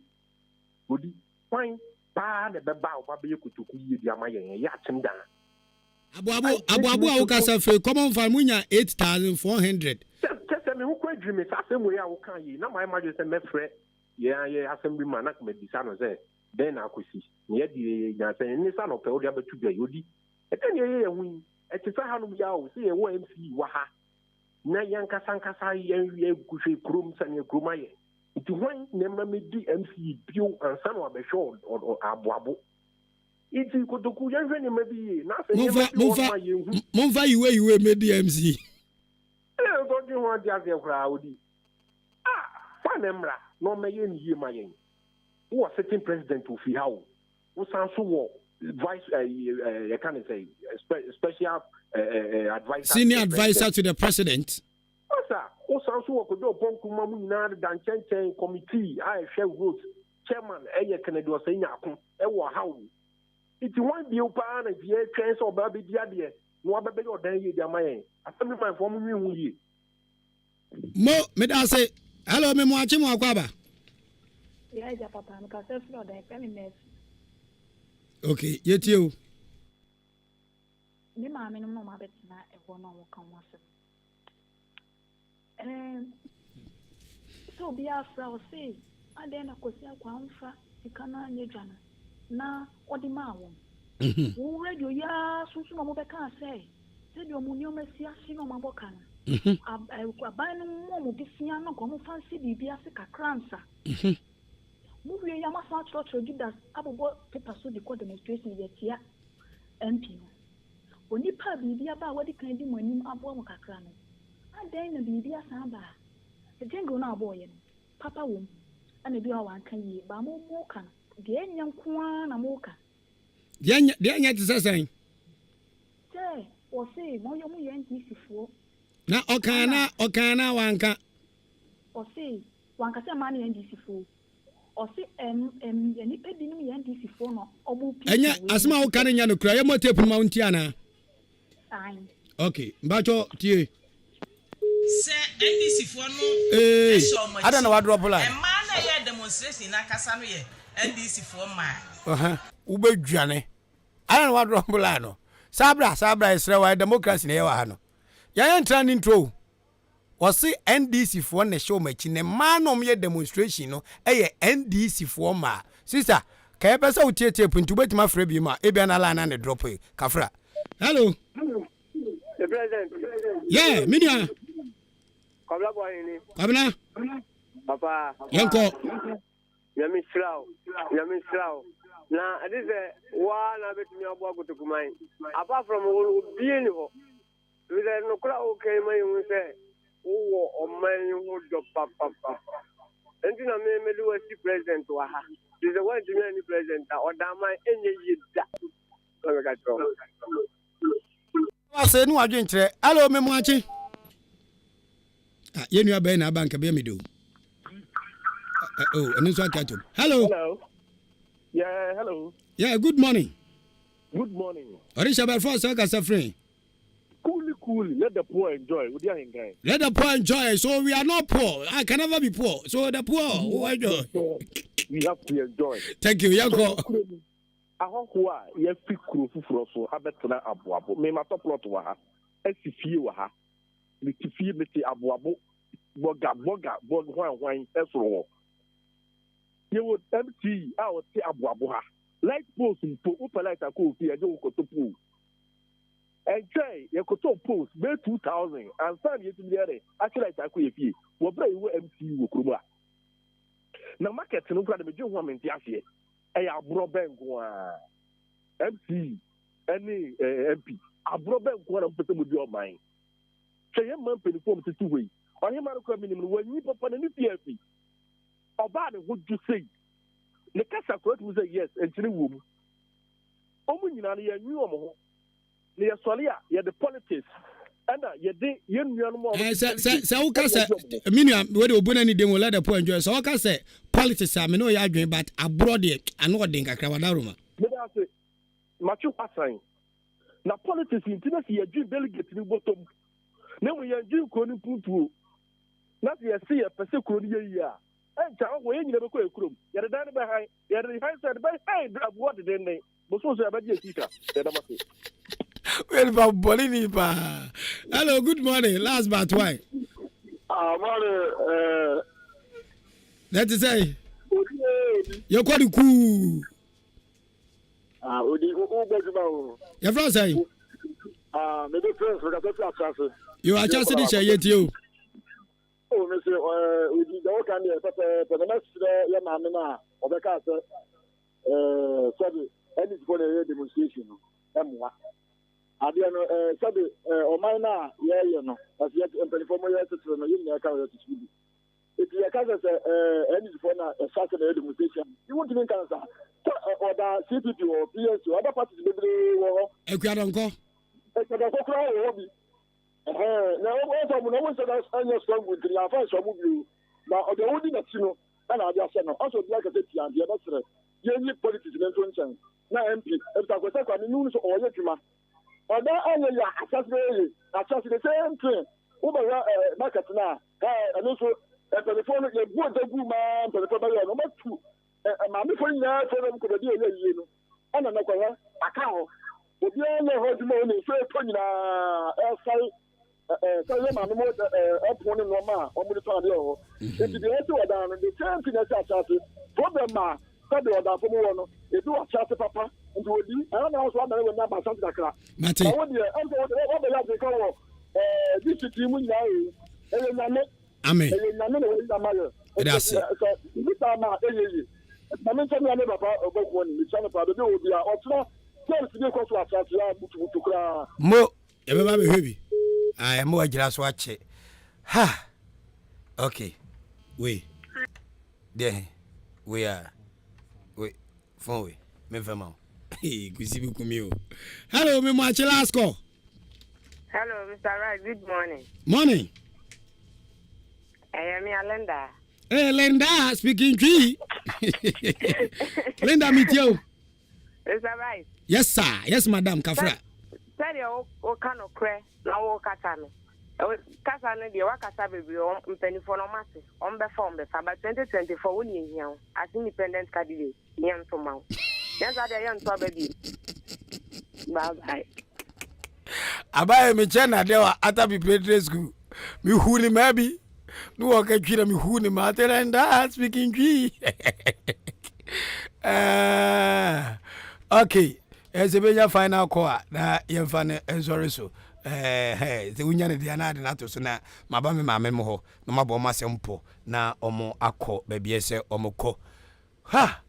Odi, hwan paa na ɛbɛba a ɔba bɛyɛ kotoku yie de ama yɛn? Ɛyɛ akyem daa. Aboabo, aboabo a wokasa firi common fund mu nya 8400. Kyɛ kyɛ sɛ me ho kora dwiri me saa asɛm wei a wokaa yei na mayɛ m'adwene sɛ mɛfrɛ yɛn a yɛyɛ assembly man na mabisa no sɛ dɛn na akɔsi na yɛde yɛnya sɛ ne sa na ɔpɛ wode abɛto dwa yi odi ɛdɛn na yɛyɛ yɛn ho yi Ɛte sɛ hanom yi ara o, sɛ yɛwɔ MC wɔ ha na yɛn ankasa ankasa yɛn yɛhwɛ kurom sɛnea kurom ayɛ. Nti hwan na ɛma medi MC bio ansa na wabɛhwɛ aboabo? Nti kotoku yɛnhwɛ nneɛma bi yie na asɛ nneɛma bi wɔ hɔ a yɛnhu. Momfa yiwe yiwe mmɛdi MC. Ɛna nso ɔdwen ho ante aseɛ koraa odi. Ah, fa na mmra na ɔmmɛyɛ ne yie ma yɛn. Wowɔ sitting president ofi ha o. Wosan so wɔ vice ɛɛ ɛɛ yɛka ne sɛ special ɛɛ ɛɛ adviser. Senior adviser to the president. Masa, wosan so wɔ Kojo Oppong Nkrumah mu nyinaa deda nkyɛnkyɛn committee a ɛhwɛ roads chairman ɛyɛ Kennedy Osei Nyarko ɛwɔ ha o. Nti hwan bio paa na nti yɛtwɛn sɛ ɔbaa bɛdi adeɛ na wabɛbɛyɛ ɔdan yie de ama yɛn? Assemblyman foɔ mo nwen ho yie. Mo, meda ase. Hello, me mo akye mo akɔ aba. Yeah, agya papa, me kasa firi ɔdan, fɛ me Mercy. Okay, yɛtie o. Me maame nom na ɔmo abɛtena ɛhɔ na ɔmo ka ho asɛm. Ɛɛm, sɛ obi afra wo se adɛn na Kwasi Akwa amfa sika no anyɛ dwa no na ɔde maa wɔn. Mhm. Wo radio yi ara so nso na wɔbɛkaa sɛ sɛdeɛ wɔn nneɛma si ahye na wɔabɔ ka no, Mhm. ab- ɛ, aban no mmɔ wɔn bosea na nka wɔmfa nsi biribi ase kakra ansa. Mhm. Mowie yi a moasan akyerɛkyerɛ Judas abobɔ paper so de kɔ demonstration de atia MP no. Onipa a biribi aba a wadi kan adi mo anim aboa mo kakra no, adɛn na biribi asan aba a jingle no a ɔbɔeɛ no, papa wɔ mu, ɛna ebi wɔ hɔ a wanka yie, but mo moka no, deɛ ɛnyɛ nko ara na moka. Deɛ ɛnyɛ deɛ ɛnyɛ te sɛ sɛn? Sɛ wɔse moyɛ mo yɛ NDC foɔ. Na ɔka anaa ɔka anaa wanka? Ɔse wanka sɛ mmaa no yɛ NDC foɔ. Ɔse ɛm ɛm nnipa binom yɛ NDC foɔ na ɔmo pii. Ɛnyɛ asɛm a woka no nyɛ nokorɛ yɛmmɔ tape no ma wontie anaa? Ae. Ok mpakyɛ tie. Sɛ NDC foɔ no Eei hyɛ wɔn akyi. adɛn na wadrɔpo line? Mmaa no a ɛyɛɛ demonstration no ankasa no yɛ NDC foɔ mmaa. Ɔhã wobɛdwane. Adɛn na wadrɔpo line no? Saa bra saa bra yɛsrɛ wo ayɛ democracy na ɛyɛ wɔ ha no. Yɛn yɛntra ne nturo o. Wɔse NDC foɔ na ɛhyɛ wɔn akyi na mmaa na wɔyɛ demonstration no yɛ NDC foɔ mmaa. Sister, ka yɛpɛ sɛ wotie tape nti wobɛtumi afrɛ biom a ebia na line no na drop yi. Kafra. Hello. The president. Yeah, me nua. Kwabena Boahene. Kwabena. Papa. Yɛnkɔ. Nyame nhyira wo. Nyame nhyira wo. Na ɛde sɛ waa na bɛtumi aboa kotokuman. Apart from wo obie ni hɔ. Efisɛ nokorɛ a woka yi ma yɛhu sɛ wowɔ ɔman yi ho dɔ papapapa. Enti na me mede wo asi president wɔ ha. Nti sɛ woantumi anni president a, ɔdaman ɛnyɛ yie da. Na meka kyerɛ wo. Ase ne wadwenkyerɛ. Hello, me moakye. Ah, yɛn nua bɛyɛ na aba nka bɛyɛ me de o. Oh, ɛno nso ate atom. Hello. Hello. Yeah, hello. Yeah, good morning. Good morning. Ɔde bɛfo asɛ kasa firi. Coolly, coolly. Let the poor enjoy. Odi ahenkan. Let the poor enjoy. So we are not poor. I can never be poor. So the poor who enjoy. We have to enjoy. Thank you. Yanko. Ahɔhoɔ a yɛafi kuro foforɔ so abɛtena aboabo. Me matɔ plot wɔ ha. Asi fie wɔ ha. Mete fie mete aboabo. Bɔga bɔga bɔg hwan hwan ɛsoro hɔ. Yɛwɔ MC a ɔte aboabo ha. Light poles mpo wopɛ light akɔ ofie ɛgye wo kɔtɔ pole. Ɛnkyɛe, yɛkɔtɔɔ poles bɛyɛ 2000 ansa na yɛatumi de ayɛ dɛn atwe light akɔ yɛn fie wɔ berɛ a yɛwɔ MCU wɔ kurom ha. Na market no koraa de medwen ho a mente aseɛ. Ɛyɛ aborɔ bɛn nko ara? MCU ne eh, MP, aborɔ bɛn nko ara na mopɛ sɛ modi ɔman? Hwɛ yɛn mma mpanimfoɔ a wɔtete hɔ yi. Ɔhemmaa no koraa menim no, wanyi papa n'ani fi afi. Ɔbaa ne ho dwo sei. Ne kasa koraa tumi sɛ yes, nkyene wɔ mu. Wɔn nyinaa no yɛnwe wɔn ho. Na yɛsɔre a yɛde politics ɛna yɛde yɛn nuanom a wɔn sɛ sɛ sɛ woka sɛ me nua wode obu n'ani dem let the poor enjoy sɛ woka sɛ politics a me ne ɔyɛ adwene but aborɔ deɛ ano ɔden kakra wadaroma. Meda ase matwe hɔ asan na politics nti na sɛ yɛdwen delegate no bɔtɔm na mmom yɛndwen kuro no mpuntuo na sɛ yɛse yɛpɛ sɛ kuro no yɛ yie a ɛnkyɛ ahɔhoɔ yɛn nyina bɛkɔ yɛ kurom yɛde dan no bɛhan yɛde han sɛ yɛde bɛhan aboɔ dedenden Bosom so yɛbɛgye yɛ sika. Yɛda mo ase. Woyɛ nipa bɔne ni paa. Hello, good morning. Last but one. Ah, morning. Eh. Na te sɛ. Yɛkɔ de kuu. Ah, odi wo bɔ adwuma o. Yɛfrɛ sɛ. Ah, me de prince me kasa fi akyase. Yo akyase de hyɛ yɛ tie o. O me se eh odi da wo kan de pɛpɛɛpɛ na mɛsrɛ yɛ maame no a ɔbɛka sɛ ɛɛ sɛbi NDC fo na ɛyɛ demonstration no ɛmoa adeɛ no ɛɛ sɛbi ɛɛ ɔman no a yɛyɛ no ɛsɛ yɛ mpanyinfoɔ mo yɛ titiri no yɛn nyinaa ka yɛ titiri bi. Eti yɛka sɛ sɛ ɛɛ NDC foɔ na ɛhyɛ ase na ɛyɛ demonstration a, wontumi nka no saa. Sɛ ɔda CPP wɔ hɔ, PNC wɔ hɔ, other parties bebree wɔ hɔ. Akuadɔnkɔ. Akuadɔnkɔ koraa wɔ hɔ bi. Ɛhɛn, na wɔn sɛ wɔn na wɔn nhyɛ da nyɛ strong nti no yɛamfa nhyɛ wɔn bio. Na ɔdeɛ wodi n'akyi no ɛna ade ahyɛ no. Ɔsɛ obiara kasa tia nti yɛbɛsrɛ yɛnyi politics no nto nkyɛn na MP Ebisa Kwesi Akwa no mehu no sɛ ɔyɛ adwuma. Ɔda anyɛ yie a ahyɛse bɛyɛ yie. Ahyɛse the same thing wobɛhwɛ ɛɛ market no a ɛɛ ɛno nso mpanimfoɔ no yɛbu ogya gu maa mpanimfoɔ bɛyɛ no wɔatu ɛɛ maamefoɔ nyinaa fɛ no kɔ baabi a ɛyɛ yie no ɛna nɔkɔhwɛ aka hɔ obiara nyɛ hɔ adwuma a ɔne nsuo ɛtɔ nyinaa ɛsɛe sɛ yɛ maame mo ɛpon ne nneɛma a wɔn de tɔn adeɛ wɔ hɔ nti deɛ ɛsi wɔ dan no the same thing ɛsi akyase problem a sɛdeɛ ɔdanfo mu wɔ no ebi wɔ akyase papa nti wɔdi ɛna na wɔso abɛn wɔ nyaba asante kakra na wo deɛ ɛm sɛ wɔbɛyɛ adwene wɔ ɛɛ district yi mu nyinaa yi ɛyɛ nyame Amen. Ɛyɛ nyame na wɔyi ama yɛ. Ɛda ase. Sɛ bibi saa ma ɛyɛ yie. Maame nkyɛn mi ne papa ɔbɔkuo ni mekyia no paa baabi wɔ bia ɔkyena games bi kɔ so akyase a butubutu koraa. Mo yɛbɛba bɛhwɛ bi. Ah, mo agyina so akyɛ. Ha. Okay. Wei. Deɛ wei a. Wei. Phone wei. Memfɛ ma wo. Kusi bi kumi o. Hello, me mo akye last call. Hello, Mr. Right. Good morning. Morning. Ɛyɛ me Linda. Hey, Linda, speaking Twi. Linda, meet you. Mr. Right. Yes, sir. Yes, madam. Kafra. Sɛdeɛ woka nokorɛ na wokasa no kasa no deɛ wakasa bebree mpanimfoɔ no ɔmo ase ɔmo bɛfa ɔmo bɛfa but 2024 wo ne ehia wo as independent candidate yɛn nto ma wo yɛn saa deɛ yɛn nto aba bi bye bye. Abayɛ mekyɛ na deɛ wɔ ata preparatory school mehu ne maa bi ne wɔka twi na mehu ne maa tɛrɛ nda speaking twi uh, okay ɛsɛ bɛnya final call a na yɛmfa no nsɔre so sɛ wonya no deɛ na ade no ato so na maba me maame mo hɔ na mabɔ ɔmo asɛm pɔ na ɔmo akɔ baabi ɛsɛ ɔmo kɔ Ha!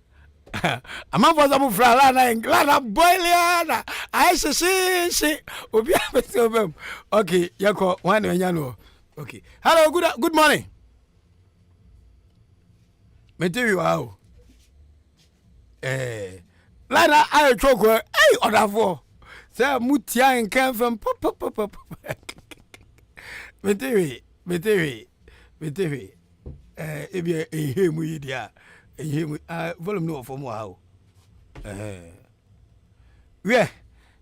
Amanfoɔ sɛ mofra la na la na boil ya na ayɛ hyehyeehye obi a bɛsɛ ɔbɛm okay yɛkɔ hwan na anya no okay hello good, good morning mente wi wɔ ha o eh, la na ayɛ twɔkɔ ei ɔdafoɔ sɛ motia nka fam papapapapa mente hwee mente hwee mente hwee Eh, ebi ɛnhɛ mu yi deɛ a ɛnhɛ mu ah, volume no wɔ fam wɔ ha o wiɛ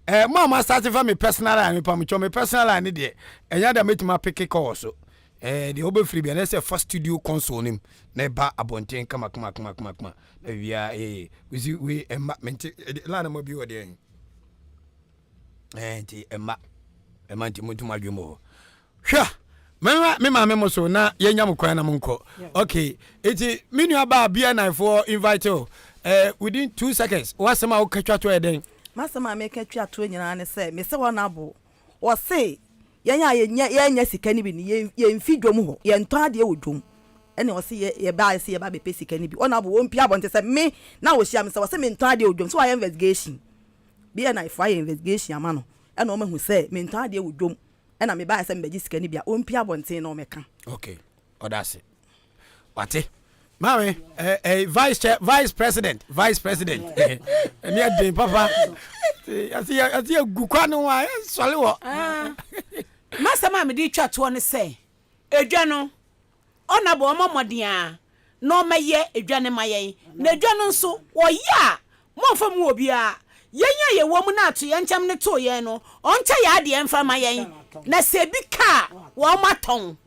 eh, mo a mo asate fa me personal line mepa mo kyɛw me personal line ne deɛ ɛnyɛ da mɛtumi apeke kɔ wɔ so eh, deɛ wobɛfiri bia na ɛsɛ fa studio console no mu na ɛba abɔnten kama kama kama kama kama na biribiara ɛyɛ wosi wei ɛma mente line ma bi wɔ deɛ eh, nti ɛma ɛma nti montum adwene mu hɔ Hwɛ, mɛma me maame mo so na yɛnya mo kwan na monkɔ. Okay, eti me nua baa BNI foɔ invite o. Eh, within 2 seconds, w'asɛm a woka twa toɔ yɛ dɛn? M'asɛm a meka twa toɔ nyinaa ne sɛ, mese wɔn abo, wɔse yɛn a yɛnya yɛnnya sika no bi no, yɛn yɛnfi dwom hɔ, yɛntɔn adeɛ wɔ dwom. Ɛna ɔse yɛ yɛbaa sɛ yɛba abɛpɛ sika no bi. Wɔn abo wɔmpie abɔnten sɛ me na wɔhyia me sɛ wɔse mentɔn adeɛ wɔ dwom, sɛ wɔayɛ investigation. BNI foɔ ayɛ investigation ama no, ɛna wɔahu sɛ mentɔn adeɛ wɔ dwom. Ɛna mebaeɛ sɛ mebɛgye sika no bi a, ɔmpue abɔnten na ɔmmɛka. Okay, ɔda ase. Wate. Maame, eh, eh, vice chair, vice president, vice president. Ɛni ɛden papa. Yɛsi yɛsi yɛ gu kwa no a yɛsɔre wɔ. Ah. M'asɛm a mede twa toɔ ne sɛ, edwa no, Ɔna bɔ ɔmɔ mmɔden ara na ɔmɛyɛ edwa no ma yɛn, na edwa no nso ɔyɛ a mommfa mu obiara, yɛn a yɛwɔ mu na atoyɛnkyɛm no too yɛn no, ɔnkyɛ yɛn adeɛ mfa mma yɛn, na sɛ ebi ka a, wɔn atɔn.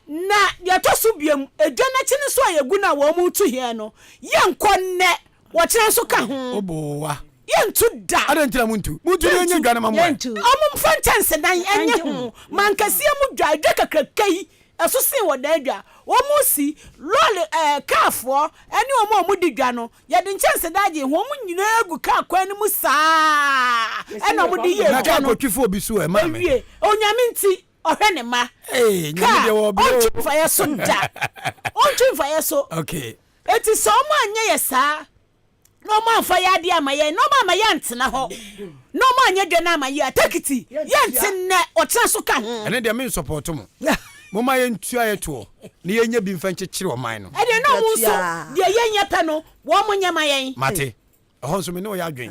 Na deɛ ɛtɔ so biom, edwa no akyi no nso a yɛgu no a wɔn retu yɛn no, yɛnkɔ nnɛ, wɔkyena nso ka ho. Obowa. Yɛntu da. Adɛn nti na montu? Montu na yɛnyɛ dwa no ma mo ɛ. Wɔmfa nkyɛnsedan nyɛ ho mankaseɛ mu dwa, dwa kakraka yi, ɛso sen wɔ daa dwa. Wɔsi, lɔre ɛɛ kaafoɔ ne wɔn a wɔdi dwa no, yɛde nkyɛnsedan gye ho, wɔn nyinaa gu kaa kwan no mu saa ɛna wɔde yɛ Na dwa kaa no. kɔtwifo obi so ɛ, maame. Ewie, Onyame nti, ɔhwɛ ne mma. Ee, Nyame Kaa, deɛ wɔ brɛ ɔntwe o. mfa yɛ so da. Ɔntwe mfa yɛ so. Okay. Enti sɛ wɔn anyɛ yɛ saa, na wɔn amfa yɛ adeɛ amma yɛn, na wɔn amma yɛantena hɔ, na wɔn anyɛ dwa no amma yɛn a, tekiti, yɛnte nnɛ, ɔkyena nso ka ho. Ɛno deɛ me nsɔpɔto mo. Momma yɛntua yɛ toɔ na yɛnyɛ bi mfa nkyekyere ɔman no. Ɛdeɛ na ɔmo nso deɛ yɛnyɛ pɛ no wɔn nyɛ ma yɛn. Mate. Ɛhɔ nso me ne wo yɛ adwen.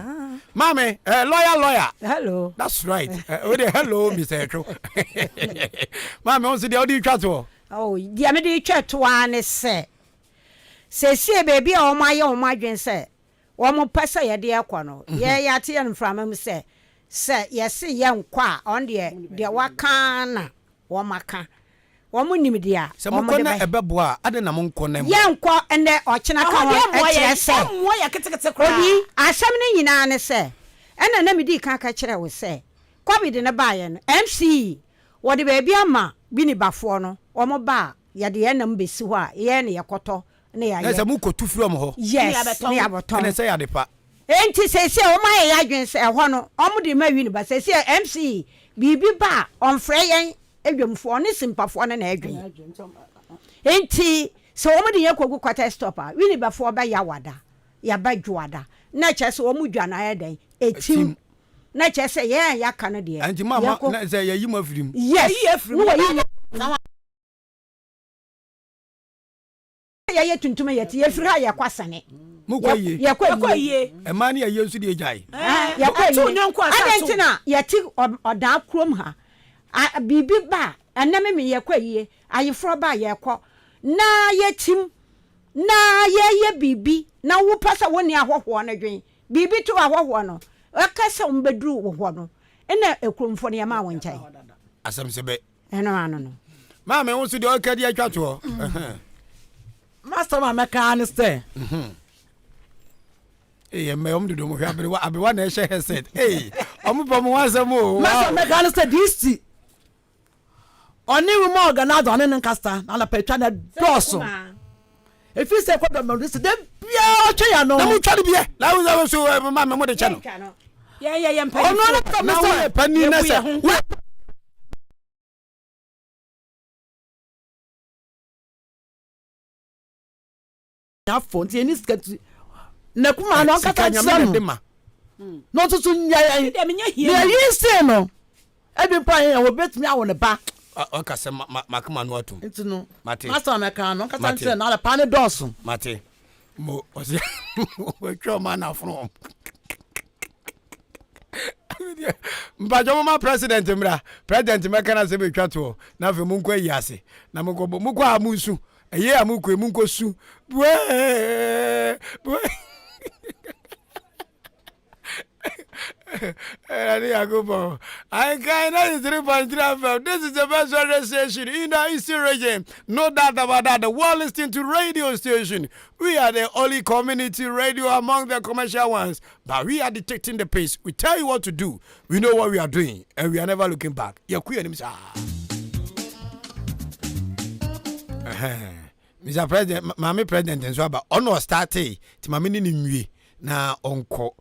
Maame, eh, lawyer lawyer. Hello. That's right. Eh, wo deɛ hello Mr. Ɛtwo. Maame, wo nso deɛ wode retwa toɔ. Oh, deɛ mede retwa toɔ ara ne sɛ, seesei baabi a wɔn ayɛ wɔn adwene sɛ wɔn pɛ sɛ yɛde ɛkɔ no, yɛ yɛate yɛn mframa mu sɛ, sɛ yɛse yɛnkɔ a, ɔno deɛ, deɛ waka ara na wɔn aka. Wɔn nim deɛ a Sɛ wɔn mokɔ de na bɛ. ɛbɛboa a, adɛn na monkɔ na ɛmmoa? Yɛnkɔ nnɛ ɔkyena ka Ɛhɔ ho deɛ ɛmmoa kyerɛ yɛn, sɛ, ɛmmoa yɛn ketekete koraa. Obi, asɛm no nyinaa ne sɛ, ɛna na medii kan ka kyerɛɛ wo sɛ, Covid no baeɛ no, MC, wɔde baabi ama Binibafoɔ no, wɔn ba a, yɛde yɛn nam bɛsi hɔ a, yɛn na yɛkɔtɔ na Na yɛayɛ. sɛ mokɔtu firi wɔn hɔ. Yes, na yɛabɛtɔn. Ɛna ɛsɛ yɛ ade pa. Enti seesei wɔn ayɛ yɛn adwene sɛ ɛhɔ no, wɔn de ma Winneba. Seesei MC, biribi ba a, ɔmfrɛ yɛn adwamfoɔ, ɔne Simpafoɔ no na ɛdwen. Enti sɛ wɔn de yɛn kɔgu quarter stop a, Winnebafoɔ bɛya wada, yɛaba dwoada. Na kyerɛ sɛ wɔn dwa no ayɛ dɛn? Ɛtim. Na kyerɛ sɛ yɛn a yɛaka no deɛ, Enti mo ama, yɛkɔ. na sɛ yɛyi mo afiri mu. Yes, na wɔyi yɛn. Yɛyɛ tuntum yɛte yɛfiri ha yɛkɔ asane. Mokɔ ayie. Yɛkɔ ayie. Ɛmaa ne ayie nso deɛ gyae. Yɛkɔ ayie. Adɛn nti na yɛte ɔdaa kurom ha biribi ba a ɛnɛ meme yɛkɔ ayie ayeforɔ ba a yɛkɔ na yɛtim na yɛyɛ biribi na wopɛ sɛ wo ne ahɔhoɔ no dwen biribi to ahɔhoɔ no ɛka sɛ wɔbɛduru wo hɔ no ɛna kuromfoɔ no yɛmaa wo nkyɛn. Asɛm sɛ bɛ. Ɛno ano no. Maame wo nso deɛ ɔka di atwa toɔ. M'asɛm a mɛka ara ne sɛ. Ee ɛmɛ ɔmo dodo mo hwɛ aberewa aberewa na ɛhyɛ headset ee ɔmo pɛ ɔmo ho asɛm o. M'asɛm mɛka ne sɛ DC ɔne woman organizer ɔne ne nkasa na anapa atwa na dɔɔso. Efi sɛ kɔ dɔm no sɛ da biara ɔtwe ya no. Na mo twa no biɛ na wo sɛ so ma me mo de kyɛ no. Yɛn yɛ yɛn mpanyinfoɔ. Ɔno ne tɔ me sɛ. Na wo yɛ panin na sɛ. Afɔ nti yɛn ni sika ti na kuma no ɔnkasa nkyerɛ no na ɔnso so nya yɛn na yɛyi see no ebi mpo a yɛn wɔbɛtumi awo ne ba. Ɔka sɛ makoma no atum. Nti no masa mɛka no ɔnkasa nkyerɛ no alapa ne dɔɔso. Mate mo ɔsɛ wɔatwa ɔma anafono wɔn. Mpakyɛ moma president mmra president mɛka no asɛm ɛtwa toɔ na afei monkɔ ayi ase na monkɔbɔ mokɔ a monsu ɛyɛ a mokɔ monkɔ su buee buee Awurade Nyankopɔn. Ahenkan 93.3 FM. This is the best radio station in the Eastern region. No doubt about that. The world listening to radio station. We are the only community radio among the commercial ones. But we are detecting the pace. We tell you what to do. We know what we are doing. And we are never looking back. Yɛkɔ yɛn anim saa. Mr. President, Maame President nso aba. Ɔno ɔstartee. Ti maame ne ne nwie na ɔnkɔ.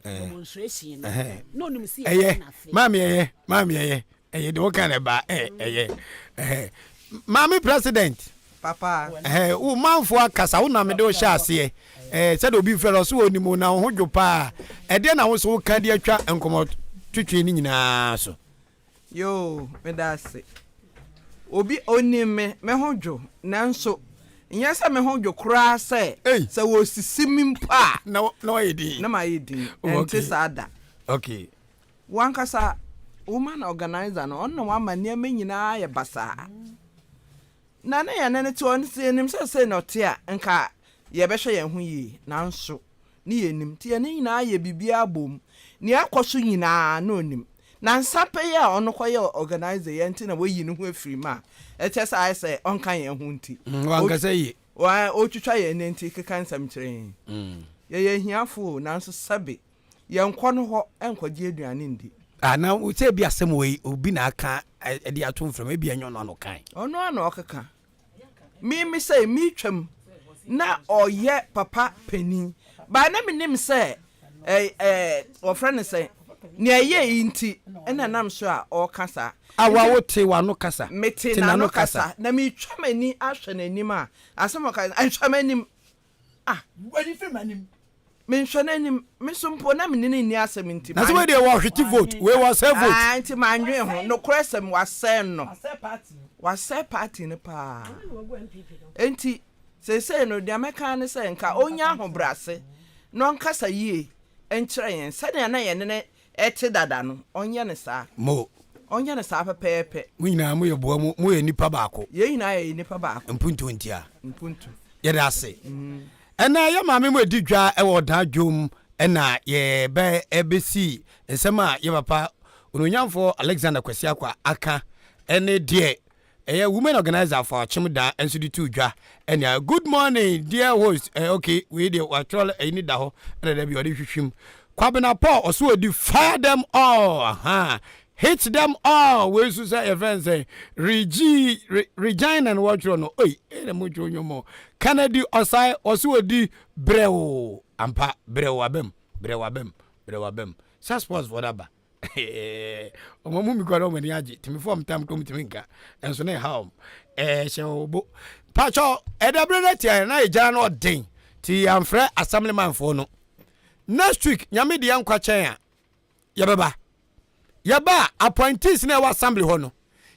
Ɛyɛ maame ɛyɛ maame ɛyɛ ɛyɛ de woka ne ba ɛyɛ maame president. Papa. Ɛhɛn wo manfoɔ akasa wo na mede wo hyɛ aseɛ ɛɛ sɛdeɛ obi frɛ no ɔso wɔ nim na wo ho dwo paa ɛdeɛ na wo so woka de atwa nkɔmɔ twetwe no nyinaa so. Yoo, meda ase. Obi onim me, me ho dwo, nanso nyɛ sɛ me ho dwo koraa sɛ sɛ wɔsisi me mpo a na wayɛ din. Na mayɛ din. Oh, Ɛnte saa da. Okay. Wo ankasa woman organizer no, ɔno na wama nneɛma nyinaa ayɛ basaa. Na na yɛne no te hɔ no, sɛ yɛnim sɛ sei na ɔte a, nka yɛbɛhwɛ yɛn ho yie. Nanso, ne yɛnnim. Nti yɛne nyinaa yɛ biribiara bom. Nea ɛkɔ so nyinaa, na ɔnim. Nansa pɛ yi a ɔno kɔyɛɛ organiser yi nti na wayi ne ho afiri mu a ɛkyerɛ sɛ ayɛ sɛ ɔnka yɛn ho nti. Wankasa yie. Ɔretwitwa yɛn nanti keka nsɛm kyerɛ yɛn. Yɛyɛ ahiafo o, nanso sɛbe Yɛnkɔ no hɔ nkɔgye aduane ndi. Ah, na sɛ ebi asɛm wei obi na aka de ato mframa, ebi ɛnyɛ ɔno ano kan. Ɔno ara na ɔkeka. Me me sɛ metwam na ɔyɛ papa panin. Ba na menim sɛ ɛ ɛ wɔfrɛ no sɛ nea ɛyɛ yi nti ɛna nam so a ɔreka saa. A wa wo te w'ano kasa. Mete n'ano kasa na metwa m'ani ahwɛ n'anim a asɛm ɔka nhwɛ m'anim. Ah. W'ani firi m'anim. Menhwɛ n'anim. Me nso mpo, na me ne no nni asɛm nti. Na sɛ wei deɛ wɔhwete vote, wei wɔsɛe vote. Ae, nti mannwen ho. Nokorɛ sɛm, wasɛe no. Wasɛe party no paa. Enti seesei no, deɛ mɛka ara ne sɛ nka ɔnnya ahobrɛase na ɔnkasa yie nkyerɛ yɛn sɛdeɛ na yɛne no te dada no, ɔnyɛ no saa. Mo. Ɔnyɛ no saa pɛpɛɛpɛ. Mo nyinaa moyɛ boa mu, moyɛ nnipa baako. Yɛn nyinaa yɛyɛ nnipa baako. Mpuntuo ntia. Mpuntu. Yɛda ase. Ɛna yɛ maame mu adi dwa wɔ ɔdan dwom ɛna yɛbɛ ɛbɛsi nsɛm a yɛ papa onuonyamfoɔ Alexander Kwasi Akwa aka ɛne deɛ ɛyɛ women organizer for Akyem da nso de too dwa ɛnea good morning dear host eh, okay wei deɛ watwerɛ ɛyi ne da hɔ ɛna da bi ɔde hwehwim Kwabena Paul ɔso ɔdi fire them all aha hit them all wei nso sɛ yɛfrɛ no sɛ regi Regina no wɔtwerɛ no oi ɛna mo twerɛ nnwom Kennedy ɔsae ɔso ɔdi brɛw ampa brɛw abam brɛw abam brɛw abam sa sports fo aba wɔn mu bi kora wɔn ani agye tumi fam tam kɔm tumi nka nso ne ha wɔn ɛhyɛ wɔn bo patwɔ ɛdabere no tia na egyina no ɔden ti yɛnfrɛ assemblyman foɔ no next week nyame deɛ nkwa kyɛn a yɛbɛba yɛba a appointees na ɛwɔ assembly hɔ no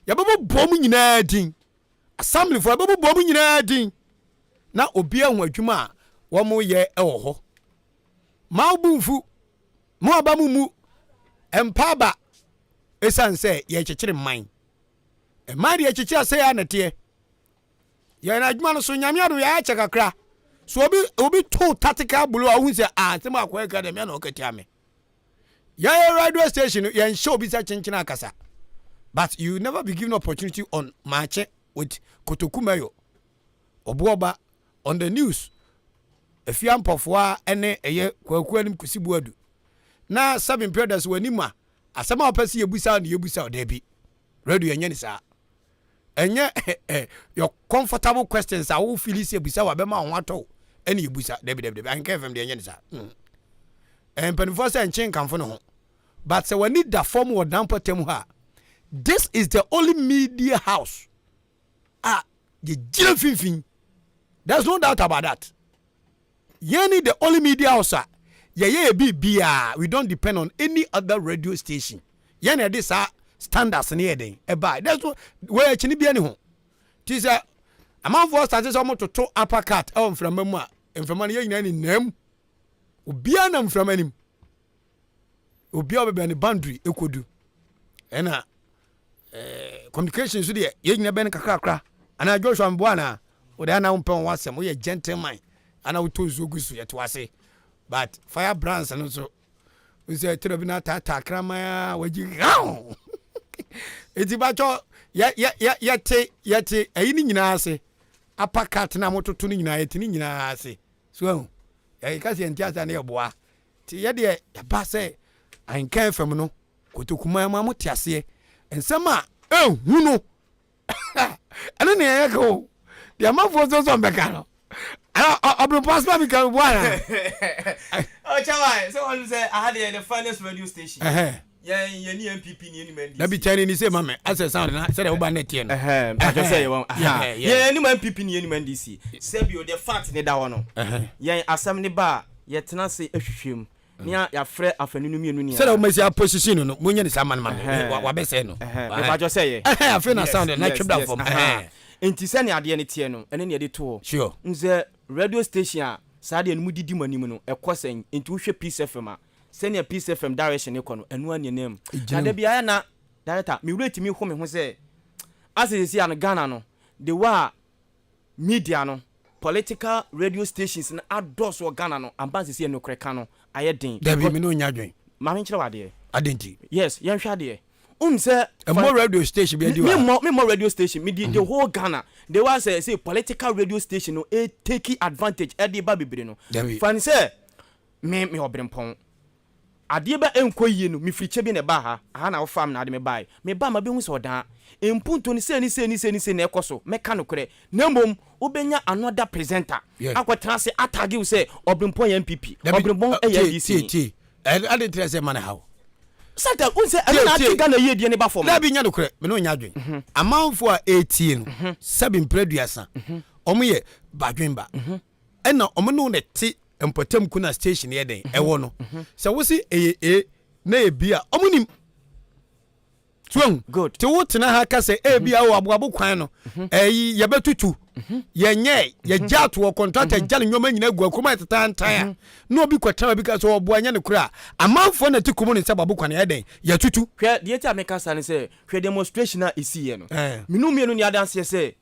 yɛbɛbɔ bɔ mu nyinaa din assembly foɔ yɛbɛbɔ bɔ mu nyinaa din na obi ahu adwuma a wɔn yɛ ɛwɔ hɔ maa bu nfu Mo aba mo mmu mpa aba ɛsiane sɛ yɛrekyekyere mman. Mman deɛ yɛkyekyere asɛ yɛ anɛteɛ. Yɛn adwuma no so nyame adom yɛayɛ kyɛ kakra. So obi obi to tactical blow a wohu sɛ ah asɛm akɔyɛ ka deɛ me na ɔka tia me. Yɛyɛ radio station no yɛnhyɛ obi sɛ kyenkyene akasa. But you never be given opportunity on Maakye with Kotoku Mayo. Ɔboɔba on the news Afia Mpɔfoa ne ɛyɛ Kwaku Anim Kwesi Boadu na sɛbe mpɛ da so w'anim a asɛm a wɔpɛ sɛ yɛbusa no yɛbusa wo daabi radio ɛnyɛ ne saa ɛnyɛ your comfortable questions a wo feel sɛ busa wa bɛma wo ho atɔ wo ɛne yɛbusa daabi daabi daabi Ahenka FM deɛ ɛnyɛ ne saa mm. Mpanimfoɔ sɛ nkye nkamfo ne ho but sɛ w'ani da fam wɔ dan mpɔtam hɔ a this is the only media house a yɛgyina mfimfini there's no doubt about that yɛn ni the only media house a yɛyɛ yɛ biribiara we don't depend on any other radio station yɛn na yɛde saa standards ne yɛ den ɛbaa there's no wɔyɛ akyini bia ne ho ti sɛ amanfoɔ start sɛ wɔn toto upper cut ɛwɔ mframa mu a mframa no yɛn nyinaa ne nam obiara nam mframa nim obiara ɔbɛbɛn ne boundary ekodu ɛna eh, communication so deɛ yɛn nyina bɛn kakrakra anaa joshua mboa anaa wode ana wompɛ wɔn asɛm woyɛ gentleman ana wotɔ nsuo gu so yɛte ase but fire brands no nso sɛ tɛrɛ bi na taataa kraman a wagyi haw eti batwɔ yɛ yɛ yɛ yɛte yɛte ɛyi ne nyinaa ase apa cat na mototo no nyinaa yɛte ne nyinaa ase so ɛho yɛka sɛ yɛnte ase a ne yɛboa te yɛ deɛ yɛba sɛ ahenkan fam no Kotokuman ma mo te aseɛ nsɛm a ɛhu no ɛno ne ɛyɛ ka o deɛ amanfoɔ nso sɔ mbɛka no ɔbrepɔ asoma mi ka mi boa na. ɔkyɛwa sɛ wɔn sɛ aha deɛ the finest radio station yɛn yɛn ni npp ni yɛn ni ndc. dabi kyɛn ni se ma mi asɛ sound na sɛdeɛ woba ne teɛ no. mpatwɛ sɛ yɛ wɔn yɛn ni npp ni yɛn ni ndc sɛbi o the fact ne da hɔ no yɛn asɛm ne ba a yɛtena ase ahwehwɛ mu ne yɛafrɛ afanu no mmienu nyinaa. Sɛdeɛ wɔasi aposition no no, monyɛ no saa ma no ma me, wabɛsɛe no. Mepakyɛ sɛ yɛ. Afei na sound na twe bra fam. Nti sɛnea adeɛ no teɛ no, ɛno na yɛde to hɔ. Sure. N sɛ radio station a saa deɛ no mode di mo anim no, ɛkɔ sɛn? Nti wohwɛ Peace FM a, sɛnea Peace FM direction no kɔ no, ɛno ara na ɛnam mu. Na da biara na, director, me werɛ tumi ho me ho sɛ, asɛ seesei a no Ghana no, the way a Media no, political radio stations no adɔɔso wɔ Ghana no, ampa sisi yɛ nokorɛ ka no ayɛ den. Dabi, me ne wo nyɛ adwen. Ma me nkyerɛ wo adeɛ. Adɛn nti? Yes, yɛnhwɛ adeɛ. Wonim sɛ. Mmɔ radio station bi adi wɔ ha. Me mmɔ radio station, me di the whole Ghana. The way sɛ sɛ political radio station no e take advantage ɛde ba bebree no. Dabi. Fa no sɛ me me ɔbrempɔn. Adeɛ bi a ɛnkɔ yie no, mefiri kyɛ bi na ɛbaa ha. Aha na wofaa me na wode me baeɛ. Mebaa a, mabɛhu sɛ ɔdaa. Mpuntuo no, sei ne sei ne sei ne sei na ɛrekɔ so. Mɛka nokorɛ. Na mmom, wobɛnya another presenter akɔtena ase atagge wo sɛ Ɔbrempɔn yɛ NPP, Ɔbrempɔn yɛ NDC ni. Tie, tie, adɛn nti na ɛsɛ ma no haw? Sometimes, wohu sɛ ɛno na atwe Ghana yiedie no ba fam no. Dabi, nyɛ nokorɛ, me ne wo nyɛ adwene. Amanfoɔ a ɛretie no, sɛbe mprɛ aduasa, wɔyɛ badwemba, ɛna wɔn ne wo na ɛte. mpɔtam kuna station yɛ dɛn ɛwɔ no sɛ wo se ɛyɛ A na ɛyɛ B a ɔmo nim. So ahu? Good. Te wo tena ha ka sɛ ebi a o aboabo kwan no ɛyi yɛbɛtutu yɛnyɛ yɛgya atoɔ contractor gya ne nneɛma nyinaa gu akurom ayɛ tetantan a na obi kɔtena baabi ka sɛ ɔboa nyɛ ne korɛ a amanfoɔ na ɛte kurom no sɛ aboabo kwan yɛ dɛn yɛtutu. Hwɛ deɛ nti a meka saa ne sɛ hwɛ demonstration a ɛsiiɛ no me ne wo mmienu nni adanseɛ sɛ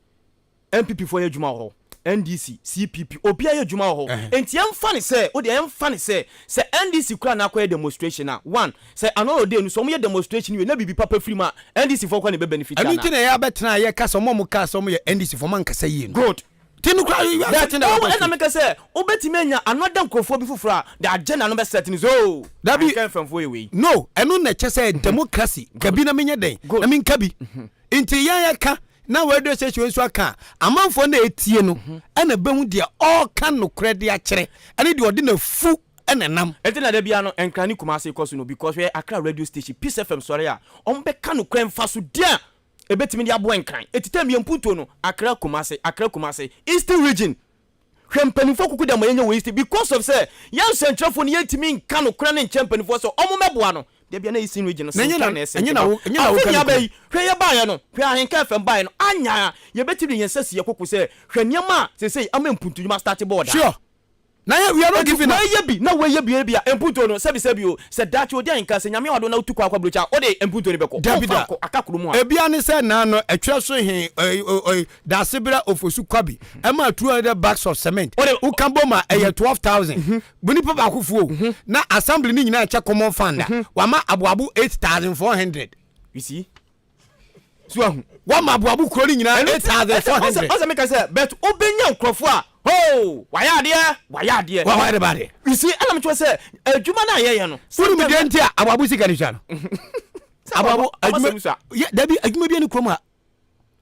NPP foɔ yɛ adwuma wɔ hɔ, NDC, CPP, obiara yɛ adwuma wɔ hɔ. Nti yɛmfa no sɛ, wo deɛ yɛmfa no sɛ, sɛ NDC koraa na akɔyɛ demonstration a, one, sɛ another day no sɛ wɔyɛ demonstration wie na biribi papa firi mu a, NDC foɔ koraa na ɛbɛ benefit Ɛno anaa? nti na yɛabɛtena a yɛka sɛ wɔn a wɔkaa sɛ wɔyɛ NDC foɔ wɔankasa yie no. Good. Nti no koraa you are That, setting the oh, record ɛna straight. meka sɛ, wobɛtumi anya another nkurɔfoɔ bi foforɔ a, the agenda no bɛ set no sɛ, oh, Dabi, anka mfɛmfoɔ yɛ wei. no, ɛno na ɛkyɛ sɛ democracy, ka bi na menyɛ dɛn, Good. na menka bi. Nti yɛn yɛka na radio station nso aka a, amanfoɔ no a ɛtie no ɛna bɛhu deɛ ɔreka nokorɛ de akyerɛ ɛne deɛ ɔde n'afu ɛna nam. Ɛnti na da biara no Nkran ne Kumasi kɔ so no because hwɛ Accra radio station Peace FM sɔre a wɔn bɛka nokorɛ mfasodeɛ a ɛbɛtumi de aboa Nkran ɛti tɛm yɛn mpuntuo no Accra Kumasi Accra Kumasi Eastern region Hwɛ mpaninfoɔ kuku dɛm a yɛnya wɔ East because of sɛ yɛn nsɛnkyerɛfoɔ no yɛntumi nka nokorɛ no nkyerɛ mpaninfoɔ sɛ ɔmo mɛboa no. Da bia na Eastern region no senkan na ɛsenke ba. Afei nea aba yi, hwɛ yɛbaeɛ no, hwɛ Ahenka FM baeɛ no, anya a yɛbɛtumi de yɛn nsa asi yɛn koko sɛ hwɛ nneɛma a seesei ama mpuntudwuma astarte bɔɔ daa. Sure. Na yɛ we are not Enti giving up. wei yɛ bi na wei yɛ bi yɛ bi a mpuntuo no sɛbi sɛbi o, sɛ daakye odi ahenka sɛ Nyame wadom na wotu kwan akɔ aburokyi a wode mpuntuo no bɛkɔ? Dabi Womfa da. nkɔ, aka kuro mu ha. Ebia ne sɛ naa no ɛtwerɛ so he ɔyi ɔyi Daasebrɛ Ofosu Kwabi ɛmaa 200 bags of cement. Woka bom a ɛyɛ 12,000. Bu nipa baako fuo o. Na assembly no nyinaa kyɛ common fund a, wama aboabo 8,400. You see? So ahu. Wama aboabo kuro no nyinaa 8,400. Ɔsɛ meka sɛ, but wobɛnya nkurɔfoɔ a, hoo, wayɛ adeɛ, wayɛ adeɛ. Wayɛ de ba adeɛ. You see, ɛna mekyerɛ sɛ, adwuma no a yɛyɛ no. Wonim deɛ nti a aboabo sika no sua no? Aboabo, adwuma, dabi, adwuma bi ne kurom ha.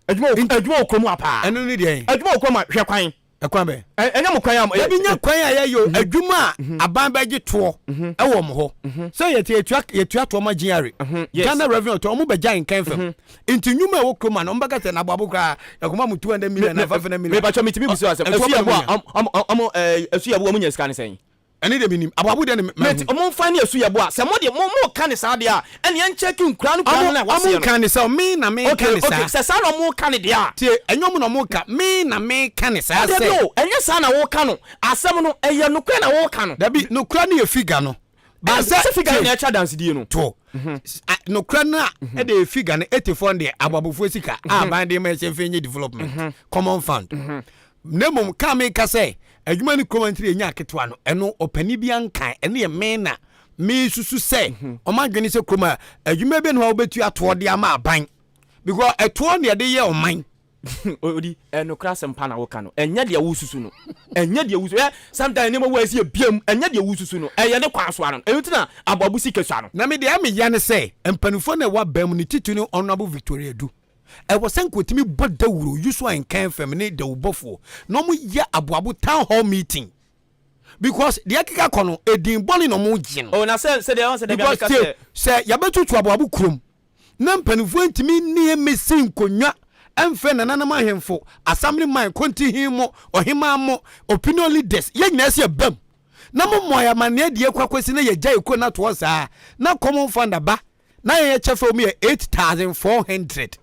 Adwuma wɔ adwuma wɔ kurom ha paa. Ɛno ne deɛ. Adwuma wɔ kurom ha hwɛ kwan. Ɛkwan bɛn. Ɛnyɛ mo kwan a. Dabi nya kwan a yɛyɛ o mhm. adwuma a mhm. aban bɛgye toɔ mhm. ɛwɔ mo hɔ. Sɛ yɛte yɛtua yɛtua toɔ ma GRA. Ghana Revenue Authority wɔn bɛgya nkan fam. Nti nnwuma a ɛwɔ kurom ha no wɔn bɛka sɛ n'aboabo koraa yɛkɔma mo 200 million na 500 million. Mepatwa metumi busu asɛm. Ɛsu yɛ bo a ɔmo ɔmo ɛsu yɛ bo wɔn nya sika ne sɛn. Ɛne deɛ menim. Aboabo deɛ ne mahu. Mate, ɔmo nfa ne asu yɛ bo a, sɛ mo deɛ mo mo ka ne saa deɛ a, ɛne yɛn kyɛki nkura no kura no na ɛwɔ aseɛ no. Ɔmo nka ne saa, me na me ka ne saa. Okay, okay, sɛ saa na ɔmo ka ne deɛ a. Tie, ɛnyɛ ɔmo na ɔmo ka, me na me ka ne saa sɛ. Dabi o, ɛnyɛ saa na wo ka no, asɛm no, ɛyɛ nokorɛ na wo ka no. Dabi, nokorɛ no yɛ figure no. Ba sɛ, sɛ figure no na ɛkyɛ adansedie no. To, nokorɛ no a ɛde yɛ figure no, 84 no deɛ, aboabofoɔ sika a aban de ma yɛ sɛ mfa nyɛ development, common fund. Na mmom ka a meka sɛ adwuma ne kurom antiri ɛnya aketewa no, ɛno ɔpani bi anka, ɛno yɛ me na mesusu sɛ mhm. ɔma adwene sɛ kurom a adwuma bi ne hɔ a wobɛtua toɔ de ama aban because ɛtoɔ ne ɛde yɛ ɔman. odi ɛnokora asɛm pa na woka no ɛnyɛ deɛ wosusu no ɛnyɛ deɛ wosusu ɛ sometimes nneɛma wo ɛsi ebiam ɛnyɛ deɛ wosusu no ɛyɛ ne kwan so ano ɛno ti na aboabo sika sua no. Na me deɛ ɛmeya ne sɛ mpanimfoɔ na ɛwɔ abɛn mu ne titiri ne Honourable Victoria Adu Ɛwɔ sɛ nka otumi bɔ dawuro Yusua Nkan fam ne dawubɔfoɔ na wɔn yɛ aboabo town hall meeting because deɛ ɛkeka kɔ no edin bɔne na wɔn gye no. Oh na sɛ sɛ deɛ wɔn sɛ dɛbi because ameka sɛ. Sɛ yɛbɛtutu aboabo kurom na mpanimfoɔ ntumi nni mmesi nkonnwa mfrɛ nananom ahemfo, assembly man, kontihin mo, ɔhemaa mo, opinion leaders, yɛn nyinaa sɛ yɛbam na mo mmɔ yɛn amanneɛ deɛ ɛkɔ akɔsi na yɛgya yɛ kuro no atoɔ saa na common fund aba na yɛn kyɛfa mu yɛ 8400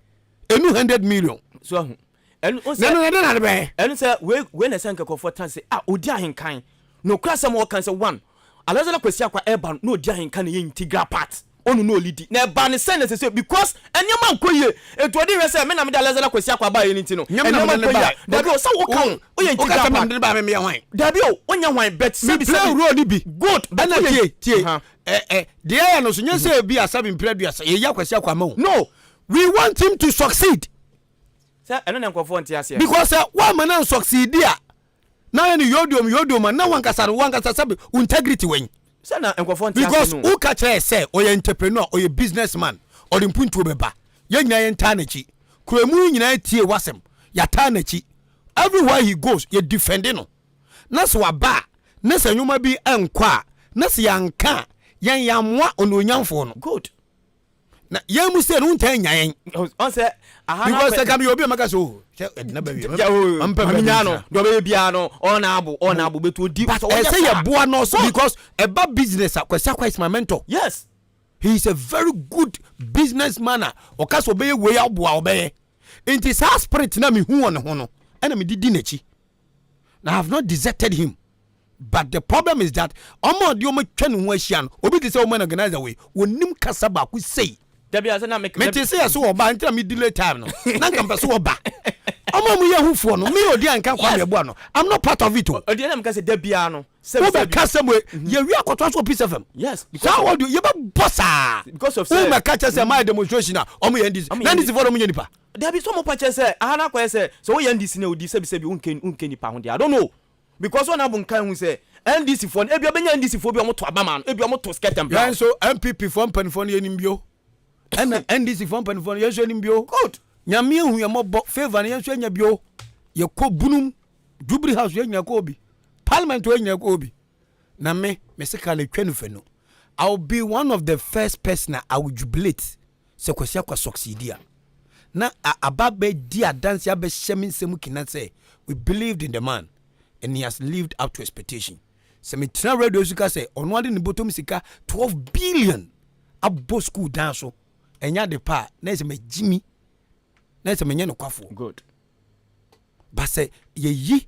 ɛnu 100 million. So ahu ɛnu o sɛ na ɛnu ɛde na de bɛyɛ. Ɛnu sɛ wei wei na ɛsɛ nkɛkɔfoɔ tan sɛ a odi ahenkan na okura sɛm ɔkan sɛ one Alexander Kwesi Akwa ɛba no na odi ahenkan na ɛyɛ integral part ɔno na ɔlidi na ɛba ne sɛn na ɛsɛ sɛ because nneɛma nkɔ yie etu ɔde hwɛ sɛ me na mede Alexander Kwesi Akwa baa yɛ ne ti no nneɛma nkɔ yie a dabi o sɛ woka ho woyɛ integral part dabi o wonyɛ hwan but sɛbi sɛbi good but woyɛ tie tie Eh, eh, deɛ ɛyɛ no so nyɛ sɛ ebi asabi mpere aduasa yɛyi akwasi akɔ ama o. No, we want him to succeed. Sɛ ɛno na nkurɔfoɔ nte aseɛ. Because sɛ woamma no ansucceed a, na ayɛ no yodiom yodiom a, na wankasa no wankasa sɛbi wo integrity wɛn. Sɛ na nkurɔfoɔ nte aseɛ Because no. woka kyerɛ yɛ sɛ ɔyɛ entrepreneur, ɔyɛ business man, ɔde mpuntuo bɛba. Yɛn nyinaa yɛntaa n'akyi. Kuro mu yi nyinaa tie w'asɛm, yɛataa n'akyi. Everywhere he goes, yɛ defend no. na sɛ waba a, na sɛ nneɛma bi nkɔ a, na sɛ yɛanka a, yɛn yɛammoa onuonyamfoɔ no. Good. Na yɛn mu sɛ no ntaa nya yɛn. Ɔn sɛ aha na Because sɛ ka meyɛ obi a mɛka sɛ o sɛ ɛdena ba wie. Ɔmpɛ baabi nya no. Deɛ ɔbɛyɛ biara no ɔna abo ɔna abo bɛtu odi. But ɛsɛ yɛ boa no so because ɛba business a Kwasi Akwa is my mentor. Yes. He is a very good business man a ɔka sɛ ɔbɛyɛ wei aboa ɔbɛyɛ. Nti saa spirit na mehu wɔ ne ho no ɛna mede di n'akyi. Na I have not deserted him. But the problem is that ɔmo a ɔde ɔmo atwa ne ho ahyia no, obi te sɛ woman organizer wei, onim kasa baako sei. Dabi ase na me. Mete sɛ yɛso ɔba nti na me delay time no. Na nka mpɛ so ɔba. Ɔmo a ɔmo yɛ ahufoɔ no, me odi anka Kwame Abua no, I'm not part of it o. Odi na meka sɛ da biara no. Wobɛ ka sɛm wei, yɛ wie akɔtoa so wɔ Peace FM. Yes. Saa audio yɛ bɛ bɔ saa. Because of sɛ. Wobɛ ka kyɛ sɛ mayɛ demonstration a ɔmo yɛ NDC. Na NDC foɔ no ɔmo nyɛ nipa. Dabi sɛ ɔmo pa kyɛ sɛ aha no akɔyɛ sɛ sɛ woyɛ NDC na odi sɛbi sɛbi wonke wonke nipa ho deɛ I don't know. Because wɔn abo nka ehu sɛ NDC foɔ no ebi ɔbɛnya NDC foɔ bi a wɔn to aba ma no ebi wɔn to skirt and Yɛn blouse. nso NPP foɔ mpanimfoɔ no yɛnim bio. Ɛna NDC foɔ mpanimfoɔ no yɛn nso yɛnim bio. Good. Nyame ehu yɛn mmɔbɔ favour no yɛn nso yɛnya bio. Yɛkɔ bunum Jubilee House yɛn nyina kɔ bi. Parliament yɛn nyina kɔ bi. Na me me sika no etwa no fɛ no. I will be one of the first person a I will jubilate sɛ Kwasi Akwa succeed a, na aba abɛdi adanse abɛhyɛ me nsɛm kina sɛ we believed in the man and he has lived up to expectation. Sɛ metena radio so ka sɛ ɔno ade ne bɔtɔm sika 12 billion abɔ school dan so ɛnyɛ ade pa a, na ɛsɛ magyimi na ɛsɛ menyɛ nokwafoɔ. Good. Ba sɛ yɛyi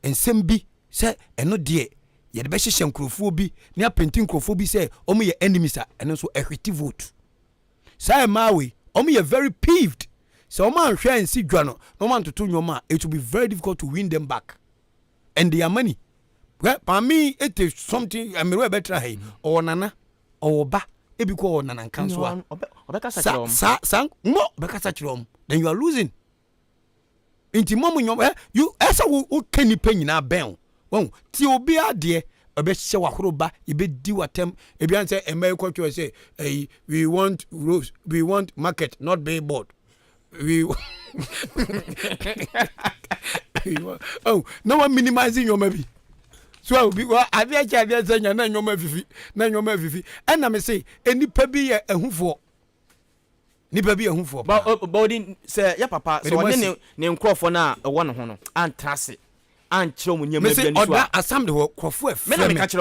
nsɛm bi sɛ ɛno deɛ yɛde bɛhyehyɛ nkurɔfoɔ bi ne apɛnti nkurɔfoɔ bi sɛ wɔn yɛ enemies a, ɛno nso ɛhwete vote. Saa mmaa wei, wɔn yɛ very peeved. Sɛ wɔn anhwɛ ansi dwa no na wɔn antoto nneɛma a, it will be very difficult to win them back. And their money. Hwɛ, maame yi ete something, mmerewa ɛbɛtra ha yi, ɔwɔ nana, ɔwɔ ba, ebi kɔ ɔwɔ nana nka nso a. Ɔbɛkasa Sa, kyerɛ wɔn. saa, saa, mo, ɔbɛkasa kyerɛ wɔn. Then you are losing. Nti mo mo nyɔm, eh, you, ɛsɛ wo, wo ka nipa nyinaa bɛn o. Wɔn, ti obi adeɛ, ɛbɛhyɛ wahoro ba, ebɛdi watam, ebi ansɛ ɛmɛ yi kɔtwerɛ sɛ, ɛyi, we want rose, we want market, not billboard. We, we want, oh, na wa minimize nneɛma bi. So obi wa adeɛ kyɛ adeɛ sɛ nya na nneɛma fifi, na nneɛma fifi. Ɛna me se, nipa bi yɛ ahufoɔ. Nipa bi yɛ ahufoɔ paa. Ba ba odi sɛ yɛ papa sɛ Mede mo ɔne asi. ne ne nkurɔfoɔ no a ɛwɔ ne ho no antra ase ankyerɛ wɔn nneɛma Mese bi ani so ɔda a. assembly hɔ nkurɔfoɔ Me na ɛfrɛ me. meka kyerɛ.